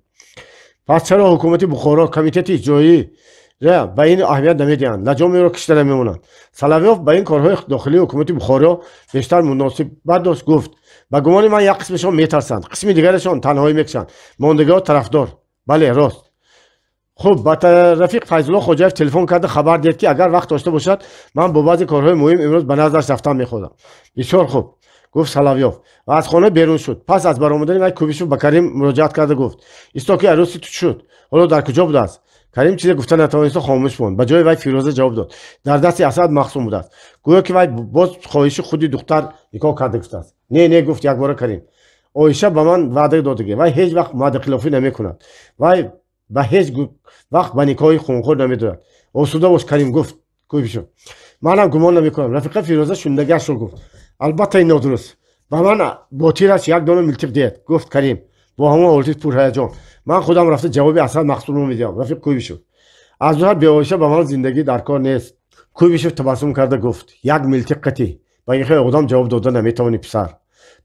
Пас чаро ҳукумати Бухоро, комитети иҷроӣ ба ин аҳамият намедиҳанд, лаҷоми ӯро кишта намемонанд? Соловьёв ба ин корҳои дохилии ҳукумати Бухоро бештар муносибат дошт, гуфт: ба гумони ман, як қисмашон метарсанд, қисми дигарашон танҳоӣ мекушанд, мондагиҳо тарафдор. Бале, рост. Хуб, ба рафиқ Файзулло Хоҷаев телефон карда хабар диҳед, ки агар вақт дошта бошад, ман бо баъзе корҳои муҳим имрӯз ба наздаш рафтан мехоҳам. Бисёр хуб, гуфт Соловьёв ва аз хона берун шуд. Пас аз баромадани вай Куйбишев ба Карим муроҷиат карда гуфт: истоки арӯси ту шуд, ҳоло дар куҷо будааст? Карим чизе гуфта натавониста хомӯш монд. Ба ҷои вай Фирӯза ҷавоб дод: дар дасти Асад Махсум будааст. Гӯё ки вай боз хоҳиши худи духтар никоҳ карда гуфтааст. Не, не, гуфт якбора Карим, Оиша ба ман ваъда додагӣ, вай ҳеҷ вақт ваъдахилофӣ намекунад, вай ба ҳеҷ вақт ба никоҳи хунхор намедорад. Осуда бош, Карим, гуфт Куйбишев, манам гумон намекунам. Рафиқа Фирӯза шунидагиашро гуфт: албатта, ин нодуруст. Ба ман бо тираш як дона милтиқ диҳед, гуфт Карим бо ҳамон ҳолати пурҳаяҷон. Ман худам рафта ҷавоби Асад Махсумро медиҳам. Рафиқ Куйбишев, аз зуҳар беоиша ба ман зиндагӣ дар кор нест. Куйбишев табассум карда гуфт: як милтиқ қатӣ ба ин хел одам ҷавоб дода наметавонӣ, писар.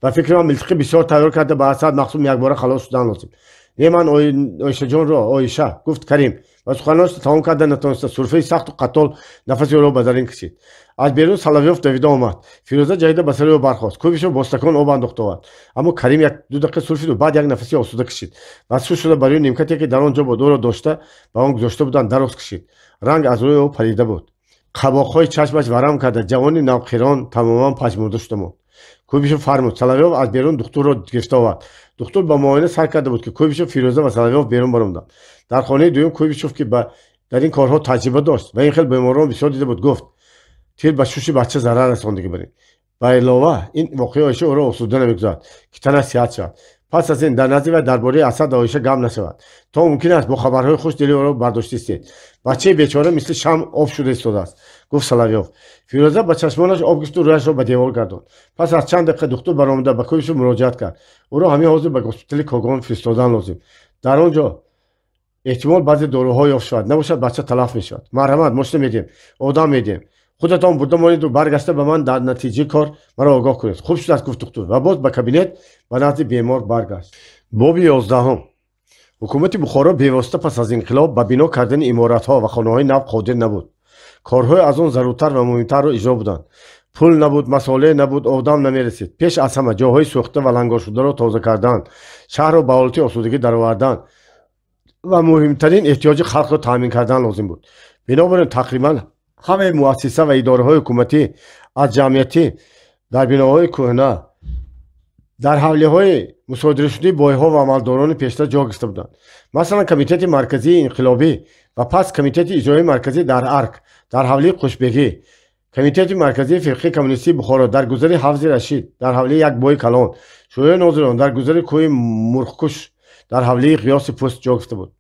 Ба фикри ман, милтиқи бисёр тайёр карда, ба Асад Махсум якбора халос шудан лозим. Не, ман Оишаҷонро, Оиша, гуфт Карим ва суханонашро тамом карда натавониста сурфаи сахту қаттол нафаси ӯро ба дарин кашид. Аз берун Соловьёв давида омад. Фирӯза ҷаҳида ба сари ӯ бархост. Куйбишев бо стакон об андохта овард, аммо Карим як ду дақиқа сурфиду баъд як нафаси осуда кашид ва сӯ шуда ба рӯи нимкате, ки дар он ҷо буд, ӯро дошта ба он гузошта буданд, дароз кашид. Ранг аз рӯи ӯ парида буд, қабоқҳои чашмаш варам карда, ҷавони навқирон тамоман пажмурда шуда монд. Куйбишев фармуд. Соловьёв аз берун духтурро гирифта овард. Духтур ба муоина сар карда буд, ки Куйбишев, Фирӯза ва Соловьёв берун баромаданд. Дар хонаи дуюм Куйбишев, ки дар ин корҳо таҷриба дошт ва ин хел беморон бисёр дида буд, гуфт: тир ба шуши бача зарар расондагӣ барин. Ба илова, ин воқеа Оиша ӯро осуда намегузорад, ки танаш сиҳат шавад. Пас аз ин дар назди вай дар бораи Асад ва Оиша гап нашавад. То мумкин аст, бо хабарҳои хуш дили ӯро бардошта истед. Бачаи бечора мисли шам об шуда истодааст, гуфт Соловьёв. Фирӯза ба чашмонаш об гирифту рӯяшро ба девор гардонд. Пас аз чанд дақиқа духтур баромада ба Куйбишев муроҷиат кард: ӯро ҳамин ҳозир ба госпитали Когон фиристодан лозим. Дар он ҷо эҳтимол баъзе доруҳо ёфт шавад, набошад бача талаф мешавад. Марҳамат, мошина медиҳем, одам медиҳем. Худатон бурда монеду баргашта ба ман дар натиҷаи кор маро огоҳ кунед. Хуб шудааст, гуфт духтур ва боз ба кабинет ба назди бемор баргашт. Боби 11. Ҳукумати Бухоро бевосита пас аз инқилоб ба бино кардани иморатҳо ва хонаҳои нав қодир набуд. Корҳои аз он заруртар ва муҳимтарро иҷро буданд. Пул набуд, масолеҳ набуд, одам намерасид. Пеш аз ҳама ҷойҳои сӯхта ва лангоршударо тоза кардан, шаҳрро ба ҳолати осудагӣ даровардан ва муҳимтарин эҳтиёҷи халқро таъмин кардан лозим буд. Бинобар ин тақрибан ҳамаи муассиса ва идораҳои ҳукуматӣ аз ҷамъиятӣ дар биноҳои кӯҳна, дар ҳавлиҳои мусодирашудаи бойҳо ва амалдорони пештар ҷо гирифта буданд. Масалан, Комитети марказии инқилобӣ ва пас Комитети иҷроии марказӣ дар Арк, дар ҳавлии Қушбегӣ, Комитети марказии фирқаи коммунистии Бухоро дар гузари ҳавзи Рашид, дар ҳавлии як бои калон, Шӯрои нозирон дар гузари кӯҳи Мурғкуш, дар ҳавлии Ғиёси Пӯст ҷо гирифта буд.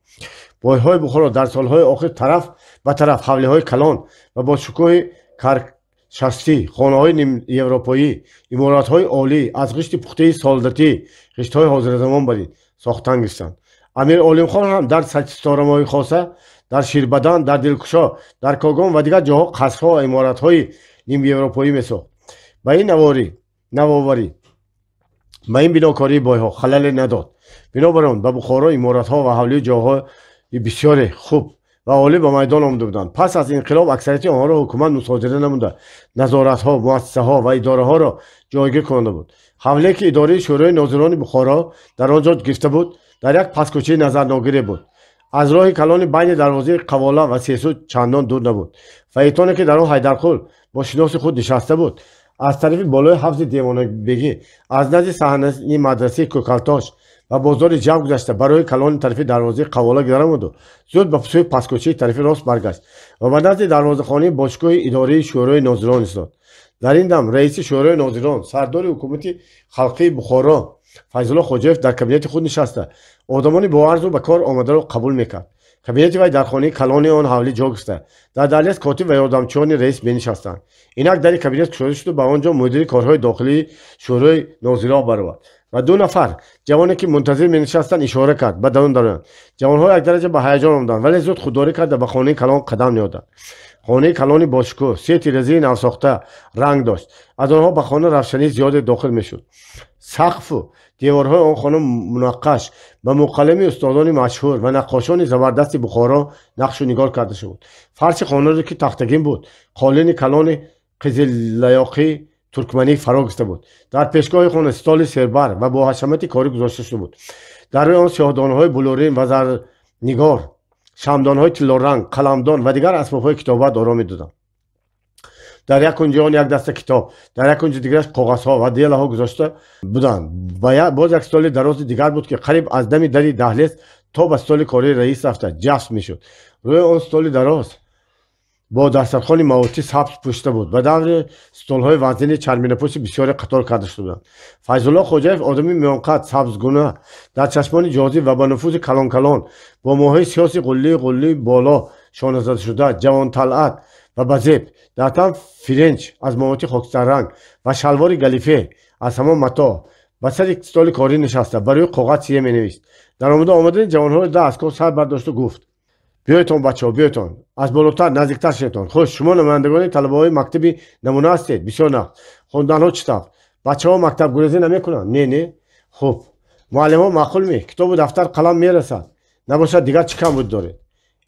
Бойҳои Бухоро дар солҳои охир тараф ба тараф ҳавлиҳои калон ва бо шукӯҳи каршастӣ, хонаҳои нимевропоӣ, иморатҳои олӣ аз ғишти пухтаи солдатӣ, ғиштҳои ҳозиразамон барин сохтан гирифтанд. Амир Олимхон ҳам дар Саторамоҳи хоса, дар Ширбадан, дар Дилкушо, дар Когон ва дигар ҷоҳо қасрҳо ва иморатҳои нимевропоӣ месохт. Ба ин навоварӣ, ба ин бинокории бойҳо халале надод. Бинобар он ба Бухоро иморатҳо ва ҳавлию ҷойҳои бисёре хуб ва олӣ ба майдон омада буданд. Пас аз инқилоб аксарияти онҳоро ҳукумат мусодира намуда, назоратҳо, муассисаҳо ва идораҳоро ҷойгир кунонда буд. Ҳавлие ки идораи Шӯрои нозирони Бухоро дар он ҷо гирифта буд, дар як пасткӯчаи назарногире буд. Аз роҳи калони байни дарвозаи Қавола ва Сесу чандон дур набуд. Фаэтоне ки дар он Ҳайдарқул бо шиноси худ нишаста буд, аз тарафи болои ҳавзи Девонабегӣ, аз назди саҳнаи мадрасаи Кӯкалтош ва бозори ҷамъ гузашта, барои калони тарафи дарвозаи Қавола гузаромаду зуд ба сӯи пасткӯчаи тарафи рост баргашт ва ба назди дарвозахонаи бошгоҳи идораи Шӯрои нозирон истод. Дар ин дам раиси Шӯрои нозирон, сардори ҳукумати халқии Бухоро Файзулло Хоҷаев дар кабинети худ нишаста, одамони боарзу ба кор омадаро қабул мекард. Кабинети вай дар хонаи калони он ҳавлӣ ҷо гирифта, дар даҳлез котиб ва ёрдамчиёни раис менишастанд. Инак дари кабинет кушода шуду ба он ҷо мудири корҳои дохилии Шӯрои нозирон баровард ва ду нафар ҷавоне ки мунтазир менишастанд ишора кард ба дарун дароянд. Ҷавонҳо як дараҷа ба ҳаяҷон омаданд, вале зуд худдорӣ карда ба хонаи калон қадам ниҳоданд. Хонаи калони бошукӯҳ се тиразии навсохта ранг дошт. Аз онҳо ба хона равшании зиёде дохил мешуд. Сақфу деворҳои он хона мунаққаш ба муқаллами устодони машҳур ва наққошони забардасти Бухоро нақшу нигор карда шуда буд. Фарши хонаро ки тахтагин буд, қолини калони қизиллаёқӣ туркманӣ фаро гирифта буд. Дар пешгоҳи хона столи сербар ва бо ҳашамати корӣ гузошта шуда буд. Дар рӯи он сиёҳдонаҳои булурин ва зарнигор, шамдонҳои тиллоранг, қаламдон ва дигар асбобҳои китобат оро медоданд. Дар як кунҷи он як даста китоб, дар як кунҷи дигараш коғазҳо ва делаҳо гузошта буданд. Боз як столи дарози дигар буд ки қариб аз дами дари даҳлез то ба столи кории раис рафта ҷафс мешуд. Рӯи он столи дароз бо дастархони мавотӣ сабз пӯшида буд. Ба даври столҳои вазнини чарминапӯши бисёре қатор карда шуда буданд. Файзулло Хоҷаев одами миёнқад, сабзгуна, дар чашмони ҷозиб ва ба нуфузи калон-калон, бо моҳҳои сиёси ғулли-ғулли боло шоназадашуда, ҷавонталъат ва ба зеб, дар тан фиренч аз мавоти хокистарранг ва шалвори галифе аз ҳамон матоъ, ба сари столи корӣ нишаста, ба рӯи коғаз чизе менавист. Дар омода омадани ҷавонҳоро да аз кор сар бардошту гуфт: биёйтон, бачаҳо, биёйтон, аз болотар наздиктар шаведтон. Хуш, шумо намояндагони талабаҳои мактаби намуна ҳастед. Бисёр нағз. Хонданҳо чӣ тавр? Бачаҳо мактабгурезӣ намекунанд? Не, не. Хуб, муаллимҳо маъқул ме? Китобу дафтар, қалам мерасад? Набошад, дигар чӣ камбуд доред?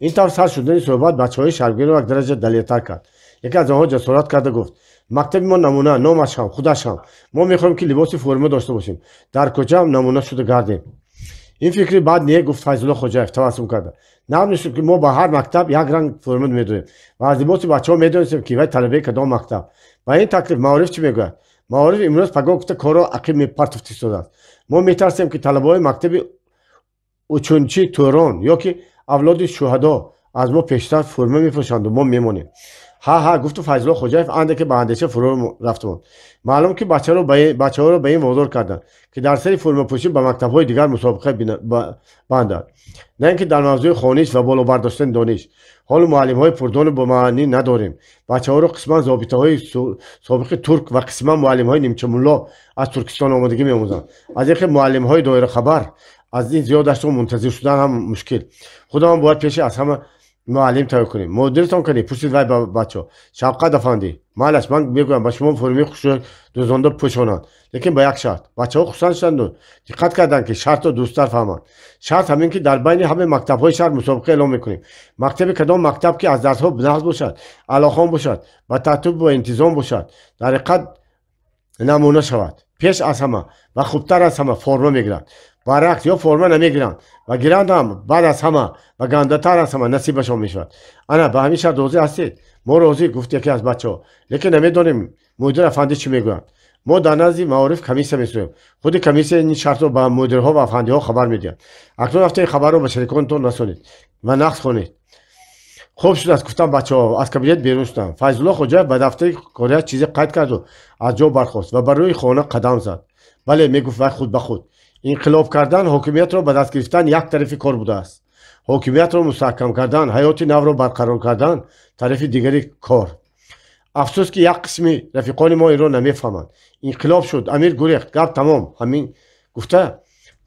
Ин тавр сар шудани суҳбат бачаҳои шармгирро як дараҷа далертар кард. Яке аз онҳо ҷасорат карда гуфт: мактаби мо намуна, номаш ҳам, худаш ҳам. Мо мехоҳем ки либоси форма дошта бошем, дар кӯчаам намуна шуда гардем. Ин фикри бад не, гуфт Файзулло Хоҷаев табассум карда. Намешуд ки мо ба ҳар мактаб як ранг форма медоем ва аз либоси бачаҳо медонистем ки вай талабаи кадом мактаб. Ба ин таклиф маориф чӣ мегӯяд? Маориф имрӯз пагоҳ гуфта корро ақиб мепартофт истодааст. Мо метарсем ки талабаҳои мактаби Учунчи Турон ё ки авлоди шуҳадо аз мо пештар форма мепӯшанду мо мемонем. Ҳа ҳа, гуфту Файзулло Хоҷаев андаке ба андеша фурӯ рафта монд. Маълум ки бачаҳоро ба ин водор карданд, ки дар сари формапӯшӣ ба мактабҳои дигар мусобиқа банданд, на ин ки дар мавзӯи хониш ва боло бардоштани дониш. Ҳоло муаллимҳои пурдону бомаънӣ надорем. Бачаҳоро қисман зобитаҳои собиқи турк ва қисман муаллимҳои нимчамулло аз Туркистон омодагӣ меомӯзанд. Аз ин хел муаллимҳои доирахабар аз ин зиёдашро мунтазир шудан ҳам мушкил. Худамон бояд пеши аз ҳама муаллим тайёр кунем. Мудиртон кунӣ? Пурсид вай ба бачаҳо. Шавқат афандӣ. Майлаш, ман мегӯям ба шумо форми хушрӯ дӯзонда пӯшонанд, лекин ба як шарт. Бачаҳо хурсанд шуданду диққат карданд, ки шартро дурусттар фаҳманд. Шарт ҳамин, ки дар байни ҳамаи мактабҳои шаҳр мусобиқа эълон мекунем. Мактаби кадом мактаб ки аз дарсҳо нағз бошад, аълохон бошад, ба тартиб ва интизом бошад, дар ҳақиқат намуна шавад, пеш аз ҳама ва хубтар аз ҳама форма мегирад. Баръакс, ё форма намегиранд ва гиранд ҳам баъд аз ҳама ва гандатар аз ҳама насибашон мешавад. Ана ба ҳамин шарт розӣ ҳастед? Мо розӣ, гуфт яке аз бачаҳо, лекин намедонем мудир афандӣ чӣ мегӯянд. Мо дар назди маориф комиссия месӯем. Худи комиссия ин шартро ба мудирҳо ва афандиҳо хабар медиҳад. Акнун рафта ин хабарро ба шариконатон расонед ва нақд хонед. Хуб шудааст, гуфтам бачаҳо, аз кабинет берун шудам. Файзулло Хоҷаев ба дафтари корияш чизе қайд карду аз ҷо бархост ва ба рӯи хона қадам зад. Бале, мегуфт вай худ ба худ, инқилоб кардан, ҳокимиятро ба даст гирифтан як тарафи кор будааст. Ҳокимиятро мустаҳкам кардан, ҳаёти навро барқарор кардан тарафи дигари кор. Афсӯс, ки як қисми рафиқони мо инро намефаҳманд. Инқилоб шуд, амир гурехт, гап тамом, ҳамин гуфта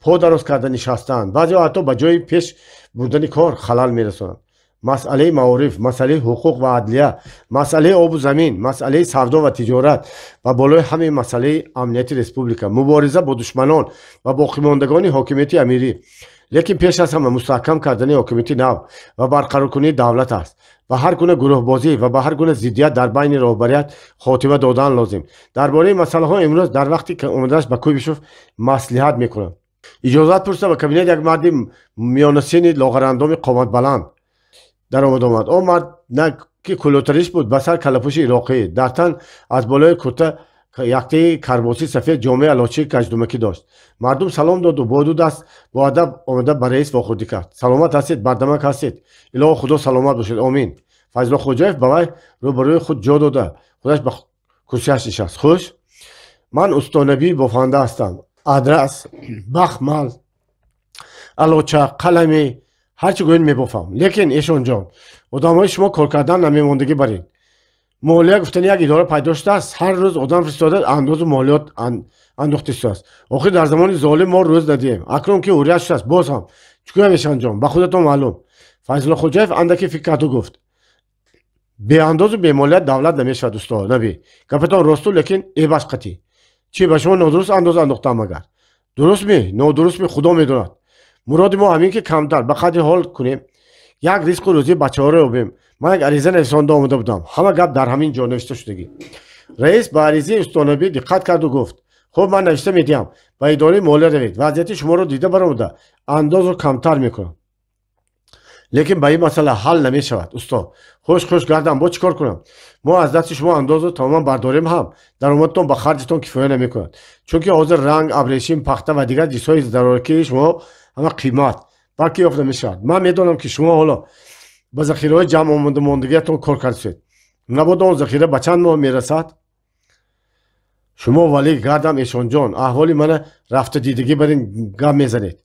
по дароз карда нишастаанд. Баъзеҳо ҳатто ба ҷои пеш бурдани кор халал мерасонанд. Масъалаи маориф, масъалаи ҳуқуқ ва адлия, масъалаи обу замин, масъалаи савдо ва тиҷорат ва болои ҳамаи масъалаи амнияти республика, мубориза бо душманон ва боқимондагони ҳокимияти амирӣ, лекин пеш аз ҳама мустаҳкам кардани ҳокимияти нав ва барқароркунии давлат аст. Ба ҳар гуна гурӯҳбозӣ ва ба ҳар гуна зиддият дар байни роҳбарият хотима додан лозим. Дар бораи масъалаҳо имрӯз дар вақти омаданаш ба Куйбишев маслиҳат мекунам. Иҷозат пурсида ба кабинет як марди миёнасини лоғарандоми қоматбаланд даромад омад. Он мард на ки кулотариш буд, ба сар калапӯши ироқӣ, дар тан аз болои курта яктаи карбоси сафед, ҷомаи алочии каждумакӣ дошт. Мардум салом доду бо ду даст бо адаб омада ба раис вохӯрдӣ кард. Саломат ҳастед, бардамак ҳастед, илоҳо Худо саломат бошед, омин. Файзулло Хоҷаев ба вай рӯбарӯи худ ҷо дода, худаш ба курсиаш нишаст. Хуш, ман устонабии бофанда ҳастам. Адрас, бахмал, алоча, қаламе, ҳарчи гӯед мебофам. Лекин эшонҷон, одамҳои шумо кор кардан намемондагӣ барин. Молия гуфтани як идора пайдо шудааст, ҳар рӯз одам фиристода андозу молиёт андохта шудааст. Охир дар замони золим мо рӯз надиҳем. Акнун ки ҳуррият шудааст, боз ҳам чӣ гӯям эшонҷон, ба худатон маълум. Файзулло Хоҷаев андаке фикр карду гуфт: беандозу бемолият давлат намешавад, усто набӣ. Гапатон росту, лекин эбаш қатъӣ. Чӣ ба шумо нодуруст андоз андохтаам магар? Дурустми, нодурустми, Худо медонад. Муроди мо ҳамин ки камтар ба қадри ҳол кунем, як ризқу рӯзии бачаҳоро ёбем. Ман як ариза нависонда омода будам. Ҳама гап дар ҳамин ҷо навишта шудагӣ. Раис ба аризаи устонабӣ диққат карду гуфт: хуб, ман навишта медиҳам, ба идораи молия равед, вазъияти шуморо дида баромада андозро камтар мекунам. Лекин ба ин масъала ҳал намешавад, усто. Хуш хуш гардам, бо чӣ кор кунам? Мо аз дасти шумо андозро тамоман бардорем ҳам даромадтон ба харҷтон кифоя намекунад, чунки ҳозир ранг, абрешим, пахта ва дигар ҷинсҳои заруракии шумо ҳама қимат, балки ёфт намешавад. Ман медонам, ки шумо ҳоло ба захираҳои ҷамъ омадамондагиятон кор кардед. Набодо он захира ба чанд моҳ мерасад? Шумо вале гардам эшонҷон, аҳволи мана рафта дидагӣ бар ин гап мезанед.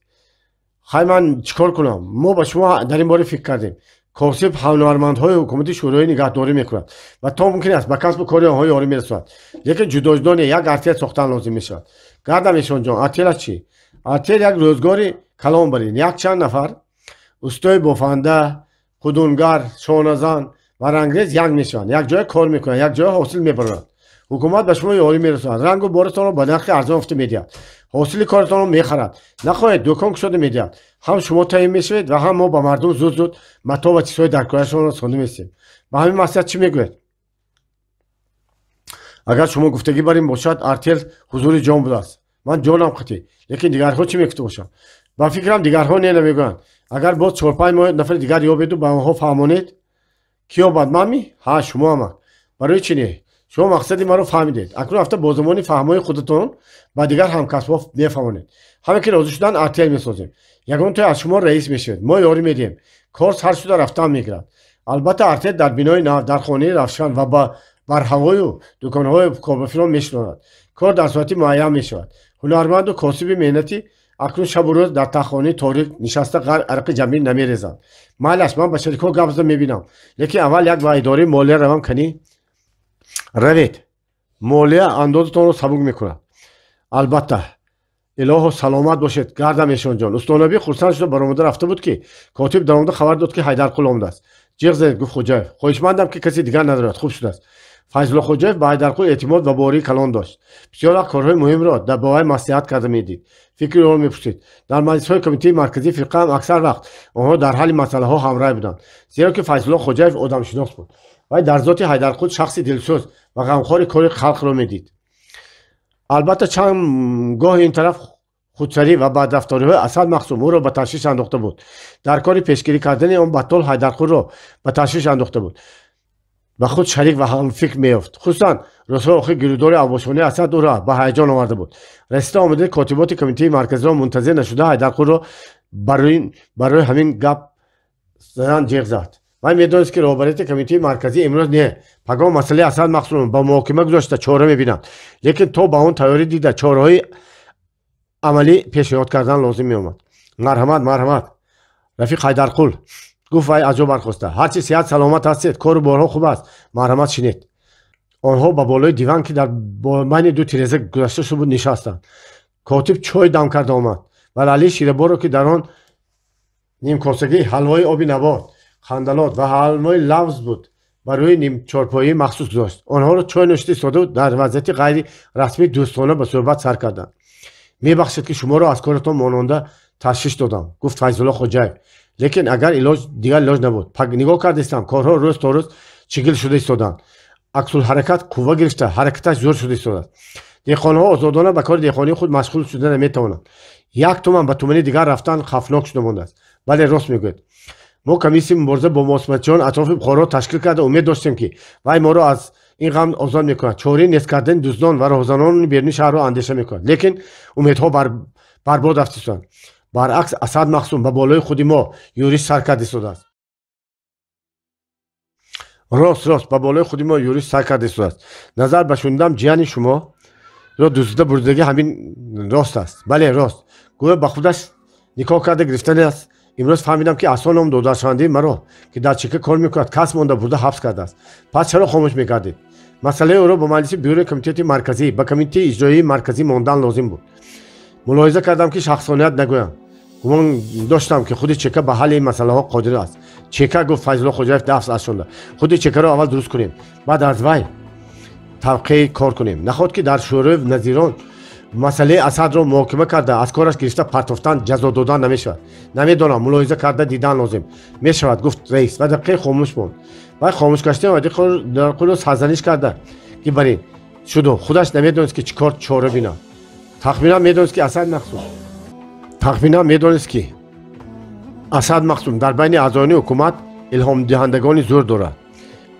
Хай, ман чӣ кор кунам? Мо ба шумо дар ин бора фикр кардем. Косиб ҳунармандҳои ҳукумати шӯроӣ нигаҳдорӣ мекунад ва то мумкин аст ба касбу кори онҳо ёрӣ мерасонад, лекин ҷудоҷудо не, як артел сохтан лозим мешавад. Гардам эшонҷон, артел аз чӣ? Артел як рӯзгори калон барин. Якчанд нафар устои бофанда, худунгар, шоназан ва рангрез як мешаванд, якҷоя кор мекунанд, якҷоя ҳосил мебаранд. Ҳукумат ба шумо ёрӣ мерасонад, рангу боратонро ба нархи арзон ёфта медиҳад, ҳосили коратонро мехарад, нахоҳед дукон кушода медиҳад. Ҳам шумо таъин мешавед ва ҳам мо ба мардум зуд зуд матоъ ва чизҳои даркорашонро расонда месем. Ба ҳамин маслиҳат чӣ мегӯед? Агар шумо гуфтагӣ бар ин бошад, артел ҳузури ҷон будааст. Ман ҷонам қатъӣ, лекин дигарҳо чӣ мегуфта бошанд? Ба фикрам, дигарҳо не намегӯянд. Агар боз 4-5 моҳ нафари дигар ёбеду ба онҳо фаҳмонед. Кӣ ёбад, манми? Ҳа, шумо амак. Барои чӣ не? Шумо мақсади маро фаҳмидед. Акнун рафта бо забони фаҳмои худатон ба дигар ҳамкасбҳо мефаҳмонед. Ҳама ки розӣ шуданд, артел месозем. Ягон тои аз шумо раис мешавед, мо ёрӣ медиҳем. Кор сар шуда рафтан мегирад. Албатта артел дар бинои нав, дар хонаи равшан ва ба барҳавою дуконҳои корбафирон мешинонад. Кор дар соати муайян мешавад. Ҳунарманду косиби меҳнатӣ акнун шабу рӯз дар таххонаи торик нишаста ғар арақи ҷамил намерезанд. Майлаш, ман ба шарикҳо гап зада мебинам, лекин аввал як ба идораи молия равам. Канӣ равед, молия андозатонро сабук мекунад. Албатта, илоҳо саломат бошед, гардам эшонҷон. Устонабӣ хурсанд шуда баромада рафта буд, ки котиб даромада хабар дод, ки Ҳайдарқул омадааст. Ҷиғ задед, гуфт Хоҷаев. Хоҳишмандам, ки каси дигар надорад. Хуб шудааст. Файзулло Хоҷаев ба Ҳайдарқул эътимод ва боварии калон дошт. Бисёр вақт корҳои муҳимро бо вай маслиҳат карда медид, фикри ӯро мепурсид. Дар маҷлисҳои Кумитаи Марказии фирқа ҳам аксар вақт онҳо дар ҳалли масъалаҳо ҳамрай буданд, зеро ки Файзулло Хоҷаев одамшинос буд. Вай дар зоти Ҳайдарқул шахси дилсӯз ва ғамхори кори халқро медид. Албатта, чанд гоҳ ин тараф худсарӣ ва бадрафториҳои Асад Мақсум ӯро ба ташвиш андохта буд. Дар кори пешгирӣ кардани он баттол Ҳайдарқулро ба ташвиш андохта буд, ба худ шарик ва ҳамфикр меёфт. Хусусан рӯзҳои охир гирудори авбошонаи Асад ӯро ба ҳаяҷон оварда буд. Расида омадани котиботи Кумитаи Марказиро мунтазир нашуда, Ҳайдарқулро барои ҳамин гап задан ҷиғ зад. Вай медонист, ки роҳбарияти Кумитаи Марказӣ имрӯз не, пагоҳ масъалаи Асад Мақсум ба муҳокима гузошта чора мебинанд, лекин то ба он тайёрӣ дида чораҳои амалӣ пешниҳод кардан лозим меомад. Марҳамат, марҳамат, рафиқ Ҳайдарқул, гуфт вай аз ҷо бархоста. Ҳарчи сиҳат саломат ҳастед, кору борҳо хуб аст. Марҳамат, шинед. Онҳо ба болои диван, ки дар байни ду тиреза гузашта шуда буд, нишастанд. Котиб чой дам карда омад ва лалии шираборро, ки дар он нимкосагии ҳалвои оби набот, хандалот ва ҳалвои лавз буд, ба рӯи нимчорпоии махсус гузошт. Онҳоро чой нӯшида истода, дар вазъияти ғайри расмии дӯстона ба суҳбат сар карданд. Мебахшед, ки шуморо аз коратон мононда ташвиш додам, гуфт Файзулло Хоҷаев, лекин агар илоҷ дигар илоҷ набуд. Нигоҳ кардистам, корҳо рӯз то рӯз чигил шуда истоданд. Аксулҳаракат қувва гирифта, ҳаракаташ зӯр шуда истодааст. Деҳқонҳо озодона ба кори деҳқонии худ машғул шуда наметавонанд. Як туман ба тумани дигар рафтан хавфнок шуда мондааст. Бале, рост мегӯяд. Мо комиссияи мубориза бо мосмачиён атрофи Бухоро ташкил карда, умед доштем, ки вай моро аз ин ғам озод мекунад, чораи нест кардани дуздон ва роҳзанони берунии шаҳрро андеша мекунад, лекин умедҳо барбод рафта истоданд. Баръакс, Асад Мақсум ба болои худи мо юриш сар карда истодааст. Рост, рост, ба болои худи мо юриш сар карда истодааст. Назар ба шунидам, ҷияни шумо ро дуздида бурдагӣ ҳамин рост аст? Бале, рост. Гӯё ба худаш никоҳ карда гирифтани аст. Имрӯз фаҳмидам, ки асло ном додаршавандаи маро, ки дар чека кор мекунад, кас монда бурда ҳабс кардааст. Пас чаро хомӯш мекардед? Масъалаи ӯро ба Маҷлиси Бюрои Комитети Марказӣ, ба Комитети Иҷроии Марказӣ мондан лозим буд. Мулоҳиза кардам, ки шахсоният нагӯям. Гумон доштам, ки худи чека ба ҳалли ин масъалаҳо қодир аст. Чека, гуфт Файзулло Хоҷаев дафс ашонда. Худи чекаро аввал дуруст кунем, баъд аз вай тавқеи кор кунем. Наход ки дар Шӯрои назирон масъалаи Асадро муҳокима карда, аз кораш гирифта партофтан, ҷазо додан намешавад? Намедонам, мулоҳиза карда дидан лозим мешавад, гуфт раис ва дақиқае хомӯш монд. Вай хомӯш гаштан ва сарзаниш карда, ки барин шуду худаш намедонист, ки чӣ кор чора бинад. Тахминан медонист, ки Асад Мақсум дар байни аъзоёни ҳукумат илҳомдиҳандагони зӯр дорад.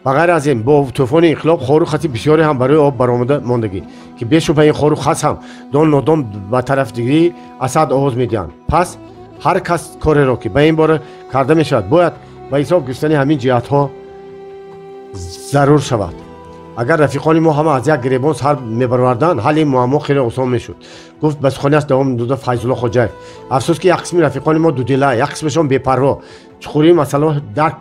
Ба ғайр аз ин, бо тӯфони инқилоб хору хаси бисёре ҳам барои об баромада мондагӣ, ки бешубҳа ин хору хас ҳам дон нодон ба тарафдигирии Асад овоз медиҳанд. Пас ҳар кас кореро, ки ба ин бора карда мешавад, бояд ба ҳисоб гирифтани ҳамин ҷиҳатҳо зарур шавад. Агар рафиқони мо ҳама аз як гиребон сар мебароварданд, ҳалли ин муаммо хеле осон мешуд, гуфт ба суханиаш давом дода Файзулло Хоҷаев. Афсӯс, ки як қисми рафиқони мо дудила, як қисмашон бепарво, чуқурии масъалаҳо дарк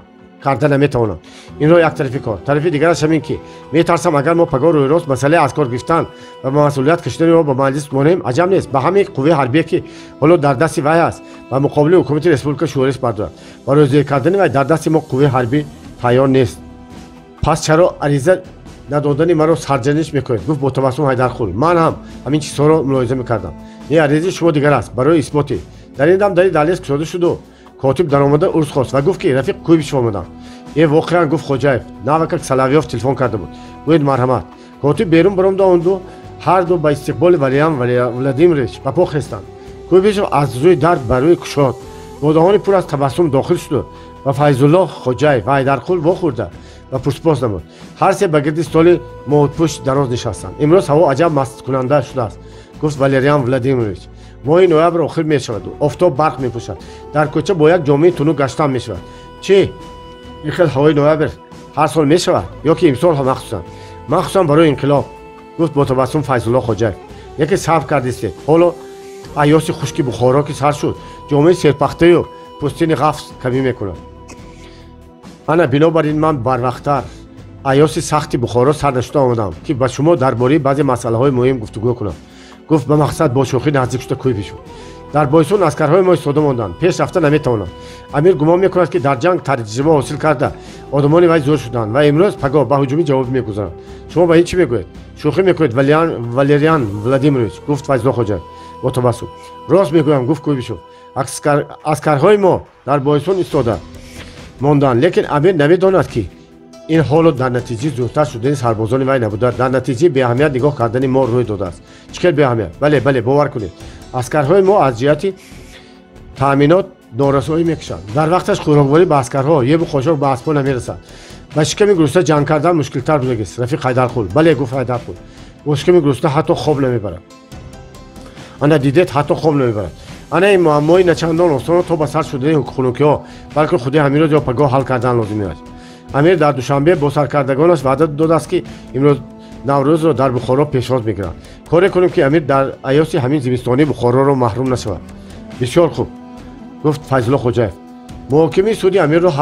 карда наметавонанд. Инро як тарафи кор. Тарафи дигараш ҳамин, ки метарсам, агар мо пагоҳ рӯйрост масъалаи аз кор гирифтан ва ба масъулият кашидани ӯ ба маҷлис монем, аҷаб нест, ба ҳамин қувваи ҳарбие, ки ҳоло дар дасти вай аст, ба муқобили ҳукумати республика шӯриш бардорад. Барои зер кардани вай дар дасти мо қувваи ҳарбӣ тайёр нест. Пас чаро ариза надодани маро сарҷаниш мекунед? гуфт бо табассум Ҳайдарқул. Ман ҳам ҳамин чизҳоро мулоҳиза мекардам. Не, аризаи шумо дигар аст, барои исботи. Дар ин дам дари далез кушода шуду котиб даромада урз хост ва гуфт, ки рафиқ Куйбишев омаданд. Е, воқеан, гуфт Хоҷаев, навакак Соловьёв телефон карда буд. Гӯед, марҳамат. Котиб берун баромада, онду ҳарду ба истиқболи Валерьян Владимирович ба по хестанд. Куйбишев аз рӯи дар ба рӯи кушод бо даҳони пур аз табассум дохил шуду ва Файзулло Хоҷаев ва Ҳайдарқул вохӯрда ва пурсупос намуд. Ҳар се ба гирди столи моҳутпӯш дароз нишастанд. Имрӯз ҳаво аҷаб масткунанда шудааст, гуфт Валерьян Владимирович. Моҳи ноябр охир мешаваду офтоб барқ мепӯшад. Дар кӯча бо як ҷомаи тунук гаштан мешавад. Чӣ Ин хел ҳавои ноябр ҳар сол мешавад ё ки имсол махсусан? Махсусан барои инқилоб, гуфт бо табассум Файзулло Хоҷаев. Яке сабр кардистед. Ҳоло аёси хушки Бухоро ки сар шуд, ҷомеи серпахтаю пӯстини ғафс камӣ мекунад. Ана бинобар ин ман барвақттар аёси сахти Бухоро сар нашуда омадам, ки ба шумо дар бораи баъзе масъалаҳои муҳим гуфтугӯ кунам, гуфт ба мақсад бо шӯхӣ наздик шуда Куйбишев. Дар Бойсун аскарҳои мо истода монданд, пеш рафта наметавонанд. Амир гумон мекунад, ки дар ҷанг таҷриба ҳосил карда, одамони вай зӯр шуданд ва имрӯз пагоҳ ба ҳуҷуми ҷавобӣ мегузаранд. Шумо ба ин чӣ мегӯед? Шӯхӣ мекунед, Валериан Владимирович, гуфт Файзулло Хоҷаев бо табассум. Рост мегӯям, гуфт Куйбишев. Аскарҳои мо дар Бойсун истода монданд, лекин амир намедонад, ки ин ҳоло дар натиҷаи зудтар шудани сарбозони вай набуда, дар натиҷаи беаҳамият нигоҳ кардани мо рӯй додааст. Чӣ хел беаҳамият? Бале, бале, бовар кунед, аскарҳои мо аз ҷиҳати таъминот норасоӣ мекушанд. Дар вақташ хӯрокворӣ ба аскарҳо, ебу хошок ба аспҳо намерасад. Ба шиками гурусна ҷанг кардан мушкилтар будагист, рафиқ Ҳайдарқул. Бале, гуфт Ҳайдарқул, бо шиками гурусна ҳатто хоб намебарад. Ана дидед, ҳатто хоб намебарад. Ана ин муаммои начандон осонро то ба сар шудани хунукиҳо, балки худи ҳаминрӯз ё пагоҳ ҳал кардан лозим меояд. Амир дар Душанбе бо саркардагонаш ваъда додааст, ки имрӯз Наврӯзро дар Бухоро пешвоз мекунанд. Коре кунем, ки амир дар аёси ҳамин зимистонии Бухороро маҳрум нашавад. Бисёр хуб, гуфт Файзулло Хоҷаев. Муҳокимаи суди амирро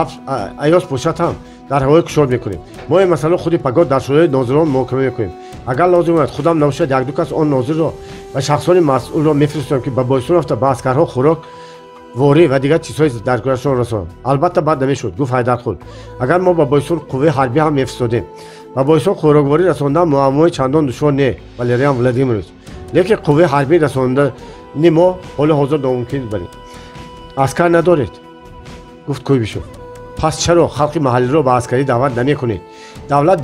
аёс бошад ҳам дар ҳавои кушод мекунем. Мо ин масъаларо худи пагоҳ дар шӯрои нозирон муҳокима мекунем. Агар лозим ояд, худам набошад, якду кас он нозирро ва шахсони масъулро мефиристонем, ки ба Бойсун рафта ба аскарҳо хӯрок, ворӣ ва дигар чизҳои даркорашон расонанд. Албатта бад намешуд, гуфт Ҳайдарқул, агар мо ба Бойсун қувваи ҳарбӣ ҳам мефиристодем. Ба Бойсун хӯрокворӣ расондан муаммои чандон душвор не, Валериан Владимирович, лекин қувваи ҳарбӣ расондани мо ҳоли ҳозир номумкин. Бале, аскар надоред, гуфт Куйбишев. Пас чаро халқи маҳаллиро ба аскарӣ даъват намекунед? Давлат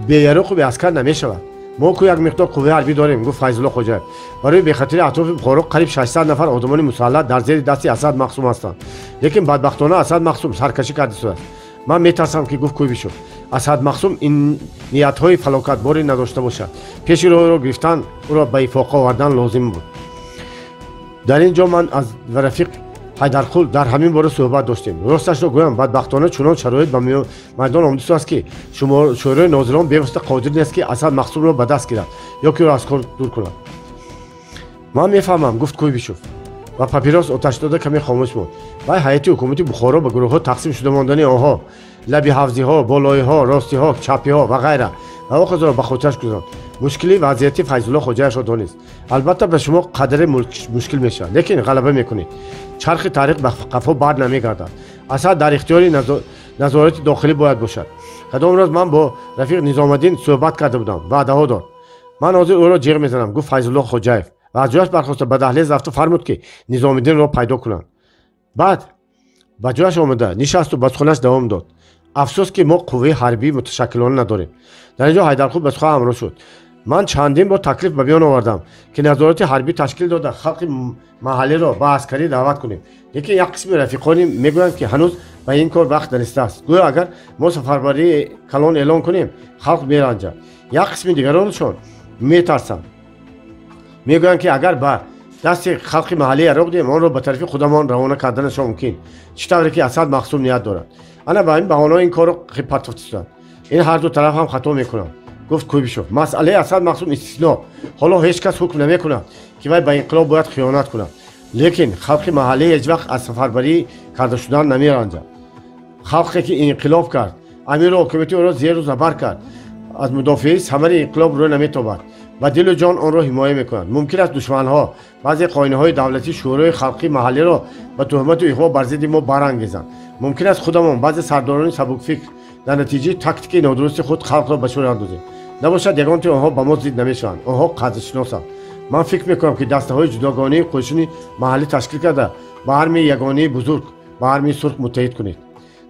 беяроқу беаскар намешавад. Мо ку як миқдор қувваи ҳарбӣ дорем, гуфт Файзулло Хоҷаев. Барои бехатари атрофи Бухоро қариб 600 нафар одамони мусаллаҳ дар зери дасти Асад Мақсум ҳастанд. Лекин бадбахтона Асад Мақсум саркашӣ карда истодааст. Ман метарсам, ки, гуфт Куйбишев, Асад Мақсум ин ниятҳои фалокатборе надошта бошад. Пеши роҳро гирифтан, ӯро ба ифоқа овардан лозим буд. Дар ин ҷо ман аз ва рафиқ Ҳайдарқул дар ҳамин бора суҳбат доштем. Росташро гӯям, бадбахтона чунон шароит ба майдон омадистааст, ки шӯрои нозирон бевосита қодир нест, ки Асад Мақсумро ба даст гирад ё ки ӯро аз кор дур кунад. Ман мефаҳмам, гуфт Куйбишев ва папирос оташ дода каме хомӯш монд. Вай ҳайати ҳукумати Бухоро ба гурӯҳҳо тақсим шуда мондани онҳо, лаби ҳавзиҳо, болоиҳо, ростиҳо, чапиҳо ва ғайра ва охизро ба хотираш гузаронд. Мушкили вазъияти Файзулло Хоҷаевро донист. Албатта ба шумо қадре мушкил мешавад, лекин ғалаба мекунед. Чархи таърих ба қафо бар намегардад. Асад дар ихтиёри назорати дохилӣ бояд бошад. Кадом рӯз ман бо рафиқ Низомаддин суҳбат карда будам, ваъдаҳо дод. Ман ҳозир ӯро ҷиғ мезанам, гуфт Файзулло Хоҷаев ва аз ҷояш бархоста ба даҳлез рафту фармуд, ки Низомиддинро пайдо кунанд. Баъд ба ҷояш омада нишасту ба суханаш давом дод. Афсӯс, ки мо қувваи ҳарбии муташаккилона надорем. Дар ин ҷо Ҳайдарқул ба сухан ҳамроҳ шуд. Ман чандин бор таклиф ба миён овардам, ки назорати ҳарбӣ ташкил дода, халқи маҳаллиро ба аскарӣ даъват кунем, лекин як қисми рафиқони мегӯянд, ки ҳанӯз ба ин кор вақт нарасидааст. Гӯё агар мо сафарбарии калон эълон кунем, халқ меранҷад. Як қисми дигароншон метарсанд, мегӯянд, ки агар ба дасти халқи маҳаллӣ яроқ диҳем, онро ба тарафи худамон равона карданашон мумкин, чӣ тавре ки Асад Мақсум ният дорад. Ана ба ин баҳонаҳо ин корро партофтистанд. Ин ҳарду тараф ҳам хато мекунанд, гуфт Куйбишев. Масъалаи Асад Мақсум истисно. Ҳоло ҳеҷ кас ҳукм намекунад, ки вай ба инқилоб бояд хиёнат кунад, лекин халқи маҳаллӣ ҳеҷ вақт аз сафарбарӣ карда шудан намеранҷад. Халқе ки инқилоб кард, амиру ҳокимияти ӯро зеру забар кард, аз мудофиаи самари инқилоб рӯй наметобад, ба дилу ҷон онро ҳимоя мекунад. Мумкин аст душманҳо, баъзе қоинаҳои давлатӣ шӯрои халқи маҳаллиро ба туҳмату иғво бар зидди мо барангезанд. Мумкин аст худамон, баъзе сардорони сабукфикр, дар натиҷаи тактикаи нодурусти худ халқро ба шӯр андозем. Набошад, ягонти онҳо ба мо зид намешаванд, онҳо қадршиносанд. Ман фикр мекунам, ки дастаҳои ҷудогонии қӯшуни маҳаллӣ ташкил карда, ба армияи ягонии бузург, ба армияи сурх муттаҳид кунед.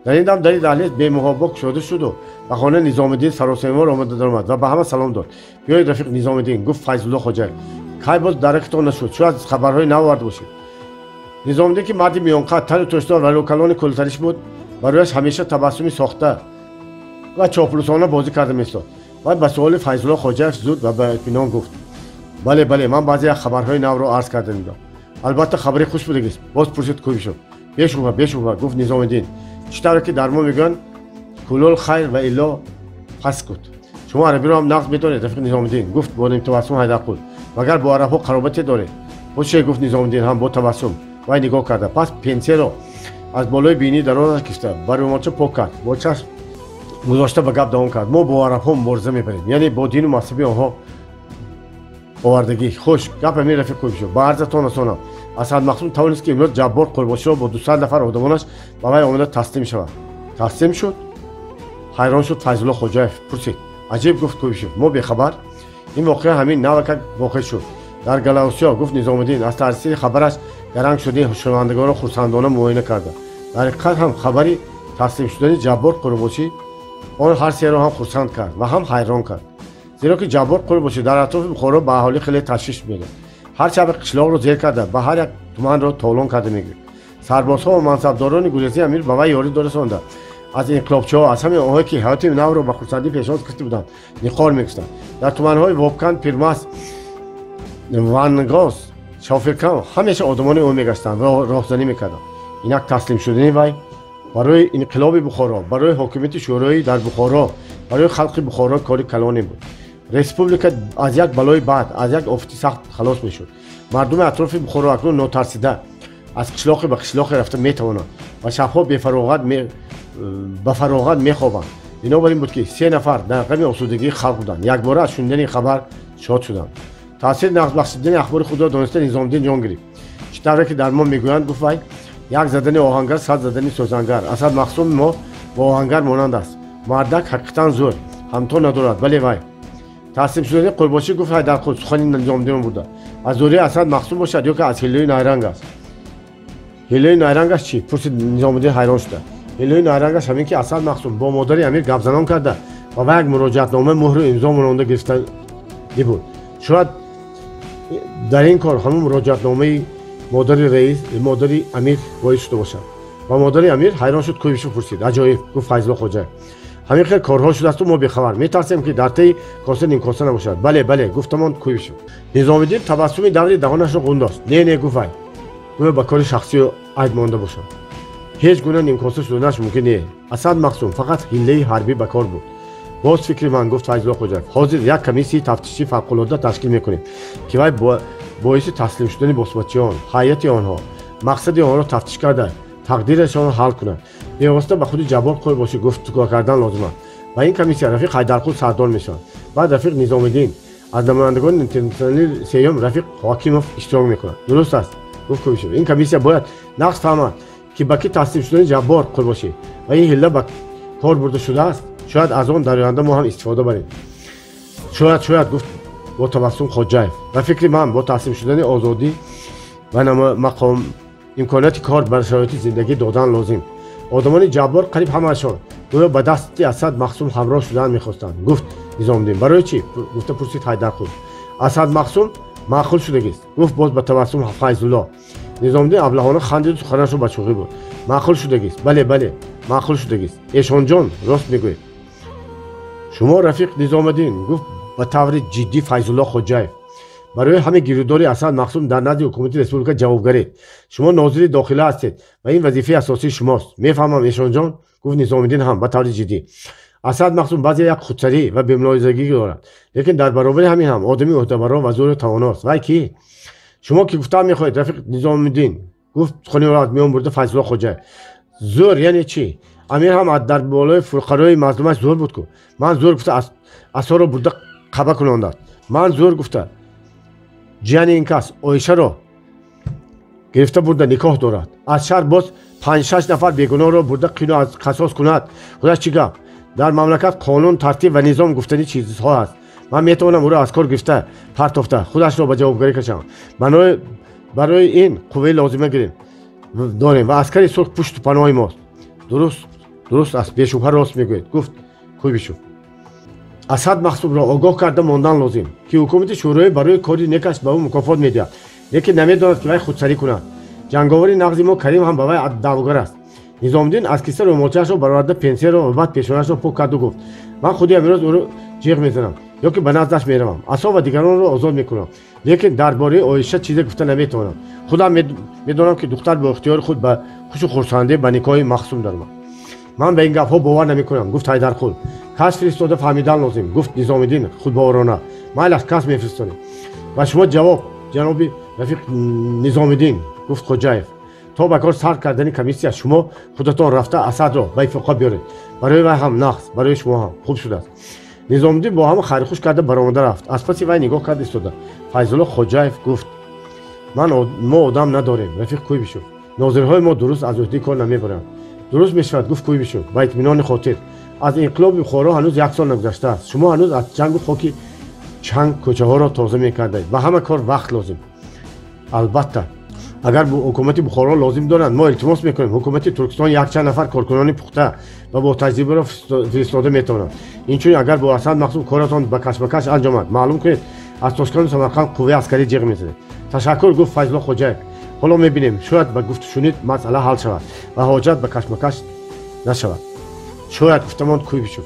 Дар ин дам дари даҳлез бемуҳобо кушода шуду ба хонаи Низомиддин саросемор омада даромад ва ба ҳама салом дод. Биёед, рафиқ Низомиддин, гуфт Файзулло Хоҷаев, кай боз даракатон нашуд, шояд хабарҳои нав оварда бошед. Низомиддин, ки марди миёнқад, тару тӯшдор ва рӯкалони кӯлтариш буд, барояш ҳамеша табассуми сохта ва чоплусона бозӣ карда меистод. Вай ба суоли Файзулло Хоҷаев зуд ва ба итминон гуфт: бале, бале, ман баъзе як хабарҳои навро арз карда мебудам. Албатта хабари хуш будагист? Боз пурсид Куйбишев. Бешубҳа, бешубҳа, гуфт Низомиддин. Чӣ тавре ки дар мо мегӯянд, кулул хайр ва илло фаскут. Шумо арабиро ҳам нағз медонед, рафиқ Низомиддин, гуфт бо нимтабассум Ҳайдарқул. Магар бо арабҳо қаробате доред? Боз гуфт Низомиддин ҳам бо табассум. Вай нигоҳ карда, пас пенсияро аз болои бинии дарозаш гирифта, ба рӯмолча пок кард, бо чашм гузошта ба гап давом кард. Мо бо арабҳо мубориза мебарем, яъне бо дину мазҳаби онҳо овардагӣ. Хуш гап ҳамин, рафиқ Куйбишев, ба арзатон расонам. Асад Мақсум тавонист, ки имрӯз Ҷаббор Қурбоширо бо 200 нафар одамонаш ба вай омада таслим шавад. Таслим шуд? Ҳайрон шуд Файзулло Хоҷаев, пурсид. Аҷиб, гуфт Куйбишев, мо бехабар. Ин воқеа ҳамин навакак воқеъ шуд дар Галаусиё, гуфт Низомиддин, аз таъсири хабараш гаранг шудаи шунавандагонро хурсандона муоина карда. Дар ҳақиқат ҳам хабари таслим шудани Ҷаббор Қурбошӣ он ҳар серо ҳам хурсанд кард ва ҳам ҳайрон кард, зеро ки Ҷаббор Қурбошӣ дар атрофи Бухоро ба аҳолӣ хеле ташвиш медод. Ҳар шаби қишлоқро зер карда, ба ҳар як туманро толон карда мегирифт. Сарбозҳо ва мансабдорони гурезии амир ба вай ёрӣ расонда, аз инқилобчиҳо, аз ҳамаи онҳое, ки ҳаёти навро ба хурсандӣ пешвоз гирифта буданд, ниқор мекушанд. Дар туманҳои Вобкан, Пирмас, Вангоз, Шофиркам ҳамеша одамони ӯ мегаштанд ва роҳзанӣ мекарданд. Инак таслим шудани вай барои инқилоби Бухоро, барои ҳокимияти шӯроӣ дар Бухоро, барои халқи Бухоро кори калоне буд. Республика аз як балои бад, аз як офати сахт халос мешуд. Мардуми атрофи Бухоро акнун нотарсида аз қишлоқе ба қишлоқе рафта метавонанд ва шабҳо ба фароғат мехобанд. Бинобар ин буд, ки се нафар дар ғами осудагии халқ буданд, якбора аз шунидани хабар шод шуданд. Таъсири нағзбахшидани ахбори худро дониста, Низомиддин ҷон гирифт. Чӣ тавре ки дар мо мегӯянд, гуфт вай, як задани оҳангар, сад задани сӯзангар. Асад Мақсуми мо бо оҳангар монанд аст. Мардак ҳақиқатан зӯр, ҳамто надорад. Бале, вай таслим шудани Қурбошӣ, гуфт Ҳайдарқул, сухани Низомиддин бурда, аз зӯрии Асад Мақсум бошад ё ки аз ҳиллаи найранг аст? Ҳиллаи найрангаш чӣ? Пурсид Низомиддин ҳайрон шуда. Ҳиллаи найрангаш ҳамин, ки Асад Мақсум бо модари амир гапзанон карда ва ба як муроҷиатнома муҳру имзо мононда гирифтани буд. Шояд дар ин кор ҳамун муроҷиатномаи модари раис, модари амир боис шуда бошад. Ва модари амир? Ҳайрон шуд Куйбишев, пурсид. Аҷоиб, гуфт Файзулло Хоҷаев, ҳамин хел корҳо шудаасту мо бехабар. Метарсем, ки дар таи коса нимкоса набошад. Бале, бале, гуфтамон Куйбишев. Низомиддин табассуми даври даҳонашро ғун дошт. Не, не, гуфт вай, гӯё ба кори шахсию айб монда бошад, ҳеҷ гуна нимкоса шуданаш мумкин не. Асад Мақсум фақат ҳиллаи ҳарбӣ ба кор буд. Боз фикри ман, гуфт Файзулло Хоҷаев, ҳозир як комиссияи тафтишии фавқулодда ташкил мекунем, ки вай боиси таслим шудани босмачиён, ҳайати онҳо, мақсади онҳоро тафтиш карда, тақдирашонро ҳал кунад. Бевосита ба худи Ҷаббор Қурбошӣ гуфтугӯ кардан лозим аст. Ба ин комиссия рафиқ Ҳайдарқул сардор мешавад, баъд рафиқ Низомиддин, аз намояндагони Интернационали сеюм рафиқ Ҳокимов иштирок мекунад. Дуруст аст, гуфт Куйбишев. Ин комиссия бояд нағз фаҳмад, ки ба ки таслим шудани Ҷаббор Қурбошӣ ва ин ҳилла ба кор бурда шудааст. Шояд аз он дар оянда мо ҳам истифода барем. Шояд, шояд, гуфт бо табассум Хоҷаев. Ба фикри ман, бо таслим шудани озодӣ ва мақом имконияти кор бар шароити зиндагӣ додан лозим. Одамони Ҷаббор қариб ҳамаашон гӯё ба дасти Асад Мақсум ҳамроҳ шудан мехостанд, гуфт Низомиддин. Барои чӣ? Гуфта пурсид Ҳайдарқул. Асад Мақсум маъқул шудагист, гуфт боз ба табассум Файзулло. Низомиддин аблаҳона хандиду суханашро ба шӯхӣ буд. Маъқул шудагист, бале, бале, маъқул шудагист. Эшонҷон, рост мегӯед шумо, рафиқ Низомиддин, гуфт ба таври ҷиддӣ Файзулло Хоҷаев. Барои ҳамин гирудори Асад Мақсум дар назди ҳукумати республика ҷавобгаред. Шумо нозири дохила ҳастед ва ин вазифаи асосии шумост. Мефаҳмам, эшонҷон, гуфт Низомиддин ҳам ба таври ҷиддӣ. Асад Мақсум баъзе як худсарӣ ва бемулоҳизагӣ дорад, лекин дар баробари ҳамин ҳам одами ӯҳдабаро ва зӯру тавоност. Вай ки шумо ки гуфтаам мехоҳед, рафиқ Низомиддин, гуфт сухани ӯро аз миён бурда Файзулло Хоҷаев. Зӯр яъне чӣ? Амир ҳам дар болои фуқарои мазлумаш зӯр буд ку. Ман зӯр гуфта, асоро бурда қаба кунондааст. Ман зӯр гуфта, ҷияни ин кас Оишаро гирифта бурда никоҳ дорад. Аз шаҳр боз панҷ-шаш нафар бегуноҳро бурда қино аз қасос кунад. Худаш чӣ гап? Дар мамлакат қонун, тартиб ва низом гуфтани чизҳо ҳаст. Ман метавонам ӯро аз кор гирифта партофта, худашро ба ҷавобгарӣ кашам. Барои ин қувваи лозима гирем дорем ва аскари сурх пушту паноҳи мост. Дуруст, дуруст аст, бешубҳа рост мегӯед, гуфт Куйбишев. Асад Мақсумро огоҳ карда мондан лозим, ки ҳукумати шӯроӣ барои кори некаш ба ӯ мукофот медиҳад, лекин намедонад, ки вай худсарӣ кунад. Ҷанговари нағзи мо Карим ҳам ба вай даъвогар аст. Низомиддин аз киса рӯмолчаашро бароварда, пенсияро ва баъд пешонаашро пок карду гуфт: ман худи амирӯз ӯро ҷиғ мезанам ё ки ба наздаш меравам, асо ва дигаронро озод мекунам, лекин дар бораи Оиша чизе гуфта наметавонам. Худам медонам, ки духтар бо ихтиёри худ ба хушу хурсандӣ ба никоҳи Мақсум даромад. Ман ба ин гапҳо бовар намекунам, гуфт Ҳайдарқул. Кас фиристода фаҳмидан лозим, гуфт Низомиддин худбоварона. Майлаш, кас мефиристонем. Ва шумо ҷавоб, ҷаноби рафиқ Низомиддин, гуфт Хоҷаев. То ба кор сар кардани комиссия шумо худатон рафта Асадро ба ифоқа биёред. Барои вай ҳам нағз, барои шумо ҳам хуб шудааст. Низомиддин бо ҳама хайрхуш карда баромада рафт. Аз паси вай нигоҳ карда истода. Файзулло Хоҷаев гуфт: мо одам надорем, рафиқ Куйбишев. Нозирҳои мо дуруст аз уҳдаи кор намебаранд. Дуруст мешавад, гуфт Куйбишев ба итминони хотир. Аз инқилоби Бухоро ҳанӯз як сол нагузаштааст. Шумо ҳанӯз аз ҷангу хоки чанг кӯчаҳоро тоза мекардаед. Ба ҳама кор вақт лозим. Албатта, агар ҳукумати Бухоро лозим доранд, мо илтимос мекунем. Ҳукумати Туркистон якчанд нафар коркунони пухта ва бо таҷрибаро фиристода метавонанд. Инчунин агар бо Асад Мақсум коратон ба кашмакаш анҷомад, маълум кунед, аз Тошканду Самарқанд қувваи аскарӣ ҷиғ мезанед. Ташаккур, гуфт Файзулло Хоҷаев. Ҳоло мебинем, шояд ба гуфтушунид масъала ҳал шавад ва ҳоҷат ба кашмакаш нашавад. Шояд, гуфтамонд Куйбишев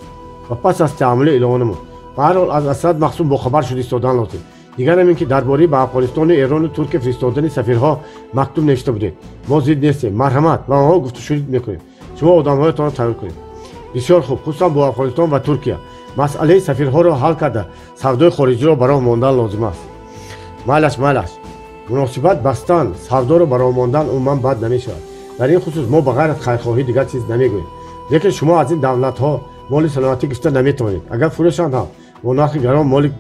ва пас аз таъаммули илова намуд. Ба ҳар ҳол аз Асад Мақсум бохабар шуд истодан лозим. Дигарам ин ки дар бораи ба Афғонистону Эрону Туркия фиристодани сафирҳо мактуб навишта будед. Мо зид нестем. Марҳамат, ба онҳо гуфтушунид мекунем. Шумо одамҳоятонро тайёр кунед. Бисёр хуб, хусусан бо Афғонистон ва Туркия. Масъалаи сафирҳоро ҳал карда, савдои хориҷиро ба роҳ мондан лозим аст. Майлаш, майлаш. Муносибат бастан, савдоро ба роҳ мондан умуман бад намешавад. Дар ин хусус мо ба ғайр аз хайрхоҳӣ дигар чиз намегӯем. Лекин шумо аз ин давлатҳо моли саноатӣ гирифта наметавонед. Агар фурӯшанд ҳам бо нархи гарон моли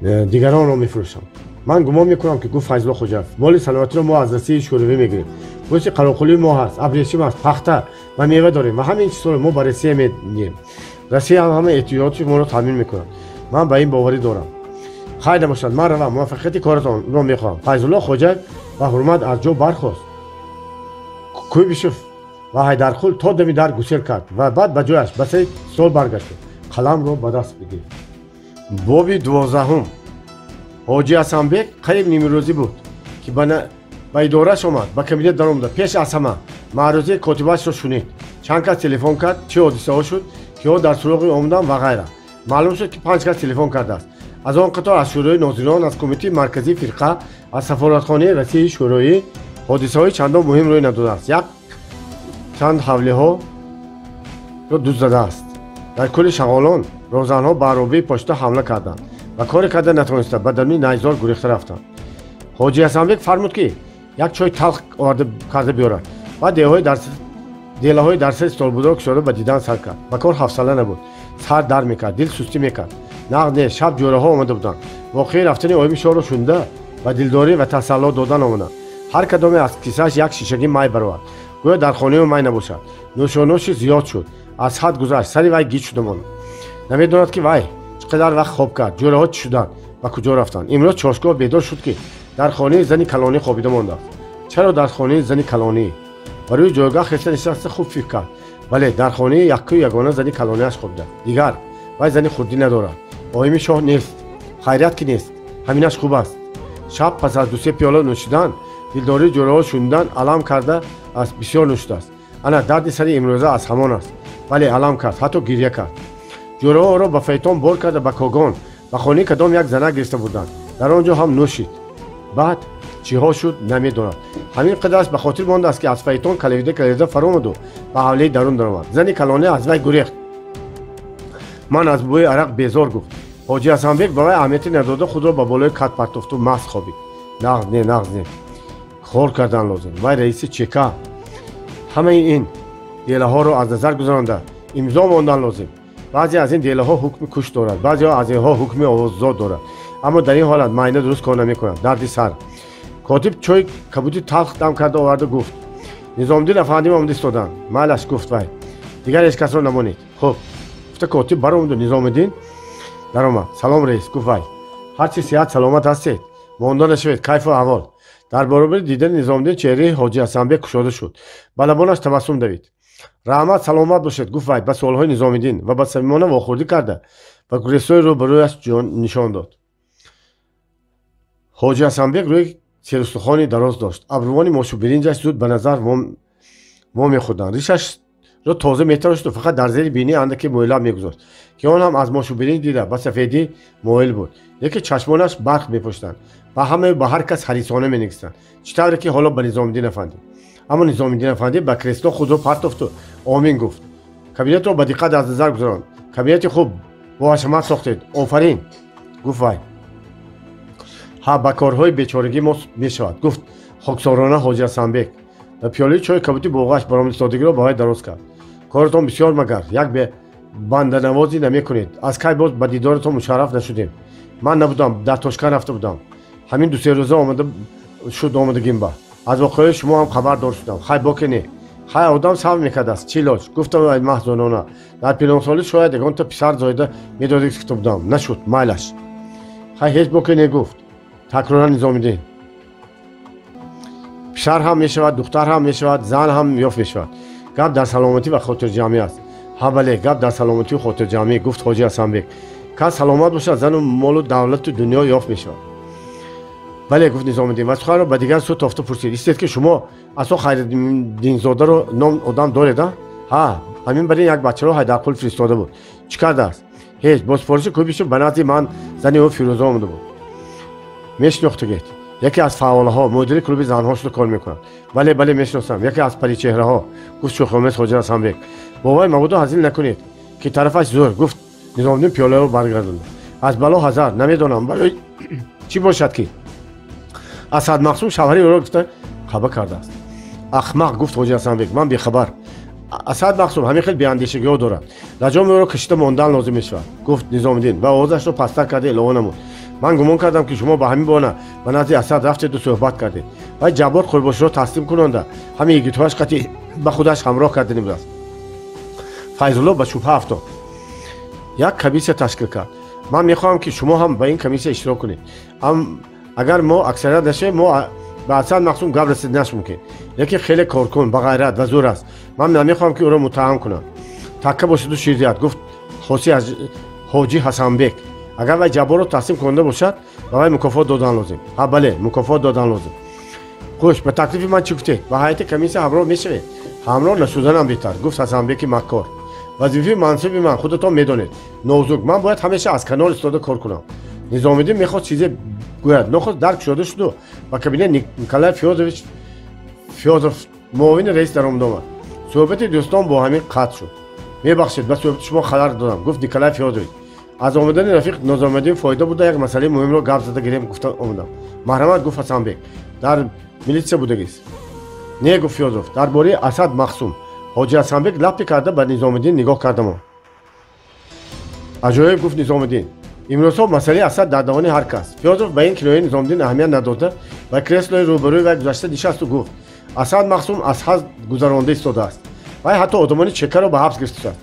дигаронро мефурӯшанд. Ман гумон мекунам, ки гуфт Файзулло Хоҷаев, моли саноатиро мо аз Россияи Шӯравӣ мегирем. Гӯшти қароқулии мо ҳаст, абрешим аст, пахта ва мева дорем ва ҳамин чизҳоро мо ба Россия медиҳем. Россия ҳам ҳама эҳтиёҷоти моро таъмин мекунад. Ман ба ин боварӣ дорам. Хайр набошад, ман равам, муваффақияти коратонро мехоҳам. Файзулло Хоҷаев ба ҳурмат аз ҷо бархост. Куйбишев ва Ҳайдарқул то дами дар гусел кард ва баъд ба ҷояш ба сари стол баргашт. Қаламро ба даст бигирифт. Боби 12. Ҳоҷи Ҳасанбек қариб нимрӯзӣ буд, ки ба идорааш омад, ба кабинет даромада. Пеш аз ҳама маърузаи котибашро шунид. Чанд кас телефон кард, чӣ ҳодисаҳо шуд, киҳо дар суроғи омадан ва ғайра. Маълум шуд, ки 5 кас телефон кардааст. Аз он қатор аз Шӯрои нозирон, аз Кумитаи марказии фирқа, аз сафоратхонаи Россияи Шӯроӣ. Ҳодисаҳои чандон муҳим рӯй надодааст. Як чанд ҳавлиҳоро дуз задааст. Дар кӯли Шағолон розанҳо ба аробаи почта ҳамла карданд ва коре карда натавониста ба даруни найзор гурехта рафтанд. Ҳоҷи Ҳасанбек фармуд, ки як чой талх оварда карда биёрад. Баъд делаҳои дар сари столбудоро кушода ба дидан сар кард. Ба кор ҳавсала набуд. Сар дар мекард, дил сустӣ мекард. Нағд не, шаб ҷӯраҳо омада буданд. Воқеаи рафтани оими шоҳро шунида ба дилдорӣ ва тасалло додан омаданд. Ҳар кадоме аз кисааш як шишагӣ май баровард. Гӯё дар хонаи май набошад. Нӯшонӯши зиёд шуд. Аз ҳад гузашт, сари вай гиҷ шуда монд. Намедонад, ки вай чӣ қадар вақт хоб кард, ҷӯраҳо чӣ шуданд, ба куҷо рафтанд. Имрӯз чошгоҳ бедор шуд, ки дар хонаи зани калонӣ хобида мондааст. Чаро дар хонаи зани калонӣ? Ба рӯи ҷойгоҳ хеста нишаста хуб фикр кард. Бале, дар хонаи яккую ягона зани калониаш хобидааст. Дигар вай зани хурдӣ надорад. Оими шоҳ нест. Хайрият ки нест. Ҳаминаш хуб аст. Шаб пас аз 2-3 пиёла нӯшидан, дилдории ҷӯраҳо шунидан алам карда аз бисёр нӯшидааст. Ана дарди сари имрӯза аз ҳамон аст. Бале, алам кард, ҳатто гирья кард. Ҷӯраҳо ӯро ба файтон бор карда ба Когон, ба хонаи кадом як занак гирифта буданд. Дар он ҷо ҳам нӯшид. Баъд чиҳо шуд намедонад. Ҳамин қадараш ба хотир мондааст, ки аз файтон калида калида фаромаду ба ҳавлии дарун даромад. Зани калонӣ аз вай гурехт. Ман аз бӯи арақ безор, гуфт. Ҳоҷи Ҳасанбек ба вай аҳамияте надода худро ба болои кат партофту маст хобид. Нағз не, нағз не. Кор кардан лозим. Вай раиси ЧК. Ҳамаи ин делаҳоро аз назар гузаронда имзо мондан лозим. Баъзе аз ин делаҳо ҳукми куш дорад, баъзеҳо аз инҳо ҳукми овоззод дорад. Аммо дар ин ҳолат майна дуруст кор намекунад. Дарди сар. Котиб чой кабуди талх дам карда оварда гуфт: Низомиддин афандим омада истоданд. Майлаш, гуфт вай. Дигар ҳеҷ касро намонед. Хуб, гуфта котиб баромаду Низомиддин даромад. Салом, раис, гуфт вай. Ҳарчи сиҳат саломат ҳастед. Монда нашавед, кайфу аҳвол. Дар баробари дидани Низомиддин чеҳраи Ҳоҷи Ҳасанбек кушода шуд. Ба лабонаш табассум давид. Раҳмат, саломат бошед, гуфт вай ба суолҳои Низомиддин ва ба самимона вохӯрдӣ карда ва креслои рӯ ба рӯяш нишон дод. Ҳоҷи Ҳасанбек рӯи серустухони дароз дошт. Абрувони мошу биринҷаш зуд ба назар во мехӯрданд. Ришашро тоза метарошиду фақат дар зери бинӣ андаке мӯйлаб мегузошт, ки он ҳам аз мошу биринҷ дида ба сафедӣ моил буд. Лекин чашмонаш барқ мепӯшиданд. Ба ҳамаю ба ҳар кас ҳарисона менигистанд, чӣ тавре ки ҳоло ба Низомиддин афандӣ. Аммо Низомиддин афандӣ ба кресло худро партофту омин гуфт. Кабинетро ба диққат аз назар гузаронд. Кабинети хуб бо ҳашамат сохтед, офарин, гуфт вай. Ҳа, ба корҳои бечорагӣ мо мешавад, гуфт хоксорона Ҳоҷи Ҳасанбек ва пиёлаи чойи кабути боғаш баромадистодагиро ба вай дароз кард. Коратон бисёр магар, як банданавозӣ намекунед. Аз кай боз ба дидоратон мушарраф нашудем. Ман набудам, дар Тошканд рафта будам. Ҳамин 2-3 рӯза омада шуд омадагим ба. Аз воқеаи шумо ҳам хабардор шудам. Хай боке не. Хай одам сабр мекардааст, чӣ лоҷ, гуфтам вай маҳзунона. Дар пиронсолӣ шояд ягонта писар зоида медодед гуфта будам. Нашуд, майлаш. Хай ҳеҷ боке не, гуфт такроран Низомиддин. Писар ҳам мешавад, духтар ҳам мешавад, зан ҳам ёфт мешавад. Гап дар саломатӣ ва хотирҷамъӣ аст. Ҳа бале, гап дар саломатию хотирҷамъӣ, гуфт Ҳоҷи Ҳасанбек. Кас саломат бошад, зану молу давлату дунё ёфт мешавад. Бале, гуфт Низомиддин ва суханро ба дигар сӯ тофта пурсид. Истед ки шумо Асо Хайриддинзодаро ном одам доред, а? Ҳа, ҳамин бар ин як бачаро Ҳайдарқул фиристода буд. Чӣ кардааст? Ҳеҷ, бо супориши Куйбишев ба назди ман зани ӯ Фирӯза омада буд. Мешинохтагед? Яке аз фаъолаҳо, мудири клуби занҳо шуда кор мекунад. Бале, бале, мешиносам. Яке аз паричеҳраҳо, гуфт шӯхомез Ҳоҷи Ҳасанбек. Бо вай мабодо ҳазил накунед, ки тарафаш зӯр, гуфт Низомиддин пиёларо баргардонда. Аз бало ҳазар, намедонам барои чӣ бошад ки Асад Мақсум шавҳари ӯро гуфта хаба кардааст. Ахмақ, гуфт Ҳоҷи Ҳасанбек, ман бехабар. Асад Мақсум ҳамин хел беандешагиҳо дорад. Лаҷоми ӯро кашида мондан лозим мешавад, гуфт Низомиддин ва овозашро пасттар карда илова намуд. Ман гумон кардам ки шумо ба ҳамин баҳона ба назди Асад рафтеду суҳбат кардед. Вай Ҷаббор Қурбоширо таслим кунонда ҳамин йигитҳояш қатъи ба худаш ҳамроҳ кардани будааст. Файзулло ба шубҳа афтод. Як комиссия ташкил кард. Ман мехоҳам ки шумо ҳам ба ин комиссия иштирок кунед. Агар мо аксарият нашавем, мо ба Асад Мақсум гап расиданаш мумкин. Лекин хеле коркун, ба ғайрат ва зӯр аст. Ман намехоҳам ки ӯро муттаҳам кунам. Такка бошаду шир диҳад, гуфт Ҳоҷи Ҳасанбек. Агар вай Ҷабборро таслим кунанда бошад, ба вай мукофот додан лозим. Ҳа бале, мукофот додан лозим. Хуш, ба таклифи ман чӣ гуфтед? Ба ҳайати комиссия ҳамроҳ мешавед? Ҳамроҳ нашуданам беҳтар, гуфт Ҳасанбеки маккор. Вазифаи мансиби ман худатон медонед. Нозук, ман бояд ҳамеша аз канор истода кор кунам. Низомиддин мехост чизе гӯяд, нохост дарк шуда шуду ба кабинет Николай Фёдорович Фёдоров муовини раис даромад омад. Суҳбати дӯстон бо ҳамин қатъ шуд. Мебахшед, ба суҳбати шумо халал додам, гуфт Николай Фёдорович. Аз омадани рафиқ Низомиддин фоида буда як масъалаи муҳимро гап зада гирем гуфта омадам. Марҳамат, гуфт Ҳасанбек. Дар милитсия будагист. Не, гуфт Фёдоров, дар бораи Асад Мақсум. Ҳоҷи Ҳасанбек лаппи карда ба Низомиддин нигоҳ карда монд. Аҷоиб, гуфт Низомиддин. Имрӯзҳо масъалаи Асад дар даҳони ҳар кас. Фёдоров ба ин кинояи Низомиддин аҳамият надода ба креслои рӯбарӯи вай гузашта нишасту гуфт: Асад Мақсум аз ҳад гузаронда истодааст. Вай ҳатто одамони чекаро ба ҳабс гирифтааст.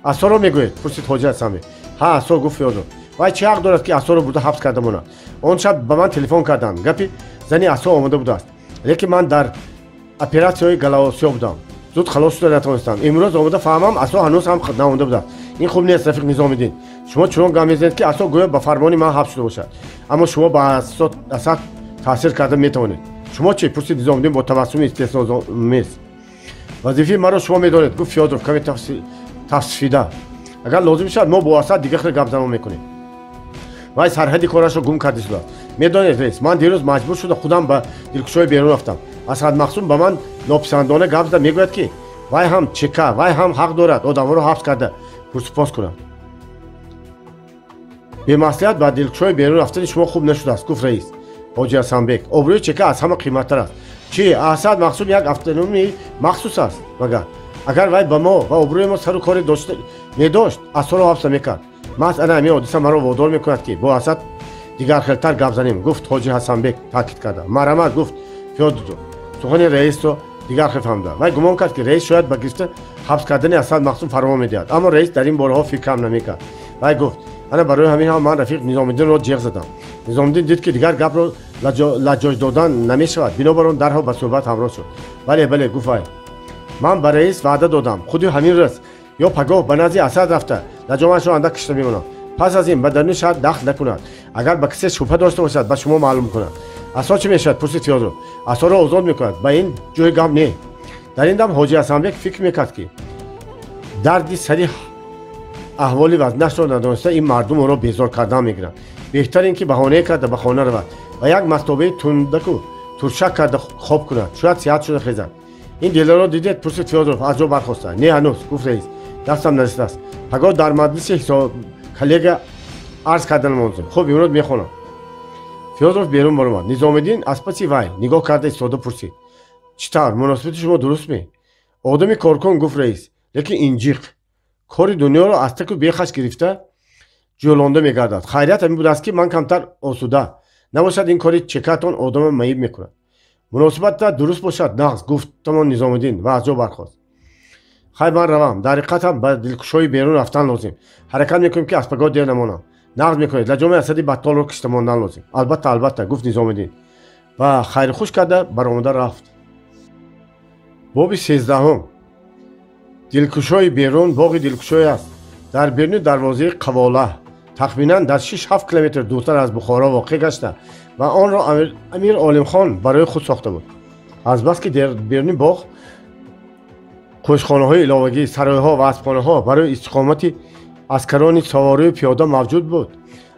Асоро мегӯед? Пурсид Ҳоҷи Ҳасанбек. Ҳа, Асо, гуфт Фёдоров. Вай чӣ ҳақ дорад ки Асоро бурда ҳабс карда монад? Он шаб ба ман телефон карданд. Гапи зани Асо омада будааст. Лекин ман дар оператсияҳои Галаосиё будам. Зуд халос шуда натавонистам. Имрӯз омада фаҳмам, Асо ҳанӯз ҳам наомада будааст. Ин хуб нест, рафиқ Низомиддин. Шумо чунон гап мезанед ки Асо гӯё ба фармони ман ҳабс шуда бошад. Аммо шумо ба Асад таъсир карда метавонед. Шумо чӣ? Пурсид Низомиддин бо табассуми истеҳсоомез. Вазифаи маро шумо медонед, гуфт Фёдоров каме тафсида. Агар лозим шавад, мо бо Асад дигар хел гапзанон мекунем. Вай сарҳади корашро гум карда шудааст. Медонед, раис, ман дирӯз маҷбур шуда худам ба дилкушои берун рафтам. Асад Мақсум ба ман нописандона гап зада мегӯяд ки вай ҳам чека, вай ҳам ҳақ дорад одамҳоро ҳабс карда пурсупос кунад. Бемаслиҳат ба дилкушои берун рафтани шумо хуб нашудааст, гуфт раис Ҳоҷи Ҳасанбек. Обрӯи чека аз ҳама қиматтар аст. Чӣ, Асад Мақсум як автономии махсус аст магар? Агар вай ба мо ва обрӯи мо сару коре медошт, Асоро ҳабс намекард. Маҳз ана ҳамин ҳодиса маро водор мекунад ки бо Асад дигархелтар гап занем, гуфт Ҳоҷи Ҳасанбек таъкид карда. Марҳамат, гуфт Фёдоров. Сухани раисро дигар хел фаҳмида. Вай гумон кард ки раис шояд ба гирифта ҳабс кардани Асад Мақсум фармон медиҳад. Аммо раис дар ин бораҳо фикрам намекард. Вай гуфт: ана барои ҳамин ҳам ман рафиқ Низомиддинро ҷеғ задам. Низомиддин дид ки дигар гапро лаҷоҷ додан намешавад, бинобар он дарҳол ба суҳбат ҳамроҳ шуд. Бале, бале, гуфт вай. Ман ба раис ваъда додам, худи ҳамин рӯз ё пагоҳ ба назди Асад рафта лаҷомашро андак кишта мемонам. Пас аз ин ба даруни шаҳр дахл накунад. Агар ба касе шубҳа дошта бошад, ба шумо маълум кунад. Асо чӣ мешавад? Пурсид Фёдоров. Асоро озод мекунад. Ба ин ҷои гап не. Дар ин дам Ҳоҷи Ҳасанбек фикр мекард ки дарди сари аҳволи вазнашро надониста ин мардум ӯро безор кардан мегиранд. Беҳтар ин ки баҳонае карда ба хона равад ва як мастобаи тундаку туршак карда хоб кунад. Шояд сиҳат шуда хезад. Ин деларо дидед? Пурсид Фёдоров аз ҷо бархоста. Не, ҳанӯз, гуфт раис. Дастам нарасидааст. Пагоҳ дар маҷлиси ҳисоб коллега арз карданам лозим. Хуб, имрӯз мехонам. Фёдоров берун баромад. Низомиддин аз паси вай нигоҳ карда истода пурсид: чӣ тавр, муносибати шумо дуруст ме? Одами коркун, гуфт раис, лекин инҷиқ. Кори дунёро аз таку бехаш гирифта ҷӯлонда мегардад. Хайрият ҳамин будааст, ки ман камтар осуда. Набошад, ин кори чекатон одама маиб мекунад. Муносибатта дуруст бошад, нағз, гуфтамон Низомиддин ва аз ҷо бархост. Хай, ман равам. Дар ҳақиқатам ба дилкушои берун рафтан лозим. Ҳаракат мекунем, ки аз пагоҳ дер намонам. Нағз мекунед, лаҷоми асади баттолро кишта мондан лозим. Албатта, албатта, гуфт Низомиддин ва хайрхуш карда баромада рафт. Боби 13. Дилкушои берун боғи дилкушой аст. Дар беруни дарвозаи Қавола, тахминан дар 6-7 километр дуртар аз Бухоро воқеъ гашта ва онро Амир Олимхон барои худ сохта буд. Азбаски дар беруни боғ қӯшхонаҳои иловагӣ, саройҳо ва аспхонаҳо барои истиқомати аскарони саворию пиёда мавҷуд буд,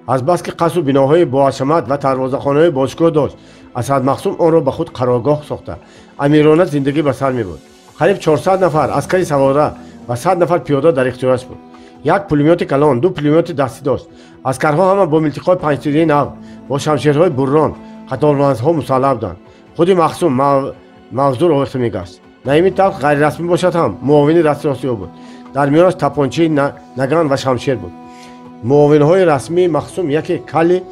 азбаски қасру биноҳои боҳашамат ва дарвозахонаҳои бошгоҳ дошт, Асад Махсум онро ба худ қароргоҳ сохта, амирона зиндагӣ ба сар мебурд. Қариб 400 нафар аскари савора ва 100 нафар пиёда дар ихтиёраш буд. Як пулемёти калон, ду пулемёти дастӣ дошт. Аскарҳо ҳама бо милтиқҳои панҷтирии нав, бо шамшерҳои буррон, қаторванзҳо мусаллаҳ буданд. Худи Махсум мавзур овехта мегашт. Наими талх ғайрирасмӣ бошад ҳам муовини дасти рости ӯ буд. Дар миёнаш тапончаи наган ва шамшер буд. Муовинҳои расмии Махсум яке Кали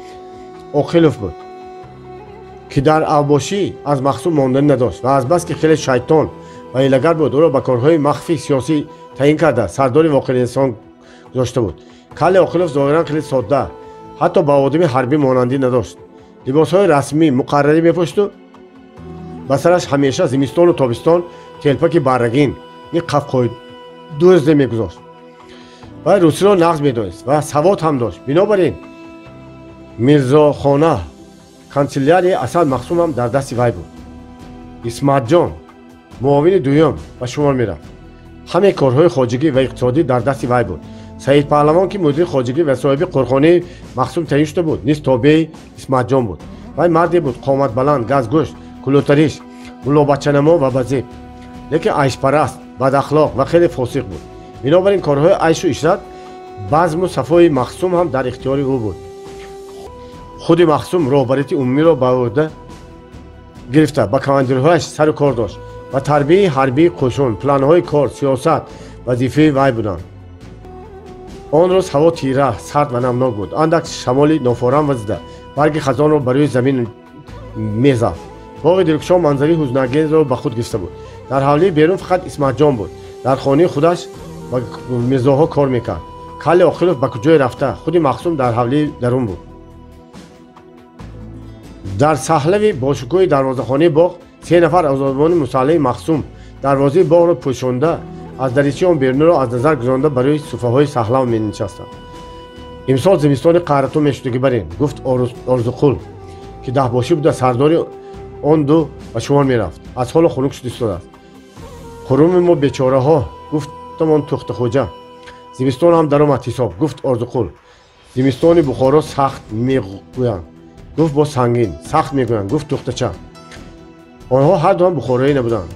Оқилов буд, ки дар авбошӣ аз Махсум монданӣ надошт ва азбаски хеле шайтон ва ҳилагар буд, ӯро ба корҳои махфии сиёсӣ таъин карда сардори воқеъинсон гузошта буд. Кали Оқилов зоҳиран хеле содда, ҳатто ба одами ҳарбӣ монандӣ надошт. Либосҳои расмӣ муқаррарӣ мепӯшту ба сараш ҳамеша зимистону тобистон телпаки баррагин ин қафқои дӯзде мегузошт. Вай русиро нағз медонист ва савод ҳам дошт. Бинобар ин Мирзохона канселярии Асад Махсум ҳам дар дасти вай буд. Исматҷон муовини дуюм ба шумор мерафт. Ҳамаи корҳои хоҷигӣ ва иқтисодӣ дар дасти вай буд. Саид Паҳлавон, ки мудири хоҷигӣ ва соҳиби қурхонаи Махсум таъин шуда буд, низ тобеи Исматҷон буд. Вай марде буд қоматбаланд, газгӯшт, кулӯтариш, муллобачанамо ва базеб, лекин айшпараст, бадахлоқ ва хеле фосиқ буд. Бинобар ин корҳои айшу ишрат, базму сафои Махсум ҳам дар ихтиёри ӯ буд. Худи Махсум роҳбарияти умумиро ба ӯҳда гирифта, ба командирҳояш сару кор дошт ва тарбияи ҳарбии қӯшун, планҳои кор, сиёсат вазифаи вай буданд. Он рӯз ҳаво тира, сард ва намнок буд. Андак шамоли нофорам вазида барги хазонро ба рӯи замин мезад. Боғи дилкушо манзари ҳузнангезро ба худ гирифта буд. Дар ҳавлии берун фақат Исматҷон буд. Дар хонаи худаш ба мирзоҳо кор мекард. Кали Оқилов ба куҷое рафта, худи Махсум дар ҳавлии дарун буд. Дар саҳлави бошукӯҳи дарвозахонаи боғ се нафар озодбони мусаллаҳи Махсум дарвозаи боғро пӯшонда, аз даричаи он беруниро аз назар гузаронда ба рӯи суфаҳои саҳлав менишастанд. Имсол зимистони қаҳратон мешудагӣ барин, гуфт Орзуқул, ки даҳбошӣ буда сардори он ду ба шумор мерафт. Аз ҳоло хунук шуд истодааст. Хуруми мо бечораҳо, гуфтамон Тухтахӯҷа. Зимистон ҳам даромад ҳисоб, гуфт Орзуқул. Зимистони Бухоро сахт мегӯянд, гуфт бо сангин. Сахт мегӯянд, гуфт Тухтача. Онҳо ҳар дуам бухороӣ набуданд.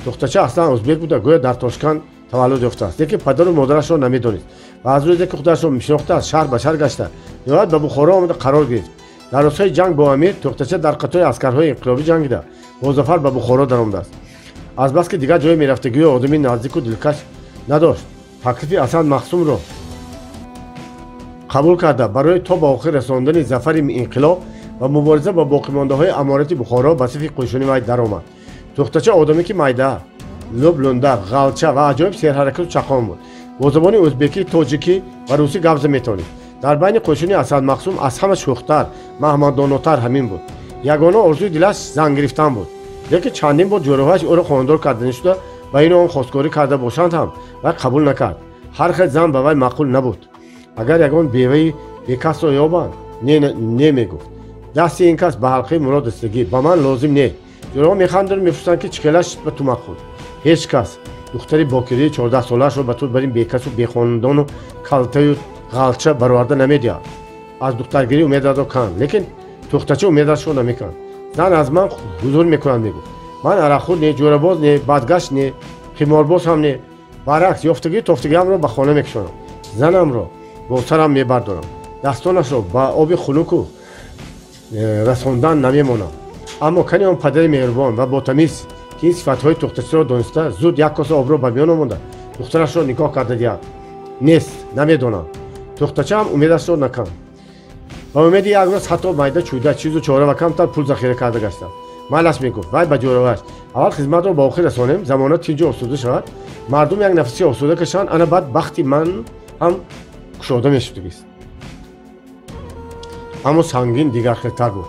Тухтача аслан ӯзбек буда, гӯё дар Тошканд таваллуд ёфтааст, лекин падару модарашро намедонист ва аз рӯзе ки худашро мешинохтааст шаҳр ба шаҳр гашта, ниҳоят ба Бухоро омада қарор гирифт. Дар рӯзҳои ҷанг бо амир Тухтача дар қатори аскарҳои инқилобӣ ҷангида, бозафар ба Бухоро даромадааст. Азбаски дигар ҷое мерафтагию одами наздику дилкаш надошт, таклифи Асад Махсумро қабул карда, барои то ба охир расондани зафари инқилоб ва мубориза бо боқимондаҳои аморати Бухоро ба сифи қӯшуни вай даромад. Тухтача одаме ки майда, лӯб-лундар, ғалча ва аҷоиб серҳаракату чақон буд. Бо забони ӯзбекӣ, тоҷикӣ ва русӣ гап зада метавонист. Дар байни қӯшуни Асад Махсум аз ҳама шӯхтар, маҳмаддонотар ҳамин буд. Ягона орзуи дилаш зан гирифтан буд. Лекин чандин бор ҷӯраҳояш ӯро хонадор карданӣ шуда ва ину он хостгорӣ карда бошанд ҳам вай қабул накард. Ҳар хел зан ба вай маъқул набуд. Агар ягон беваи бекасро ёбанд, не мегуфт. Дасти ин кас ба ҳалқаи мурод расидагӣ, ба ман лозим не. Ҷӯраҳо механдану мепурсанд, ки чӣ хелаш ба ту маъқул. Ҳеҷ кас духтари бокирии 14-солаашро ба ту бар ин бекасу бехонадону калтаю ғалча бароварда намедиҳад. Аз духтаргирӣ умедадо канд, лекин Тухтача умедашро намеканд. Зан аз ман ҳузур мекунад, мегуфт. Ман арақхӯр не, ҷӯрабоз не, бадгашт не, қиморбоз ҳам не. Баръакс, ёфтагию тофтагиамро ба хона мекушонам. Занамро бо сарам мебардорам. Дастонашро ба оби хунуку расондан намемонам. Аммо кани он падари меҳрубон ва ботамиз, ки ин сифатҳои тухтачиро дониста, зуд як коса обро ба миён омонда духтарашро никоҳ карда диҳад. Нест, намедонам. Тухтачаам умедашро накам. Ба умеди як рӯз ҳатто майда чӯйда чизу чора ва камтар пул захира карда гаштааст. Майлаш мегуфт, вай ба ҷӯраваш. Аввал хизматро ба охир расонем, замона тинҷу осуда шавад, мардум як нафаси осуда кашанд, ана баъд бахти ман ҳам кушода мешудагист. Аммо Сангин дигархелтар буд.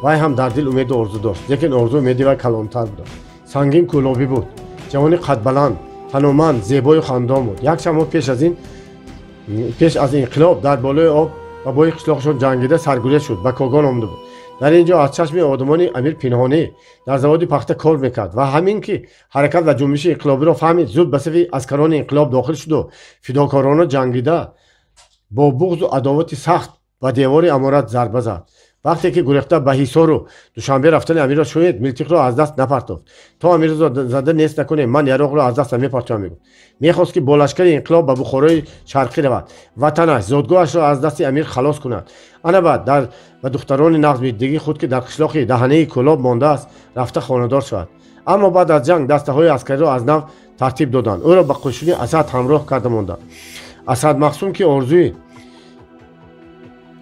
Вай ҳам дар дил умеду орзу дошт, лекин орзу умеди вай калонтар буд. Сангин кӯлобӣ буд, ҷавони қадбаланд, таноманд, зебою хандон буд. Як чанд моҳ пеш аз инқилоб дар болои об ва бои қишлоқшон ҷангида саргурез шуд, ба Когон омада буд. Дар ин ҷо аз чашми одамони амир пинҳонӣ дар заводи пахта кор мекард ва ҳамин ки ҳаракат ва ҷунбиши инқилобиро фаҳмид, зуд ба сафи аскарони инқилоб дохил шуду фидокорона ҷангида бо буғзу адовати сахт ба девори аморат зарба зад. Вақте ки гурехта ба Ҳисору Душанбе рафтани амирро шунид, милтиқро аз даст напартофт. То амирро зада нест накунем, ман яроқро аз даст намепартоям, мегуфт. Мехост, ки бо лашкари инқилоб ба Бухорои шарқӣ равад, ватанаш, зодгоҳашро аз дасти амир халос кунад. Ана баъд дар ба духтарони нағзмиддигии худ, ки дар қишлоқи даҳанаи Кӯлоб мондааст, рафта хонадор шавад. Аммо баъд аз ҷанг дастаҳои аскариро аз нав тартиб доданд. Ӯро ба қӯшуни Асад ҳамроҳ карда монданд. Асад Мақсум, ки орзуи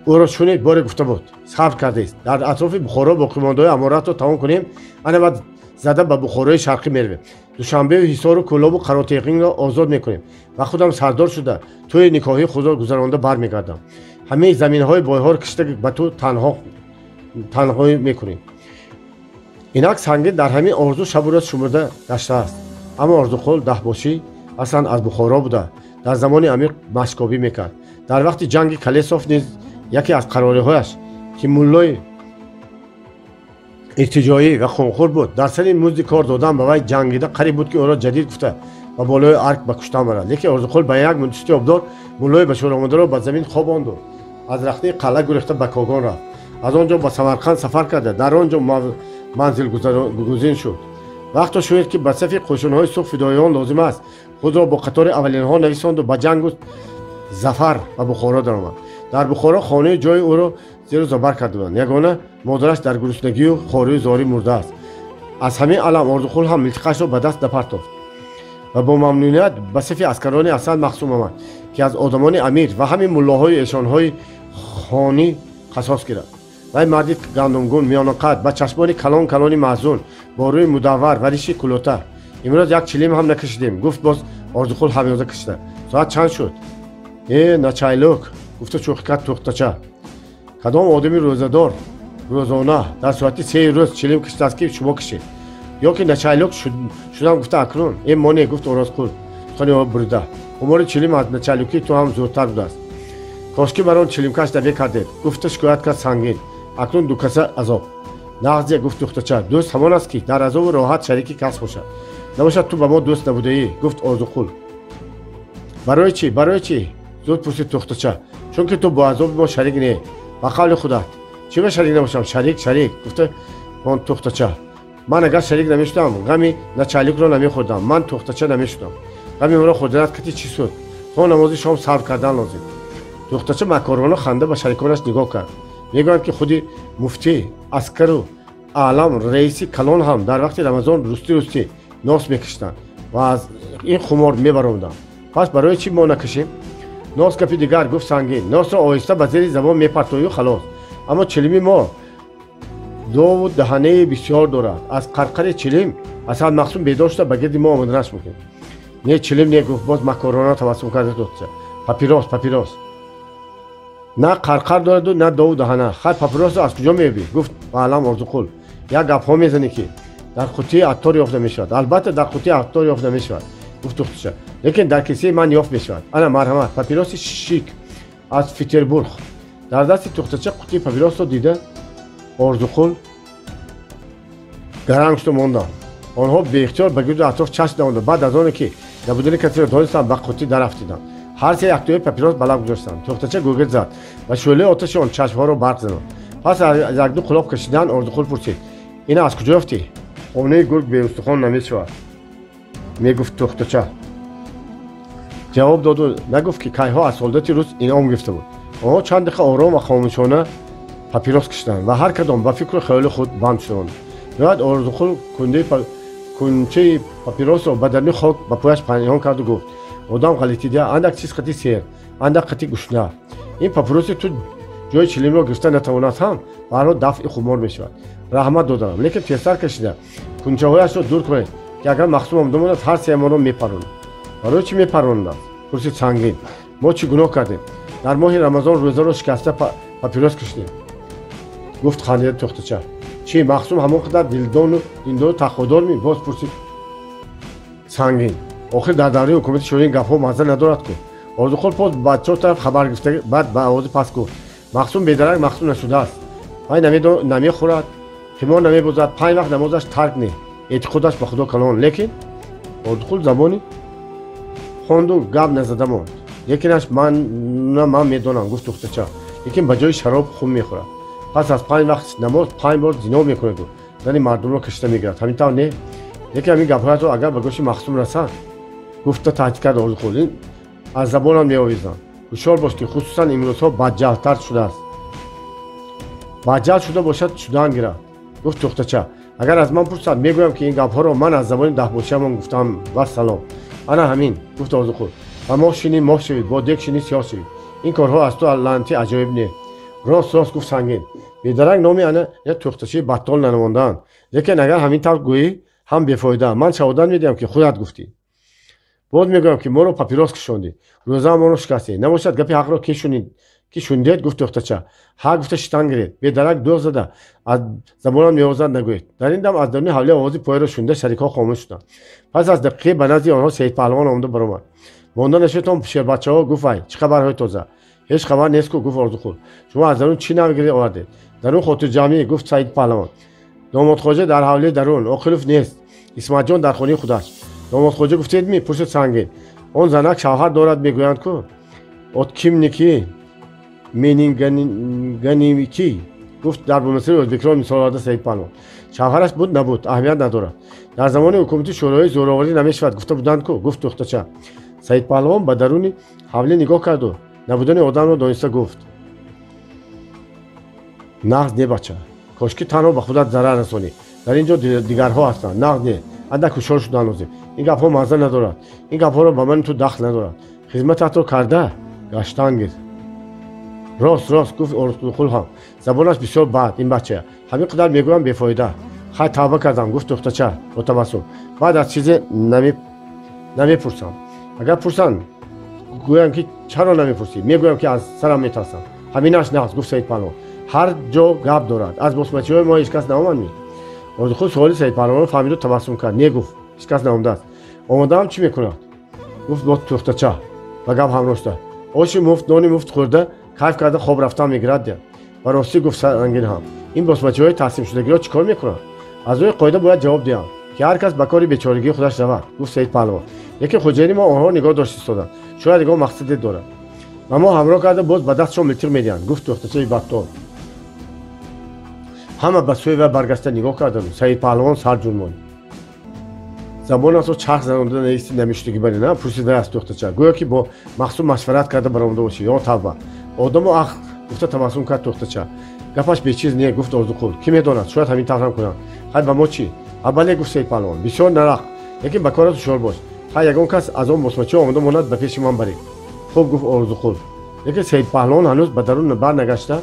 ӯро шунид, боре гуфта буд: сабр кардест, дар атрофи Бухоро боқимондаҳои аморатро тамом кунем, ана баъд зада ба Бухорои шарқӣ меравем, Душанбею Ҳисору Кӯлобу Қаротеғинро озод мекунем ва худам сардор шуда тӯи никоҳии худро гузаронда бармегардам. Ҳамаи заминҳои бойҳоро кишта ба ту танҳоӣ мекунем. Инак Сангин дар ҳамин орзу шабу рӯз шумурда гаштааст. Аммо Орзуқул даҳбошӣ аслан аз Бухоро буда, дар замони амир машкобӣ мекард. Дар вақти ҷанги Калесов низ яке аз қарориҳояш, ки муллои иртиҷоӣ ва хунхӯр буд, дар сари музди кор додан ба вай ҷангида қариб буд, ки ӯро ҷадид гуфта ба болои арк ба куштан барад. Лекин Орзуқул ба як мундусти обдор муллои ба шӯромадаро ба замин хобонду аз рахтаи қалъа гурехта ба Когон рафт. Аз он ҷо ба Самарқанд сафар карда, дар он ҷо манзилгузин шуд. Вақто шунид, ки ба сафи қӯшунҳои сурх фидоиён лозим аст, худро бо қатори аввалинҳо нависонду ба ҷангу зафар ба Бухоро даромад. Дар Бухоро хонаи ҷои ӯро зеру забар карда буданд. Ягона модараш дар гуруснагию хорию зорӣ мурдааст. Аз ҳамин алам Орзуқул ҳам милтиқашро ба даст напартофт ва бо мамнуният ба сафи аскарони Асад Мақсум омад, ки аз одамони амир ва ҳамин муллоҳои эшонҳои хонӣ қасос гирад. Вай марди гандумгун, миёнақад, ба чашмони калон калони маҳзун, бо рӯи мудаввар ва риши кулота. Имрӯз як чилим ҳам накашидем, гуфт боз Орзуқул ҳамёза кашида. Соат чанд шуд? Э, начайлук, гуфта шӯхӣ кард тухтача. Кадом одами рӯзадор рӯзона дар соати 3 рӯз чилим кашидааст, ки шумо кашед? Ё ки начайлук шудам гуфта акнун? Э, моне, гуфт Орозқул сухани ӯ бурида. Хумори чилим аз начайлукии ту ҳам зудтар будааст. Кошки бар он чилимкаш намекардед, гуфта шикоят кард Сангин. Акнун дукаса азоб. Нағзе, гуфт духтача, дӯст ҳамон аст, ки дар азобу роҳат шарики кас бошад. Набошад, ту ба мо дӯст набудаӣ, гуфт Орзуқул. Барои чӣ, барои чӣ? Зуд пурсид тухтача. Чунки ту бо азоби мо шарик не. Ба қавли худат. Чӣ ба шарик набошам? Шарик, шарик, гуфта он тухтача. Ман агар шарик намешудам, ғами началикро намехӯрдам. Ман тухтача намешудам. Ғами маро хӯрданат кати чӣ суд? То намози шом сабр кардан лозим. Тухтача макорона ханда ба шариконаш нигоҳ кард. Мегӯянд, ки худи муфтӣ, аскару аълам, раиси калон ҳам дар вақти Рамазон рустӣ рустӣ нос мекашиданд ва аз ин хумор мебаромаданд. Пас барои чӣ мо накашем? Нос гапи дигар, гуфт Сангин. Носро оҳиста ба зери забон мепартою халос. Аммо чилими мо дову даҳанаи бисёр дорад. Аз қарқари чилим Асад Мақсум бедор шуда ба гирди мо омаданаш мумкин. Не, чилим не, гуфт боз макорона табассум карда тухтача. Папирос, папирос. На қарқар дораду, на дову даҳана. Хай, папиросро аз куҷо меёбӣ? Гуфт ба алам Орзуқул. Як гапҳо мезанӣ, ки дар қуттии аттор ёфта мешавад. Албатта, дар қуттии аттор ёфта намешавад, гуфт тухтача. Лекин дар кисаи ман ёфт мешавад. Ана, марҳамат, папироси шик аз Петербург. Дар дасти тухтача қуттии папиросро дида Орзуқул гаранг шуда монданд. Онҳо беихтиёр ба гирду атроф чашм намуданд. Баъд аз оне ки набудани касеро донистанд, ба қуттӣ дарафтиданд. Ҳар се яктои папирос ба лаб гузоштанд. Тухтача гугирд зад ва шӯълаи оташи он чашмҳоро барқ занод. Пас аз якду қулоб кашидан Орзуқул пурсид: ина аз куҷо ёфтӣ? Хонаи гург беустухон намешавад, мегуфт Тухтача. Ҷавоб доду нагуфт, ки кайҳо аз солдати рус инъом гирифта буд. Онҳо чанд дақиқа ором ва хомӯшона папирос кашиданд ва ҳар кадом ба фикру хаёли худ банд шуданд. Ниҳоят Орзуқул кунчаи папиросро ба даруни хок ба пояш пинҳон карду гуфт: одам ғалитида, андак чиз қати сер, андак қати гушна. Ин папироси ту ҷои чилимро гирифта натавонад ҳам, ба ҳар ҳол дафъи хумор мешавад. Раҳмат додарам, лекин тезтар кашида кунчаҳояшро дур кунед, ки агар Махсум омада монад, ҳар сеамонро мепаронад. Барои чӣ мепаронад? Пурсид Сангин. Мо чӣ гуноҳ кардем? Дар моҳи Рамазон рӯзаро шикаста папирос кашидем, гуфт хандида Тухтача. Чӣ, Махсум ҳамон қадар дилдону диндору тақводор ми? Боз пурсид Сангин. Охир дар давраи ҳукумати шӯравӣ ин гапҳо мазза надорад ку. Орзуқул боз ба чор тараф хабар гирифта, баъд ба овози паст гуфт: Махсум бедарак махсум нашудааст. Вай намехӯрад, қимор намебозад, 5 вақт намозаш тарк не, эътиқодаш ба Худо калон. Лекин Орзуқул забони хонду гап назада монд. Лекинаш ман медонам, гуфт Тухтача, лекин ба ҷои шароб хун мехӯрад. Пас аз 5 вақт намоз 5 бор зино мекунаду зани мардумро кашида мегирад. Ҳамин тавр не? Лекин ҳамин гапҳоятро агар ба гӯши Махсум расад, гуфта таҳдид кард Орзуқул, ин аз забонам меовезанд. Ҳушёр бош, ки хусусан имрӯзҳо бадҷаҳлтар шудааст. Бадҷаҳл шуда бошад, шудаан гирад, гуфт Тухтача. Агар аз ман пурсад, мегӯям, ки ин гапҳоро ман аз забони даҳбошиамон гуфтам. Вассалом. Ана ҳамин, гуфт Орзуқул. Ба моҳ шинӣ моҳ шавид, бо дег шинӣ сиёҳ шавид. Ин корҳо аз ту лаънатӣ аҷоиб не. Рост, рост, гуфт Сангин. Бедарак номи ана як Тухтачаи баттол нанамондаанд. Лекин агар ҳамин тавр гӯӣ ҳам бефоида. Ман шаҳодат медиҳам, ки худат гуфтӣ. Боз мегӯям, ки моро папирос кашондӣ, рӯзаамонро шикастӣ. Набошад, гапи ҳақро ки шунидед, гуфт Тухтача. Ҳа гуфта шитан гиред. Бедарак дӯғ зада аз забонам меозад нагӯед. Дар ин дам аз даруни ҳавлӣ овози поеро шунида шарикҳо хомӯш шуданд. Пас аз дақиқе ба назди онҳо Саидпаҳлавон омада баромад. Монда нашудтон, шербачаҳо, гуфт вай. Чӣ хабарҳои тоза? Ҳеҷ хабар нест ку, гуфт Орзуқул. Шумо аз дарун чӣ навгирӣ овардед? Дарун хотирҷамъӣ, гуфт Саидпаҳлавон. Домодхоҷа дар ҳавлии дарун, Оқилов нест. Исматҷон дар хонаи худаш. Домодхоҷа гуфтед ми? Пурсид Сангин. Он занак шавҳар дорад мегӯянд ку. От кимники мениганивики, гуфт дар бумасири ӯзбекиро мисол оварда Саидпаҳлавон. Шавҳараш буд набуд, аҳамият надорад. Дар замони ҳукумати шӯроӣ зӯроварӣ намешавад гуфта буданд ку, гуфт Тухтача. Саидпаҳлавон ба даруни ҳавлӣ нигоҳ карду набудани одамро дониста гуфт: нағз не, бача, кошки танҳо ба худат зарар расонӣ. Дар ин ҷо дигарҳо ҳастанд. Нағз не, андак ҳушёр шудан лозим. Ин гапҳо мазза надорад. Ин гапҳоро ба мани ту дахл надорад. Хизмататро карда гаштан гир. Рост, рост, гуфт Орзуқул ҳам. Забонаш бисёр бад ин бача. Ҳамин қадар мегӯям бефоида. Хай, тавба кардам, гуфт Тухтача бо табассум. Баъд аз чизе намепурсам. Агар пурсанд, гӯям, ки чаро намепурсӣ? Мегӯям, ки аз сарам метарсам. Ҳаминаш нағз, гуфт Саидпаҳлавон. Ҳар ҷо гап дорад. Аз босмачиҳои мо ҳеҷ кас наомад ми? Орзуқул суоли Саидпаҳлавонро фаҳмиду табассум кард. Не, гуфт, ҳеҷ кас наомадааст. Омадаам чӣ мекунад? Гуфт бо Тухтача ба гап ҳамроҳ шуда. Оши муфт, нони муфт хӯрда, кайф карда хоб рафтан мегирад дия. Ба ростӣ, гуфт Сангин ҳам. Ин босмачиҳои таслимшудагиро чӣ кор мекунанд? Аз рӯи қоида бояд ҷавоб диҳам, ки ҳар кас ба кори бечорагии худаш равад, гуфт Саидпаҳлавон. Лекин хоҷаини мо онҳоро нигоҳ дошт истоданд. Шояд ягон мақсаде дорад. Ба мо ҳамроҳ карда боз ба дастшон милтиқ медиҳанд, гуфт Тухтачаи баттол. Ҳама ба сӯи вай баргашта нигоҳ карданду Саидпаҳлавон сар ҷунбонд. Забонатро чарх занонда наисти намешудагӣ бари на? Пурсид вай аз Тухтача. Гӯё ки бо Махсум машварат карда баромада бошӣ. Ё тавба, одаму ақл, гуфта табассум кард Тухтача. Гапаш бечиз не, гуфт Орзуқул. Кӣ медонад, шояд ҳамин таврам кунанд. Хай, ба мо чӣ? Бале, гуфт Саидпаҳлавон. Бисёр нарақ, лекин ба корат ҳушёр бош. Хай, ягон кас аз он босмачиҳо омода монад, ба пеши ман баред. Хуб, гуфт Орзуқул. Лекин Саидпаҳлавон ҳанӯз ба дарун барнагашта,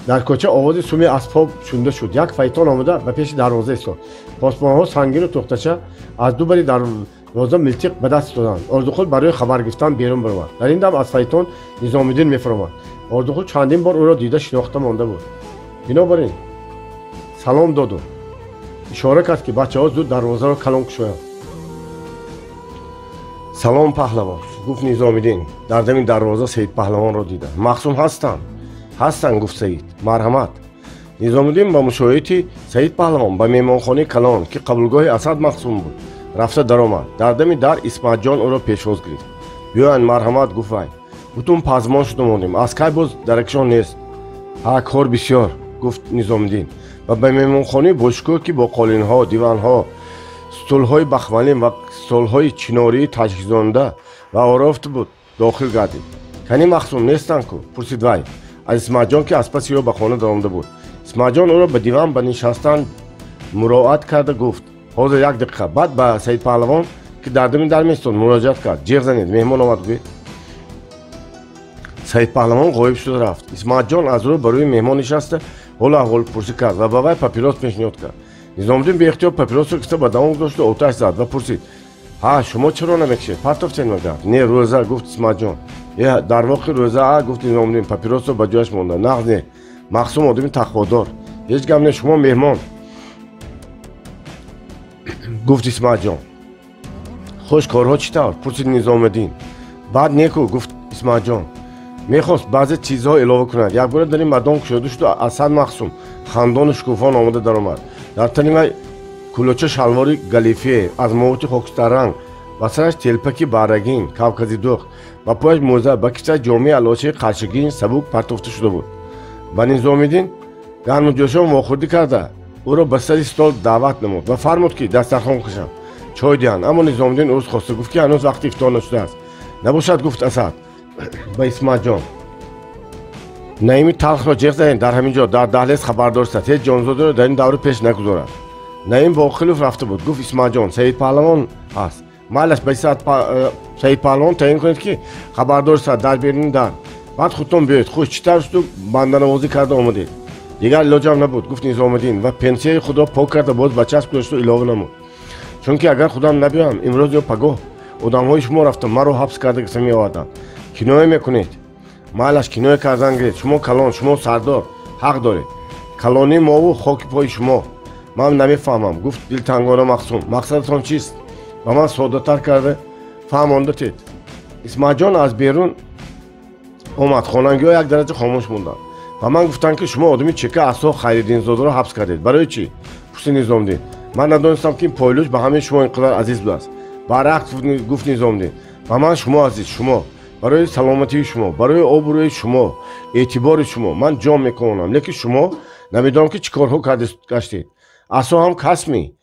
дар кӯча овози суми аспҳо шунида шуд. Як файтон омада ба пеши дарвоза истод. Посбонҳо Сангину Тухтача аз ду бари дарвоза милтиқ ба даст истоданд. Орзуқул барои хабар гирифтан берун баромад. Дар ин дам аз файтон Низомиддин мефаромад. Орзуқул чандин бор ӯро дида шинохта монда буд. Бинобар ин салом доду ишора кард, ки бачаҳо зуд дарвозаро калон кушоянд. Салом, паҳлавон, гуфт Низомиддин. Дар дами дарвоза Саидпаҳлавонро дида. Махсум ҳастанд? Ҳастанд, гуфт Саид. Марҳамат. Низомиддин ба мушоҳидати Саидпаҳлавон ба меҳмонхонаи калон, ки қабулгоҳи Асад Махсум буд, рафта даромад. Дар дами дар Исматҷон ӯро пешвоз гирифт. Биёянд, марҳамат, гуфт вай. Бутун пазмон шуда мондем. Аз кай боз даракшон нест? Ҳа, кор бисёр, Гуфт Низомиддин ва ба меҳмонхонаи бошукӯҳ, ки бо қолинҳо, диванҳо, стулҳои бахмалин ва столҳои чинории таҷҳизонда ва орофта буд, дохил гардид. Кани Махсум нестанд ку? Пурсид вай аз Исматҷон, ки аз паси ӯ ба хона даромада буд. Исматҷон ӯро ба диван ба нишастан муроат карда гуфт: ҳозир, як дақиқа. Баъд ба Саидпаҳлавон, ки дар дами дар меистод, муроҷиат кард: ҷеғ занед, меҳмон омад, гӯед. Саидпаҳлавон ғоиб шуда рафт. Исматҷон аз рӯ ба рӯи меҳмон нишаста, ҳолу аҳволпурсӣ кард ва ба вай папирос пешниҳод кард. Низомиддин беихтиёр папиросро киса ба давон гузошту оташ зад ва пурсид: ҳа, шумо чаро намекушед? Партофтед магар? Не, рӯза, гуфт Исматҷон. Е, дар воқеъ рӯза, а, гуфт Низомиддин, папиросро ба ҷояш монда. Нағз не, Махсум одами тақводор. Ҳеҷ гап не, шумо меҳмон, гуфт Исматҷон. Хуш, корҳо чӣ тавр? Пурсид Низомиддин. Баъд неку, гуфт Исматҷон. Мехост баъзе чизҳо илова кунад. Якбора дари мадон кушода шуду Асад Махсум хандону шукуфон омода даромад. Дар тани вай кулоча шалвори галифе аз мовути хокистарранг, ба сараш телпаки баррагин кавказидӯхт, ба пояш мӯза, ба китфаш ҷомеи алочаи қаршигин сабук партофта шуда буд. Ба Низомиддин гарму ҷӯшон вохӯрдӣ карда, ӯро ба сари стол даъват намуд ва фармуд, ки дастархон кашанд, чой диҳанд. Аммо Низомиддин узр хоста гуфт, ки ҳанӯз вақти ифтор нашудааст. Набошад, гуфт Асад ба Исматҷон, Наими талхро ҷеғ занед, дар ҳамин ҷо дар даҳлез хабардор шуд, ҳеҷ ҷонзодаро дар ин давра пеш нагузорад. Наим Боқилов рафта буд, гуфт Исматҷон. Саидпаҳлавон ҳаст. Майлаш, ба Саидпаҳлавон таъин кунед, ки хабардор шуд дар беруни дар. Баъд худтон биёед. Хуш, чӣ тавр шуду банданавозӣ карда омадед? Дигар илоҷам набуд, гуфт Низомиддин ва пенсияи худро пок карда, боз ба часп гузошту илова намуд: чунки агар худам набиёям, имрӯз ё пагоҳ одамҳои шумо рафта маро ҳабс карда гирифта меоварданд. Киноя мекунед? Майлаш, киноя кардан гиред. Шумо калон, шумо сардор, ҳақ доред. Калонии мову хоки пои шумо. Ман намефаҳмам, гуфт дилтангона Махсум. Мақсадатон чист? Ба ман соддатар карда фаҳмонда тед. Исматҷон аз берун омад. Хонангиҳо як дараҷа хомӯш монданд. Ба ман гуфтанд, ки шумо одами чека Асо Хайриддинзодаро ҳабс кардед. Барои чӣ? Пурсид Низомиддин. Ман надонистам, ки ин пойлӯш ба ҳамаи шумо ин қадар азиз будааст. Баръакс, гуфт Низомиддин, ба ман шумо азиз. Шумо, барои саломатии шумо, барои обрӯи шумо, эътибори шумо ман ҷон мекунам. Лекин шумо намедонам, ки чӣ корҳо гаштед. Асо ҳам касми,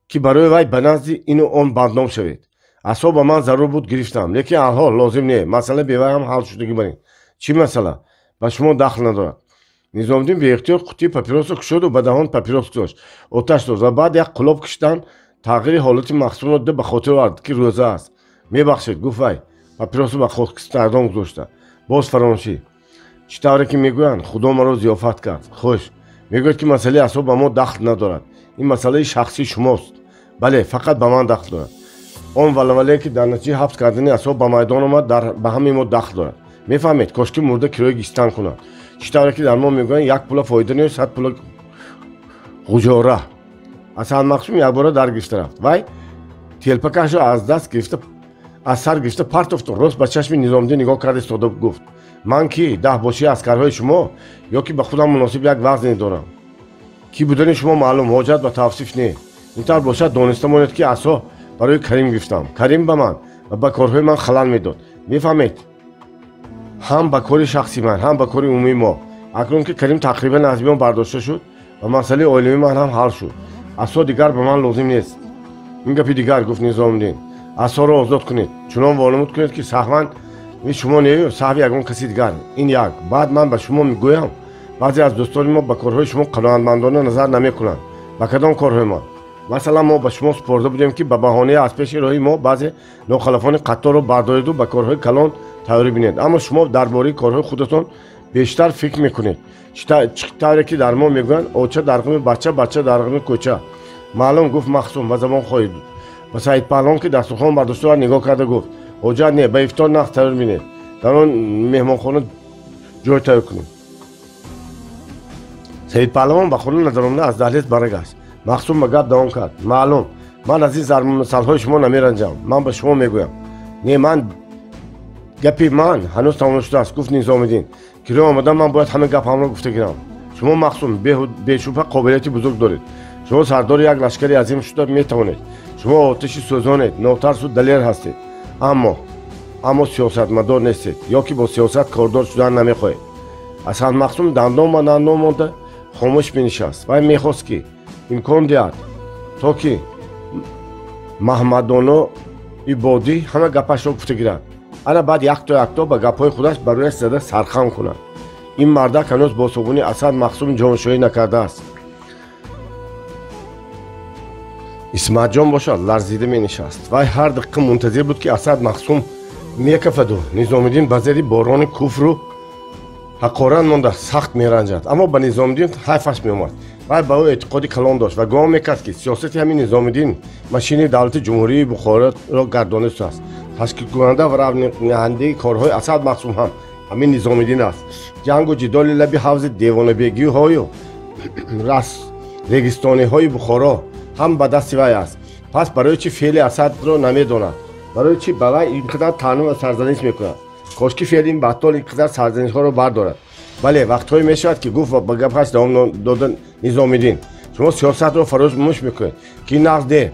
ки барои вай ба назди ину он бадном шавед? Асо ба ман зарур буд, гирифтам, лекин алҳол лозим не. Масъала бевай ҳам ҳал шудагӣ барин. Чӣ масъала? Ба шумо дахл надорад. Низомиддин беихтиёр қуттии папиросро кушоду ба даҳон папирос гузошт, оташ дод ва баъд як қулоб кашидан тағйири ҳолати Махсумро дида, ба хотир овард, ки рӯза аст. Мебахшед, гуфт вай, папиросро ба хокистардон гузошта. Боз фаромӯшӣ. Чӣ тавре ки мегӯянд, Худо маро зиёфат кард. Хуш, мегӯяд, ки масъалаи асо ба мо дахл надорад, ин масъалаи шахсии шумост. Бале, фақат ба ман дахл дорад. Он валавале, ки дар натиҷаи ҳабс кардани асо ба майдон омад, ба ҳамаи мо дахл дорад. Мефаҳмед, кошки мурда кирои гистан кунад. Чӣ тавре ки дар мо мегӯянд, як пула фоида нест, 100 пула ғуҷора. Асад Махсум якбора дар гирифта рафт. Вай телпакашро аз даст гирифта, аз сар гирифта партофту рост ба чашми Низомиддин нигоҳ карда истода гуфт: ман ки даҳбошии аскарҳои шумо ё ки ба худам муносиб як вазне дорам? Ки будани шумо маълум, ҳоҷат ба тавсиф не. Ин тавр бошад, дониста монед, ки асо барои Карим гирифтам. Карим ба ман ва ба корҳои ман халал медод. Мефаҳмед, ҳам ба кори шахси ман, ҳам ба кори умумии мо. Акнун ки Карим тақрибан аз миён бардошта шуд ва масъалаи оилавии ман ҳам ҳал шуд, асо дигар ба ман лозим нест. Ин гапи дигар, гуфт Низомиддин. Асоро озод кунед, чунон вонамуд кунед, ки саҳван шумо нею саҳви ягон каси дигар. Ин як. Баъд ман ба шумо мегӯям, баъзе аз дӯстони мо ба корҳои шумо қаноатмандона назар намекунанд. Ба кадом корҳои мо? Масалан, мо ба шумо супорда будем, ки ба баҳонаи аз пеши роҳи мо баъзе нохалафони қатторро бардореду ба корҳои калон тайёрӣ бинед. Аммо шумо дар бораи корҳои худатон бештар фикр мекунед. Чӣ тавре ки дар мо мегӯянд, оча дар ғами бача, бача дар ғами кӯча. Маълум, гуфт Махсум ва забон хоҳид. Ба Саидпаҳлавон, ки дастурхон бардошта, нигоҳ карда гуфт: ҳоҷат не, ба ифтор нағз тайёр бинед, дар он меҳмонхона ҷой тайёр кунед. Саидпаҳлавон ба хона надаромада аз даҳлез баргашт. Махсум ба гап давом кард: маълум, ман аз ин зарбулмасалҳои шумо намеранҷам. Ман ба шумо мегӯям. Не, ман гапи ман ҳанӯз тамом нашудааст, гуфт Низомиддин. Киро омадам, ман бояд ҳама гапҳамро гуфта гирам. Шумо, Махсум, бешубҳа қобилияти бузург доред. Шумо сардори як лашкари азим шуда метавонед. Шумо оташи сӯзонед, нотарсу далер ҳастед, аммо сиёсатмадор нестед ё ки бо сиёсат кордор шудан намехоҳед. Асад Махсум дандон ба дандон монда Хомӯш менишаст. Вай мехост, ки имкон диҳад, то ки Маҳмадоно Ибодӣ ҳама гапашро гуфта гирад, ана баъд якто якто ба гапҳои худаш ба рӯяш зада сархам кунад. Ин мардак ҳанӯз бо собуни Асад Мақсум ҷоншоӣ накардааст. Исматҷон бошад, ларзида менишаст. Вай ҳар дақиқа мунтазир буд, ки Асад Мақсум мекафаду Низомиддин ба зери борони куфру ҳақорат монда сахт меранҷад. Аммо ба Низомиддин ҳайфаш меомад. Вай ба ӯ эътиқоди калон дошт ва гумон мекард, ки сиёсати ҳамин Низомиддин машини давлати Ҷумҳурии Бухороро гардонистааст. Ташкилкунанда ва равниҳандаи корҳои Асад Мақсум ҳам ҳамин Низомиддин аст. Ҷангу ҷидоли лаби ҳавзи девонабегиҳою регистониҳои Бухоро ҳам ба дасти вай аст. Пас барои чӣ феъли Асадро намедонад? Барои чӣ ба вай ин қадар таъну ва сарзаниш мекунад? Кошки феъли ин баттол ин қадар сарзанишҳоро бардорад. Бале, вақтҳое мешавад, ки гуфт ба гапаш давом дода Низомиддин, шумо сиёсатро фаромӯш мекунед, ки нағз не.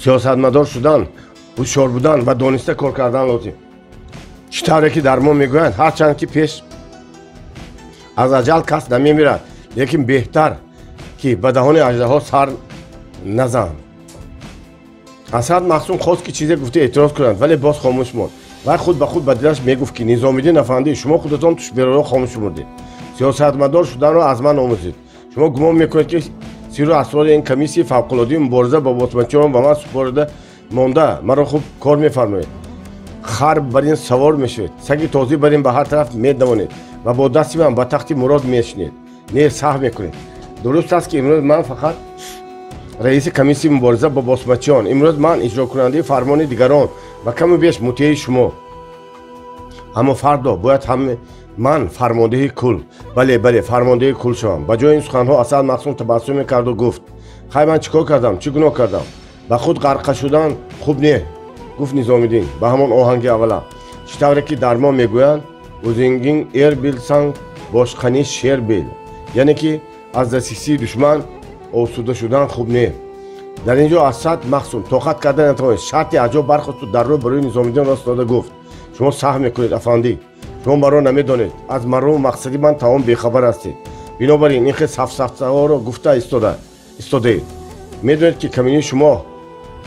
Сиёсатмадор шудан, ҳушёр будан ва дониста кор кардан лозим. Чӣ тавре ки дар мо мегӯянд, ҳарчанд ки пеш аз аҷал кас намемирад, лекин беҳтар ки ба даҳони аждаҳо сар назан. Асад Мақсум хост, ки чизе гуфта эътироз кунад, вале боз хомӯш монд. Вай худ ба худ ба дилаш мегуфт, ки Низомиддин афандӣ, шумо худатон тушбероро хомӯш шумурдед. Сиёсатмадор шуданро аз ман омӯзед. Шумо гумон мекунед, ки сирру асрори ин комиссияи фавқулоддии мубориза бо босмачиён ба ман супорида монда, маро хуб кор мефармоед. Хар бар ин савор мешавед, саги тозӣ бар ин ба ҳар тараф медавонед ва бо дасти ман ба тахти мурод мешинед. Не, саҳв мекунед. Дуруст аст, ки имрӯз ман фақат раиси комиссияи мубориза бо босмачиён, имрӯз ман иҷрокунандаи фармони дигарон ва каму беш мутеи шумо. Аммо фардо бояд ҳам ман фармондеҳи кул, бале, бале, фармондеҳи кул шавам. Ба ҷои ин суханҳо Асад Мақсум табассум мекарду гуфт: хай, ман чӣ кор кардам, чӣ гуноҳ кардам? Ба худ ғарқа шудан хуб не, гуфт Низомиддин ба ҳамон оҳанги аввала. Чӣ тавре ки дар мо мегӯянд, o'zinging er bilsang, boshqani sher bil, яъне ки аз дастисии душман осуда шудан хуб не. Дар ин ҷо Асад Мақсум тоқат карда натавонист. Шарти аҷоб бархосту дар рӯ барои Низомиддин рост дода гуфт: шумо саҳв мекунед, афандӣ. Шумо маро намедонед, аз марому мақсади ман тамом бехабар ҳастед. Бинобар ин ин хел сафсафтаҳоро гуфта истодаед. Медонед, ки камини шумо,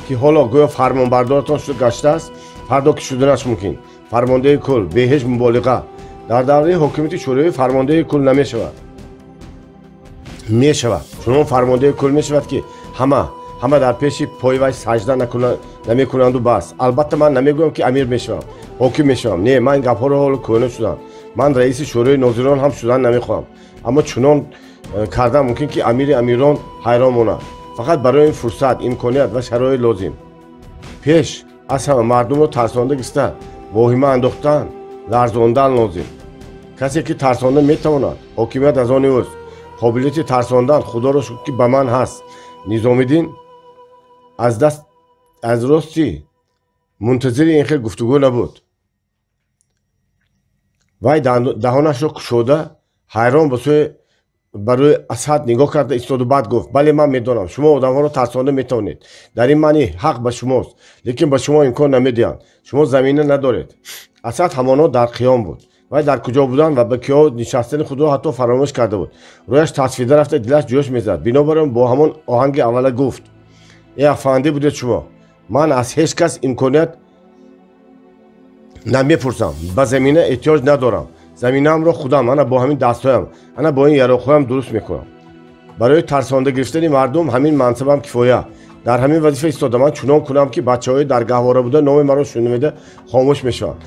ки ҳоло гӯё фармонбардоратон шуда гаштааст, фардо ки шуданаш мумкин, фармондеҳи кул, бе ҳеҷ муболиға, дар давраи ҳокимияти шӯравӣ фармондеҳи кул намешавад. Мешавад, чунон фармондеҳи кул мешавад, ки ҳама дар пеши пои вай саҷда намекунанду бас. Албатта, ман намегӯям, ки амир мешавам, ҳоким мешавам. Не, ман гапҳоро ҳоло кӯҳна шудам. Ман раиси шӯрои нозирон ҳам шудан намехоҳам, аммо чунон кардан мумкин, ки амири амирон ҳайрон монад. Фақат барои ин фурсат, имконият ва шароит лозим. Пеш аз ҳама мардумро тарсонда гиста воҳима андохтан, ларзондан лозим. Касе ки тарсонда метавонад, ҳокимият аз они ӯст. Қобилияти тарсондан, худоро шукр, ки ба ман ҳаст. Низомиддин аз даст аз рости мунтазири ин хел гуфтугӯ набуд. Вай даҳонашро кушода, ҳайрон ба сӯи барои Асад нигоҳ карда истоду баъд гуфт: бале, ман медонам, шумо одамҳоро тарсонда метавонед. Дар ин маъни ҳақ ба шумост, лекин ба шумо имкон намедиҳанд. Шумо замина надоред. Асад ҳамоно дар қиём буд. Вай дар куҷо будан ва ба киҳо нишастани худро ҳатто фаромӯш карда буд. Рӯяш тасфида рафта, дилаш ҷӯш мезад. Бинобар он бо ҳамон оҳанги аввала гуфт: э, афандӣ будед шумо, ман аз ҳеҷ кас имконият намепурсам, ба замина эҳтиёҷ надорам. Заминаамро худам ана бо ҳамин дастҳоям, ана бо ин яроқҳоям дуруст мекунам. Барои тарсонда гирифтани мардум ҳамин мансабам кифоя. Дар ҳамин вазифа истода ман чунон кунам, ки бачаҳои дар гаҳвора буда номи маро шунида хомӯш мешаванд.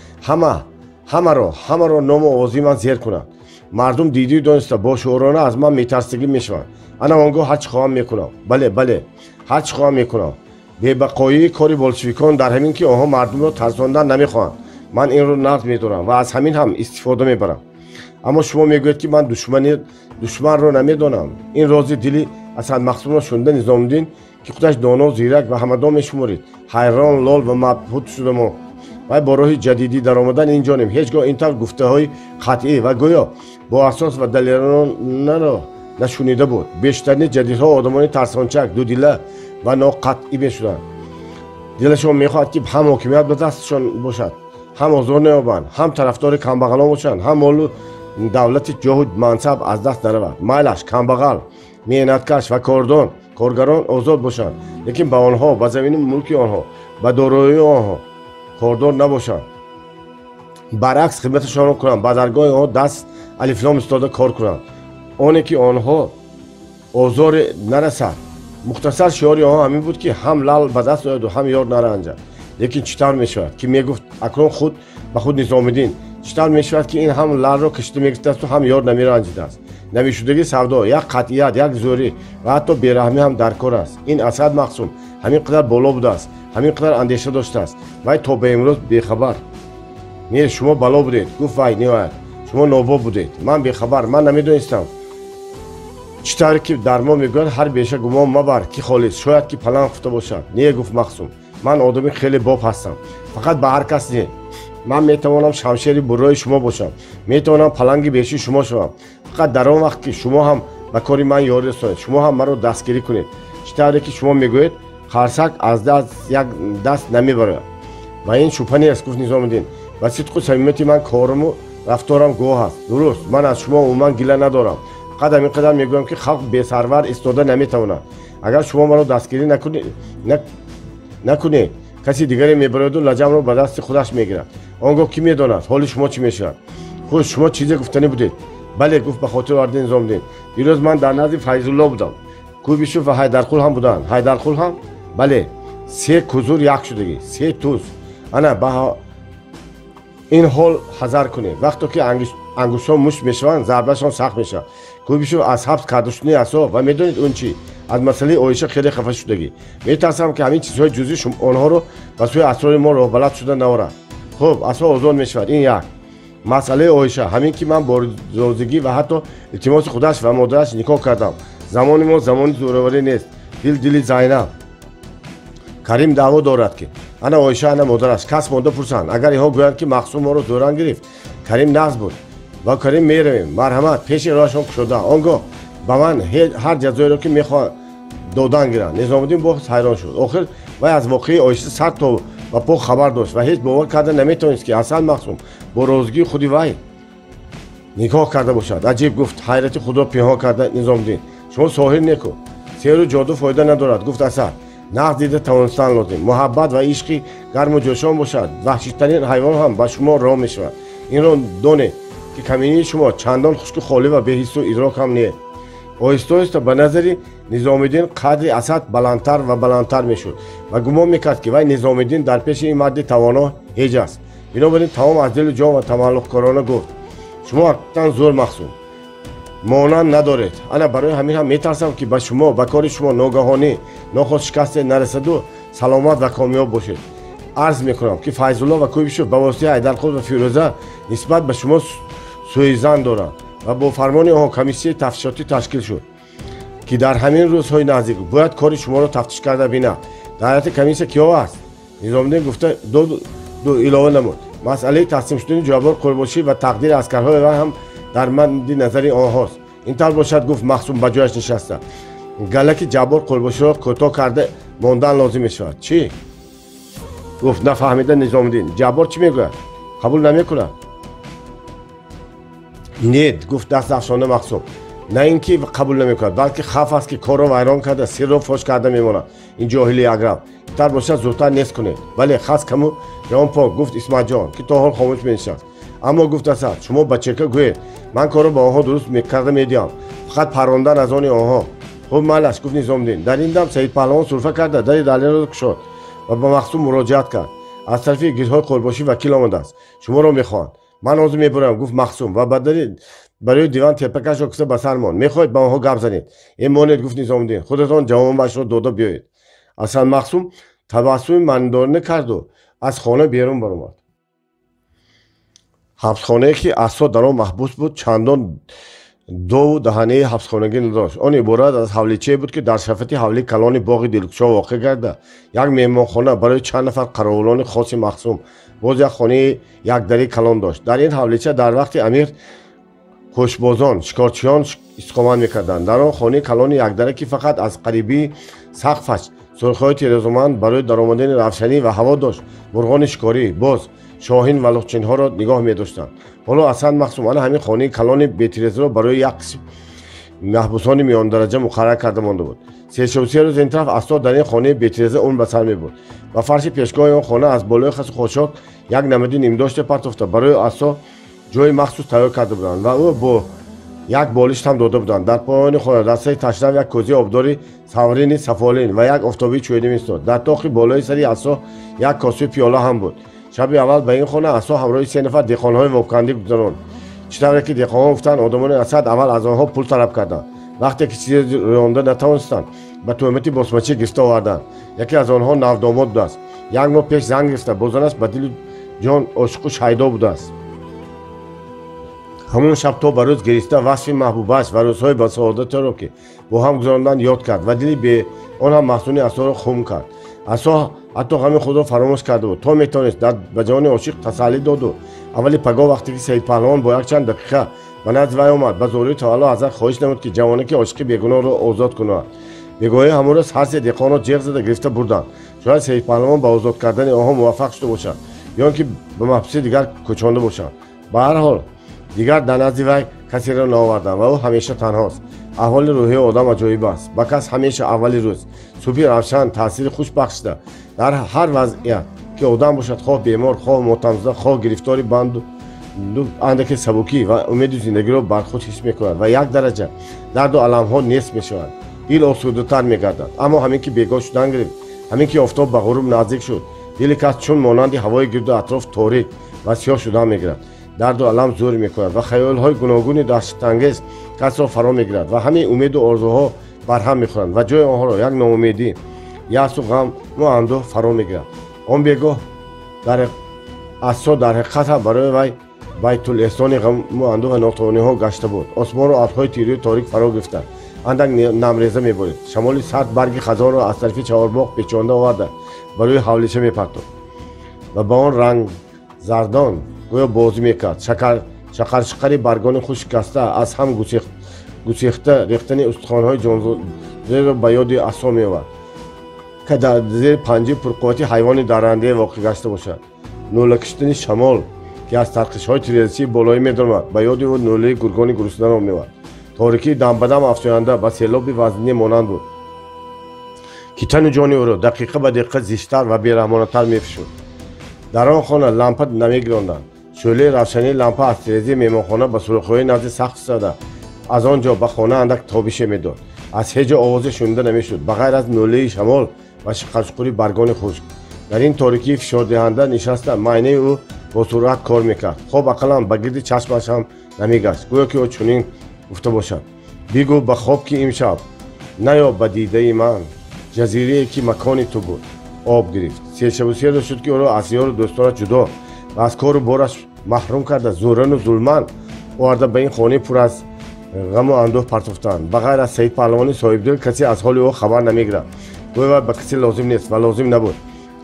Ҳамаро ному овози ман зер кунанд. Мардум дидию дониста бошуурона аз ман метарсигӣ мешаванд. Ана он гоҳ ҳарчи хоҳам мекунам. Бале, бале, ҳарчи хоҳам мекунам. Бебақоии кори болшевикон дар ҳамин, ки онҳо мардумро тарсондан намехоҳанд. Ман инро нағз медорам ва аз ҳамин ҳам истифода мебарам. Аммо шумо мегӯед, ки ман душманро намедонам. Ин рози дили Асад Мақсумро шунида Низомиддин, ки худаш доно, зирак ва ҳамадон мешуморид, ҳайрон, лол ва мабҳут шуда монд. Вай бо роҳи ҷадидӣ даромадан ин ҷониб ҳеҷ гоҳ ин тавр гуфтаҳои қатъӣ ва гӯё бо асос ва далелонаро нашунида буд. Бештарини ҷадидҳо одамони тарсончак, дудила ва ноқатъӣ мешуданд. Дилашон мехоҳад, ки ҳам ҳокимият ба дастшон бошад, ҳам озор наёбанд, ҳам тарафдори камбағалон бошанд, ҳам молу Давлати ҷоҳу мансаб аз даст наравад. Майлаш камбағал, меҳнаткаш ва коргарон озод бошанд, лекин ба онҳо, ба замину мулки онҳо, ба дороии онҳо кордор набошанд. Баръакс хидматашонро кунанд, ба даргоҳи онҳо даст алифлом истода кор кунанд, оне ки онҳо озоре нарасад. Мухтасар шиори онҳо ҳамин буд, ки ҳам лал ба даст ояду ҳам ёр наранҷад. Лекин чӣ тавр мешавад, ки мегуфт акнун худ ба худ Низомиддин, чӣ тавр мешавад, ки ин ҳам лалро кашида мегирифтасту ҳам ёр намеранҷидааст? Намешудагии савдо як қатъият, як зӯрӣ ва ҳатто бераҳмӣ ҳам дар кор аст. Ин Асад Мақсум ҳамин қадар боло будааст, ҳамин қадар андеша доштааст. Вай то ба имрӯз бехабар. Не, шумо бало будед, гуфт вай ниҳоят. Шумо нобоб будед, ман бехабар, ман намедонистам. Чӣ тавре ки дар мо мегӯянд, ҳар беша гумон мабар, ки холис, шояд ки паланг хуфта бошад. Не, гуфт Мақсум, ман одами хеле боб ҳастам, фақат ба ҳар кас не. Ман метавонам шамшери буррои шумо бошам, метавонам паланги беши шумо шавам, фақат дар он вақт ки шумо ҳам ба кори ман ёрӣ расонед, шумо ҳам маро дастгирӣ кунед. Чӣ тавре ки шумо мегӯед, қарсак аз даст як даст намебарояд. Ва ин шубҳа нест, гуфт Низомиддин. Ба сидқу самимияти ман коруму рафторам гувоҳ аст. Дуруст, ман аз шумо умуман гила надорам. Фақат ҳамин қадар мегӯям, ки халқ бесарвар истода наметавонад. Агар шумо маро дастгирӣ накунед, каси дигаре мебарояду лаҷамро ба дасти худаш мегирад. Он гоҳ кӣ медонад ҳоли шумо чӣ мешавад? Хуш, шумо чизе гуфтанӣ будед? Бале, гуфт ба хотир оварда Низомиддин. Дирӯз ман дар назди Файзулло будам. Кӯбишев ва Ҳайдарқул ҳам буданд. Ҳайдарқул ҳам? Бале, се кузур як шудагӣ, се туз. Ана ба ин ҳол ҳазар кунед. Вақто ки ангуштҳо мушт мешаванд, зарбашон сахт мешавад. Кӯбишев аз ҳабс карда шудани асо ва медонед он чӣ? Аз масъалаи Оиша хеле хафа шудагӣ. Метарсам, ки ҳамин чизҳои ҷузъӣ онҳоро ба сӯи асрори мо роҳбалад шуда наорад. Хуб, асо озод мешавад. Ин як масъалаи Оиша, ҳамин ки ман бо розигӣ ва ҳатто илтимоси худаш ва модараш никоҳ кардам. Замони мо замони зӯроварӣ нест. Дил дили Зайнаб. Карим даъво дорад, ки ана Оиша, ана модараш кас монда пурсанд. Агар инҳо гӯянд, ки Мақсум моро зӯран гирифт, Карим нағз буд ва Карим меравем. Марҳамат, пеши роҳашон кушода. Он гоҳ ба ман ҳар ҷазоеро, ки мехоҳанд, додан гиранд. Низомиддин боз ҳайрон шуд. Охир вай аз воқеаи Оиша сар то ба по хабар дошт ва ҳеҷ бовар карда наметавонист, ки Ҳасан Мақсум бо розигии худи вай никоҳ карда бошад. Аҷиб, гуфт ҳайрати худро пинҳон карда Низомиддин. Шумо соҳир неку, сеҳру ҷоду фоида надорад, гуфт Асад. Нағз дида тавонистан лозим. Муҳаббат ва ишқи гарму ҷӯшон бошад, ваҳшитарин ҳайвон ҳам ба шумо роҳ мешавад. Инро донед, ки каминии шумо чандон хушку холӣ ва беҳиссу идрок ҳам не. Оҳиста оҳиста ба назари Низомиддин қадри Асад баландтар ва баландтар мешуд ва гумон мекард, ки вай Низомиддин дар пеши ин марди тавоно ҳеҷ аст. Бинобар ин тамом аз дилу ҷон ва тамаллуқкорона гуфт: шумо ҳақиқатан зӯр, Мақсум, монанд надоред. Ана барои ҳамин ҳам метарсам, ки ба шумо, ба кори шумо ногаҳонӣ нохост шикасте нарасаду саломат ва комёб бошед. Арз мекунам, ки Файзулло ва Кӯбишев ба воситаи Ҳайдарқул ва Фирӯза нисбат ба шумо сӯизан доранд ва бо фармони онҳо комиссияи тафтишотӣ ташкил шуд, ки дар ҳамин рӯзҳои наздик бояд кори шуморо тафтиш карда бинад. Дар ҳайати комиссия киҳо аст? Низомиддин гуфта ду илова намуд. Масъалаи таслим шудани Ҷаббор Қурбошӣ ва тақдири аскарҳои вай ҳам дар мадди назари онҳост. Ин тавр бошад, гуфт Мақсум ба ҷояш нишаста. Галаки Ҷаббор Қурбоширо кӯтоҳ карда мондан лозим мешавад. Чӣ? Гуфт нафаҳмида Низомиддин. Ҷаббор чӣ мегӯяд? Қабул намекунад? Не, гуфт даст афшонда Мақсум. На ин ки қабул намекунад, балки хавф аст, ки корро вайрон карда, сирро фош карда мемонад. Ин ҷоҳили аграв. Интар бошад, зудтар нест кунед. Бале, хас каму ҷавон пок, гуфт Исматҷон, ки то ҳол хомӯш менишаст. Аммо, гуфт Асад, шумо ба чека гӯед, ман корро ба онҳо дуруст карда медиҳам, фақат паррондан аз они онҳо. Хуб, майлаш, гуфт Низомиддин. Дар ин дам Саид Паҳлавон сурфа карда дари далеро кушод ва ба Мақсум муроҷиат кард. Аз тарафи гирдҳои Қурбошӣ вакил омадааст, шуморо мехоҳанд. Ман ҳозир мебурам, гуфт Мақсум ва барои диван тепакашро киса ба сар монд. Мехоҳед ба онҳо гап занед? Э, монед, гуфт Низомиддин, худатон ҷавобашро дода биёед. Асан Мақсум табассуми маънидорона карду аз хона берун баромад. Ҳабсхонае, ки Асо дар он маҳбус буд, чандон дову даҳанаи ҳабсхонагӣ надошт. Он иборат аз ҳавличае буд, ки дар шафати ҳавлии калони боғи дилкушо воқеъ гарда, як меҳмонхона барои чанд нафар қаровулони хоси Мақсум, боз як хонаи якдарии калон дошт. Дар ин ҳавлича дар вақти амир хушбозон, шикорчиён истиқомат мекарданд. Дар он хонаи калони якдара, ки фақат аз қарибии сақфаш сурхҳои тирезуманд барои даромадани равшанӣ ва ҳаво дошт, мурғони шикорӣ, боз шоҳин ва лухчинҳоро нигоҳ медоштанд. Ҳоло Асад Мақсум ана ҳамин хонаи калони бетирезаро барои як қисм маҳбусони миёндараҷа муқаррар карда монда буд. 3 рӯз ин тараф Асо дар ин хонаи бетиреза умр ба сар мебурд. Ба фарши пешгоҳи он хона аз болои хасу хошок як намади нимдоште партофта барои Асо ҷои махсус тайёр карда буданд ва ӯ бо як болишт ҳам дода буданд. Дар поёни хона дастаи ташнав як кӯзаи обдори саврини сафолин ва як офтобии чӯйинӣ меистод. Дар тоқи болои сари Асо як косаи пиёла ҳам буд. Шаби аввал ба ин хона Асо ҳамроҳи 3 нафар деҳқонҳои вобкандӣ гузаронд. Чӣ тавре ки деҳқонҳо гуфтанд, одамони Асад аввал аз онҳо пул талаб карданд. Вақте ки чизе рӯёнда натавонистанд, ба туҳмати босмачӣ гирифта оварданд. Яке аз онҳо навдомод будааст. Як моҳ пеш занг гирифта, бо занаш ба дилу ҷон ошиқу шайдо будааст. Ҳамон шаб то ба рӯз гириста васфи маҳбубааш ва рӯзҳои басаодатеро, ки бо ҳам гузаронданд, ёд кард ва дили бе он ҳам маҳсуни Асоро хум кард. Асо ҳатто ғами худро фаромӯш карда буд. То метавонист ба ҷавони ошиқ тасаллӣ доду. Аввали пагоҳ вақте ки Саидпаҳлавон бо якчанд дақиқа ба назди вай омад, ба зории тавалло аз ӯ хоҳиш намуд, ки ҷавоне ки ошиқи бегуноҳро озод кунад. Бегоҳӣ ҳамон рӯз ҳар се деҳқонро ҷеғ зада гирифта бурданд. Шояд Саидпаҳлавон ба озод кардани онҳо муваффақ шуда бошад ё ин ки ба маҳбуси дигар кӯчонда бошанд. Ба ҳар ҳол дигар дар назди вай касеро наоварданд ва ӯ ҳамеша танҳост. Аҳволи рӯҳии одам аҷоиб аст. Ба кас ҳамеша аввали рӯз субҳи равшан таъсири хуш бахшида дар ҳар вазъият ки одам бошад, хоҳ бемор, хоҳ мотамзада, хоҳ гирифтори банду андаке сабукӣ ва умеди зиндагиро бар худ ҳис мекунад ва як дараҷа дарду аламҳо нест мешаванд. Дил осудатар мегардад. Аммо ҳамин ки бегоҳ шудан гирифт, ҳамин ки офтоб ба ғуруб наздик шуд, дили кас чун монанди ҳавои гирду атроф торик ва сиёҳ шудан мегирад. Дарду алам зӯр мекунад ва хаёлҳои гуногуни даҳшатангез касро фаро мегирад ва ҳамин умеду орзуҳо барҳам мехӯранд ва ҷои онҳоро як ноумедӣ, яъсу ғаму андӯҳ фаро мегирад. Он бегоҳ Асо дар ҳақиқат ҳам барои вай байтулэҳсони ғаму андӯҳ ва нотавониҳо гашта буд. Осмонро абрҳои тирию торик фаро гирифта, андак намреза меборид. Шамоли сард барги хазонро аз тарафи чаҳорбоғ печонда оварда барои ҳавлича мепартод ва ба он ранг зардон гӯё бозӣ мекард. Шақаршиқари баргони худ шикаста аз ҳам гусехта рехтани устухонҳои ҷонзеро ба ёди Асо меовард, ки дар зери панҷаи пурқуввати ҳайвони даррандае воқеъ гашта бошад. Нӯлакиштани шамол, ки аз тарқишҳои тирезачии болоӣ медаромад, ба ёди ӯ нӯлаи гургони гуруснаро меовард. Торикии дамбадам афзоянда ба селоби вазнӣ монанд буд, ки тану ҷони ӯро дақиқа ба дақиқа зиштар ва бераҳмонатар мефишурд. Дар он хона лампа намегиронданд. Шӯълаи равшании лампа аз тирезаи меҳмонхона ба сурохҳои назди сақф зада аз он ҷо ба хона андак тобише медод. Аз ҳеҷ ҷо овозе шунида намешуд, ба ғайр аз нӯлаи шамол ва шиқаршуқури баргони хушк. Дар ин торикии фишордиҳанда нишаста майнаи ӯ бо суръат кор мекард. Хоб ақаллан ба гирди чашмаш ҳам намегашт, гӯё ки ӯ чунин гуфта бошад: бигӯ ба хоб, ки имшаб наё ба дидаи ман ҷазирае, ки макони ту буд, об гирифт. Сешабу се рӯз шуд, ки ӯро аз ёру дӯстонаш ҷудо ва аз кору бораш маҳрум карда, зӯрану зулман оварда ба ин хонаи пур аз ғаму андӯҳ партофтанд. Ба ғайр аз Саидпаҳлавони соҳибдил касе аз ҳоли ӯ хабар намегирад. Гӯё вай ба касе лозим нест ва лозим набуд.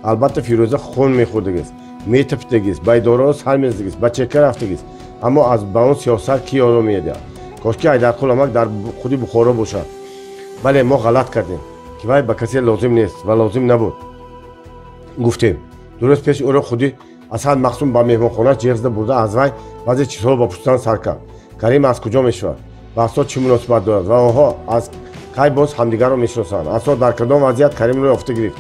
Албатта, Фирӯза хун мехӯрдагист, метапидагист, ба идораҳо сар мезадагист, ба чека рафтагист, аммо аз ба он сиёсат кӣ ёро медиҳад? Кошки Ҳайдарқул амак дар худи Бухоро бошад. Бале, мо ғалат кардем, ки вай ба касе лозим нест ва лозим набуд гуфтем. 2 рӯз пеш ӯро худи Асад Мақсум ба меҳмонхона ҷеғ зада бурда аз вай баъзе чизҳоро ба пурсидан сар кард. Карим аз куҷо мешавад, ба Асо чӣ муносибат дорад ва онҳо аз кай боз ҳамдигарро мешиносанд. Асо дар кадом вазъият Каримро ёфта гирифт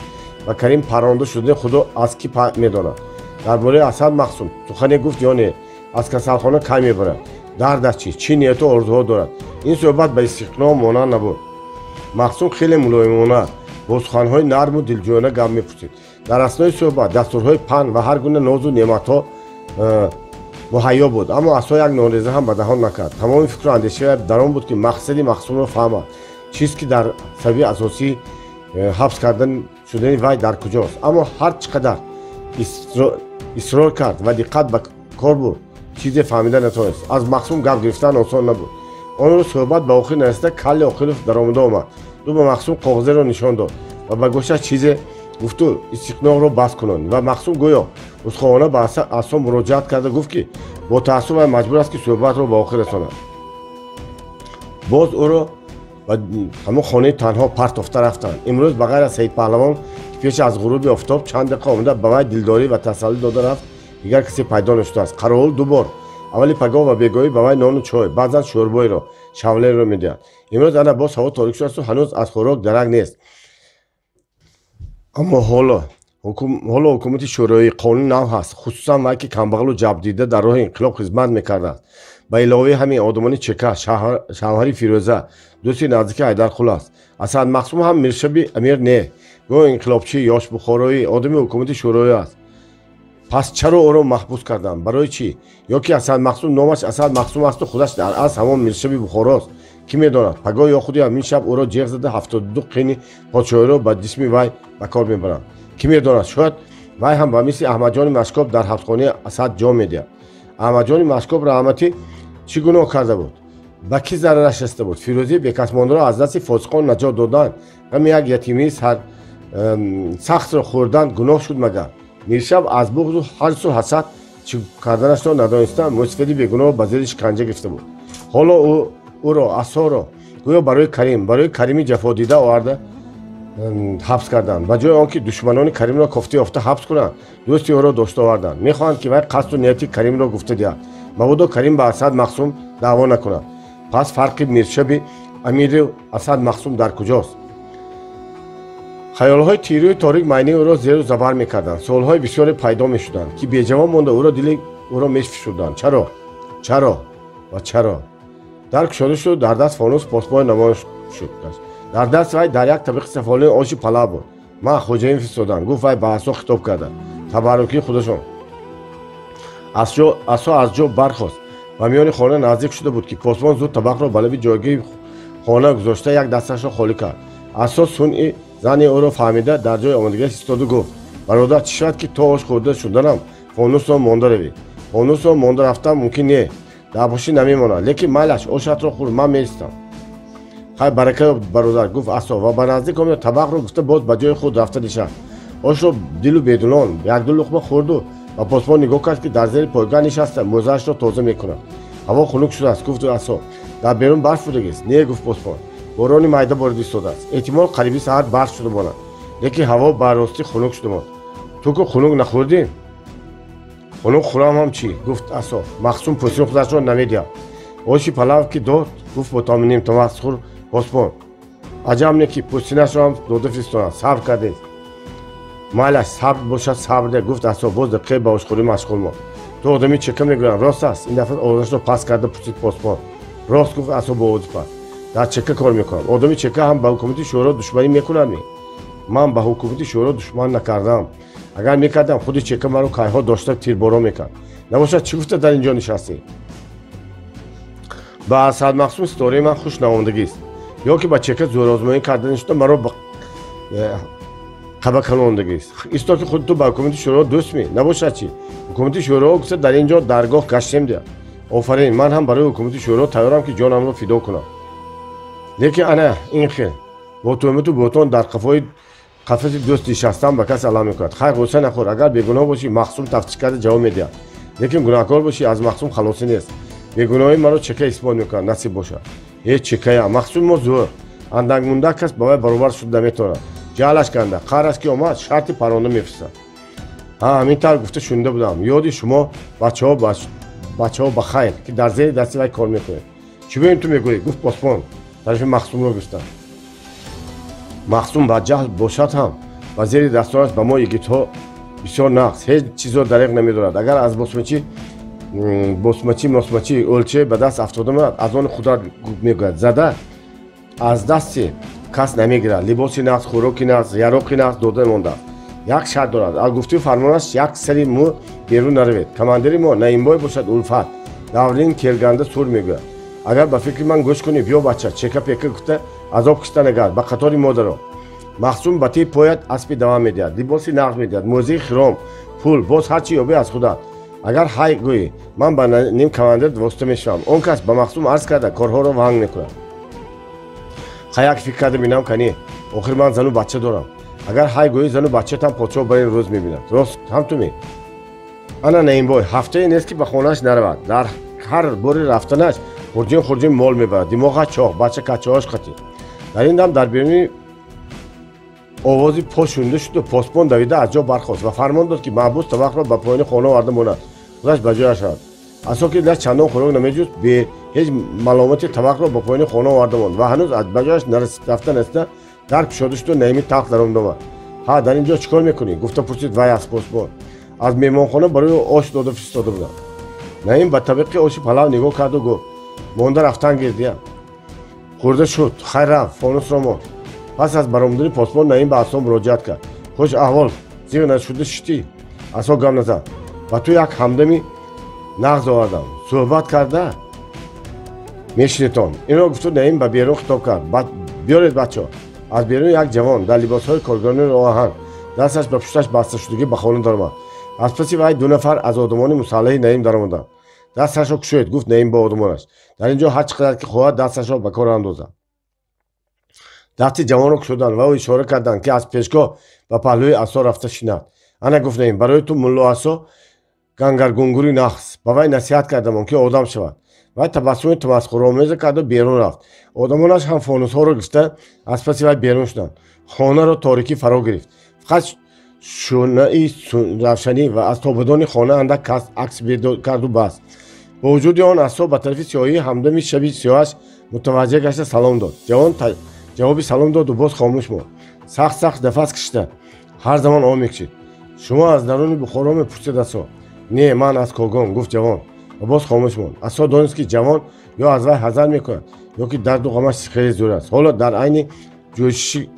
ва Карим парронда шудани худро аз кӣ медонад. Дар бораи Асад Мақсум сухане гуфт ё не, аз касалхона кай мебарад, дардаш чист, чӣ нияту орзуҳо дорад. Ин суҳбат ба истиқно монанд набуд. Мақсум хеле мулоимона бо суханҳои нарму дилҷӯёна гап мепурсид. Дар аснои суҳбат дастурҳои пан ва ҳар гуна нозу неъматҳо муҳайё буд, аммо Асо як нонреза ҳам ба даҳон накард. Тамоми фикру андешаи дар он буд, ки мақсади Мақсумро фаҳмад, чиз ки дар сабаби асосии ҳабс кардан шудани вай дар куҷост. Аммо ҳар чӣ қадар исрор кард ва диққат ба кор бурд, чизе фаҳмида натавонист. Аз Мақсум гап гирифтан осон набуд. Он рӯз суҳбат ба охир нарасида Калли Оқилов даромада омад. Ӯ ба Мақсум коғазеро нишон дод ва ба гӯшаш чизе гуфту истиқноқро бас кунанд ва Мақсум гӯё узхоҳона ба Асо муроҷиат карда гуфт, ки бо таассуф вай маҷбур аст, ки суҳбатро ба охир расонад. Боз ӯро ба ҳамон хонаи танҳо партофта рафтанд. Имрӯз ба ғайр аз Саидпаҳлавон, ки пеш аз ғуруби офтоб чанд дақиқа омада ба вай дилдорӣ ва тасаллӣ дода рафт, Дигар касе пайдо нашудааст. Қаровул ду бор аввали пагоҳ ва бегоҳӣ ба вай нону чой, баъзан шӯрбоеро, шавлеро медиҳад. Имрӯз ана боз ҳаво торик шудаасту ҳанӯз аз хӯрок дарак нест. Аммо ҳоло ҳукумати шӯроӣ қонуни нав ҳаст, хусусан вай ки камбағалу ҷабрдида дар роҳи инқилоб хизмат мекардааст. Ба иловаи ҳамин одамони Чека, шавҳари Фирӯза, дӯсти наздики Ҳайдарқул аст. Асад Мақсум ҳам миршаби амир не, гӯё инқилобчӣ, ёшбухороӣ, одами ҳукумати шӯроӣ аст. Пас чаро ӯро маҳбус карданд? Барои чӣ? Ё ки Асад Мақсум номаш Асад Мақсум асту худаш дар асл ҳамон миршаби Бухорост? Кӣ медонад? Пагоҳ ё худи ҳамин шаб ӯро ҷеғ зада 72 қини подшоҳиро ба ҷисми вай ба кор мебаранд. Кӣ медонад? Шояд вай ҳам ба мисли Аҳмадҷони Машкоб дар ҳабсхонаи Асад ҷо медиҳад. Аҳмадҷони Машкоб раҳматӣ чӣ гуноҳ карда буд? Ба кӣ зарараш расида буд? Фирӯзии бекасмондаро аз дасти фосиқон наҷот додан, ғами як ятимии сахтро хӯрдан гуноҳ шуд магар? Миршаб аз буғзу ҳарсу ҳасад чӣ карданашро надониста мусфиди бегуноҳ ба зери шиканҷа гирифта буд. Ҳоло ӯро асоро гӯё барои Карим, барои Карими ҷафодида оварда ҳабс карданд. Ба ҷои он ки душманони Каримро кофта ёфта ҳабс кунанд, дӯсти ӯро дошта оварданд. Мехоҳанд ки вай қасду нияти Каримро гуфта диҳад, мабодо Карим ба Асад Мақсум даъво накунад. Пас фарқи миршаби амиру Асад Мақсум дар куҷост? Хаёлҳои тирӯи торик майнаи ӯро зеру забар мекарданд. Суолҳои бисёре пайдо мешуданд, ки беҷавоб монда ӯро дили ӯро мефишурданд. Чаро? Чаро? Ва чаро? Дар кушода шуд, дар даст фонус посбони намоён шуд. Дар даст вай дар як табиқи сафолини оши палав буд. Ман хоҷаин фиристодам, гуфт вай ба асо хитоб карда. Табаррукии худашон. Асо аз ҷо бархост. Ба миёни хона наздик шуда буд, ки посбон зуд табақро ба лаби ҷойгоҳи хона гузошта як дасташро холӣ кард. Асо сунъи зани ӯро фаҳмида дар ҷои омодагиаш истоду гуфт: бародар, чӣ шавад ки то ош хӯрда шуданам фонусро монда равӣ? Фонусро монда рафтан мумкин не, дар пушти намемонад, лекин майлаш, ошатро хӯр, ман меистам. Хай, барака ёб, бародар, гуфт асо ва ба наздик омада табақро гуфта боз ба ҷои худ рафта нишаст. Ошро дилу бедулон якду луқма хӯрду ба посбон нигоҳ кард, ки дар зери пойгоҳ нишаста мӯзаашро тоза мекунад. Ҳаво хунук шудааст, гуфт асо. Дар берун барф будагист? Не, гуфт посбон. Борони майда борид истодааст. Эҳтимол қариби саҳар барф шуда монад, лекин ҳаво ба ростӣ хунук шуда монд. Ту ку хунук нахӯрдӣ? Хунук хӯрам ҳам чӣ? Гуфт асо. Мақсум пӯстини худашро намедиҳад. Оши палав ки дод, гуфт бо нимтамасхур посбон. Аҷаб не ки пӯстинашро ҳам дода фиристонад. Сабр кардест. Майлаш, сабр бошад, сабр де, гуфт асо, боз дақиқае ба ошхӯрӣ машғул монд. Ту одами чека мегӯям, рост аст? Ин дафъа овозашро паст карда пурсид посбон. Рост, гуфт асо бо овози паст. Дар чека кор мекунам. Одами чека ҳам ба ҳукумати шӯро душманӣ мекунад ми? Ман ба ҳукумати шӯро душман накардам. Агар мекардам, худи чека маро кайҳо дошта тирборо мекард. Набошад, чӣ гуфта дар ин ҷо нишастӣ? Ба Асад Мақсум ситораи ман хуш наомадагист. Ё ки ба чека зӯрозмоӣ карда нишуда маро қаба калондагист. Исто ки худи ту ба ҳукумати шӯро дӯст ми? Набошад чӣ? Ҳукумати шӯро гуфта дар ин ҷо даргоҳ гаштем диҳад. Офарин, ман ҳам барои ҳукумати шӯро тайёрам ки ҷонамро фидо кунам. Лекин ана ин хел бо тӯҳмату бӯҳтон дар қафои қафаси дӯст нишастан ба кас алам мекунад. Хайр, ғусса нахӯр. Агар бегуноҳ бошӣ, Мақсум тафтиш карда ҷавоб медиҳад. Лекин гунаҳкор бошӣ, аз Мақсум халосӣ нест. Бегуноҳии маро чека исбот мекунад, насиб бошад. Э чекая, Мақсум мо зӯр. Андакмунда кас ба вай баробар шуда наметавонад. Ҷаҳлаш канда, қаҳраш ки омад, шарти паронда мефирстад. Ҳа, ҳамин тавр гуфта шунида будам. Ёди шумо бачаҳо ба хайр, ки дар зери дасти вай кор мекунед. Чӣ бӯем ту мегӯӣ? Гуфт посбон. Тарафи Мақсумро гирифтанд. Мақсум ба ҷаҳл бошад ҳам ба зери дастонаш ба мо йигитҳо бисёр нақс, ҳеҷ чизро дареғ намедорад. Агар аз босмачӣ мосмачӣ ӯлче ба даст афтода монад, аз он худат мегӯяд. Зада аз дасти кас намегирад. Либоси нақс, хӯроки нақс, яроқи нақс дода мондааст. Як шарт дорад. Аз гуфтуи фармонаш як сари мӯ берун наравед. Командири мо Наимбой бошад Улфат. Даврин келганда сур мегӯяд. Агар ба фикри ман гӯш кунӣ, биё бача, чека пека гуфта азоб кишта нагард, ба қатори мо даро. Мақсум ба ти пояд аспи дава медиҳад, либоси нағз медиҳад, мӯзии хиром, пул, боз ҳар чӣ ёбӣ аз худат. Агар ҳай гӯӣ, ман ба ним командир восита мешавам. Он кас ба Мақсум арз карда корҳоро ванг мекунад. Хай, як фикр карда бинам канӣ, охир ман зану бача дорам. Агар ҳай гӯӣ, зану бачатам подшоҳ бар ин рӯз мебинад. Рост ҳам ту ми? Ана Наимбой ҳафтае нест ки ба хонааш наравад. Дар ҳар бори рафтанаш хурҷин хурҷин мол мебарад. Димоғаш чоқ, бача качаҳош қатӣ. Дар ин дам дар беруни Овози по шунида шуду посбон давида аз ҷо бархост ва фармон дод, ки маҳбус табақро ба поёни хона оварда монад, худаш ба ҷояш равад. Асо ки дилаш чандон хӯрок намеҷуст, бе ҳеҷ маломати табақро ба поёни хона оварда монд ва ҳанӯз ба ҷояш рафта нарасида дар кушода шуду Наими Талх даромад омад. Ҳа, дар ин ҷо чӣ кор мекунӣ? Гуфта пурсид вай аз посбон. Аз меҳмонхона барои ош дода фиристода будам. Наим ба табиқи оши палав нигоҳ карду гуфт: монда рафтан гирдия. Хӯрда шуд, хайр рафт, фонусро монд. Пас аз баромадани посбон Наим ба Асо муроҷиат кард. Хуш аҳвол, зиқ нашуда шитӣ? Асо гап назад. Ба ту як ҳамдами нағз овардам. Суҳбат карда мешинетон. Инро гуфту Наим ба берун хитоб кард. Биёред, бачо. Аз берун як ҷавон дар либосҳои коргарони роҳоҳан, дасташ ба пушташ басташудагӣ ба хона даромад. Аз паси вай ду нафар аз одамони мусаллаҳи Наим даромаданд. Дасташро кушоед, гуфт Наим ба одамонаш. Дар ин ҷо ҳар чӣ қадар ки хоҳад дасташро ба кор андозад. Дасти ҷавонро кушоданд ва ӯ ишора карданд, ки аз пешгоҳ ба паҳлӯи Асо рафта шинад. Ана, гуфт Наим, барои ту мулло Асо гангаргунгури нағз. Ба вай насиҳат кардамон, ки одам шавад. Вай табассуми тамасхуромеза карду берун рафт. Одамонаш ҳам фонусҳоро гирифта аз паси вай берун шуданд. Хонаро торикӣ фаро гирифт. Фақат шӯънаи равшанӣ ва аз тобудони хона андак акс карду бас. Бо вуҷуди он Асо ба тарафи сиёҳии ҳамдами шаби сиёҳаш мутаваҷҷеҳ гашта салом дод. Ҷавон ҷавоби салом доду боз хомӯш монд. Сахт сахт нафас кашида ҳар замон об мекашид. Шумо аз даруни Бухоро? Мепурсид Асо. Не, ман аз Когон, гуфт ҷавон ва боз хомӯш монд. Асо донист, ки ҷавон ё аз вай ҳазар мекунад, ё ки дарду ғамаш хеле зӯр аст. Ҳоло дар айни ҷӯшиши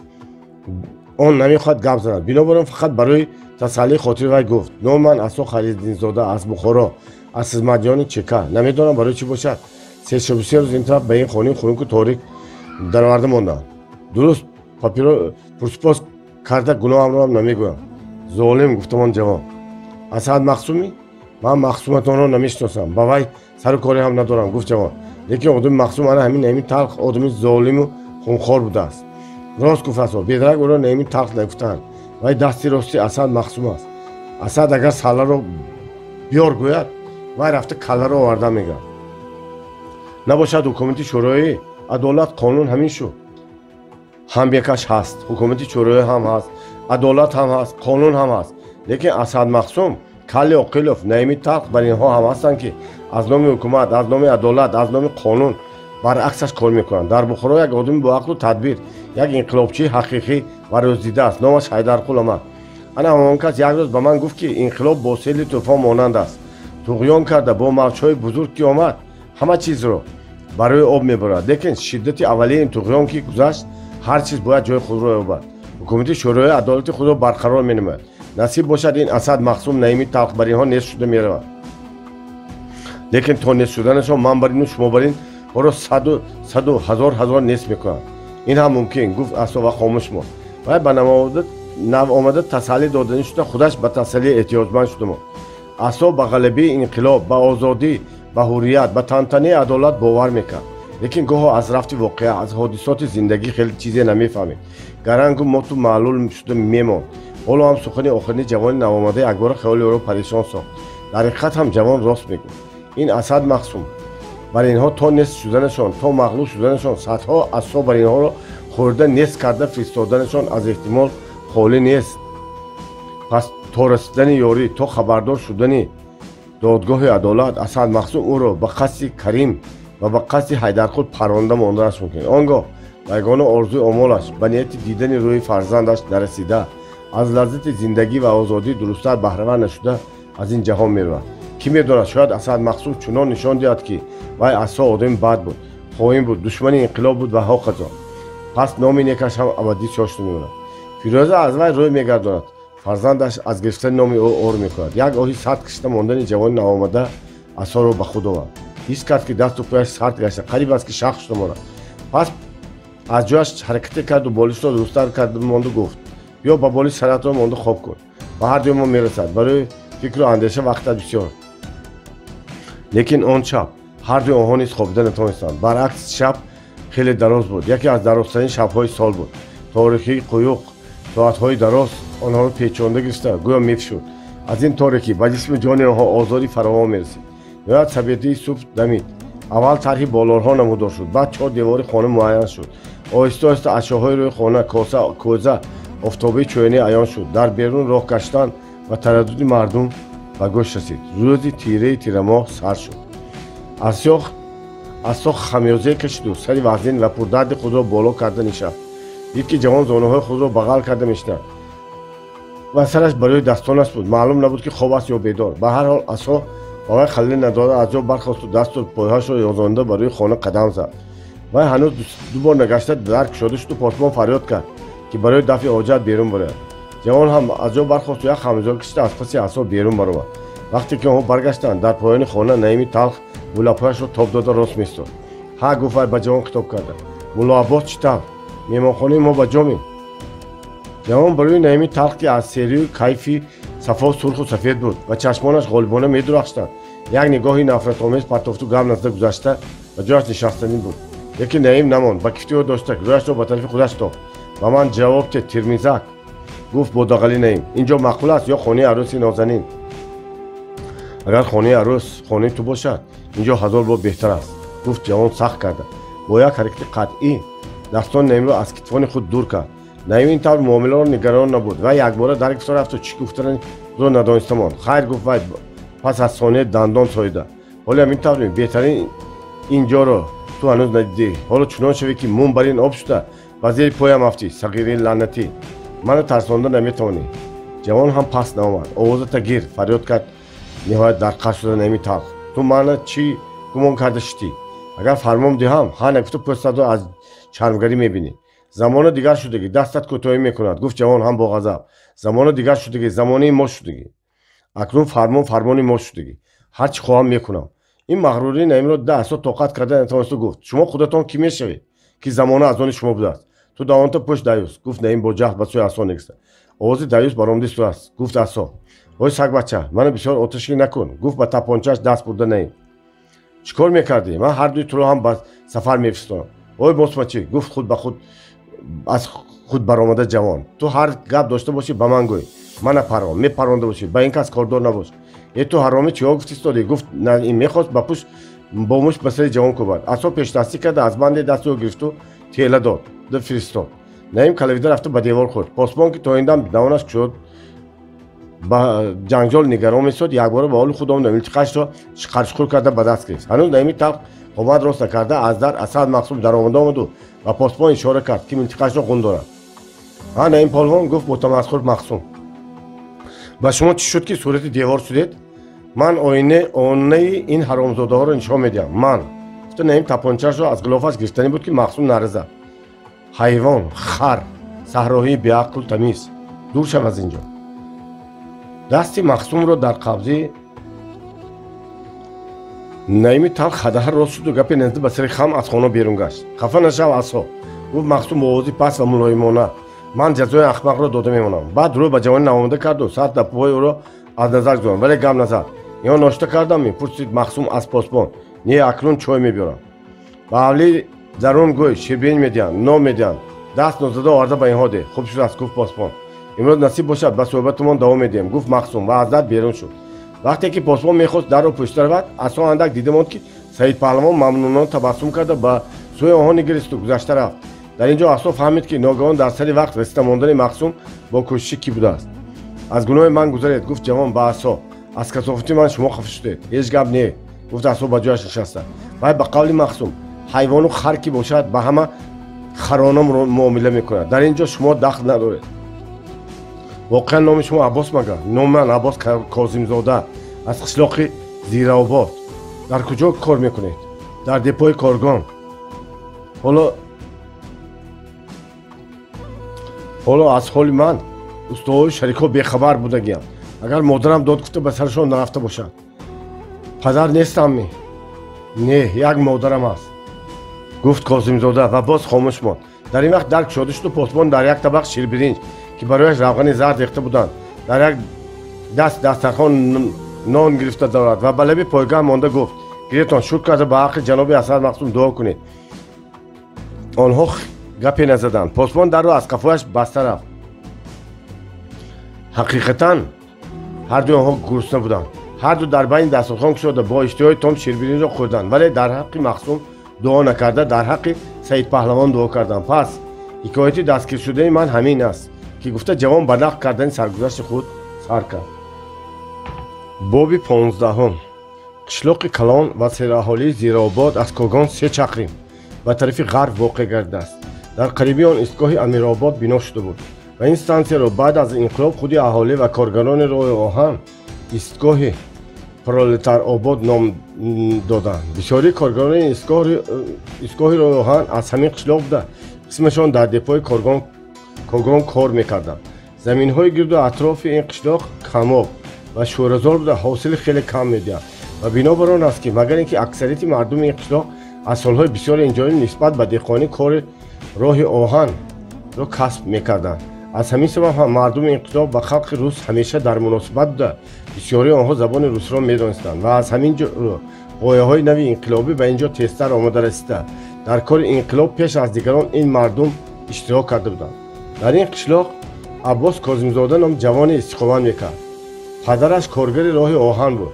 он намехоҳад гап занад. Бинобар он фақат барои тасаллии хотири вай гуфт: ном ман Асо Халиддинзода, аз Бухоро, аз хизматҷони ЧК. Намедонам барои чӣ бошад, 3 шабу 3 рӯз ин тараф ба ин хонаи хунуку торик дароварда мондам. Дуруст пурсупос карда гуноҳамроам намегӯям. Золим, гуфтамон ҷавон. Асад Махсумӣ? Ман Махсуматонро намешиносам, ба вай сару коре ҳам надорам, гуфт ҷавон. Лекин одами Махсум ана ҳамин Наими Талх одами золиму хунхор будааст. Рост, гуфт Асо. Бедарак ӯро Наими Талх нагуфтаанд. Вай дасти рости Асад Махсум аст. Асад агар салларо биёр гӯяд, вай рафта калларо оварда мегардад. Набошад ҳукумати шӯроӣ, адолат, қонун ҳамин шуд. Ҳамбекаш ҳаст, ҳукумати шӯроӣ ҳам ҳаст, адолат ҳам ҳаст, қонун ҳам ҳаст. Лекин Асад Махсум, Калли Оқилов, Наими Талх бар инҳо ҳам ҳастанд, ки аз номи ҳукумат, аз номи адолат, аз номи қонун баръаксаш кор мекунанд. Дар Бухоро як одами боақлу тадбир, як инқилобчии ҳақиқӣ ва рӯздида аст. Номаш Ҳайдарқул омад. Ана ҳамон кас як рӯз ба ман гуфт, ки инқилоб бо сели тӯфон монанд аст. Туғён карда бо мавҷҳои бузург ки омад, ҳама чизро барои об мебарад. Лекин шиддати аввалии ин туғён ки гузашт, ҳар чиз бояд ҷои худро ёбад. Ҳукумати шӯрои адолати худро барқарор менамояд. Насиб бошад, ин Асад Махсум, Наими Талх бар инҳо нест шуда меравад. Лекин то нест шуданашон ман бар ину шумо бар ин ҳоро саду саду ҳазор ҳазор нест мекунанд. Ин ҳам мумкин, гуфт Асо ва хомӯш монд. Вай ба нав омада тасаллӣ доданӣ шуда, худаш ба тасаллӣ эҳтиёҷманд шуда монд. Асо ба ғалабаи инқилоб, ба озодӣ, ба ҳуррият, ба тантанаи адолат бовар мекард. Лекин гоҳо аз рафти воқеа, аз ҳодисоти зиндагӣ хеле чизе намефаҳмид. Гарангу моту маълул шуда мемонд. Ҳоло ҳам сухани охирини ҷавони навомада якбора хаёли ӯро парешон сохт. Дар ҳақиқат ҳам ҷавон рост мегуфт. Ин Асад Махсум бар инҳо то нест шуданашон, то мағлуб шуданашон, садҳо асо бар инҳоро хӯрда нест карда фиристоданашон аз эҳтимол холӣ нест. Пас то расидани ёрӣ, то хабардор шудани додгоҳи адолат, Асад Махсум ӯро ба қасди Карим ва ба қасди Ҳайдарқул паронда монданаш мумкин. Он гоҳ ба ягона орзуи омолаш, ба нияти дидани рӯи фарзандаш нарасида, аз лаззати зиндагӣ ва озодӣ дурусттар баҳравар нашуда аз ин ҷаҳон меравад. Кӣ медонад, шояд Асад Махсум чунон нишон диҳад, ки вай Асо одами бад буд, хоин буд, душмани инқилоб буд ва ҳоказо. Пас номи некаш ҳам абадӣ сиёҳ мемонад. Фирӯза аз вай рӯй мегардонад, фарзандаш аз гирифтани номи ӯ ор мекунад. Як оҳи сард кашида мондани ҷавони навомада Асоро ба худ овард. Ҳис кард, ки дасту пояш сард гашта, қариб аст, ки шах шуда монад. Пас аз ҷояш ҳаракате карду болишро дурусттар карда монду гуфт: биё, ба болиш саратро монду хоб кун, ба ҳар ҷой мо мерасад, барои фикру андеша вақтат бисёр. Лекин он шаб ҳардуи онҳо низ хобида натавонистанд. Баръакс, шаб хеле дароз буд, яке аз дарозтарин шабҳои сол буд. Торикии қуюқ соатҳои дароз онҳоро печонда гирифта, гӯё мефишурд. Аз ин торикӣ ба ҷисму ҷони онҳо озори фаровон мерасид. Ниҳоят сабедии субҳ дамид. Аввал тарҳи болорҳо намудор шуд, баъд чор девори хона муайян шуд. Оҳиста оҳиста ашёҳои рӯи хона, коса, кӯза, Офтоби чӯянӣ аён шуд. Дар берун роҳ гаштан ва тараддуди мардум ба гӯш расид. Рӯзи тираи тирамоҳ сар шуд. Асо хамёзе кашиду сари вазнин ва пурдарди худро боло карда нишаст. Дид, ки ҷавон зонуҳои худро бағал карда мешинад ва сараш барои дастонаш буд. Маълум набуд, ки хоб аст ё бедор. Ба ҳар ҳол, асо ба вай халиле надода, аз ҷо бархосту дасту пойҳояшро ёзонда ба рӯи хона қадам зад. Вай ҳанӯз ду бор нагашта, дар кушода шуду посбон фарёд кард, ки барои дафъи ҳоҷат берун барояд. Ҷавон ҳам аз ҷо бархосту як хамзор кашида аз паси асо берун баромад. Вақте ки онҳо баргаштанд, дар поёни хона Наими талх лабҳояшро тоб дода рост меистод. Ҳа, гуфт вай ба ҷавон хитоб карда, мулло Аббос чӣ тавр? Меҳмонхонаи мо ба ҷоме? Ҷавон ба рӯи Наими талх, ки аз серию кайфи сафо сурху сафед буд ва чашмонаш ғолибона медурахшиданд, як нигоҳи нафратомез партофту гап назда гузашта ба ҷояш нишастанӣ буд. Лекин Наим намонд, ба кифти ӯ дошта рӯяшро ба тарафи худаш тофт. Ба ман ҷавоб те, тирмизак, гуфт бо дағалӣ Наим. Ин ҷо маъқул аст ё хонаи арӯси нозанин? Агар хонаи арӯс хонаи ту бошад, ин ҷо ҳазор бор беҳтар аст, гуфт ҷавон сахт карда. Бо як ҳаракати қатъӣ дастони Наимро аз китфони худ дур кард. Наим ин тавр муомиларо нигарон набуд. Вай якбора дар кифто рафту чӣ гуфтанро надониста монд. Хайр, гуфт вай пас аз сония дандон соида, ҳоло ҳамин тавр беҳтарин ин ҷоро ту ҳанӯз надидӣ. Ҳоло чунон шавӣ, ки мум бар ин об шуда ба зери поям афтӣ. Сағири лаънатӣ, маро тарсонда наметавонӣ. Ҷавон ҳам паст наомад. Овозата гир, фарёд кард ниҳоят дар қаҳр шуда Наими талх. Ту мана чӣ гумон карда шудӣ? Агар фармон диҳам, ҳа нагуфта пӯстатро аз чармгарӣ мебинӣ. Замона дигар шудагӣ, дастат кӯтоҳӣ мекунад, гуфт ҷавон ҳам бо ғазаб. Замона дигар шудагӣ, замонаи мо шудагӣ. Акнун фармон фармони мо шудагӣ, ҳар чӣ хоҳам мекунам. Ин мағрурии Наимро дида, асо тоқат карда натавонисту гуфт: шумо худатон кӣ мешавед, ки замона аз они шумо будааст? Ту давонта пӯш, даюс, гуфт Наим бо ҷаҳд ба сӯи асо нигариста. Овози даюс баромадист аст, гуфт асо. Ой, сагбача, маро бисёр оташгир накун, гуфт ба тапончааш даст бурда Наим. Чӣ кор мекардӣ? Ман ҳардуи туро ҳам ба сафар мефиристонам. Ой, босмачӣ, гуфт худ ба худ аз худ баромада ҷавон, ту ҳар гап дошта бошӣ, ба ман гӯй, мана парон мепаронда бошӣ, ба ин кас кордор набош. Э, ту ҳаромӣ, чиҳо гуфтистодӣ? Гуфт ин мехост ба пушт бо мушт ба сари ҷавон кӯбад. Асо пешдастӣ карда, аз банде дасти ӯ гирифту тела дод да фиристод. Наим калавида рафта ба девор хӯрд. Посбон, ки то ин дам давонаш кушод, ба ҷанҷол нигарон месод, якбора ба ҳоли худ омада, милтиқашро шиқаршуқур карда ба даст гирифт. Ҳанӯз Наими талх қомат рост накарда, аз дар Асад Мақсум даромада омаду ба посбон ишора кард, ки милтиқашро ғун дорад. Ҳа, Наим полвон, гуфт бо тамасхур Мақсум, ба шумо чӣ шуд, ки сурати девор шудед? Ман оинаи ин ҳаромзодаҳоро нишон медиҳам. Ман гуфта, Наим тапончаашро аз ғилофаш гирифтанӣ буд, ки Мақсум наъра зад: ҳайвон, хар, саҳроҳии беақлу тамиз, дур шав аз ин ҷо! Дасти Мақсумро дар қабзи Наими талх хадаҳа рост шуду гапе назди ба сари хам аз хона берун гашт. Хафа нашав, асо, гуфт Мақсум бо овози паст ва мулоимона, ман ҷазои ахмақро дода мемонам. Баъд рӯ ба ҷавони навомада карду сар дар пойи ӯро аз назар гузаронд, вале гап назад. Ё ношта кардам? Пурсид Мақсум аз посбон. Не, акнун чой мебиёрам. Ба ҳавлии дарун гӯй, ширбиринҷ медиҳанд, нон медиҳанд, даст нозада оварда ба инҳо деҳ. Хуб шудааст, гуфт посбон. Имрӯз насиб бошад, ба суҳбатамон давом медиҳем, гуфт Мақсум ва аз дар берун шуд. Вақте ки посбон мехост дарро пушта равад, асо андак дида монд, ки Саид Паҳлавон мамнунона табассум карда ба сӯи онҳо нигаристу гузашта рафт. Дар ин ҷо асо фаҳмид, ки ногаҳон дар сари вақт расида мондани Мақсум бо кӯшиши кӣ будааст. Аз гуноҳи ман гузаред, гуфт ҷавон ба асо, аз касофати ман шумо хафа шудед. Ҳеҷ гап не, гуфт асо ба ҷояш нишаста. Вай, ба қавли Мақсум, ҳайвону хар ки бошад, ба ҳама харона муомила мекунад. Дар ин ҷо шумо дахл надоред. Воқеан номи шумо Аббос магар? Номи ман Аббос Козимзода, аз қишлоқи Зираобод. Дар куҷо кор мекунед? Дар депои коргон. Ҳоло аз ҳоли ман устоҳои шарикҳо бехабар будагиям. Агар модарам дод гуфта ба сарашон нарафта бошад. Падар нестамми? Не, як модарам аст, гуфт Козимзода ва боз хомӯш монд. Дар ин вақт дар кушода шуду посбон дар як табақ ширбиринҷ, ки барояш равғани зард рехта буданд, дар як даст дастархон нон гирифта дорад ва ба лаби пойгоҳ монда гуфт: гиретон, шукр карда ба ҳаққи ҷаноби Асад Мақсум дуо кунед. Онҳо гапе назаданд. Посбон дарро аз қафояш баста рафт. Ҳақиқатан ҳардуи онҳо гурусна буданд. Ҳарду дар байни дастурхон кушода бо иштиҳои том ширбиринҷро хӯрданд, вале дар ҳаққи Мақсум дуо накарда, дар ҳаққи Саид Паҳлавон дуо карданд. Пас ҳикояти дастгиршудаи ман ҳамин аст, Ки гуфта ҷавон ба нақл кардани саргузашти худ сар кард. Боби 15. Қишлоқи калон ва сераҳолии Зиробод аз Когон 3 чақрим ба тарафи ғарб воқеъ гардидааст. Дар қариби он истгоҳи Амиробод бино шуда буд ва ин стансияро баъд аз инқилоб худи аҳолӣ ва коргарони роҳи оҳан истгоҳи Пролетаробод ном доданд. Бисёрии коргарони истгоҳи роҳи оҳан аз ҳамин қишлоқ буда, қисмашон дар депои Когон кор мекарданд. Заминҳои гирду атрофи ин қишлоқ камоб ва шӯразор буда, ҳосили хеле кам медиҳад ва бинобар он аст, ки магар ин ки аксарияти мардуми ин қишлоқ аз солҳои бисёри инҷониб нисбат ба деҳқонӣ кори роҳи оҳанро касб мекарданд. Аз ҳамин сабаб ҳам мардуми ин қишлоқ ба халқи рус ҳамеша дар муносибат буда, бисёрии онҳо забони русро медонистанд ва аз ҳамин ҷо ғояҳои нави инқилобӣ ба ин ҷо тезтар омода расида, дар кори инқилоб пеш аз дигарон ин мардум иштирок карда буданд. Дар ин қишлоқ Аббос Козимзода ном ҷавоне истиқомат мекард. Падараш коргари роҳи оҳан буд.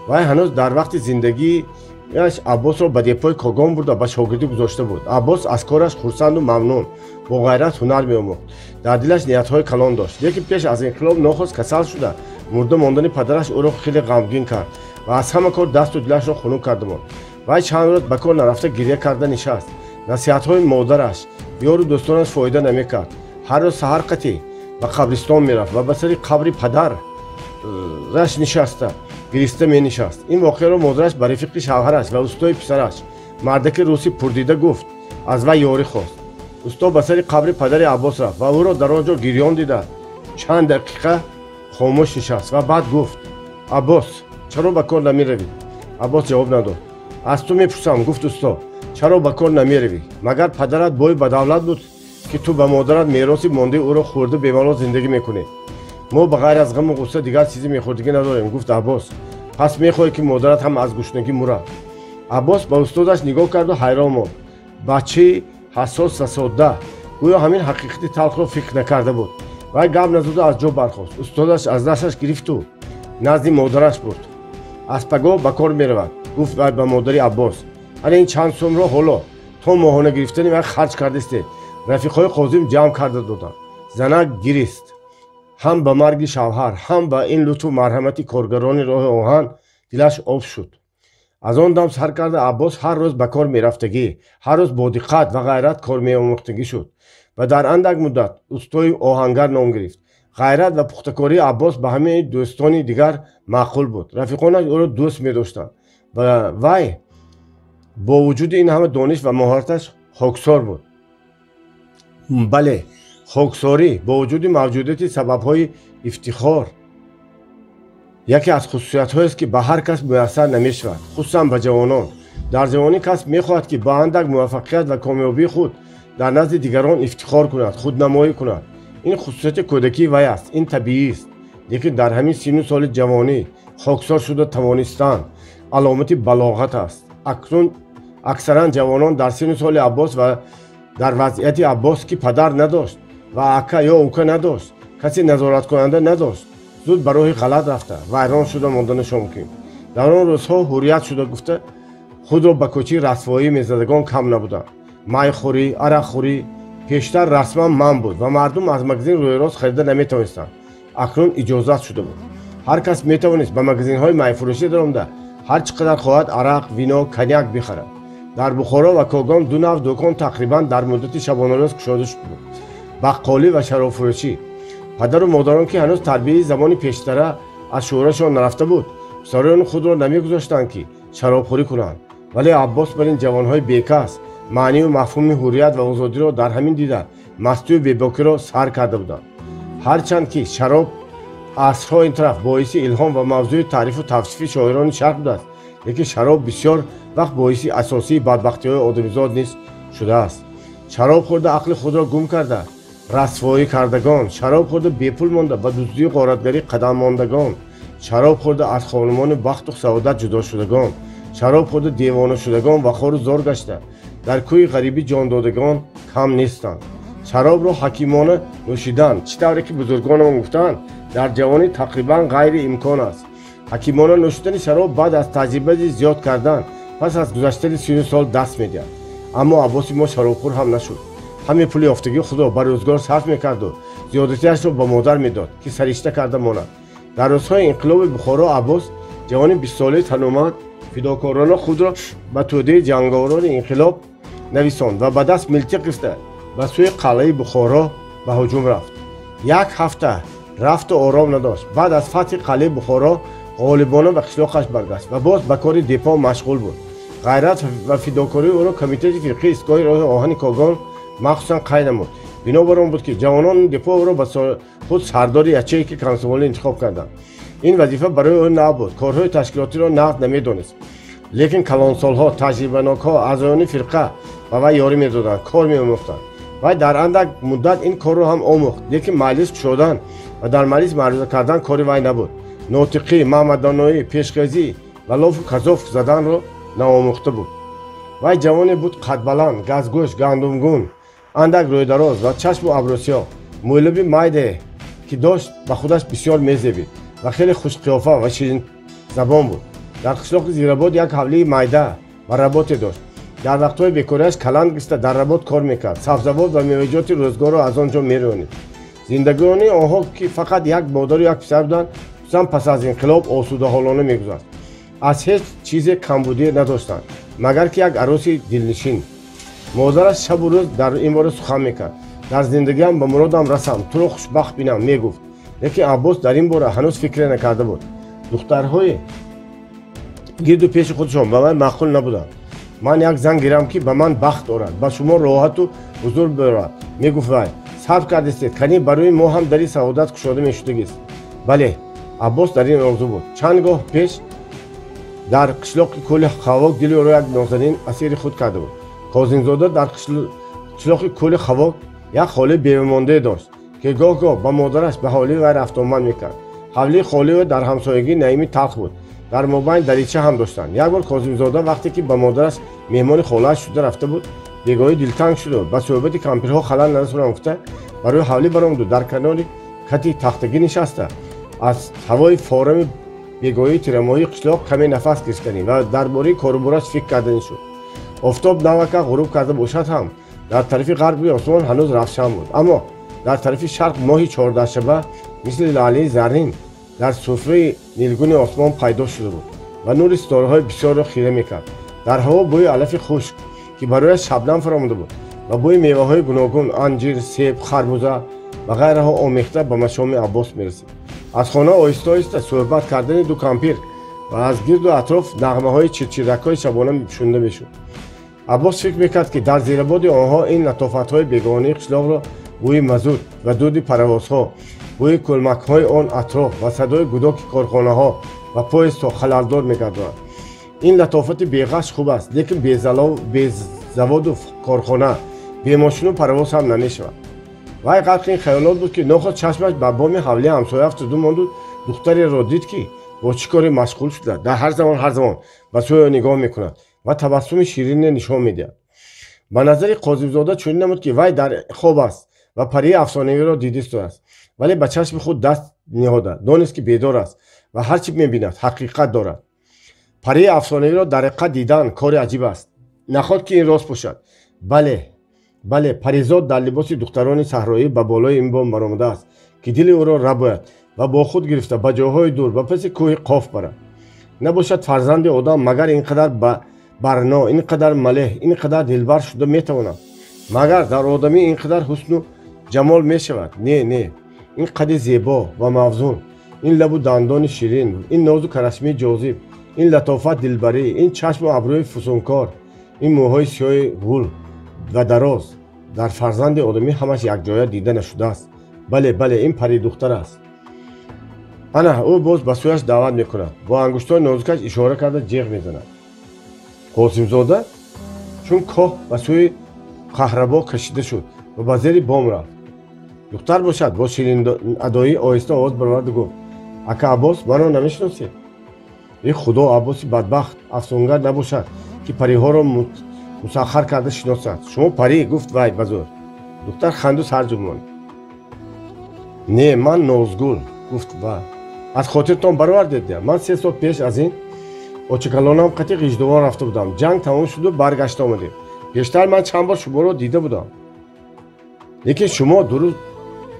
Вай ҳанӯз дар вақти зиндагиаш Аббосро ба депои Когон бурда ба шогирдӣ гузошта буд. Аббос аз кораш хурсанду мамнун, бо ғайрат ҳунар меомӯхт. Дар дилаш ниятҳои калон дошт. Лекин пеш аз инқилоб нохост касал шуда, мурда мондани падараш ӯро хеле ғамгин кард ва аз ҳама кор дасту дилашро хунук карда монд. Вай чанд рӯз ба кор нарафта гиря карда нишаст. Насиҳатҳои модараш, ёру дӯстонаш фоида намекард. Ҳар рӯз саҳар қатӣ ба қабристон мерафт ва ба сари қабри падараш нишаста гириста менишаст. Ин воқеаро модараш ба рафиқи шавҳараш ва устои писараш, мардаки руси пурдида, гуфт, аз вай ёрӣ хост. Усто ба сари қабри падари Аббос рафт ва ӯро дар он ҷо гирён дида чанд дақиқа хомӯш нишаст ва баъд гуфт: «Аббос, чаро ба кор намеравӣ?» Аббос ҷавоб надод. «Аз ту мепурсам, — гуфт усто, — чаро ба кор намеравӣ? Магар падарат бой ба давлат буд, ки ту ба модарат мероси мондаи ӯро хӯрда бемалол зиндагӣ мекунӣ? Мо ба ғайр аз ғаму ғусса дигар чизе мехӯрдагӣ надорем», — гуфт Аббос. «Пас мехоҳӣ, ки модарат ҳам аз гушнагӣ мурад?» Аббос ба устодаш нигоҳ карду ҳайрон монд. Бачаи ҳассос ва содда гӯё ҳамин ҳақиқати талхро фикр накарда буд. Вай гап назуда аз ҷо бархост. Устодаш аз дасташ гирифту назди модараш бурд. «Аз пагоҳ ба кор меравад, — гуфт вай ба модари Аббос. — Ана ин чанд сумро ҳоло то моҳона гирифтани вай харҷ кардистед. Рафиқҳои Қозим ҷамъ карда доданд». Занак гирист. Ҳам ба марги шавҳар, ҳам ба ин лутфу марҳамати коргарони роҳи оҳан дилаш об шуд. Аз он дам сар карда Аббос ҳар рӯз ба кор мерафтагӣ, ҳар рӯз бо диққат ва ғайрат кор меомӯхтагӣ шуд ва дар андак муддат устои оҳангар ном гирифт. Ғайрат ва пухтакории Аббос ба ҳамаи дӯстони дигар маъқул буд. Рафиқонаш ӯро дӯст медоштанд ва вай бо вуҷуди ин ҳама дониш ва маҳораташ хоксор буд. Бале, хоксорӣ бо вуҷуди мавҷудияти сабабҳои ифтихор яке аз хусусиятҳоест, ки ба ҳар кас муяссар намешавад, хусусан ба ҷавонон. Дар ҷавонӣ кас мехоҳад, ки ба андак муваффақият ва комёбии худ дар назди дигарон ифтихор кунад, худнамоӣ кунад. Ин хусусияти кӯдакии вай аст, ин табиист. Лекин дар ҳамин сину соли ҷавонӣ хоксор шуда тавонистан аломати балоғат аст. Акнун аксаран ҷавонон дар сину соли Аббос ва дар вазъияти Аббос, ки падар надошт ва ака ё ука надошт, касе назораткунанда надошт, зуд ба роҳи ғалат рафта вайрон шуда монданашон мумкин. Дар он рӯзҳо ҳуррият шуда гуфта худро ба кӯчаи расвоӣ мезадагон кам набуданд. Майхӯрӣ, арақхӯрӣ пештар расман манъ буд ва мардум аз магазин рӯйрост харида наметавонистанд. Акнун иҷозат шуда буд. Ҳар кас метавонист ба магазинҳои майфурӯшӣ даромада ҳар чӣ қадар хоҳад арақ, вино, коньяк бихарад. Дар Бухоро ва Когон ду нав дукон тақрибан дар муддати шабонарӯз кушода шуда буд: баққолӣ ва шаробфурӯшӣ. Падару модарон, ки ҳанӯз тарбияи замони пештара аз шуурашон нарафта буд, писарони худро намегузоштанд, ки шаробхӯрӣ кунанд. Вале Аббос бар ин ҷавонҳои бекас маънию мафҳуми ҳуррият ва озодиро дар ҳамин дида мастию бебокиро сар карда буданд. Ҳарчанд ки шароб асрҳо ин тараф боиси илҳом ва мавзӯи таърифу тавсифи шоирони шарқ будааст, лекин шароб бисёр вақт боиси асосии бадбахтиҳои одамизод низ шудааст. Шароб хӯрда ақли худро гум карда расвоӣ кардагон, шароб хӯрда бепул монда ба дуздию ғоратгарӣ қадам мондагон, шароб хӯрда аз хонумони бахту саодат ҷудо шудагон, шароб хӯрда девона шудагон ва хору зор гашта дар кӯи ғарибӣ ҷондодагон кам нестанд. Шаробро ҳакимона нӯшидан, чӣ тавре ки бузургонамон гуфтаанд, дар ҷавонӣ тақрибан ғайриимкон аст. Ҳакимона нӯшидани шароб баъд аз таҷрибаи зиёд кардан, пас аз гузаштани 30 сол даст медиҳад. Аммо Аббоси мо шаробхӯр ҳам нашуд. Ҳаме пули ёфтагии худро ба рӯзгор сарф мекарду Зиёдатиашро ба модар медод, ки саришта карда монад. Дар рӯзҳои инқилоби Бухоро Аббос, ҷавони бистсолаи тануманд, фидокорона худро ба тӯдаи ҷанговарони инқилоб нависонд ва ба даст милтиқ гирифта ба сӯи қалъаи Бухоро ба ҳуҷум рафт. Як ҳафта рафту ором надошт. Баъд аз фатҳи қалъаи Бухоро ғолибона ба қишлоқаш баргашт ва боз ба кори депо машғул буд. Ғайрат ва фидокории ӯро комитети фирқии истгоҳи роҳи оҳани Когон махсусан қайд намуд. Бинобар он буд, ки ҷавонони депо ӯро ба худ сардори ячейки комсомолӣ интихоб карданд. Ин вазифа барои ӯ нав буд, корҳои ташкилотиро нағз намедонист. Лекин калонсолҳо, таҷрибанокҳо, аъзоёни фирқа ба вай ёрӣ медоданд, кор меомӯхтанд. Вай дар андак муддат ин корро ҳам омӯхт, лекин маҷлис кушодан ва дар маҷлис маъруза кардан кори вай набуд. Нотиқӣ, маҳмадоноӣ, пешхезӣ ва лофу казоф заданро наомӯхта буд. Вай ҷавоне буд қадбаланд, газгӯш, гандумгун, андак рӯйдароз ва чашму абрӯсиёҳ. Мӯйлаби майде, ки дошт, ба худаш бисёр мезебид ва хеле хушқиёфа ва ширинзабон буд. Дар қишлоқи Зирабод як ҳавлии майда ва работе дошт. Дар вақтҳои бекориаш каланд гирифта дар работ кор мекард, сабзавот ва меваҷоти рӯзгорро аз он ҷо меронид. Зиндагиони онҳо, ки фақат як модару як писар буданд, хусусан пас аз инқилоб осудаҳолона мегузашт. Аз ҳеҷ чизе камбудӣ надоштанд, магар ки як арӯси дилнишин. Модараш шабу рӯз дар ин бора сухан мекард. Дар зиндагиам ба муродам расам, туро хушбахт бинам, мегуфт. Лекин Аббос дар ин бора ҳанӯз фикре накарда буд. Духтарҳои гирду пеши худшон ба ман маъқул набуданд. Ман як зан гирам, ки ба ман бахт орад, ба шумо роҳату ҳузур биёрад, мегуфт вай. Сабр кардистед, канӣ барои мо ҳам дари саодат кушода мешудагист. Бале, Аббос дар ин орзу буд. Чанд гоҳ пеш дар қишлоқи кӯли Хавок дили ӯро як нозанин асири худ карда буд. Козимзода дар қишлоқи кӯли Хавок як холаи бевамондае дошт, ки гоҳ-гоҳ ба модараш ба ҳавлии вай рафтуомад мекард. Ҳавлии холаи ӯ дар ҳамсоягии Наими талх буд. Дар мобайн дарича ҳам доштанд. Як бор Козимзода вақте ки ба модараш меҳмони холааш шуда рафта буд, бегоҳӣ дилтанг шуду ба суҳбати кампирҳо халал нарасонам гуфта барои ҳавлӣ баромаду дар канори кати тахтагӣ нишаста аз ҳавои форами бегоҳии тирамоҳии қишлоқ каме нафас гирифтанӣ ва дар бораи корубораш фикр карданӣ шуд. Офтоб навака ғуруб карда бошад ҳам, дар тарафи ғарби осмон ҳанӯз равшан буд, аммо дар тарафи шарқ моҳи чордаҳшаба мисли лаълии заррин дар суфраи нилгуни осмон пайдо шуда буд ва нури ситораҳои бисёрро хира мекард. Дар ҳаво бӯи алафи хушк, ки барояш шабнам фаромада буд, ва бӯи меваҳои гуногун, анҷир, себ, харбуза ва ғайраҳо омехта ба машоми Аббос мерасид. Аз хона оҳиста оҳиста суҳбат кардани ду кампир ва аз гирду атроф нағмаҳои чирчиракҳои шабона шунида мешуд. Аббос фикр мекард, ки дар зирабоди онҳо ин латофатҳои бегонаи қишлоқро бӯи мазут ва дуди паровозҳо, бӯи кӯлмакҳои он атроф ва садои гудоки корхонаҳо ва поездҳо халалдор мегардонад. Ин латофати беғаш хуб аст, лекин безаводу корхона, бемошину паровоз ҳам намешавад. Вай ғарқи ин хаёлот буд, ки нохост чашмаш ба боми ҳавлии ҳамсоя афтоду монду духтареро дид, ки бо чӣ коре машғул шуда, дар ҳар замон ба сӯи ӯ нигоҳ мекунад ва табассуми ширине нишон медиҳад. Ба назари Қозимзода чунин намуд, ки вай дар хоб аст ва парии афсонавиро дидистааст, вале ба чашми худ даст ниҳода донист, ки бедор аст ва ҳар чӣ мебинад, ҳақиқат дорад. Парии афсонавиро дар ҳақиқат дидан кори аҷиб аст. Наход ки ин рост бошад. Бале, бале, паризод дар либоси духтарони саҳроӣ ба болои ин бом баромадааст, ки дили ӯро рабояд ва бо худ гирифта ба ҷойҳои дур, ба паси кӯҳи Қоф барад. Набошад фарзанди одам магар ин қадар барно, ин қадар малеҳ, ин қадар дилбар шуда метавонад? Магар дар одамӣ ин қадар ҳусну ҷамол мешавад? Не, не, ин қади зебо ва мавзун, ин лабу дандони ширин, ин нозу карашмаи ҷозиб, ин латофат, дилбарӣ, ин чашму абрӯи фусункор, ин мӯҳои сиёҳи ғул ва дароз дар фарзанди одамӣ ҳамаш якҷоя дида нашудааст. Бале, бале, ин паридухтар аст. Ана ӯ боз ба сӯяш даъват мекунад, бо ангуштони нозукаш ишора карда ҷеғ мезанад. Қосимзода чун коҳ ба сӯи қаҳрабо кашида шуд ва ба зери бом рафт. Духтар бошад, бо ширинадоӣ оҳиста овоз бароварду гуфт: «Ака Аббос, маро намешиносед?» И худо, Аббоси бадбахт афсонгар набошад, ки париҳоро мусаххар карда шиносад. «Шумо парӣ?» — гуфт вай ба зӯр. Духтар ханду сар ҷунбонид. «Не, ман Нозгул», — гуфт ва «аз хотиртон баровардед? Ман 3 сол пеш аз ин очакалонам қати Ғиждувон рафта будам. Ҷанг тамом шуду баргашта омадем. Пештар ман чанд бор шуморо дида будам, лекин шумо дуруст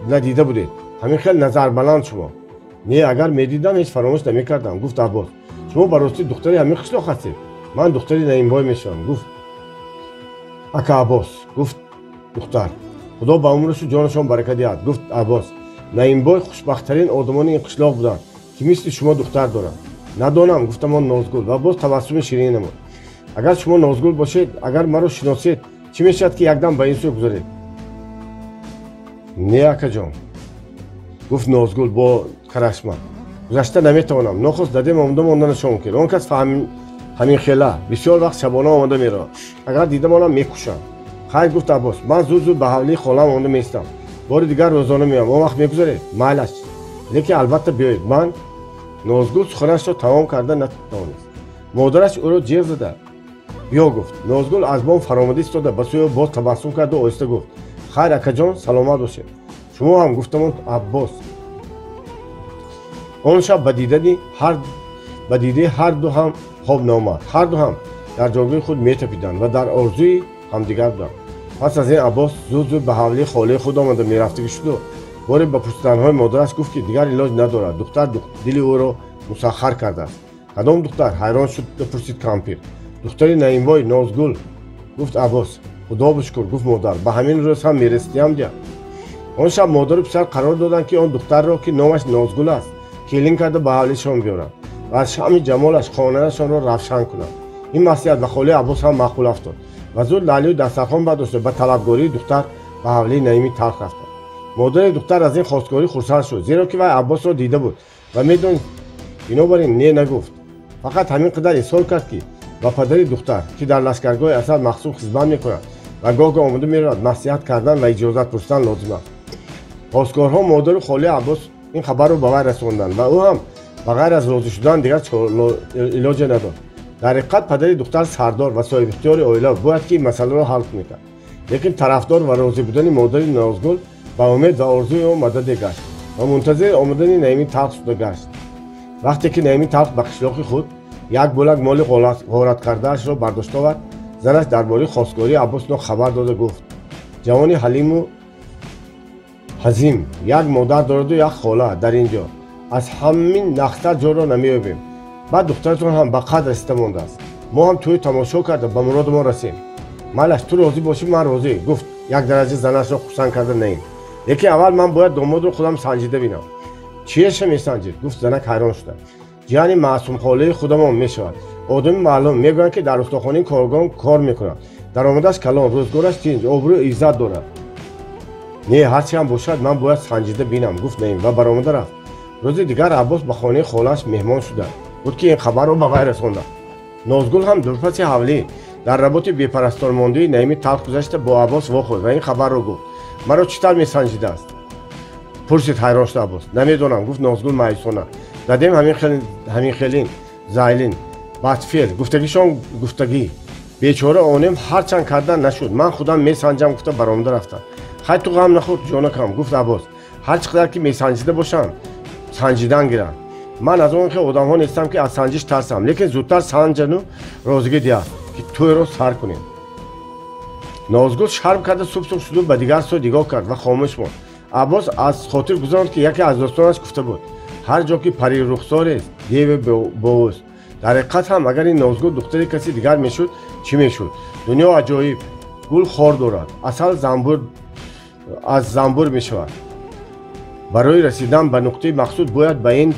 Надида будед. Ҳамин хел назарбаланд шумо. Не, агар медидам, ҳеҷ фаромӯш намекардам, гуфт Аббос. Шумо ба ростӣ духтари ҳамин қишлоқ ҳастед? Ман духтари Наимбой мешавам, гуфт ака Аббос. Гуфт духтар. Худо ба умрашу ҷонашон барака диҳад, гуфт Аббос. Наимбой хушбахттарин одамони ин қишлоқ буданд, ки мисли шумо духтар доранд. Надонам, гуфтамон Нозгул ва боз табассуми ширин намуд. Агар шумо Нозгул бошед, агар маро шиносед, чӣ мешавад, ки якдам ба ин сӯ гузаред? Не, акаҷон, гуфт Нозгул бо карашма. Гузашта наметавонам. Нохост дадем омода монданашон мумкин. Он кас ҳамин хела бисёр вақт шабона омода меравад. Агар дида монам, мекушам. Хайр, гуфт Аббос, ман зуд зуд ба ҳавлии холаам омода меистам. Бори дигар рӯзона меоям. Он вақт мегузаред? Майлаш, лекин албатта биёед. Ман Нозгул суханашро тамом карда натавонист. Модараш ӯро ҷеғ зада биё гуфт. Нозгул аз бом фаромада истода ба сӯи ӯ боз табассум карду оҳиста гуфт: хайр, акаҷон, саломат бошед. Шумо ҳам, гуфтамон Аббос. Он шаб ба дидаи ҳарду ҳам хоб наомад. Ҳарду ҳам дар ҷойгоҳи худ метапиданд ва дар орзуи ҳамдигар буданд. Пас аз ин Аббос зуд зуд ба ҳавлии холаи худ омада мерафтагӣ шуду боре ба пурсиданҳои модараш гуфт, ки дигар илоҷ надорад. Духтар дили ӯро мусаххар кардааст. Кадом духтар? Ҳайрон шуд, пурсид кампир. Духтари Наимбой, Нозгул, гуфт Аббос. Худо бишукр, гуфт модар, ба ҳамин рӯз ҳам мерасидиам дия. Он шаб модару писар қарор доданд, ки он духтарро, ки номаш Нозгул аст, келин карда ба ҳавлишон биёранд ва аз шамъи ҷамолаш хонаашонро равшан кунанд. Ин маслиҳат ба холаи Аббос ҳам маъқул афтод ва зуд лаълию дастархон бардошта ба талабгории духтар ба ҳавлии Наими талх рафтанд. Модари духтар аз ин хостгорӣ хурсанд шуд, зеро ки вай Аббосро дида буд ва медонист. Бинобар ин не нагуфт. Фақат ҳамин қадар изҳор кард, ки ба падари духтар, ки дар лашкаргоҳи Асад махсус хизмат мекунад ва гоҳ-гоҳ омода меравад, маслиҳат кардан ва иҷозат пурсидан лозим аст. Хостгорҳо модару холаи Аббос ин хабарро ба вай расонданд ва ӯ ҳам ба ғайр аз розӣ шудан дигар илоҷе надошт. Дар ҳақиқат падари духтар сардор ва соҳибихтиёри оила бояд, ки ин масъаларо ҳал мекард. Лекин тарафдор ва розӣ будани модари Нозгул ба умед ва орзуи ӯ мададе гашт ва мунтазири омадани Наими талх шуда гашт. Вақте ки Наими талх ба қишлоқи худ як бӯлак моли ғорат кардаашро бардошта овард, занаш дар бораи хостгории Аббос нохабар дода гуфт: ҷавони ҳалиму ҳазим як модар дораду як хола дар ин ҷо. Аз ҳамин нахтар ҷоро намеёбем. Баъд духтаратон ҳам ба қадр расида мондааст. Мо ҳам тӯи тамошо карда ба муродамон расем. Майлаш, ту розӣ бошӣ, ман розӣ, гуфт як дараҷа занашро хурсанд карда Наим. Лекин аввал ман бояд домодро худам санҷида бинам. Чиеша месанҷид? Гуфт занак ҳайрон шуда. Ҷияни маъсумхолаи худамон мешавад. Одами маълум, мегӯянд, ки дар устохонаи коргон кор мекунад. Даромадаш калон, рӯзгораш тинҷ, обрӯю иззат дорад. Не, ҳарчи ҳам бошад, ман бояд санҷида бинам, гуфт Наим ва баромада рафт. Рӯзи дигар Аббос ба хонаи холааш меҳмон шуда буд, ки ин хабарро ба вай расонда. Нозгул ҳам дурпаси ҳавлӣ дар работи бепарастормондии Наими талх гузашта бо Аббос вохӯрд ва ин хабарро гуфт. Маро чӣ тавр месанҷидааст? Пурсид ҳайрон шуда Аббос. Намедонам, гуфт Нозгул маъюсона. Дадем ҳамин хелин зайлин бадфеъл, гуфтагишон гуфтагӣ. Бечора онем ҳарчанд кардан нашуд. Ман худам месанҷам, гуфта баромада рафтам. Хай, ту ғам нахӯр, ҷонакам, гуфт Аббос. Ҳар чӣ қадар ки месанҷида бошанд, санҷидан гиранд. Ман аз он хел одамҳо нестам, ки аз санҷиш тарсам, лекин зудтар санҷану розигӣ диҳад, ки тӯйро сар кунем. Нозгул шарм карда суб-суб шуду ба дигар сӯ нигоҳ кард ва хомӯш монд. Аббос аз хотир гузаронд, ки яке аз дӯстонаш гуфта буд: ҳар ҷо ки парирухсорест, деве бо ӯст. Дар ҳақиқат ҳам агар ин Нозгул духтари каси дигар мешуд, чӣ мешуд? Дунё аҷоиб. Гул хор дорад, асал аз занбур мешавад. Барои расидан ба нуқтаи мақсуд бояд ба ин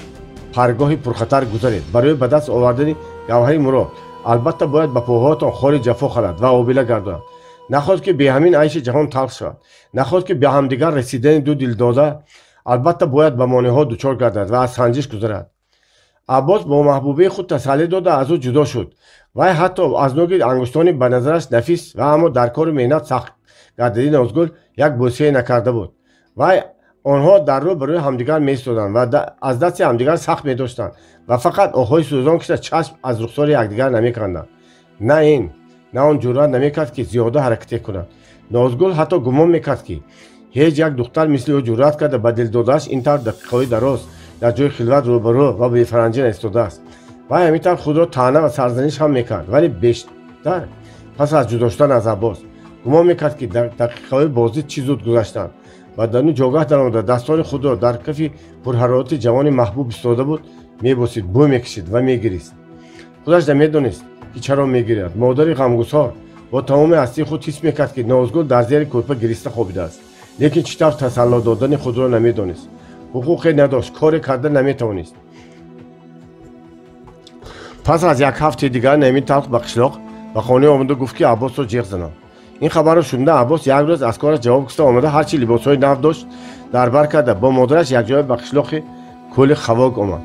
паргоҳи пурхатар гузаред. Барои ба даст овардани гавҳари мурод албатта бояд ба поҳоятон хори ҷафо халад ва обила гардонад. Нахоҳад, ки беҳамин айши ҷаҳон талх шавад. Нахоҳад, ки ба ҳамдигар расидани ду дилдода албатта бояд ба монеъҳо дучор гардад ва аз санҷиш гузарад. Аббос бо маҳбубаи худ тасаллӣ дода аз ӯ ҷудо шуд. Вай ҳатто аз нӯги ангуштони ба назараш нафис ва аммо дар кору меҳнат сахт гардидаи Нозгул як бӯсае накарда буд. Вай онҳо дар рӯ ба рӯи ҳамдигар меистоданд ва аз дасти ҳамдигар сахт медоштанд ва фақат оҳҳои сӯзон кишта чашм аз рухсори якдигар намеканданд. На ин, на он ҷуръат намекард, ки зиёда ҳаракате кунад. Нозгул ҳатто гумон мекард, ки ҳеҷ як духтар мисли ӯ ҷуръат карда ба дилдодааш ин тавр дақиқаҳои дароз дар ҷои хилват рӯбарӯ ва бефаранҷа наистодааст. Вай ҳамин тавр худро таъна ва сарзаниш ҳам мекард, вале бештар пас аз ҷудо шудан аз Аббос гумон мекард, ки дақиқаҳои боздид чӣ зуд гузаштанд. ба даруни ҷойгаҳ даромада дастони худро дар кафи пурҳарорати ҷавони маҳбуб истода буд, мебосид, бӯй мекашид ва мегирист. Худаш намедонист, ки чаро мегиряд. Модари ғамгусор бо тамоми ҳастии худ ҳис мекард, ки Нозгул дар зери кӯрпа гириста хобидааст, лекин чӣ тавр тасалло додани худро намедонист. Ҳуқуқе надошт, коре карда наметавонист. Пас аз як ҳафтаи дигар Наими Талх ба қишлоқ ба хона омада гуфт, ки Аббосро ҷеғ занам. Ин хабарро шунида Аббос як рӯз аз кораш ҷавоб гуфта омада ҳарчи либосҳои нав дошт дар бар карда бо модараш якҷоя ба қишлоқи кӯли Хавок омад.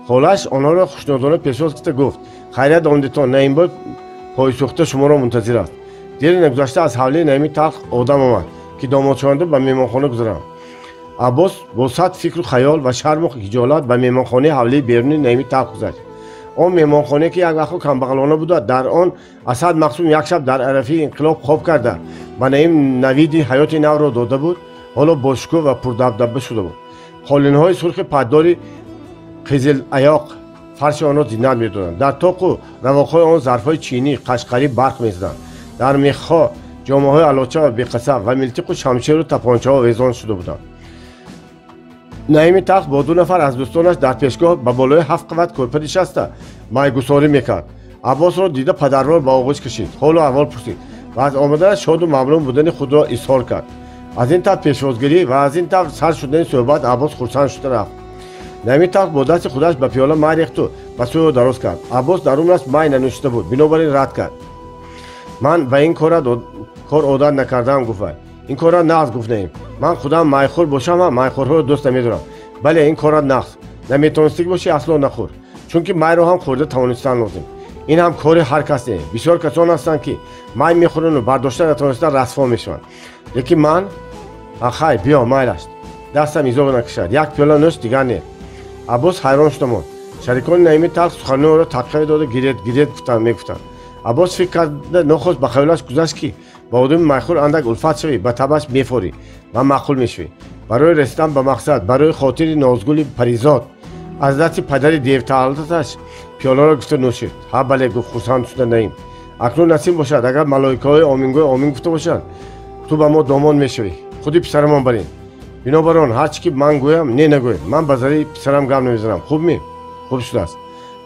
Холааш онҳоро хушнудона пешвоз гирифта гуфт: хайрият омадитон, Наимбой пойсӯхта шуморо мунтазир аст. Дери нагузашта аз ҳавлии Наими Талх одам омад, ки домодшаванда ба меҳмонхона гузаранд. Аббос бо сад фикру хаёл ва шарму ҳиҷолат ба меҳмонхонаи ҳавлии берунии Наими Талх гузашт. Он меҳмонхонае, ки як вақтҳо камбағалона буда, дар он Асад Мақсум як шаб дар арафаи инқилоб хоб карда ба Наим навиди ҳаёти навро дода буд, ҳоло бошукӯҳ ва пурдабдаба шуда буд. Қолинҳои сурхи паддори қизилаёқ фарши онро зинат медоданд. Дар тоқу равоқҳои он зарфҳои чинӣ қашқарӣ барқ мезаданд. Дар мехҳо ҷомаҳои алоча ва беқаса ва милтиқу шамшеру тапончаҳо овезон шуда буданд. Наими Талх бо ду нафар аз дӯстонаш дар пешгоҳ ба болои ҳафт қават кӯрпа нишаста майгусорӣ мекард. Аббосро дида падарвор ба оғӯш кашид, ҳолу аҳвол пурсид ва аз омаданаш шоду мамнун будани худро изҳор кард. Аз ин тавр пешвозгирӣ ва аз ин тавр сар шудани суҳбат Аббос хурсанд шуда рафт. Наими Талх бо дасти худаш ба пиёла май рехту ба сӯи ӯ дароз кард. Аббос дар умраш май нанӯшида буд, бинобар ин рад кард. Ман ба ин кор одат накардаам, гуфт вай. Ин корра нағз, гуфт Наим. Ман худам майхӯр бошам ҳам майхӯрҳоро дӯст намедорам. Бале, ин корра нағз. Наметавонистӣ бошӣ, асло нахӯр, чунки майро ҳам хӯрда тавонистан лозим. Ин ҳам кори ҳар кас не. Бисёр касон ҳастанд, ки май мехӯранду бардошта натавониста расво мешаванд. Лекин ман хай, биё, майлаш, дастам изо накашад. Як пиёла нӯш, дигар не. Аббос ҳайрон шуда монд. Шарикони Наими Талх суханони ӯро тадқиқ дода гиред гиред мегуфтанд. Аббос фикр карда нохост ба хаёлаш гузашт, ки ба одами майхӯр андак улфат шавӣ, ба табаш мефорӣ ва маъқул мешавӣ. Барои расидан ба мақсад, барои хотири Нозгули паризод аз дасти падари девтаалаташ пиёларо гуфта нӯшид. Ҳа, бале, гуфт хурсанд шуда Наим. Акнун насиб бошад, агар малоикаҳои омингӯй омин гуфта бошанд, ту ба мо домод мешавӣ, худи писарамон барин. Бинобар он ҳар чӣ ки ман гӯям, не нагӯй, ман ба зари писарам гап намезанам. Хуб ми? Хуб шудааст.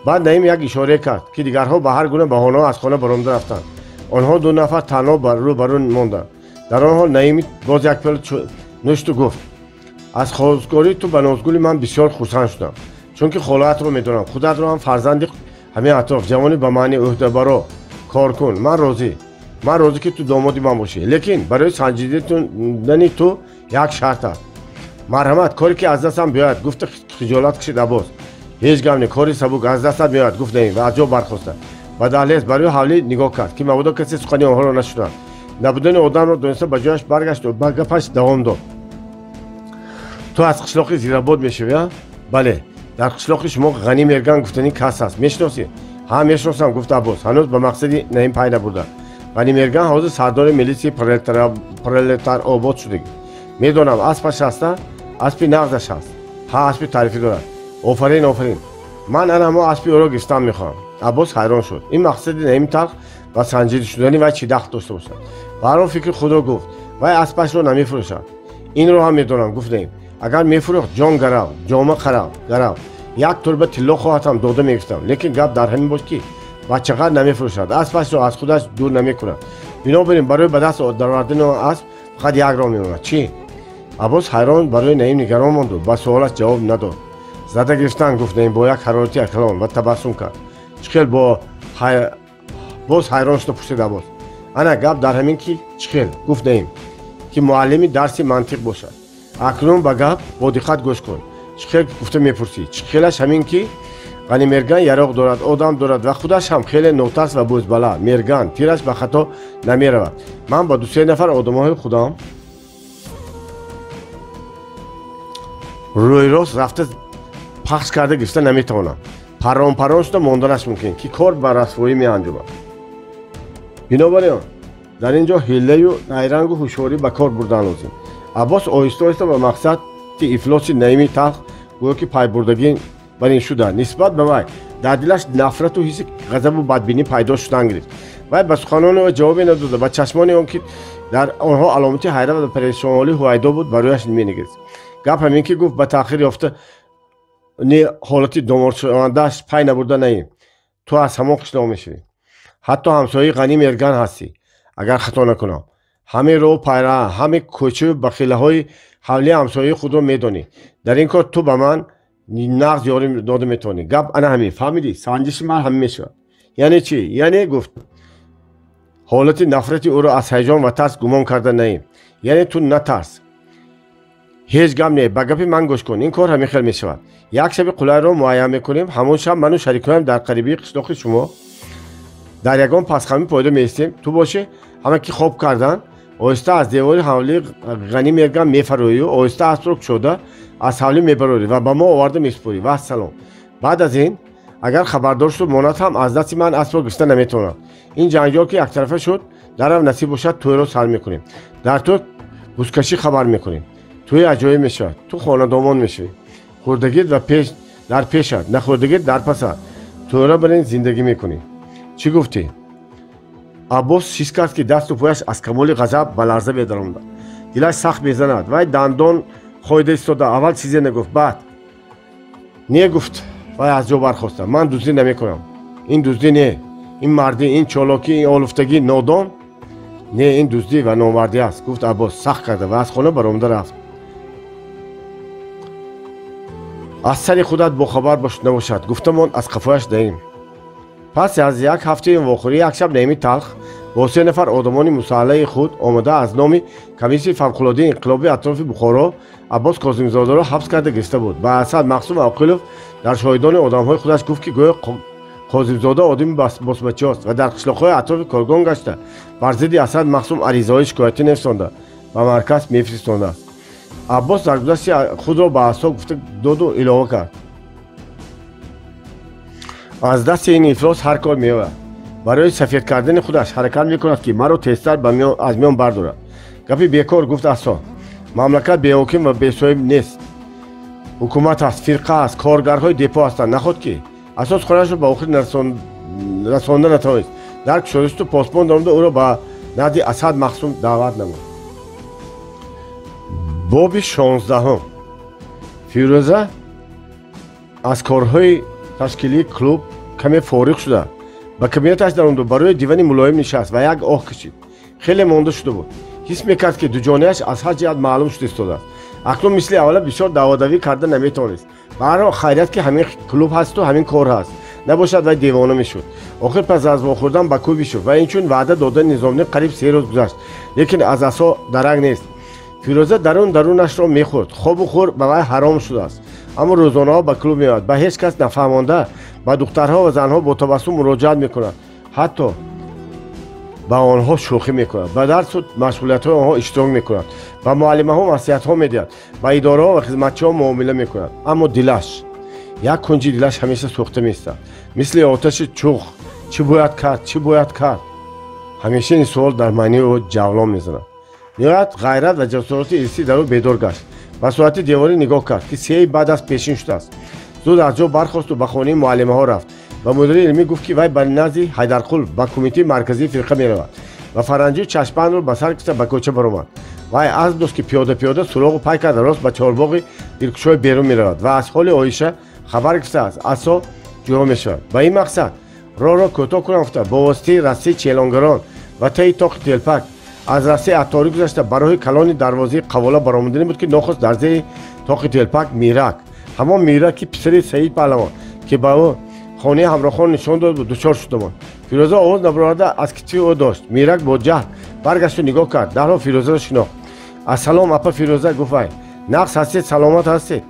Баъд Наим як ишорае кард, ки дигарҳо ба ҳар гуна баҳонаҳо аз хона баромада рафтанд. Онҳо ду нафар танҳо рӯ ба рӯ монданд. Дар он ҳол Наими боз як пиёла нӯшту гуфт: аз хостгории ту ба Нозгули ман бисёр хурсанд шудам, чунки холаатро медонам, худатро ҳам фарзанди ҳамин атроф, ҷавони ба маъни ӯҳдабаро, коркун. Ман розӣ, ман розӣ, ки ту домоди ман бошӣ, лекин барои санҷидани ту як шарт аст. Марҳамат, коре ки аз дастам биёяд, гуфта хиҷолат кашид Аббос. Ҳеҷ гап не, кори сабук аз дастат меояд, гуфт Наим ва аз ҷо бархоста ба даҳлез барои ҳавлӣ нигоҳ кард, ки мабодо касе сухани онҳоро нашунад. Набудани одамро дониста ба ҷояш баргашту ба гапаш давом дод. Ту аз қишлоқи Зирабод мешавӣ? Бале. Дар қишлоқи шумо Ғанӣ Мерган гуфтани кас ҳаст, мешиносӣ? Ҳа, мешиносам, гуфт Аббос, ҳанӯз ба мақсади Наим пай набурда. Ғанӣ Мерган ҳозир сардори милитсияи Пролетаробод шудагӣ. Медонам, аспаш ҳаста? Аспи нағзаш ҳаст. Ҳа, аспи таърифӣ дорад. Офарин, офарин. Ман ана ҳамо аспи ӯро гирифтан мехоҳам. Аббос ҳайрон шуд. Ин мақсади Наими Талх ва санҷида шудани вай чӣ дахл дошта бошад? Ба ҳар ҳол фикри худро гуфт: вай аспашро намефурӯшад. Инро ҳам медонам, гуфт Наим. Агар мефурӯхт, ҷон гарав, ҷома қарав гарав, як турба тилло хоҳад ҳам дода мегирифтам. Лекин гап дар ҳамин бош, ки бачағар намефурӯшад, аспашро аз худаш дур намекунад. Бинобар ин барои ба даст даровардани он асп фақат як роҳ мемонад. Чӣ? Аббос ҳайрон барои Наим нигарон монду ба суолаш ҷавоб надод. Зада гирифтан, гуфт Наим бо як ҳарорати акалон ва табассум кард. Чӣ хел? Боз ҳайрон шуда пурсид Аббос. Ана гап дар ҳамин, ки чӣ хел, гуфт Наим, ки муаллими дарси мантиқ бошад. Акнун ба гап бо диққат гӯш кун. Чӣ хел гуфта мепурсӣ? Чӣ хелаш ҳамин, ки Ғанӣ Мерган яроқ дорад, одам дорад ва худаш ҳам хеле нотарс ва бӯзбала. Мерган тираш ба хато намеравад. Ман ба дусе нафар одамоҳои худам рӯйрост рафта пахш карда гирифта наметавонам. Парон парон шуда монданаш мумкин, ки кор ба расвоӣ меанҷомад. Бинобар ин дар ин ҷо ҳиллаю найрангу ҳушёрӣ ба кор бурдан лозим. Аббос оҳиста оҳиста ба мақсади ифлоси Наими Талх гӯё ки пайбурдагӣ бар ин шуда нисбат ба вай дар дилаш нафрату ҳисси ғазабу бадбинӣ пайдо шудан гирифт. Вай ба суханони ӯ ҷавобе надода, ба чашмони он ки дар онҳо аломати ҳайрат ва парешонҳолӣ ҳувайдо буд, ба рӯяш менигарист. Гап ҳамин ки гуфт ба таъхир ёфта не ҳолати доморшавандааш пай набурда наем. Ту аз ҳамон қишлоқ мешавӣ. Ҳатто ҳамсояи Ғанӣ Мерган ҳастӣ, агар хато накунам. Ҳамин роҳу пайраҳа, ҳамин кӯчаю бахилаҳои ҳавлии ҳамсояи худро медонӣ. Дар ин кор ту ба ман нағз ёрӣ дода метавонӣ. Гап ана ҳамин, фаҳмидӣ? Санҷиши ман ҳамин мешавад. Яъне чӣ? Яъне гуфт ҳолати нафрати ӯро аз ҳаяҷон ва тарс гумон карда наем. Яъне ту натарс. Ҳеҷ гап не, ба гапи ман гӯш кун. Ин кор ҳамин хел мешавад. Як шаби қулайро муайян мекунем. Ҳамон шаб ману шарикоям дар қарибии қишлоқи шумо дар ягон пасхамӣ пайдо меистем. Ту бошӣ ҳама ки хоб кардан, оҳиста аз девори ҳавлии Ғанӣ Мерган мефароию оҳиста аспро кушода аз ҳавлӣ мебарорӣ ва ба мо оварда месупорӣ. Вассалом. Баъд аз ин агар хабардор шуд, монад ҳам аз дасти ман аспро гирифта наметавонад. Ин ҷанҷол ки яктарафа шуд, дарав насиб бошад тӯйро сар мекунем. Дар тӯй бузкашӣ хабар мекунем. Тӯи аҷоиб мешавад. Ту хонадомон мешавӣ. Хӯрдагит ва пеш дар пешат, нахӯрдагит дар пасат. Тӯйро бар ин зиндагӣ мекунӣ. Чӣ гуфтӣ? Аббос ҳис кард ки дасту пояш аз камоли ғазаб ба ларза медаромад. Дилаш сахт мезанад. Вай дандон хойда истода аввал чизе нагуфт, баъд не гуфт. Вай аз ҷо бархоста. Ман дуздӣ намекунам. Ин дуздӣ не, ин мардӣ, ин чолокӣ, ин олуфтагӣ, нодон не, ин дуздӣ ва номардӣ аст, гуфт Аббос сахт карда ва аз хона баромада рафт. Аз сари худат бохабар набошад, гуфтамон аз қафояш даим. Пас аз як ҳафтаи вохӯрӣ як шаб Наими Талх бо се нафар одамони мусаллаи худ омада аз номи комиссияи фавқулоддаи инқилоби атрофи Бухоро Аббос Козимзодаро ҳабс карда гирифта буд. Ба Асад Мақсум Оқилов дар шоҳидони одамҳои худаш гуфт ки гӯё Козимзода одами босмачиост ва дар қишлоқҳои атрофи Коргон гашта бар зидди Асад Мақсум аризаҳои шикоятӣ нависонда ба марказ мефиристондааст. Аббос дар гузашти худро ба асо гуфта доду илова кард: аз дасти ин ифлос ҳар кор меояд. Барои сафед кардани худаш ҳаракат мекунад ки маро тезтар аз миён бардорад. Гапи бекор, гуфт Асо. Мамлакат беҳоким ва бесоҳиб нест. Ҳукумат аст, фирқа аст, коргарҳои депо ҳастанд. Наход ки асос хонашро ба охир расонда натавонист. Дар кушодишту посбон даромада ӯро ба назди Асад Мақсум даъват намуд. Боби 16. Фирӯза аз корҳои ташкилии клуб каме фориғ шуда ба кабинеташ даромаду барои дивани мулоим нишаст ва як оҳ кашид. Хеле монда шуда буд. Ҳис мекард ки дуҷонааш аз ҳар ҷиҳат маълум шуда истодааст. Акнун мисли аввала бисёр даводавӣ карда наметавонист. Ба ҳар ҳол хайрият ки ҳамин клуб ҳасту ҳамин кор ҳаст. Набошад вай девона мешуд. Охир пас аз вохӯрдан ба кӯй бишуд ва инчун ваъда додани Низомиддин қариб 3 рӯз гузашт. Лекин аз асо дарак нест. Фирӯза дарун дарунашро мехӯрд. Хобу хӯр ба вай ҳаром шудааст. Аммо рӯзонаҳо ба клуб меояд. Ба ҳеҷ кас нафаҳмонда ба духтарҳо ва занҳо бо табассум муроҷиат мекунад. Ҳатто ба онҳо шӯхӣ мекунад. Ба дарсу машғулиятҳои онҳо иштирок мекунад. Ба муаллимаҳо маслиҳатҳо медиҳад. Ба идораҳо ва хизматчиҳо муомила мекунад. Аммо дилаш, як кунҷи дилаш ҳамеша сӯхта меистад. Мисли оташи чуғ. Чӣ бояд кард? Чӣ бояд кард? Ҳамеша ин суол дар маънии ӯ ҷавлон мезанад. Ниҳоят ғайрат ва ҷасорати ирсӣ дар ӯ бедор гашт. Ба соати деворӣ нигоҳ кард ки сеи баъд аз пешин шудааст. Зуд аз ҷо бархосту ба хонаи муаллимаҳо рафт. Ба мудири илмӣ гуфт ки вай ба назди Ҳайдарқул ба кумитаи марказии фирқа меравад ва фаранҷӣ чашмбандро ба сар киста ба кӯча баромад. Вай азм дошт ки пиёда-пиёда суроғу пай карда рост ба чорбоғи дилкушои берун меравад ва аз ҳоли Оиша хабар гирифта аз асо ҷудо мешавад. Ба ин мақсад роҳро кӯтоҳ кунам гуфта бо воситаи растаи челонгарон ва таи тоқи телпак аз растаи атторӣ гузашта ба роҳи калони дарвозаи қавола баромадани буд ки нохост дар зери тоқи телпак Мирак, ҳамон Мирак ки писари Саид паҳлавон ки ба ӯ хонаи ҳамроҳон нишон дод буд, дучор шудамон. Фирӯза овоз набароварда аз китфи ӯ дошт. Мирак бо ҷаҳд баргашту нигоҳ кард. Дарҳол Фирӯзаро шинохт. Ассалом, апа Фирӯза, гуфт вай. Нақс ҳастед, саломат ҳастед?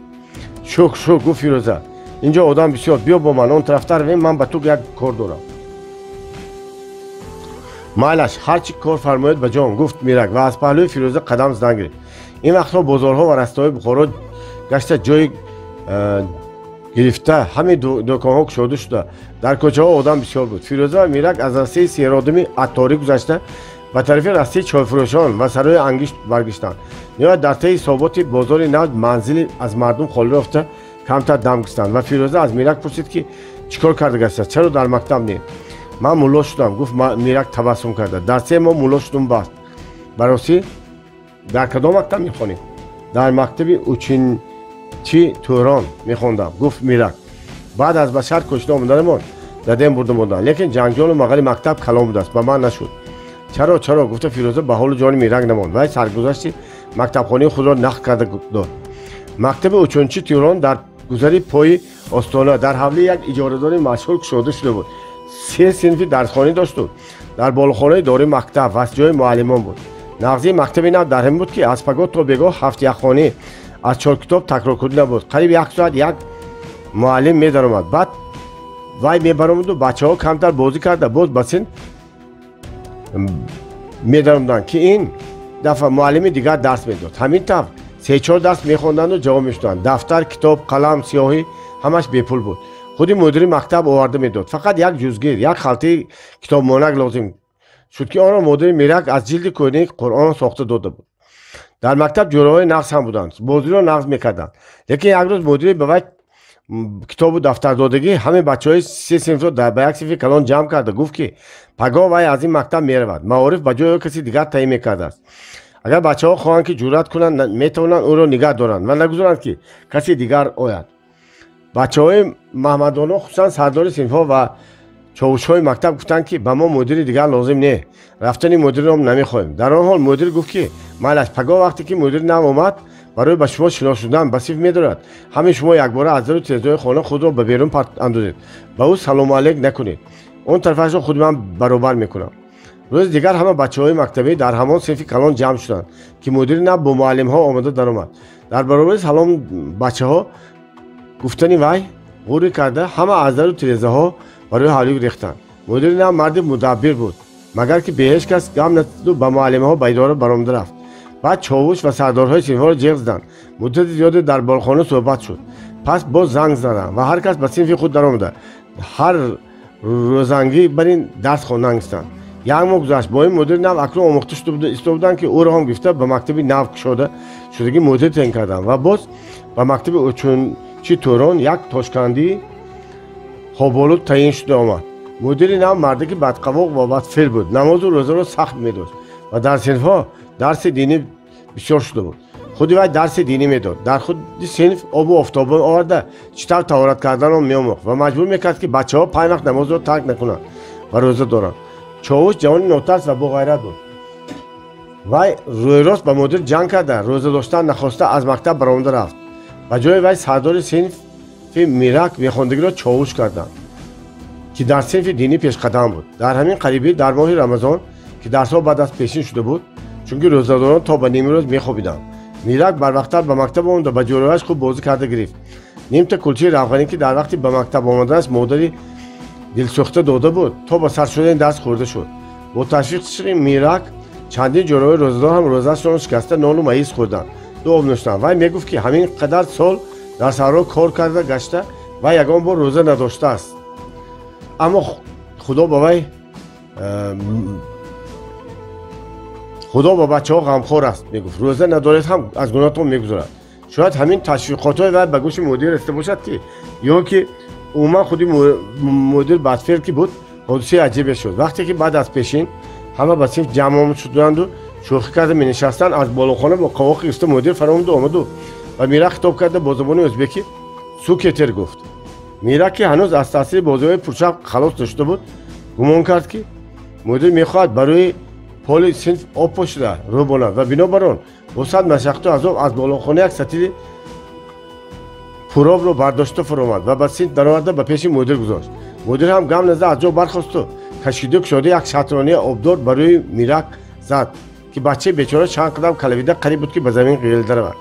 Шукр, шукр, гуфт Фирӯза. Инҷо одам бисёр, биё бо ман он тарафтар равем, ман ба ту як кор дорам. Майлаш, ҳар чӣ кор фармоед ба ҷон, гуфт Мирак ва аз паҳлӯи Фирӯза қадам задан гирифт. Ин вақтҳо бозорҳо ва растаҳои Бухоро гашта ҷой гирифта, ҳамин дӯконҳо кушода шуда. Дар кӯчаҳо одам бисёр буд. Фирӯза ва Мирак аз растаи серодами атторӣ гузашта ба тарафи растаи чойфурӯшон ва сарои ангишт баргаштанд. Ниҳоят дар таи соботи бозори нав манзили аз мардум холӣ ёфта Камтар дам густанд ва Фирӯза аз Мирак пурсид, ки чӣ кор карда гаштааст, чаро дар мактаб не? Ман мулло шудам, гуфт Мирак табассум карда. Дар 3 моҳ мулло шудум, баст. Баросӣ дар кадом мактаб мехонӣ? Дар мактаби Учинчи Турон мехондам, гуфт Мирак. Баъд аз ба шаҳр кӯчида омаданамон задем бурда мондам, лекин ҷанҷолу мағали мактаб калон будааст, ба ман нашуд. Чаро, чаро, гуфта Фирӯза ба ҳолу ҷони Мирак намонд. Вай саргузашти мактабхонаи худро нақл карда дод. Мактаби Учунчи Турон дар гузари пои Остона дар ҳавлии як иҷорадори машҳур кушода шуда буд. 3 синфи дарсхонӣ дошту дар болохонаи дори мактаб ва ҷои муаллимон буд. Нағзии мактаби нав дар ҳамин буд, ки аз пагоҳ то бегоҳ 7 яххонӣ аз 4 китоб такроркунӣ набуд. Қариб 1 соат як муаллим медаромад. Баъд вай мебаромаду бачаҳо камтар бозӣ карда боз ба синф медаромаданд, ки ин дафъа муаллими дигар дарс медод. Ҳамин тавр 3-4 дарс мехонданду ҷавоб мешуданд. Дафтар, китоб, қалам, сиёҳӣ ҳамаш бепул буд. Худи мудири мактаб оварда медод. Фақат як ҷузгир, як халтаи китобмонак лозим шуд, ки онро модири Мирак аз ҷилди кӯҳнаи Қуръон сохта дода буд. Дар мактаб ҷӯраҳои нағз ҳам буданд, бозиро нағз мекарданд. Лекин як рӯз мудири ба вай китобу дафтардодагӣ ҳамаи бачаҳои 3 синфро ба як синфи калон ҷамъ карда гуфт, ки пагоҳ вай аз ин мактаб меравад. Маориф ба ҷои ӯ каси дигар таъин мекардааст. Агар бачаҳо хоҳанд, ки ҷуръат кунанд, метавонанд ӯро нигаҳ доранд ва нагузоранд, ки каси дигар ояд. Бачаҳои Маҳмадоно, хусусан сардори синфҳо ва човушҳои мактаб гуфтанд, ки ба мо мудири дигар лозим не, рафтани мудирро намехоҳем. Дар он ҳол мудир гуфт, ки майлаш, пагоҳ вақте ки мудир нав омад, барои ба шумо шинос шудан ба синф медорад. Ҳамин шумо якбора аз дару тирезаҳои хона худро ба берун андозед, ба ӯ салому алейк накунед. Он тарафашро худи ман баробар мекунам. Рӯзи дигар ҳама бачаҳои мактабӣ дар ҳамон синфи калон ҷамъ шуданд, ки мудири нав бо муаллимҳо омода даромад. Дар баробари салом бачаҳо гуфтани вай ғурӣ карда ҳама аз дару тирезаҳо барои ҳавлӣ рехтанд. Мудири нав марди мудаббир буд, магар ки бе ҳеҷ кас гам натиду ба муаллимҳо ба идора баромада рафт. Баъд човуш ва сардорҳои синфҳоро ҷеғ заданд. Муддати зиёде дар болхона суҳбат шуд. Пас боз занг заданд ва ҳар кас ба синфи худ даромада ҳар рӯзангӣ бар ин дарс хондан гирифтанд. Як моҳ гузашт. Бо ин мудири нав акнун омӯхта шуда истода буданд, ки ӯро ҳам гирифта ба мактаби нав кушода шудагӣ мудир таъин карданд ва боз ба мактаби Учунчи Турон як тошкандии хоболуд таъин шуда омад. Мудири нав мардаки бадқавоқ ва бадфеъл буд. Намозу рӯзаро сахт медошт ва дар синфҳо дарси динӣ бисёр шуда буд. Худи вай дарси динӣ медод. Дар худи синф обу офтобон оварда чӣ тавр таҳорат карданро меомӯхт ва маҷбур мекард, ки бачаҳо 5 вақт намозро тарк накунанд ва рӯза доранд. Човуш ҷавони нотарс ва боғайрат буд. Вай рӯйрост ба мудир ҷанг карда, рӯза доштан нахоста аз мактаб баромада рафт. Ба ҷои вай сардори синфи Мирак мехондагиро човуш карданд, ки дар синфи динӣ пешқадам буд. Дар ҳамин қарибӣ дар моҳи Рамазон, ки дарсҳо баъд аз пешин шуда буд, чунки рӯзадорон то ба нимрӯз мехобиданд, Мирак барвақттар ба мактаб омада ба ҷӯраҳояш хуб бозӣ карда гирифт. Нимта кулчаи равғанӣ, ки дар вақти ба мактаб омаданаш модари дилсӯхта дода буд, то ба сар шудани дарс хӯрда шуд. Бо ташвиқи Мирак чандин ҷӯраҳои рӯзадор ҳам рӯзаашонро шикаста нону маиз хӯрданд, ду об нӯштанд. Вай мегуфт, ки ҳамин қадар сол дар саҳро кор карда гашта ва ягон бор рӯза надоштааст. Аммо худо ба вай худо ба бачаҳо ғамхор аст, мегуфт. Рӯза надоред ҳам аз гуноҳтон мегузарад. Шояд ҳамин ташвиқотҳои вай ба гӯши мудир расида бошад, ки ё ки умуман худи мудир бадфеъл ки буд, ҳодисаи аҷибе шуд. Вақте ки баъд аз пешин ҳама ба синф ҷамъ омад шуданду шӯхӣ карда менишастанд, аз болохона бо қавоқи гирифта мудир фаромаду омаду ва Мирак хитоб карда бо забони ӯзбекӣ сукетер гуфт. Мирак, ки ҳанӯз аз таъсири бозиҳои пуршавқ халос нашуда буд, гумон кард, ки мудир мехоҳад барои поли синф об пошида рӯ бонад ва бинобар он бо сад машаққату азоб аз болохона як сатили пуробро бардошта фуромад ва ба синф дароварда ба пеши мудир гузошт. Мудир ҳам гам назда аз ҷо бархосту кашиду кушода як шатронии обдор барои Мирак зад, ки бачаи бечора чанд қадам калавида қариб буд, ки ба замин ғелида равад.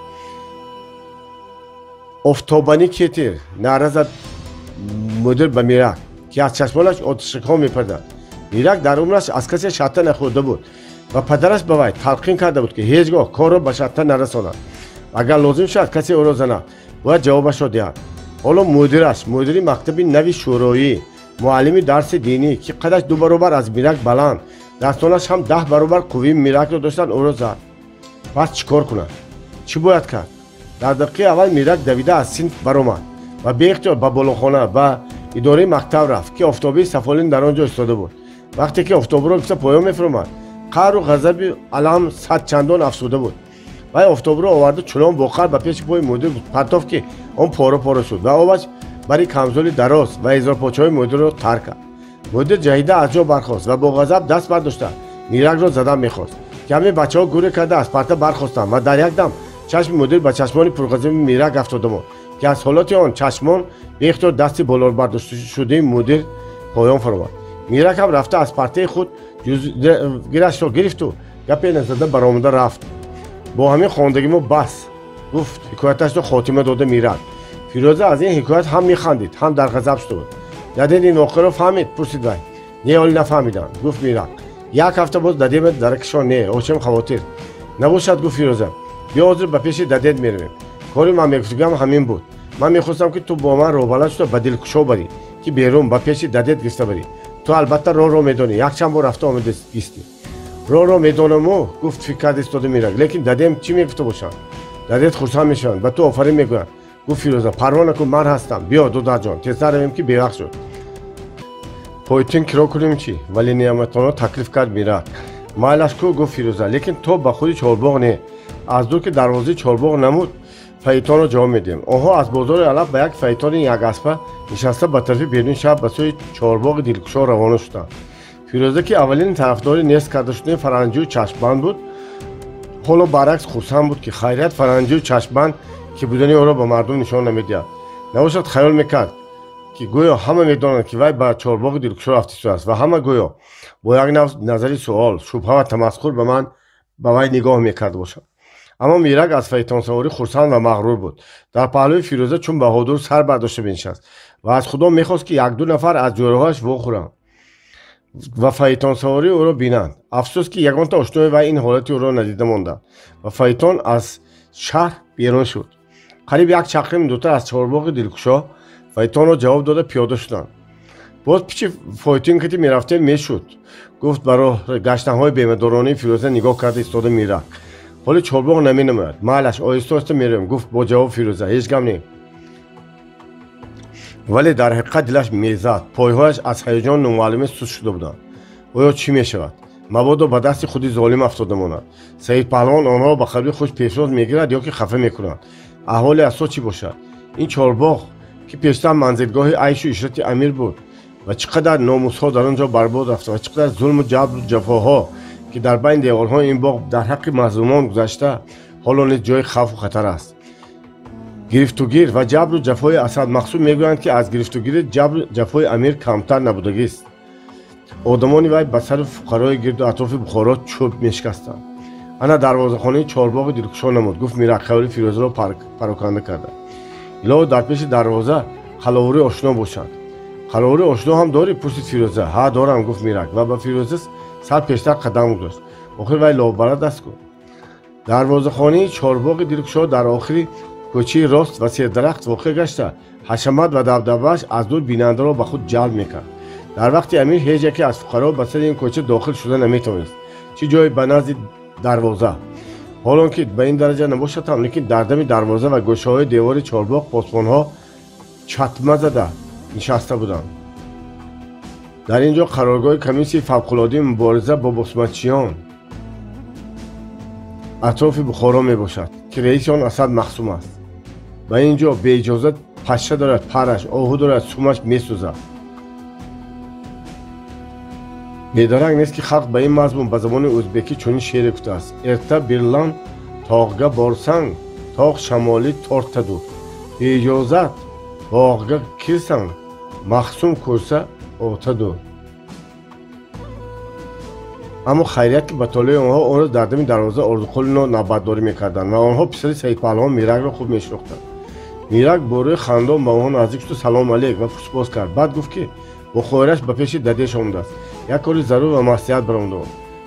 Офтобанӣ кетир, наъра зад мудир ба Мирак, ки аз чашмонаш оташакҳо мепардад. Мирак дар умраш аз касе шатта нахӯрда буд ва падараш ба вай талқин карда буд, ки ҳеҷ гоҳ корро ба шатта нарасонад. Агар лозим шавад касе ӯро занад, бояд ҷавобашро диҳад. Ҳоло мудираш, мудири мактаби нави шӯроӣ, муаллими дарси динӣ, ки қадаш 2 баробар аз Мирак баланд, дастонаш ҳам 10 баробар қуввии Миракро доштанд, ӯро зад. Пас чӣ кор кунад? Чӣ бояд кард? Дар дақиқаи аввал Мирак давида аз синф баромад. Ва беихтиёр ба болохона ба идораи мактаб рафт, ки офтобии сафолин дар он ҷо истода буд. Вақте ки офтобро гуфта поён мефуромад, қаҳру ғазаби алам садчандон афзуда буд. Вай офтобро оварду чунон боқар ба пеши пои мудир партофт, ки он пора-пора шуд ва обаш бари камзоли дароз ва изорпочаҳои мудирро тар кард. Мудир ҷаҳида аз ҷо бархост ва бо ғазаб даст бардошта миракро задан мехост. Каме бачаҳо гурӯҳ карда аз парта бархостанд ва дар як дам чашми мудир ба чашмони пурғазаби мирак афтода монд, ки аз ҳолати он чашмон беихтиёр дасти болобардошташудаи мудир поён фуромад. Мирак ҳам рафта аз партаи худ ҷузгирашро гирифту гапе назада баромада рафт. Бо ҳамин хондагӣ мо бас, гуфт ҳикояташро хотима дода мирак. Фирӯза аз ин ҳикоят ҳам механдид, ҳам дар ғазаб шуда буд. Дадед ин воқеаро фаҳмид? Пурсид вай. Не, ҳоле нафаҳмидам, гуфт мирак. Як ҳафта боз дадем даракишон не, очем хавотир набошад, гуфт Фирӯза. Биё ҳозир ба пеши дадед меравем. Кори ман мегуфтагам ҳамин буд. Ман мехостам, ки ту бо ман роҳбалад шуда ба дилкушо барӣ, ки берун ба пеши дадед гирифта барӣ. Ту албатта роҳро медонӣ, якчанд бор рафта омадагистӣ. Роҳро медонаму, гуфт фикр карда истода мирак, лекин дадем чӣ мегуфта бошанд? Дадед хурсанд мешаванд, ба ту офарин мегӯянд, гуфт Фирӯза. Парво накун, ман ҳастам. Биё, додарҷон, тезтар равем, ки бевақт шуд. Пойтин киро кунем чӣ? Вале неъматонро таклиф кард мирак. Майлаш ку, гуфт Фирӯза, лекин то ба худи чорбоғ не. Аз дур ки дарвозаи чорбоғ намуд, фаитонро ҷавоб медиҳем. Онҳо аз бозори алаф ба як фаитони ягаспа нишаста ба тарафи беруни шаҳр ба сӯи чорбоғи дилкушо равона шуданд. Фирӯза, ки аввалин тарафдори нест карда шудани фаранҷию чашмбанд буд, ҳоло баръакс хурсанд буд, ки хайрият фаранҷию чашмбанд ки будани ӯро ба мардум нишон намедиҳад. Набошад хаёл мекард, ки гӯё ҳама медонанд, ки вай ба чорбоғи дилкушо рафтистааст ва ҳама гӯё бо як назари суол, шубҳа ва тамасхур ба вай нигоҳ мекарда бошанд. Аммо мирак аз фаитонсаворӣ хурсанд ва мағрур буд. Дар паҳлӯи Фирӯза чун баҳодур сар бардошта менишаст ва аз худо мехост, ки якду нафар аз ҷӯраҳояш вохӯранд ва фаитонсавории ӯро бинанд. Афсӯс, ки ягонта ошнои вай ин ҳолати ӯро надида монданд ва фаитон аз шаҳр берун шуд. Қариб як чақрим дуртар аз чорбоғи дилкушо фаитонро ҷавоб дода пиёда шуданд. Боз пичи фойтин кати мерафтем мешуд, гуфт ба роҳ гаштанҳои бемадоронаи Фирӯза нигоҳ карда истода мирак. Ҳоли чорбоғ наменамояд. Майлаш, оҳиста оҳиста меравем, гуфт бо ҷавоб Фирӯза. Ҳеҷ гап не. Вале дар ҳақиқат дилаш мезад. Пойҳояш аз ҳаяҷон номаълуме суст шуда буданд. Оё чӣ мешавад? Мабодо ба дасти худи золим афтода монад. Саид паҳлавон онҳоро ба қалби худ пешвоз мегирад ё ки хафа мекунад. Аҳволи асо чӣ бошад? Ин чорбоғ, ки пештар манзилгоҳи айшу ишрати амир буд ва чӣ қадар номусҳо дар он ҷо барбод рафта ва чӣ қадар зулму ҷабру ҷафоҳо, ки дар байни деворҳои ин боғ дар ҳаққи мазлумон гузашта, ҳоло низ ҷои хавфу хатар аст. Гирифтугир ва ҷабру ҷафои Асад Мақсуд мегӯянд, ки аз гирифтугири ҷабру ҷафои амир камтар набудагист. Одамони вай ба сари фуқарои гирду атрофи Бухоро чӯб мешикастанд. Ана дарвозахонаи чорбоғи дилкушо намуд, гуфт мирак хаёли Фирӯзаро пароканда карда. Илоҳо дар пеши дарвоза қаловури ошно бошад. Қаловури ошно ҳам дорӣ? Пурсид Фирӯза. Ҳа, дорам, гуфт мирак ва ба Фирӯза сар пештар қадам гузошт. Охир вай лоббалад аст ку. Дарвозахонаи чорбоғи дилкушо дар охири кӯчаи рост ва сердарахт воқеъ гашта, ҳашамат ва дабдабааш аз дур бинандаро ба худ ҷалб мекард. Дар вақти амир ҳеҷ яке аз фуқаро ба сари ин кӯча дохил шуда наметавонист, чӣ ҷое ба назди дарвоза. Ҳолон ки ба ин дараҷа набошад ҳам, лекин дар дами дарвоза ва гӯшаҳои девори чорбоғ посбонҳо чатма зада нишаста буданд. Дар ин ҷо қароргоҳи комиссияи фавқулоддии мубориза бо босмачиён атрофи Бухоро мебошад, ки раиси он Асад Мақсум аст. Ба ин ҷо беиҷозат пашша дорад параш, оҳу дорад сумаш месӯзад. Бедарак нест, ки халқ ба ин мазмун ба забони ӯзбекӣ чунин шеъре гуфтааст: эрта бирлан тоғга борсанг, тоғ шамолӣ тортаду. Беиҷозат боғга кирсанг, махсум кӯрса отаду. Аммо хайрият, ки ба толеи онҳо он рӯз дар дами дарвоза Орзуқулино навбатдорӣ мекарданд ва онҳо писари Саидпаҳлавон Миракро хуб мешинохтанд. Мирак бо рӯи хандон ба онҳо наздик шуду салом алейк ва пурсупос кард. Баъд гуфт, ки бо хоҳираш ба пеши дадеш омадааст. Як кори зарур ва маслиҳат баромада.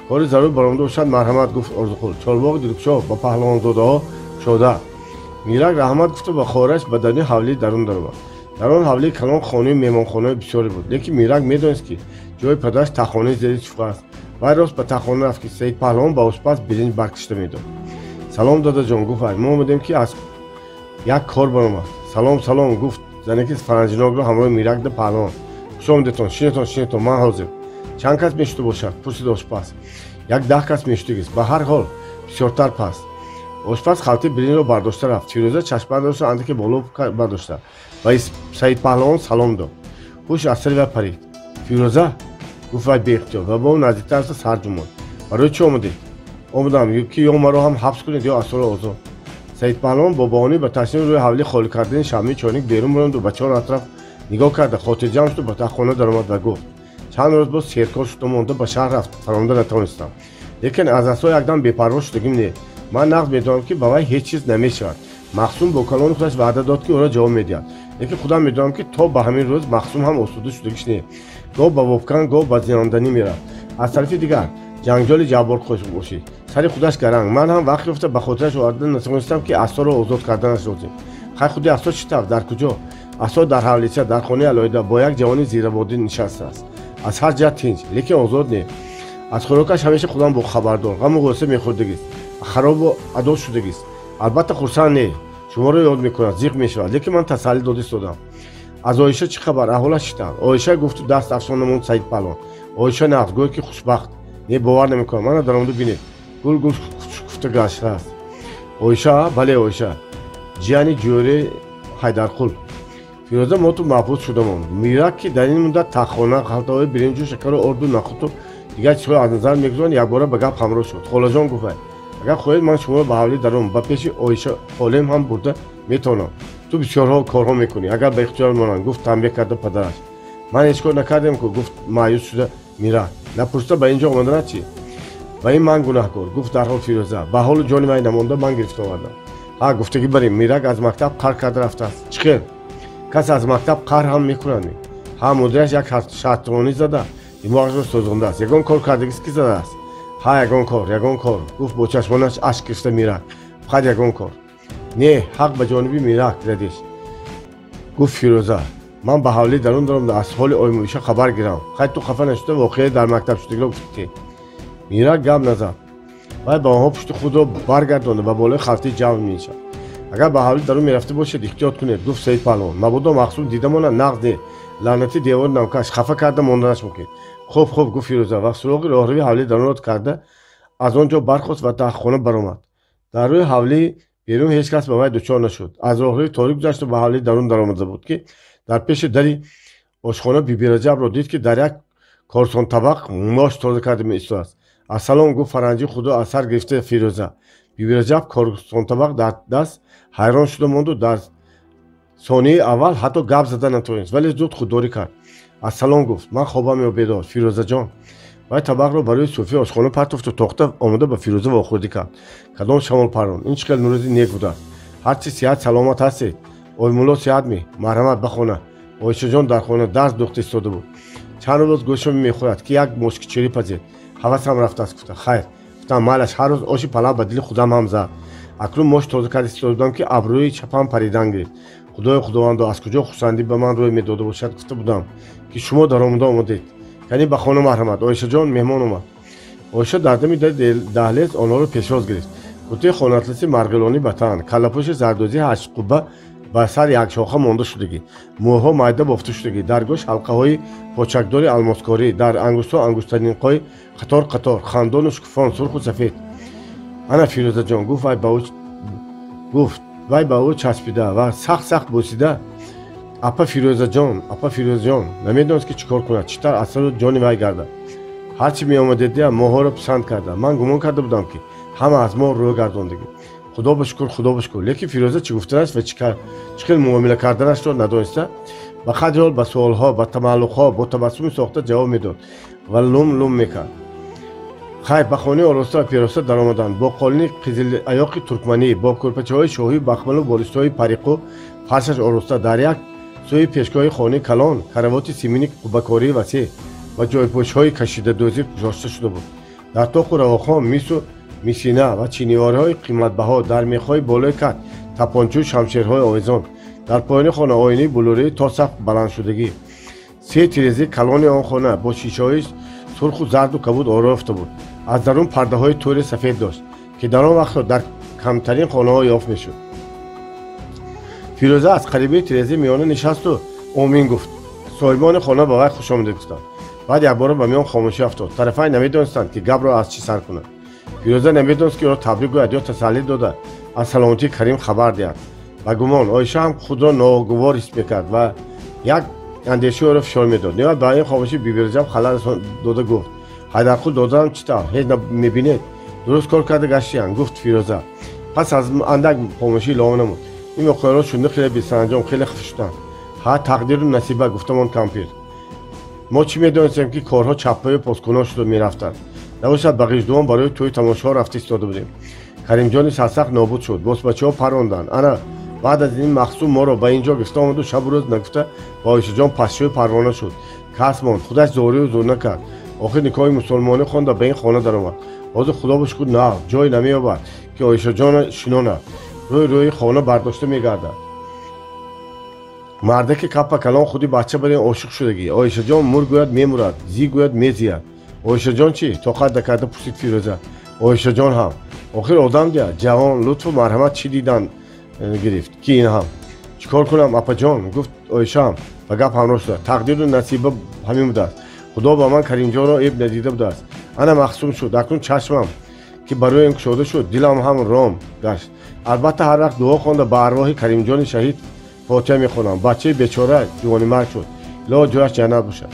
Кори зарур баромада бошад, марҳамат, гуфт Орзуқул. Чорбоғи дилкушо ба паҳлавонзодаҳо кушода. Мирак раҳмат гуфту ба хоҳираш ба даруни ҳавлии дарун даромад. Дар он ҳавлии калон хонаи меҳмонхонаи бисёре буд, лекин Мирак медонист, ки ҷои падараш тахонаи зери чуфқа аст. Вай рост ба тахона рафт, ки Саид паҳлавон ба ошпаз биринҷ баркашида медод. Салом, дадаҷон, гуфт вай, мо омадем, ки аз як кор баромад. Салом, салом, гуфт Занаки фаранҷинокро ҳамроҳи Мирак да паҳлавон. Хуш омадетон, шинетон, шинетон, ман ҳозир. Чанд кас мешуда бошад? Пурсид ошпаз. 10 кас мешудагист. Ба ҳар ҳол бисёртар паст. Ошпаз халтаи биринҷро бардошта рафт. Фирӯза чашмбандашро андаке боло бардошта ва Саид Паҳлавон салом дод. Ҳуш аз сари вай парид. Фирӯза? Гуфт вай беихтиёр ва ба ӯ наздиктар рафта сар ҷумонд. Барои чӣ омадед? Омадам, ки ё маро ҳам ҳабс кунед, ё аз соро озод. Саид Паҳлавон бо баҳонӣ ба ташними рӯи ҳавлӣ холӣ кардани шамъи чойник берун баромад ба чор атраф нигоҳ карда хотирҷамъ шуду ба таххона даромад ва гуфт: чанд рӯз боз серкор шуда монда ба шаҳр рафт фаромада натавонистам. Лекин аз асо якдам бепарво шудагим не. Ман нағз медонам, ки ба вай ҳеҷ чиз намешавад. Махсум бо калони худаш ваъда дод, ки ӯро ҷавоб медиҳад. Лекин худам медонам, ки то ба ҳамин рӯз Махсум ҳам осуда шудагиш не. Гоҳ ба вобкан, гоҳ ба зиёнданӣ мерафт. Аз тарафи дигар ҷанҷоли ҷаббор бошид. Сари худаш гаранг. Ман ҳам вақт ёфта ба хотираш оварда натавонистам, ки асоро озод карданаш лозим. Хай худи асо чӣ тавр? Дар куҷо? Асо дар ҳавлича, дар хонаи алоҳида бо як ҷавони зирабодӣ нишастааст. Аз ҳар ҷиҳат тинҷ, лекин озод не. Аз хӯрокаш ҳамеша худам бохабардор, ғаму ғусса мехӯрдагист, харобу адо шудагист. Албатта хурсанд не, шуморо ёд мекунад, зиқ мешавад, лекин ман тасаллӣ дода истодам. Аз Оиша чӣ хабар? Аҳволаш чӣ тавр? Оиша гуфту даст афшон намуд Саид Паҳлавон. Оиша нағз, гӯё ки хушбахт. Не, бовар намекунам. Мана даромаду бинед. Гул-гул шукуфта гаштааст. Оиша? Бале, Оиша. Ҷияни ҷӯри Ҳайдарқул. Фирӯза моту маҳбус шуда монд. Мирак, ки дар ин муддат таххона, халтаҳои биринҷу шакару орду нахӯту дигар чизҳоро аз назар мегузаронд, якбора ба гап ҳамроҳ шуд. Холаҷон, гуфт вай, агар хоҳед ман шуморо ба ҳавлӣ даром, ба пеши Оиша холем ҳам бурда метавонам. Ту бисёрҳо корҳо мекунӣ, агар ба ихтиёр монанд, гуфт танбеҳ карда падараш. Ман ҳеҷ кор накардем ку, гуфт маъюс шуда Мирак. Напурсида ба ин ҷо омаданат чӣ? Ба ин ман гунаҳкор, гуфт дарҳол Фирӯза. Ба ҳолу ҷони вай намонда ман гирифта овардам. Ҳа, гуфтагӣ барем, Мирак аз мактаб қаҳр карда рафтааст. Чӣ хел? Кас аз мактаб қаҳр ҳам мекунад? Ҳа, мудираш як шартронӣ зада, димоғашро сӯзондааст. Ягон кор кардагист ки задааст? Ҳа, ягон кор, ягон кор, гуфт бо чашмонаш ашк гирифта Мирак. Фақат ягон кор. Не, ҳақ ба ҷониби Мирак задиш, гуфт Фирӯза. Ман ба ҳавлӣ дарун даромада аз ҳоли Оиша хабар гирам. Хай ту хафа нашуда воқеа дар мактаб шудагиро гуфтӣ. Мирак гап назад. Вай ба онҳо пушти худро баргардонда ба болои халтаи ҷамъ менишаст. Агар ба ҳавлӣ дарун мерафта бошед, эҳтиёт кунед, гуфт Саид Паҳлавон. Мабодо Махсум дида монад, нағз не. Лаънати девори навкаш хафа карда монданаш мумкин. Хуб, хуб, гуфт Фирӯза ва суроғи роҳрави ҳавлӣ дарунро карда аз он ҷо бархост ва таххона баромад. Дар рӯи ҳавлӣ берун ҳеҷ кас ба вай дучор нашуд. Аз роҳрави торик гузашту ба ҳавлӣ дарун даромада буд, ки дар пеши дари ошхона Биби Раҷабро дид, ки дар як корсонтабақ мош тоза карда меистодааст. Ассалом, гуфт фаранҷи худо аз сар гирифта Фирӯза. Биби Раҷаб корсонтабақ дар даст ҳайрон шуда монду дар сонияи аввал ҳатто гап зада натавонист, вале зуд худдорӣ кард. Ассалом, гуфт, ман хобам ё бедор, Фирӯзаҷон. Вай табақро барои суфии ошхона партофту тохта омода ба Фирӯза вохӯрдӣ кард. Кадом шамол паррон, ин чӣ хел нурӯзи нек будааст. Ҳарчи сиҳат саломат ҳастед. Оймулло сиҳат ми? Марҳамат ба хона. Оишаҷон дар хона дарс духта истода буд. Чанд рӯз гӯшам мехӯрад, ки як мошкичирӣ пазед. Ҳавасам рафтааст, гуфта. Хайр, гуфтам, майлаш, ҳар рӯз оши палав ба дили худам ҳам зад. Акнун мош тоза карда истода будам, ки абрӯи чапам паридан гирифт. Худои худовандо, аз куҷо хурсандӣ ба ман рӯй медода бошад, гуфта будам, ки шумо даромада омадед. Яъне ба хона марҳамат, Оишаҷон меҳмон омад. Оиша дар дами даҳлез онҳоро пешвоз гирифт. Куртаи хонатласи марғилонӣ ба тан, каллапӯши зардӯзии ҳаштқубба ба сар якшоха монда шудагӣ, мӯйҳо майда бофта шудагӣ, дар гӯш ҳалқаҳои почакдори алмоскорӣ, дар ангуштҳо ангуштаринқҳои қатор қатор, хандону шукуфон, сурху сафед. Ана Фирӯзаҷон, гуфт вай ба ӯ часпида ва сахт сахт бӯсида. Апа Фирӯзаҷон, апа Фирӯзаҷон, намедонист ки чӣ кор кунад, чӣ тавр аз сару ҷони вай гардад. Ҳарчи меомадедия моҳоро писанд карда. Ман гумон карда будам, ки ҳама аз мо рӯй гардондагӣ. Худо ба шукр, худо ба шукр. Лекин Фирӯза чӣ гуфтанаш ва чӣ хел муомила карданашро надониста, ба қадри ҳол ба суолҳо, ба тамаллуқҳо бо табассуми сохта ҷавоб медод ва лум лум мекард. Хайр, ба хонаи ороста ва пироста даромаданд. Бо қолини қизилаёқи туркманӣ, бо кӯрпачаҳои шоҳию бахмалу болиштҳои париқу фаршаш ороста, дар як сӯи пешгоҳи хонаи калон каравоти симини қуббакории васеъ ва ҷойпӯшҳои кашидадӯзӣ гузошта шуда буд. Дар тоқу равохон мису мисина ва чинивориҳои қиматбаҳо, дар мехҳои болои кат тапончу шамшерҳои овезон, дар поёни хона оинаи булурӣ то сақф баландшудагӣ. Се тирезаи калони он хона бо шишаҳои сурху зарду кабуд оро ёфта буд. Аз дарун пардаҳои тӯри сафед дошт, ки дар он вақтҳо дар камтарин хонаҳо ёфт мешуд. Фирӯза аз қарибии тирезаи миёна нишасту омин гуфт. Соҳибони хона ба вай хушомадед гуфтанд. Баъд якбора ба миён хомӯшӣ афтод. Тарафайн намедонистанд, ки гапро аз чӣ сар кунанд. Фирӯза намедонист, ки ӯро табрик гӯяд ё тасаллӣ дода аз саломатии Карим хабар диҳад. Ба гумон Оиша ҳам худро ногувор ҳис мекард ва як андешаи ӯро фишор медод. Ниҳоят ба ин хомӯшӣ Бибираҷаб халал дода гуфт: Ҳайдарқул додарам чӣ тавр? Ҳеҷ мебинед? Дуруст кор карда гаштиянд, гуфт Фирӯза. Пас аз андак хомӯшӣ илова намуд: ин воқеаро шунида хеле бесаранҷом, хеле хафа шудам. Ҳа, тақдиру насиба, гуфтамон кампир. Мо чӣ медонистем, ки корҳо чаппаю поскунон шуда мерафтанд. Набошад ба Ғиждувон барои тӯи тамошоҳо рафта истода будем. Каримҷони сарсахт нобуд шуд, босбачаҳо паронданд. Ана баъд аз ин Махсум моро ба ин ҷо гирифта омаду шабу рӯз нагуфта ба Оишаҷон пастшӯи парвона шуд. Кас монд, худаш зорию зур накард. Охир никоҳи мусулмонӣ хонда ба ин хона даромад. Ҳозир худо бошукр нағз, ҷой намеёбад, ки Оишаҷона шинонад. Рӯи рӯи хона бардошта мегардад. Мардаки капа калон худи бача бар ин ошиқ шудагӣ. Оишаҷон мур гӯяд мемурад, зӣ гӯяд мезияд. Оишаҷон чӣ? Тоқат накарда пурсид Фирӯза. Оишаҷон ҳам. Охир одам дия, ҷавон, лутфу марҳамат чӣ дидан гирифт, ки ин ҳам. Чӣ кор кунам, апаҷон? Гуфт Оишаам ба гап ҳамроҳ шуда. Тақдиру насиба ҳамин будааст. Худо ба ман Каримҷонро эб надида будааст. Ана Махсум шуд. Акнун чашмам ки барои ин кушода шуд, дилам ҳам ром гашт. Албатта ҳар вақт дуо хонда ба арвоҳи Каримҷони шаҳид фотиҳа мехонам. Бачаи бечора ҷувонимарг шуд. Илоҳо ҷояш ҷаннат бошад.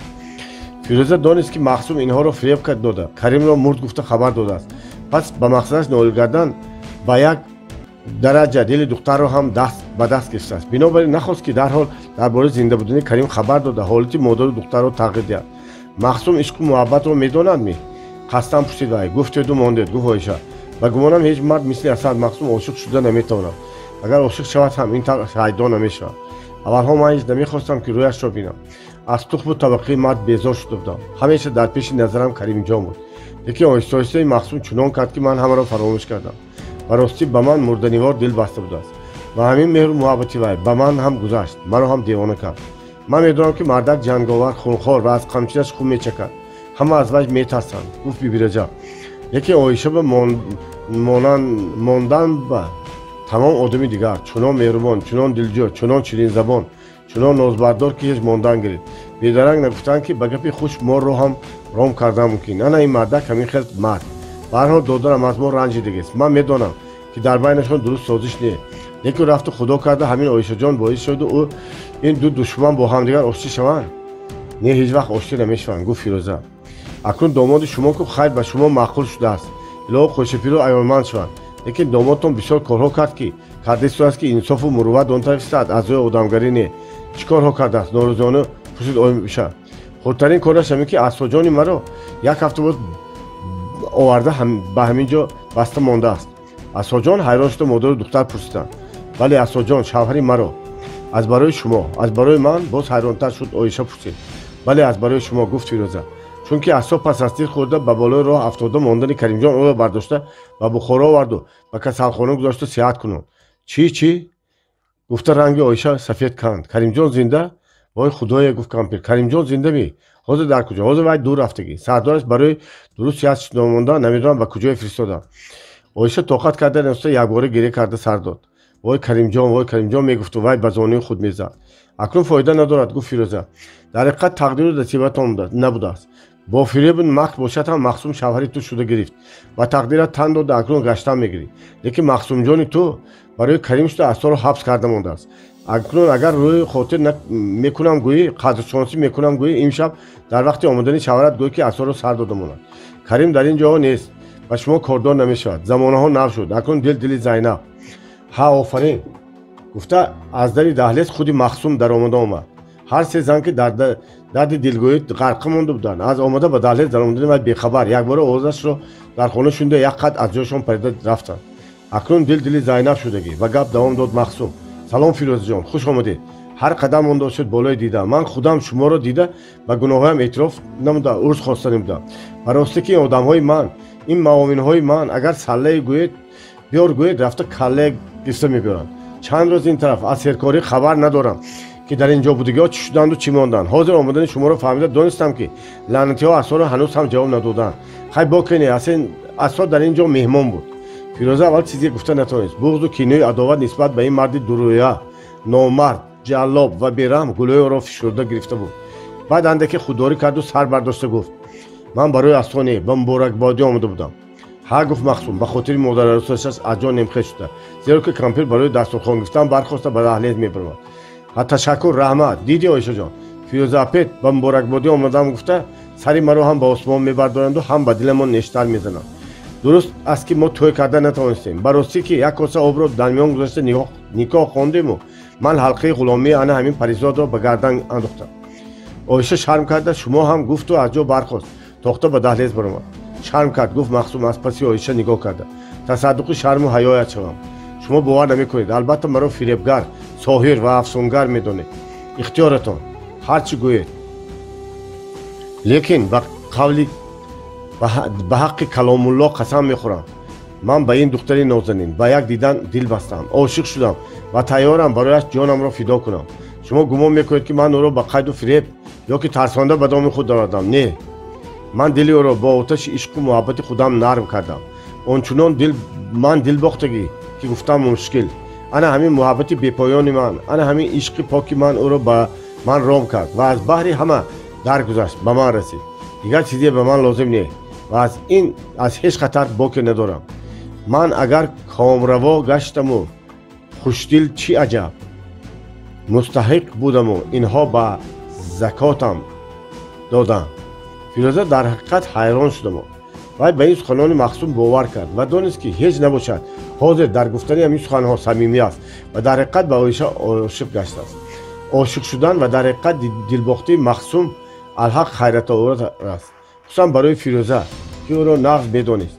Фирӯза донист, ки Махсум инҳоро фиреб кард дода. Каримро мурд гуфта хабар додааст. Пас ба мақсадаш ноил гардан ба як дараҷа дили духтарро ҳам даст ба даст гирифтааст. Бинобар ин нахост, ки дарҳол дар бораи зинда будани Карим хабар дода ҳолати модару духтарро тағйир диҳад. Махсум ишқу муҳаббатро медонад-ми? Қасдан пурсид вай. Гуфтеду мондед, гуфт Оиша. Ба гумонам ҳеҷ мард мисли Асад Махсум ошиқ шуда наметавонад. Агар ошиқ шавад ҳам ин тавр шайдо намешавад. Аввалҳо ман ҳеҷ намехостам, ки рӯяшро бинам. Аз тухму табақаи мард безор шуда будам. Ҳамеша дар пеши назарам Каримҷон буд. Лекин оҳиста оҳиста ин Махсум чунон кард, ки ман ҳамаро фаромӯш кардам. Ба ростӣ ба ман мурданивор дил баста будааст. Ва ҳамин меҳру муҳаббати вай ба ман ҳам гузашт, маро ҳам девона кард. Ман медонам, ки мардак ҷанговар, хунхор ва аз қамчинаш хун мечакад. Ҳама аз вай метарсанд, гуфт Бибираҷаб. Лекин Оиша ба мондан ба тамом одами дигар, чунон меҳрубон, чунон дилҷӯ, чунон ширинзабон, чунон нозбардор, ки ҳеҷ мондан гирифт. Бедаранг нагуфтанд, ки ба гапи хуш моро ҳам ром кардан мумкин. Ана ин мардак ҳамин хел мард. Ба ҳар ҳол додарам аз мо ранҷидагист. Ман медонам, ки дар байнашон дуруст созиш не. Лекин рафту худо карда ҳамин Оишаҷон боис шуду ӯ ин ду душман бо ҳамдигар оштӣ шаванд. Не, ҳеҷ вақт оштӣ намешаванд, гуфт Фирӯза. Акнун домоди шумо ку хайр ба шумо маъқул шудааст. Илоҳо хӯшапиру аёлманд шаванд. Лекин домодтон бисёр корҳо кард, ки карда истодааст, ки инсофу мурувват он тараф истад, аз рӯи одамгарӣ не. Чӣ корҳо кардааст? Норӯзона пурсид Оиша. Хурдтарин кораш ҳамин, ки асоҷони маро як ҳафта боз оварда ба ҳамин ҷо баста мондааст. Асоҷон? Ҳайрон шуда модару духтар пурсиданд. Бале, Асоҷон, шавҳари маро. Аз барои шумо? Аз барои ман? Боз ҳайронтар шуд Оиша пурсид. Бале, аз барои шумо, гуфт Фирӯза. Чунки асо пас аз тир хӯрда ба болои роҳ афтода мондани Каримҷон ӯро бардошта ба Бухоро оварду ба касалхона гузошта сиҳат кунон. Чӣ, чӣ? Гуфта ранги Оиша сафед канд. Каримҷон зинда? Вой худоя, гуфт кампир. Каримҷон зинда ми? Ҳозир дар куҷо? Ҳозир вай дур рафтагӣ. Сардораш барои дуруст сиҳат шудамонда намедонам ба куҷое фиристодам. Оиша тоқат карда наистода якбора гиря карда сар дод. Вой Каримҷон, вой Каримҷон мегуфту вай ба зонуи худ мезад. Акнун фоида надорад, гуфт Фирӯза. Дар ҳақиқат тақдиру насибатон набудааст. Бо фиребу макр бошад ҳам Махсум шавҳари ту шуда гирифт. Ба тақдират тан дода акнун гаштан мегирӣ. Лекин Махсумҷони ту барои Карим шуда асоро ҳабс карда мондааст. Акнун агар рӯи хотир мекунам гӯӣ, қадршоносӣ мекунам гӯӣ, имшаб дар вақти омадани шавҳарат гӯӣ, ки асоро сар дода монад. Карим дар ин ҷоҳо нест, ба шумо кордор намешавад. Замонаҳо нав шуд. Акнун дил дили Зайнаб. Ҳа, офарин, гуфта аз дари даҳлез худи Махсум даромада омад. Ҳар се зан, ки дар дарди дилгӯӣ ғарқа монда буданд, аз омада ба даҳлез даромадани вай бехабар, якбора овозашро дар хона шунида як қад аз ҷойшон парида рафтанд. Акнун дил дили Зайнаб шудагӣ. Ва гап давом дод Махсум. Салом, Фирӯзаҷон, хуш омадед. Ҳар қадам монда бошед болои дида. Ман худам шуморо дида ба гуноҳҳоям эътироф намуда узр хоста намудам. Ба ростӣ, ки ин одамҳои ман, ин маоминҳои ман, агар саллае гӯед, биёр гӯед, рафта каллае гирифта мебиёранд. Чанд рӯз ин тараф аз серкорӣ хабар надорам, ки дар ин ҷо будагиҳо чӣ шуданду чӣ монданд. Ҳозир омадани шуморо фаҳмида донистам, ки лаънатиҳо асоро ҳанӯз ҳам ҷавоб надоданд. Хай бокине, асо дар ин ҷо меҳмон буд. Фирӯза аввал чизе гуфта натавонист. Буғзу кинои адоват нисбат ба ин марди дурӯя Номард, ҷаллоб ва бераҳм гулӯи ӯро фишурда гирифта буд. Баъд андаке худдорӣ карду сар бардошта гуфт: ман барои афсоне ба муборакбодӣ омада будам. Ҳа, гуфт Махсум, ба хотири модарарӯсашаш аз ҷон немхез шуда, зеро ки кампир барои дастурхон гирифтан бархоста ба даҳлез мебаромад. Ҳа, ташаккур, раҳмат. Диди, Оишаҷон, Фирӯза апет ба муборакбодӣ омадам гуфта сари маро ҳам ба осмон мебардоранду ҳам ба диламон нештар мезананд. Дуруст аст, ки мо тӯй карда натавонистем. Ба ростӣ, ки як коса обро дар миён гузошта никоҳ хондему ман ҳалқаи ғуломии ана ҳамин паризодро ба гардан андохтам. Оиша шарм карда шумо ҳам гуфту аз ҷо бархост, тохта ба даҳлез баромад. Шарм кард, гуфт Махсум аз паси Оиша нигоҳ карда. Тасаддуқи шарму ҳаёят шавам. Шумо бовар намекунед. Албатта маро фиребгар, соҳир ва афсунгар медонед. Ихтиёратон, ҳар чӣ гӯед. Лекин ба қавли ба ҳаққи Каломулло қасам мехӯрам. Ман ба ин духтари нозанин ба як дидан дил бастам, ошиқ шудам ва тайёрам барояш ҷонамро фидо кунам. Шумо гумон мекунед, ки ман ӯро ба қайду фиреб ё ки тарсонда ба доми худ даровардам? Не, ман дили ӯро бо оташи ишқу муҳаббати худам нарм кардам. Ончунон дил ман дилбохтагӣ, ки гуфтам мушкил. Ана ҳамин муҳаббати бепоёни ман, ана ҳамин ишқи поки ман ӯро ба ман ром кард ва аз баҳри ҳама даргузашт, ба ман расид. Дигар чизе ба ман лозим не ва аз ин аз ҳеҷ хатар боке надорам. Ман агар комраво гаштаму хушдил, чӣ аҷаб? Мустаҳиқ будаму инҳо ба закотам доданд. Фирӯза дар ҳақиқат ҳайрон шуда монд. Вай ба ин суханони Махсум бовар кард ва донист, ки ҳеҷ набошад, ҳозир дар гуфтани ҳамин суханҳо самимӣ аст ва дар ҳақиқат ба Оиша ошиқ гаштааст. Ошиқ шудан ва дар ҳақиқат дилбохтии Махсум алҳақ хайратовар аст, хусусан барои Фирӯза, ки ӯро нағз медонист.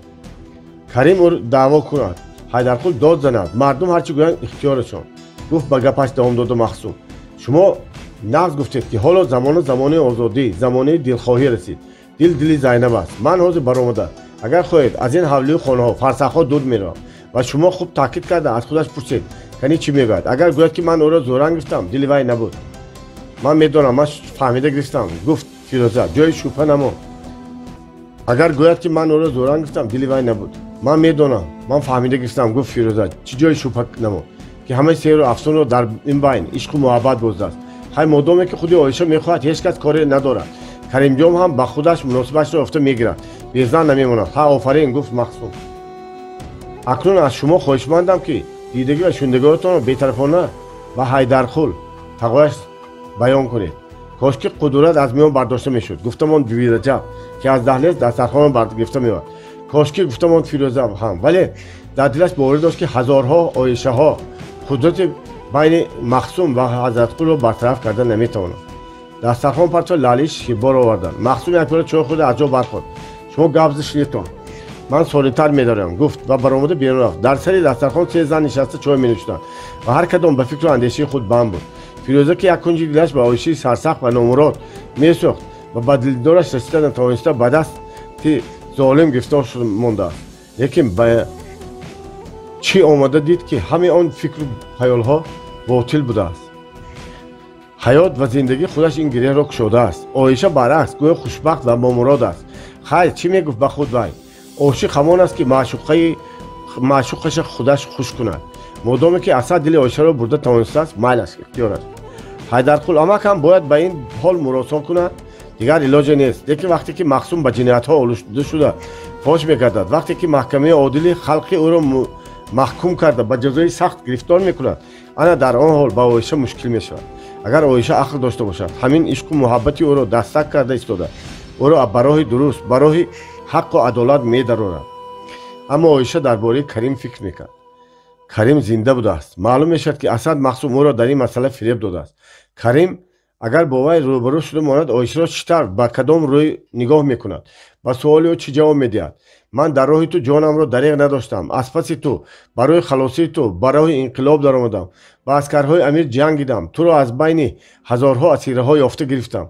Карим ӯ даъво кунад, Ҳайдарқул дод занад, мардум ҳарчи гӯянд, ихтиёрашон. Гуфт, ба гапаш давом доду Махсум: шумо нағз гуфтед, ки ҳоло замону замони озодӣ, замонаи дилхоҳӣ расид. Дил дили Зайнаб аст. Ман ҳозир баромада, агар хоҳед, аз ин ҳавлию хонаҳо фарсахҳо дур меравам ва шумо хуб таъкид карда аз худаш пурсед, кани чӣ мегӯяд. Агар гӯяд, ки ман ӯро зӯран гирифтам, дили вай набуд. Ман медонам, ман фаҳмида гирифтам, гуфт Фирӯза, ҷои шубҳа намонд. Агар гӯяд, ки ман ӯро зӯран гирифтам, дили вай набуд. Ман медонам, ман фаҳмида гирифтам, гуфт Фирӯза, чӣ ҷои шубҳа намонд, ки ҳамаи сеҳру афсунро дар ин байн ишқу муҳаббат боздааст. Хай, модоме ки худи Оиша мехоҳад, ҳеҷ кас коре надорад. Каримҷон ҳам ба худаш муносибашро ёфта мегирад, безан намемонад. Ҳа, офарин, гуфт Махсум. Акнун аз шумо хоҳишмандам, ки дидагӣ ва шунидагиҳоятонро бетарафона ба Ҳайдарқул тағояш баён кунед. Кошки қудурат аз миён бардошта мешуд, гуфтамон Бибираҷаб, ки аз даҳлез дастархонро баргирифта меояд. Кошки, гуфтамон Фирӯза ҳам, вале дар дилаш боварӣ дошт, ки ҳазорҳо оишаҳо қудрати байни Махсум ва Ҳазратқулро бартараф карда наметавонад. Дастархон партофта лалиш ширбор оварданд. Махсум як пиёла чой хӯрда аз ҷо бархост. Шумо гап зишнитон, ман солимтар медорам, гуфт ва баромада берун рафт. Дар сари дастархон се зан нишаста чой менӯшиданд ва ҳар кадом ба фикру андешаи худ банд буд. Фирӯза, ки як кунҷи дилаш ба Оишаи сарсахт ва номурод месӯхт ва ба дилдораш расида натавониста ба дасти золим гирифтор мондааст, лекин ба чӣ омада дид, ки ҳамаи он фикру хаёлҳо ботил будааст. Ҳаёт ва зиндагӣ худаш ин гиреҳро кушодааст. Оиша баръакс гӯё хушбахт ва бомурод аст. Хайр, чӣ мегуфт ба худ вай? Ошиқ ҳамон аст, ки маъшуқаша худаш хуш кунад. Модоме ки Асад дили Оишаро бурда тавонистааст, майлаш, ихтиёр аст. Ҳайдарқул амак ҳам бояд ба ин ҳол муросон кунад, дигар илоҷе нест. Лекин вақте ки Махсум ба ҷиноятҳо олуда шуда фош мегардад, вақте ки маҳкамаи одили халқи ӯро маҳкум карда ба ҷазои сахт гирифтор мекунад, ана дар он ҳол ба Оиша мушкил мешавад. Агар Оиша ақл дошта бошад, ҳамин ишқу муҳаббати ӯро дастак карда истода, ӯро ба роҳи дуруст, ба роҳи ҳаққу адолат медарорад. Аммо Оиша дар бораи Карим фикр мекард. Карим зинда будааст. Маълум мешавад, ки Асад Махсум ӯро дар ин масъала фиреб додааст. Карим агар бо вай рӯбарӯ шуда монад, Оишаро чӣ тавр, ба кадом рӯй нигоҳ мекунад? Ба суоли ӯ чӣ ҷавоб медиҳад? Ман дар роҳи ту ҷонамро дареғ надоштам, аз паси ту, барои халосии ту ба роҳи инқилоб даромадам, ба аскарҳои амир ҷангидам, туро аз байни ҳазорҳо асираҳо ёфта гирифтам,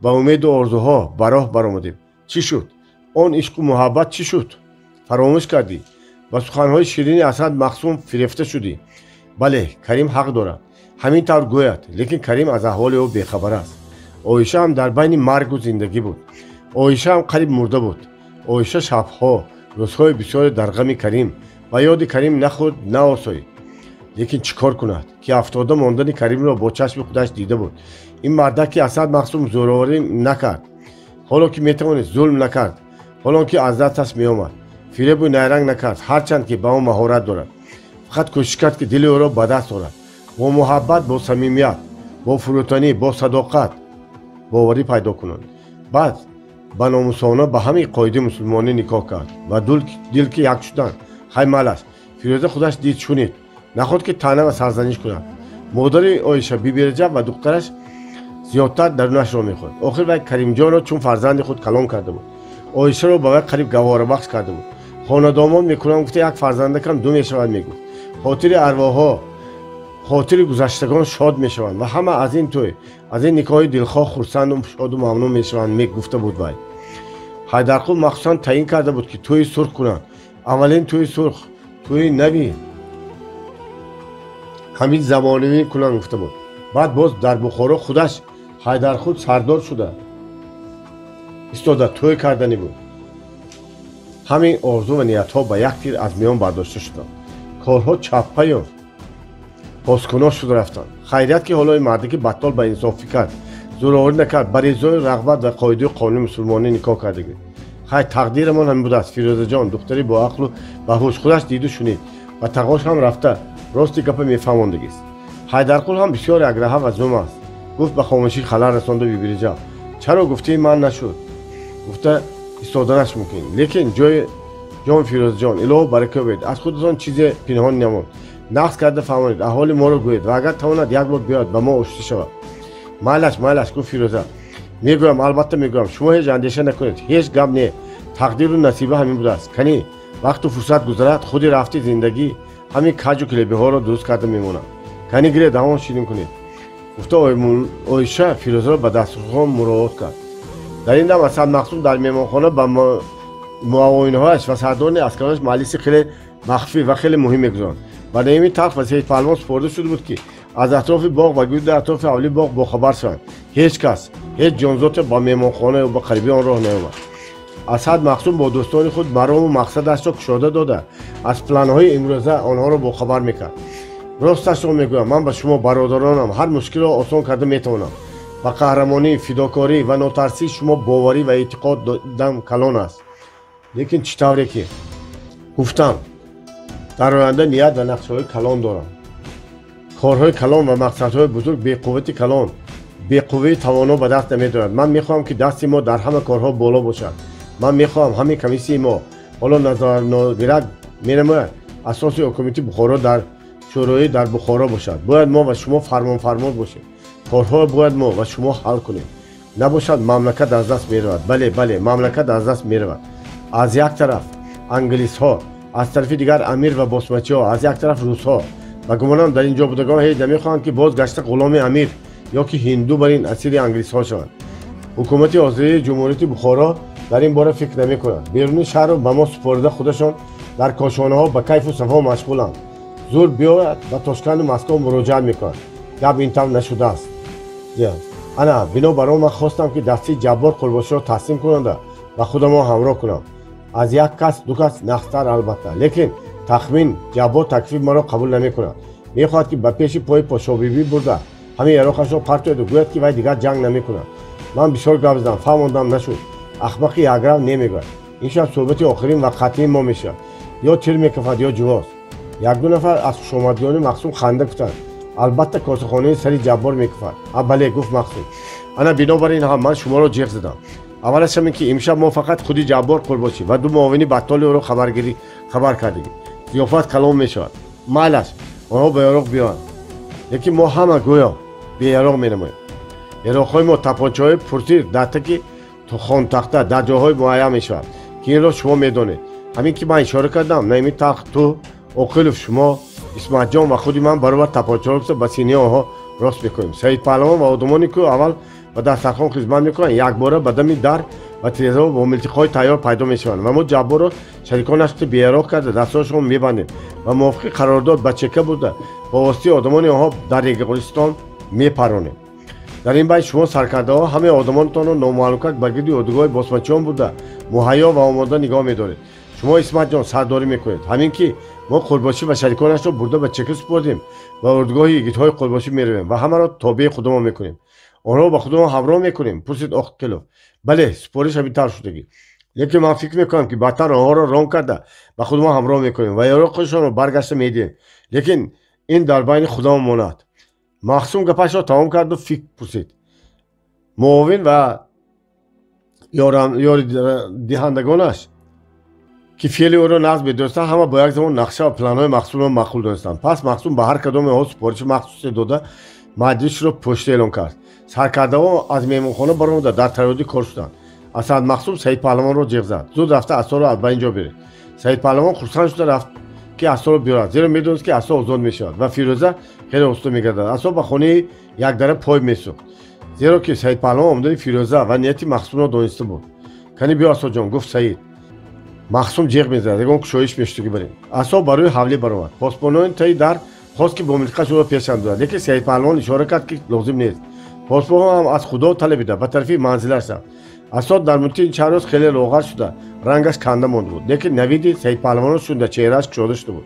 ба умеду орзуҳо ба роҳ баромадем. Чӣ шуд он ишқу муҳаббат? Чӣ шуд? Фаромӯш кардӣ? Ба суханҳои ширини Асад Махсум фирефта шудӣ. Бале, Карим ҳақ дорад ҳамин тавр гӯяд, лекин Карим аз аҳволи ӯ бехабар аст. Оиша ҳам дар байни маргу зиндагӣ буд. Оиша ҳам қариб мурда буд. Оиша шабҳо, рӯзҳои бисёре дар ғами Карим, ба ёди Карим нахӯрд, наосоид. Лекин чӣ кор кунад, ки афтода мондани Каримро бо чашми худаш дида буд. Ин мардак ки Асад Мақсум зӯроварӣ накард, ҳоло ки метавонист зулм накард, ҳоло ки аз дасташ меомад, фиребу найранг накард, ҳарчанд ки ба он маҳорат дорад. Фақат кӯшиш кард, ки дили ӯро ба даст орад. Бо муҳаббат, бо самимият, бо фурӯтанӣ, бо садоқат боварӣ пайдо кунанд. Баъд ба номусона ба ҳамин қоидаи мусулмонӣ никоҳ кард ва дил ки як шуданд. Хай малаш, Фирӯза худаш дид, шунид, наход ки таъна ва сарзаниш кунад. Модари Оиша Бибираҷаб ва духтараш зиёдтар дарунашро мехӯрд. Охир вай Каримҷонро чун фарзанди худ калон карда буд. Оишаро ба вай қариб гаҳворабахш карда буд. Хонадомон мекунам гуфта як фарзандакам ду мешавад, мегуфт. Хотири арвоҳо, хотири гузаштагон шод мешаванд ва ҳама аз ин тӯй, аз ин никоҳи дилхоҳ хурсанду шоду мамнун мешаванд, мегуфта буд вай. Ҳайдарқул махсусан таъин карда буд, ки тӯйи сурх кунанд. Аввалин тӯйи сурх, тӯйи нави ҳамин замонавӣ кунанд, гуфта буд. Баъд боз дар Бухоро худаш Ҳайдархуд сардор шуда истода тӯй карданӣ буд. Ҳамин орзу ва ниятҳо ба як тир аз миён бардошта шуданд. Корҳо чаппаю поскуно шуда рафтанд. Хайрият, ки ҳоло ин мардаки баттол ба инсофӣ кард, зӯроварӣ накард, ба ризою рағбат ва қоидаи қонуни мусулмонӣ никоҳ карда гирифт. Хай, тақдирамон ҳамин будааст. Фирӯзаҷон, духтари боақлу баҳуш, худаш диду шунид ва тағош ҳам рафта рости гапа мефаҳмондагист. Ҳайдарқул ҳам бисёр якраҳа ва зум аст, гуфт ба хомӯшӣ халал расонда Бибириҷаб. Чаро гуфтаи ман нашуд? Гуфта истоданаш мумкин. Лекин ҷои ҷон Фирӯзаҷон, илоҳу барака гӯед, аз худатон чизе пинҳон намонд. Нақс карда фаҳмонед, аҳволи моро гӯед ва агар тавонад як бор биёяд ба мо оштӣ шавад. Майлаш, майлаш, гуфт Фирӯза. Мегӯям, албатта мегӯям, шумо ҳеҷ андеша накунед, ҳеҷ гап не. Тақдиру насиба ҳамин будааст. Канӣ вақту фурсат гузарад, худи рафти зиндагӣ ҳамин каҷу килебиҳоро дуруст карда мемонад. Канӣ гиред, даҳон ширин кунед, гуфта Оиша Фирӯзаро ба дастурхон муроот кард. Дар ин дам Асад Мақсум дар меҳмонхона ба муовинҳояш ва сардорни аскаронаш маҷлиси хеле махфӣ ва хеле муҳим мегузаронд. Ба наими талх ва Саидпаҳлавон супорда шуда буд, ки аз атрофи боғ ва гирди атрофи ҳавлии боғ бохабар шаванд. Ҳеҷ кас, ҳеҷ ҷонзоте ба меҳмонхона ё ба қариби он роҳ наёмад. Асад Мақсум бо дӯстони худ марому мақсадашро кушода дода, аз планҳои имрӯза онҳоро бохабар мекард. Росташро мегӯям, ман ба шумо бародаронам ҳар мушкилро осон карда метавонам. Ба қаҳрамонӣ, фидокорӣ ва нотарсии шумо боварӣ ва эътиқод додам калон аст. Лекин чӣ тавре ки гуфтам, дар оянда ният ва нақшаҳои калон дорам. Корҳои калон ва мақсадҳои бузург беқуввати калон, беқувваи тавоно ба даст намедорад. Ман мехоҳам, ки дасти мо дар ҳама корҳо боло бошад. Ман мехоҳам ҳамин комиссияи мо ҳоло назарногирак менамояд, асоси ҳукумати Бухоро дар шӯроӣ дар Бухоро бошад. Бояд мо ва шумо фармонфармон бошем. Корҳоро бояд мо ва шумо ҳал кунем. Набошад, мамлакат аз даст меравад. Бале, бале, мамлакат аз даст меравад. Аз як тараф англисҳо, аз тарафи дигар амир ва босмачиҳо, аз як тараф русҳо. Ба гумонам дар ин ҷо будагон ҳеҷ намехоҳанд, ки боз гашта ғуломи амир ё ки ҳинду бар ин асири англисҳо шаванд. Ҳукумати ҳозирии ҷумҳурияти Бухоро дар ин бора фикр намекунад. Беруни шаҳрро ба мо супорида, худашон дар кошонаҳо ба кайфу сафо машғуланд. Зур биёяд, ба Тошканду Москва муроҷиат мекунанд. Гап ин тавр нашудааст. Ана бинобар он ман хостам, ки дастии Ҷаббор Қурбоширо таслим кунанда ба худамон ҳамроҳ кунам. Аз як кас, ду кас нақстар албатта, лекин тахмин Ҷаббор таклифи маро қабул намекунад. Мехоҳад, ки ба пеши пои Подшоҳбибӣ бурда ҳамин яроқашро партояду гӯяд, ки вай дигар ҷанг намекунад. Ман бисёр гап задам, фаҳмондам, нашуд. Ахмақи якрав немегӯяд. Ин шаб суҳбати охирин ва қатъии мо мешавад. Ё тир мекафад, ё ҷувоз. Як-ду нафар аз хушомадгӯёни Мақсум ханда гуфтанд. Албатта косахонаи сари Ҷаббор мекафад. А бале, гуфт Мақсум. Ана бинобар ин ҳам ман шуморо ҷеғ задам. Аввалаш ҳамин, ки имшаб мо фақат худи Ҷаббор Қурбошӣ ва ду муовини баттоли ӯро хабар кардагӣ. Зиёфат калон мешавад. Майлаш, онҳо ба яроқ биёянд. Лекин мо ҳама гӯё беяроқ менамоем. Яроқҳои мо тапончаҳои пуртир дар таки хонтахта дар ҷойҳои муайян мешавад, ки инро шумо медонед. Ҳамин ки ман ишора кардам, наими талх, ту, Оқилов, шумо, Исматҷон ва худи ман баробар тапончаҳоро ба синаи онҳо рост мекунем. Саидпаҳлавон ва одамоне, ки аввал ба дастархон хизмат мекунанд, якбора ба дами дар ва тирезаҳо бо милтиқҳои тайёр пайдо мешаванд ва мо Ҷабборро шариконаш беяроқ карда дастҳояшон мебандем ва мувофиқи қарордод ба чека бурда бо воситаи одамони онҳо дар регистон мепаронем. Дар ин байн шумо саркардаҳо ҳамаи одамонатонро номаълумкак ба гирди урдугоҳи босмачиён бурда муҳайё ва омода нигоҳ медоред. Шумо, Исматҷон, сардорӣ мекунед. Ҳамин ки Мо қурбошӣ ва шариконашро бурда ба чека супордем ва урдугоҳи йигитҳои қурбошӣ меравем ва ҳамаро тобеи худамон мекунем. Онҳоро ба худамон ҳамроҳ мекунем? Пурсид Оқилов. Бале, супориш ҳамин тавр шудагӣ. Лекин ман фикр мекунам, ки баъдтар онҳоро ром карда ба худамон ҳамроҳ мекунем ва яроқашонро баргашта медиҳем. Лекин ин дар байни худамон монад. Махсум гапашро тамом карду фикр пурсид. Муовин ва ёридиҳандагонаш, ки феъли ӯро нағз медонистанд, ҳама бо як замон нақша ва планҳои Махсумро маъқул донистанд. Пас Махсум ба ҳар кадоми онҳо супориши махсусе дода маҷлисро пушта эълон кард. Саркардаҳо аз меҳмонхона баромада дар тайёрӣ кор шуданд. Асад Махсум Саид Паҳлавонро ҷеғ зад. Зуд рафта асоро аз ба ин ҷо биред. Саид Паҳлавон хурсанд шуда рафт, ки асоро биёрад, зеро медонист, ки асо озод мешавад ва Фирӯза хеле оста мегардад. Асо ба хонаи якдара пой месӯхт, зеро ки Саид Паҳлавон омадани Фирӯза ва нияти Махсумро дониста буд. Кани биё, Асоҷон, гуфт Саид. Махсум ҷеғ мезанад, ягон кушоиш мешудагӣ барем. Асо ба рӯи ҳавлӣ баромад. Посбонони таи дар хост, ки бо милтиқаш ӯро пеш андозад, лекин Саид Паҳлавон ишора кард, ки лозим нест. Посбон ҳам аз худо талабида ба тарафи манзилаш рафт. Асо дар муддати чанд рӯз хеле лоғар шуда, рангаш канда монда буд, лекин навиди Саид Паҳлавонро шунида чеҳрааш кушода шуда буд.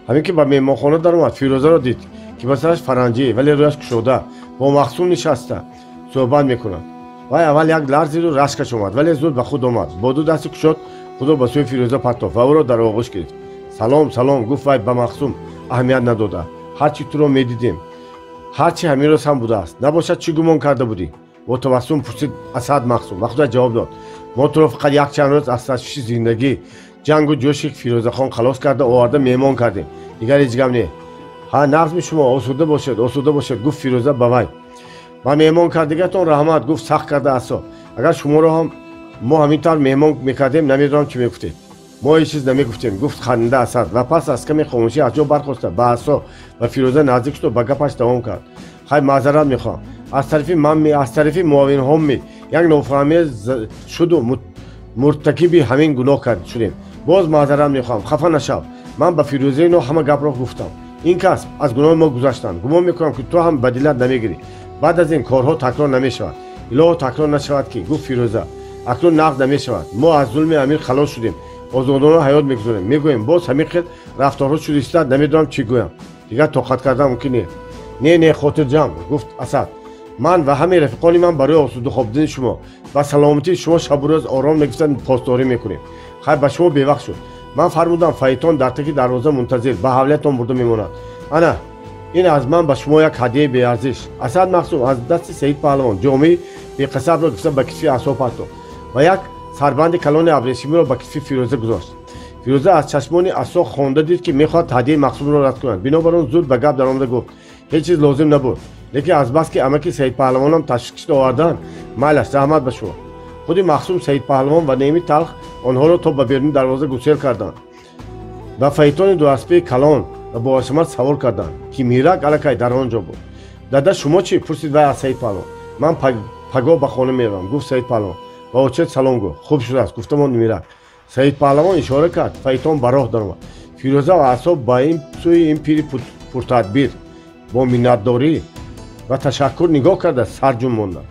Ҳамин ки ба меҳмонхона даромад, Фирӯзаро дид, ки ба сараш фаранҷӣ, вале рӯяш кушода, бо Махсум нишаста суҳбат мекунад. Вай аввал як ларзиду рашкаш омад, вале зуд ба худ омад. Бо ду дасти кушод худро ба сӯи Фирӯза партофт ва ӯро дар оғӯш гирифт. Салом, салом, гуфт вай ба Махсум аҳамият надода. Ҳарчи туро медидем, ҳарчи ҳамин рӯз ҳам будааст. Набошад, чӣ гумон карда будӣ? Бо табассум пурсид Асад Махсум ва худаш ҷавоб дод. Мо туро фақат якчанд рӯз аз ташвиши зиндагӣ, ҷангу ҷӯши Фирӯзахон халос карда оварда меҳмон кардем. Дигар ҳеҷ гап не. Ҳа, нағзми шумо, осуда бошед, осуда бошед, гуфт Фирӯза ба вай. Ба меҳмон кардагиатон раҳмат, гуфт сахт карда Асо. Агар шуморо ҳам мо ҳамин тавр меҳмон мекардем, намедонам чӣ мегуфтед. Мо ҳеҷ чиз намегуфтем, гуфт ханда Асад ва пас аз каме хомӯшӣ аз ҷо бархоста ба Асо ва Фирӯза наздик шуду ба гапаш давом кард. Хай, маъзарат мехоҳам. Аз тарафи манми, аз тарафи муовинҳомми як нофаҳмӣ шуду муртакиби ҳамин гуноҳ кард шудем. Боз маъзарат мехоҳам, хафа нашав. Ман ба Фирӯзаи но ҳама гапро гуфтам. Ин кас аз гуноҳи мо гузаштанд. Гумон мекунам, ки ту ҳам ба дилат намегирӣ. Баъд аз ин корҳо такрор намешавад. Илоҳо, такрор нашавад, ки гуфт Фирӯза. Акнун нағз намешавад. Мо аз зулми амир халос шудем. Озодона ҳаёт мегузорем. Мегӯем, боз ҳамин хел рафторҳо шуд истад, намедонам чӣ гӯям. Дигар тоқат кардан мумкин не. Не, не, хотирҷамъ, гуфт Асад. Ман ва ҳамаи рафиқони ман барои осуда хобидани шумо ва саломатии шумо шабу рӯз ором нагирифта посдорӣ мекунем. Хай, ба шумо бевақт шуд. Ман фармудам, фаэтон дар таки дарвоза мунтазир ба ҳавлиятон бурда мемонад. Ана, ин аз ман ба шумо як ҳадияи беарзиш. Асад Махсум аз дасти Саид Паҳлавон ҷомаи беқасабро гирифта ба китфи Асо партофт ва як сарбанди калони абрешимиро ба китфи Фирӯза гузошт. Фирӯза аз чашмони Асо хонда дид, ки мехоҳад ҳадияи Махсумро рад кунад. Бинобар он зуд ба гап даромада гуфт: ҳеҷ чиз лозим набуд, лекин азбаски амаки Саид Паҳлавонам ташвиш овардан, майлаш, раҳмат ба шумо. Худи Махсум, Саид Паҳлавон ва Неъми Талх онҳоро то ба беруни дарвоза гусел карданд. Ба фаэтони дуаспии калон ва боҳашамат савор карданд, ки Мирак аллакай дар он ҷо буд. Дада, шумо чӣ? Пурсид вай аз Саид Паҳлавон. Ман пагоҳ ба хона меравам, гуфт Саид Паҳлавон. Ба очет салом гуфт. Хуб шудааст, гуфта монд Мирак. Саид Паҳлавон ишора кард, фаэтон ба роҳ даромад. Фирӯза ва Асо ба ин сӯи ин пири пуртадбир бо миннатдорӣ ва ташаккур нигоҳ карда сарҷум монданд.